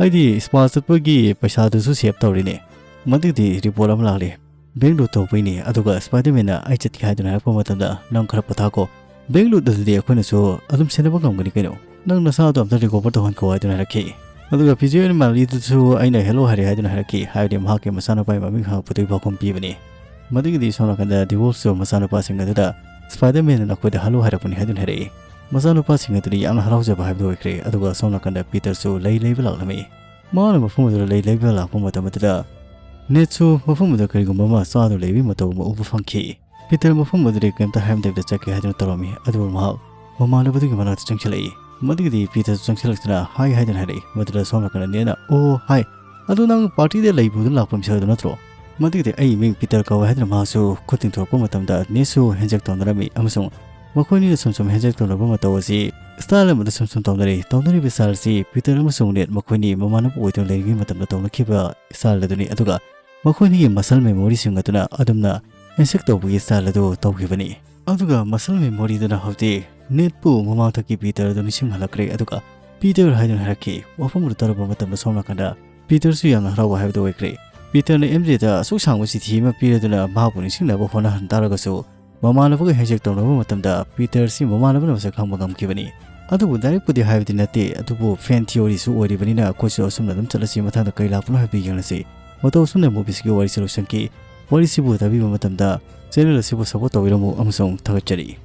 "ꯑꯩꯗꯤ spa ꯆꯠꯄꯒꯤ ꯄꯩꯁꯥꯗꯨꯁꯨ save ꯇꯧꯔꯤꯅꯦ꯫ ꯃꯗꯨꯗꯤ report ꯑꯃ ꯂꯥꯛꯂꯦ꯫ Bank loot ꯇꯧꯕꯩꯅꯦ, ꯑꯗꯨꯒ Spider-Manꯅ ꯑꯩ ꯆꯠꯀꯦ ꯍꯥꯏꯗꯨꯅ ꯍꯥꯏꯔꯛꯄ ꯃꯇꯝꯗ ꯅꯪ ꯈꯔ ꯄꯣꯊꯥꯀꯣ꯫ Bank loot ꯑꯗꯨꯗꯤ ꯑꯩꯈꯣꯏꯅꯁꯨ ꯑꯗꯨꯝ ꯁꯦꯟꯅꯕ ꯉꯝꯒꯅꯤ ꯀꯩꯅꯣ꯫ ꯅꯪ ꯅꯁꯥꯗꯣ ꯑꯝꯇ recover ꯇꯧꯍꯟꯈꯣ" ꯍꯥꯏꯗꯨꯅ ꯍꯥꯏꯔꯛꯈꯤ꯫ ꯑꯗꯨꯒ ꯐꯤꯖꯤꯑꯣ ꯑꯦꯟ ꯃꯥꯂꯤꯗꯨꯁꯨ ꯑꯩꯅ hello ꯍꯥꯏꯔꯦ ꯍꯥꯏꯗꯨꯅ ꯍꯥꯏꯔꯛꯈꯤ꯫ ꯍꯥꯏꯕꯗꯤ ꯃꯍꯥꯛꯀꯤ ꯃꯆꯥꯅꯨꯄꯥꯒꯤ ꯃꯃꯤꯡ ꯍꯪꯉꯛꯄꯗꯨꯒꯤ ꯄꯥꯎꯈꯨꯝ ꯄꯤꯕꯅꯤ꯫ ꯃꯗꯨꯒꯤꯗꯤ ꯁꯣꯝ ꯅꯥꯀꯟꯗ ꯗꯤꯕꯣꯜꯀꯁꯨ ꯃꯆꯥꯅꯨꯄꯥꯁꯤꯡ ꯑꯗꯨꯗ Spider-Manꯅ ꯅꯈꯣꯏꯗ hello ꯍꯥꯏꯔꯛꯄꯅꯤ ꯍꯥꯏꯗꯨꯅ ꯍꯥꯏꯔꯛꯏ꯫ ꯃꯆꯥꯅꯨꯄꯥꯁꯤꯡ ꯑꯗꯨꯗꯤ ꯌꯥꯝꯅ ꯍꯔꯥꯎꯖꯕ ꯍꯥꯏꯕꯗꯨ ꯑꯣꯏꯈ꯭ꯔꯦ꯫ ꯑꯗꯨꯒ ꯁꯣꯝ ꯅꯥꯀꯟꯗ ꯄꯤꯇꯔꯁꯨ ꯂꯩ ꯂꯩꯕ ꯂꯥꯛꯂꯝꯃꯤ꯫ ꯃꯥꯅ ꯃꯐꯝ ꯑꯗꯨꯗ ꯂꯩ ꯂꯩꯕ ꯂꯥꯛꯄ ꯃꯇꯝ ꯑꯗꯨꯗ ꯅꯦꯠꯁꯨ ꯃꯐꯝ ꯑꯗꯨꯗ ꯀꯔꯤꯒꯨꯝꯕ ꯑꯃ ꯆꯥꯗꯨꯅ ꯂꯩꯕꯒꯤ ꯃꯇꯧ ꯑꯃ ꯎꯕ ꯐꯪꯈꯤ꯫ ꯄꯤꯇꯔ ꯃꯐꯝ ꯑꯗꯨꯗꯒꯤ ꯀꯩꯝꯇ ꯍꯥꯏꯔꯝꯗꯕꯤꯗ ꯆꯠꯀꯦ ꯍꯥꯏꯗꯨꯅ ꯇꯧꯔꯝꯃꯤ꯫ ꯑꯗꯨꯕꯨ ꯃꯍꯥꯛ ꯃꯃꯥꯟꯅꯕꯗꯨꯒꯤ ꯃꯅꯥꯛꯇ ꯆꯪꯁꯤꯜꯂꯛꯏ꯫ ꯃꯗꯨꯒꯤꯗꯤ ꯄꯤꯇꯔꯁꯨ ꯆꯪꯁꯤꯜꯂꯛꯇꯨꯅ ꯍꯥꯏ ꯍꯥꯏꯗꯨꯅ ꯍꯥꯏꯔꯛꯏ꯫ ꯃꯗꯨꯗ ꯁꯣꯝ ꯅꯥꯀꯟꯗ ꯅꯦꯠꯅ, "ꯑꯣ, ꯍꯥꯏ, ꯑꯗꯨ ꯅꯪ ꯄꯥꯔꯇꯤꯗ ꯂꯩꯕꯨ ꯑꯗꯨꯝ ꯂꯥꯛꯄ ꯃꯤꯁꯛ ꯑꯗꯨ ꯅꯠꯇ꯭ꯔꯣ?" ꯃꯗꯨꯒꯤꯗꯤ ꯑꯩ ꯃꯤꯡ ꯄꯤꯇꯔ ꯀꯧꯋꯦ ꯍꯥꯏꯗꯨꯅ ꯃꯍꯥꯛꯁꯨ ꯈꯨꯠ ꯇꯤꯡꯊꯣꯔꯛꯄ ꯃꯇꯝꯗ ꯅꯦꯠꯁꯨ ꯍꯦꯟꯖꯦꯛ ꯇꯧꯅꯔꯝꯃꯤ ꯑꯃꯁꯨꯡ ꯃꯈꯣꯏꯅꯤꯅ ꯁꯨꯝ ꯁꯨꯝ ꯍꯦꯟꯖꯦꯛ ꯇꯧꯅꯕ ꯃꯇꯧ ꯑꯁꯤ ꯁ꯭ꯇꯥꯏꯜ ꯑꯃꯗ ꯁꯨꯝ ꯁꯨꯝ ꯇꯧꯅꯔꯤ꯫ ꯇꯧꯅꯔꯤꯕ ꯁ꯭ꯇꯥꯏꯜ ꯑꯁꯤ ꯄꯤꯇꯔ ꯑꯃꯁꯨꯡ ꯅꯦꯠ ꯃꯈꯣꯏꯅꯤ ꯃꯃꯥꯟꯅꯕ ꯑꯣꯏꯗꯨꯅ ꯂꯩꯔꯤꯉꯩ ꯃꯇꯝꯗ ꯇꯧꯅꯈꯤꯕ ꯁ꯭ꯇꯥꯏꯜ ꯑꯗꯨꯅꯤ꯫ ꯑꯗꯨꯒ ꯃꯈꯣꯏꯅꯤꯒꯤ ꯃꯁꯜ ꯃꯦꯃꯣꯔꯤꯁꯤꯡ ꯑꯗꯨꯅ ꯑꯗꯨꯝꯅ ꯍꯦꯟꯁꯦꯛ ꯇꯧꯕꯒꯤ ꯁ꯭ꯇꯥꯏꯜ ꯑꯗꯨ ꯇꯧꯈꯤꯕꯅꯤ꯫ ꯑꯗꯨꯒ ꯃꯁꯜ ꯃꯦꯃꯣꯔꯤꯗꯨꯅ ꯍꯧꯖꯤꯛ ꯅꯦꯠꯄꯨ ꯃꯃꯥꯡꯊꯛꯀꯤ ꯄꯤꯇꯔ ꯑꯗꯨ ꯅꯤꯡꯁꯤꯡꯍꯜꯂꯛꯈ꯭ꯔꯦ꯫ ꯑꯗꯨꯒ ꯄꯤꯇꯔ ꯍꯥꯏꯗꯨꯅ ꯍꯥꯏꯔꯛꯈꯤ꯫ ꯋꯥꯐꯝ ꯑꯗꯨ ꯇꯥꯔꯨꯕ ꯃꯇꯝꯗ ꯁꯣꯝ ꯅꯥꯀꯟꯗ ꯄꯤꯇꯔꯁꯨ ꯌꯥꯝꯅ ꯍꯔꯥꯎꯕ ꯍꯥꯏꯕꯗꯨ ꯑꯣꯏꯈ꯭ꯔꯦ꯫ ꯄꯤꯇꯔꯅ ꯑꯦꯝ ꯖꯦꯗ ꯑꯁꯨꯛ ꯁꯥꯡꯕ ꯆꯤꯊꯤ ꯑꯃ ꯄꯤꯔꯗꯨꯅ ꯃꯍꯥꯛꯄꯨ ꯅꯤꯡꯁꯤꯡꯅꯕ ꯍꯣꯠꯅꯍꯟ ꯇꯥꯔꯒꯁꯨ, ꯃꯃꯥꯟꯅꯕꯒ ꯍꯦꯟꯁꯦꯛ ꯇꯧꯅꯕ ꯃꯇꯝꯗ ꯄꯤꯇꯔꯁꯤ ꯃꯃꯥꯟꯅꯕꯅ ꯃꯁꯛ ꯈꯪꯕ ꯉꯝꯈꯤꯕꯅꯤ꯫ ꯑꯗꯨꯕꯨ ꯗꯥꯏꯔꯦꯛꯄꯨꯗꯤ ꯍꯥꯏꯕꯗꯤ ꯅꯠꯇꯦ, ꯑꯗꯨꯕꯨ ꯐꯦꯟ ꯊꯤꯑꯣꯔꯤꯁꯨ ꯑꯣꯏꯔꯤꯕꯅꯤꯅ ꯑꯩꯈꯣꯏꯁꯨ ꯑꯁꯨꯝꯅ ꯑꯗꯨꯝ ꯆꯠꯂꯁꯤ꯫ ꯃꯊꯪꯗ ꯀꯔꯤ ꯂꯥꯛꯄꯅꯣ ꯍꯥꯏꯕꯗꯨ ꯌꯦꯡꯂꯁꯤ꯫ ꯃꯇꯧ ꯑꯁꯨꯝꯅ ꯃꯨꯚꯤꯁꯤꯒꯤ ꯋꯥꯔꯤꯁꯤ ꯂꯣꯏꯁꯤꯟꯈꯤ꯫ ꯋꯥꯔꯤꯁꯤꯕꯨ ꯇꯥꯕꯤꯕ ꯃꯇꯝꯗ ꯆꯦꯅꯦꯜ ꯑꯁꯤꯕꯨ ꯁꯞꯄꯣꯔꯠ ꯇꯧꯕꯤꯔꯝꯃꯨ ꯑꯃꯁꯨꯡ ꯊꯥꯒꯠꯆꯔꯤ꯫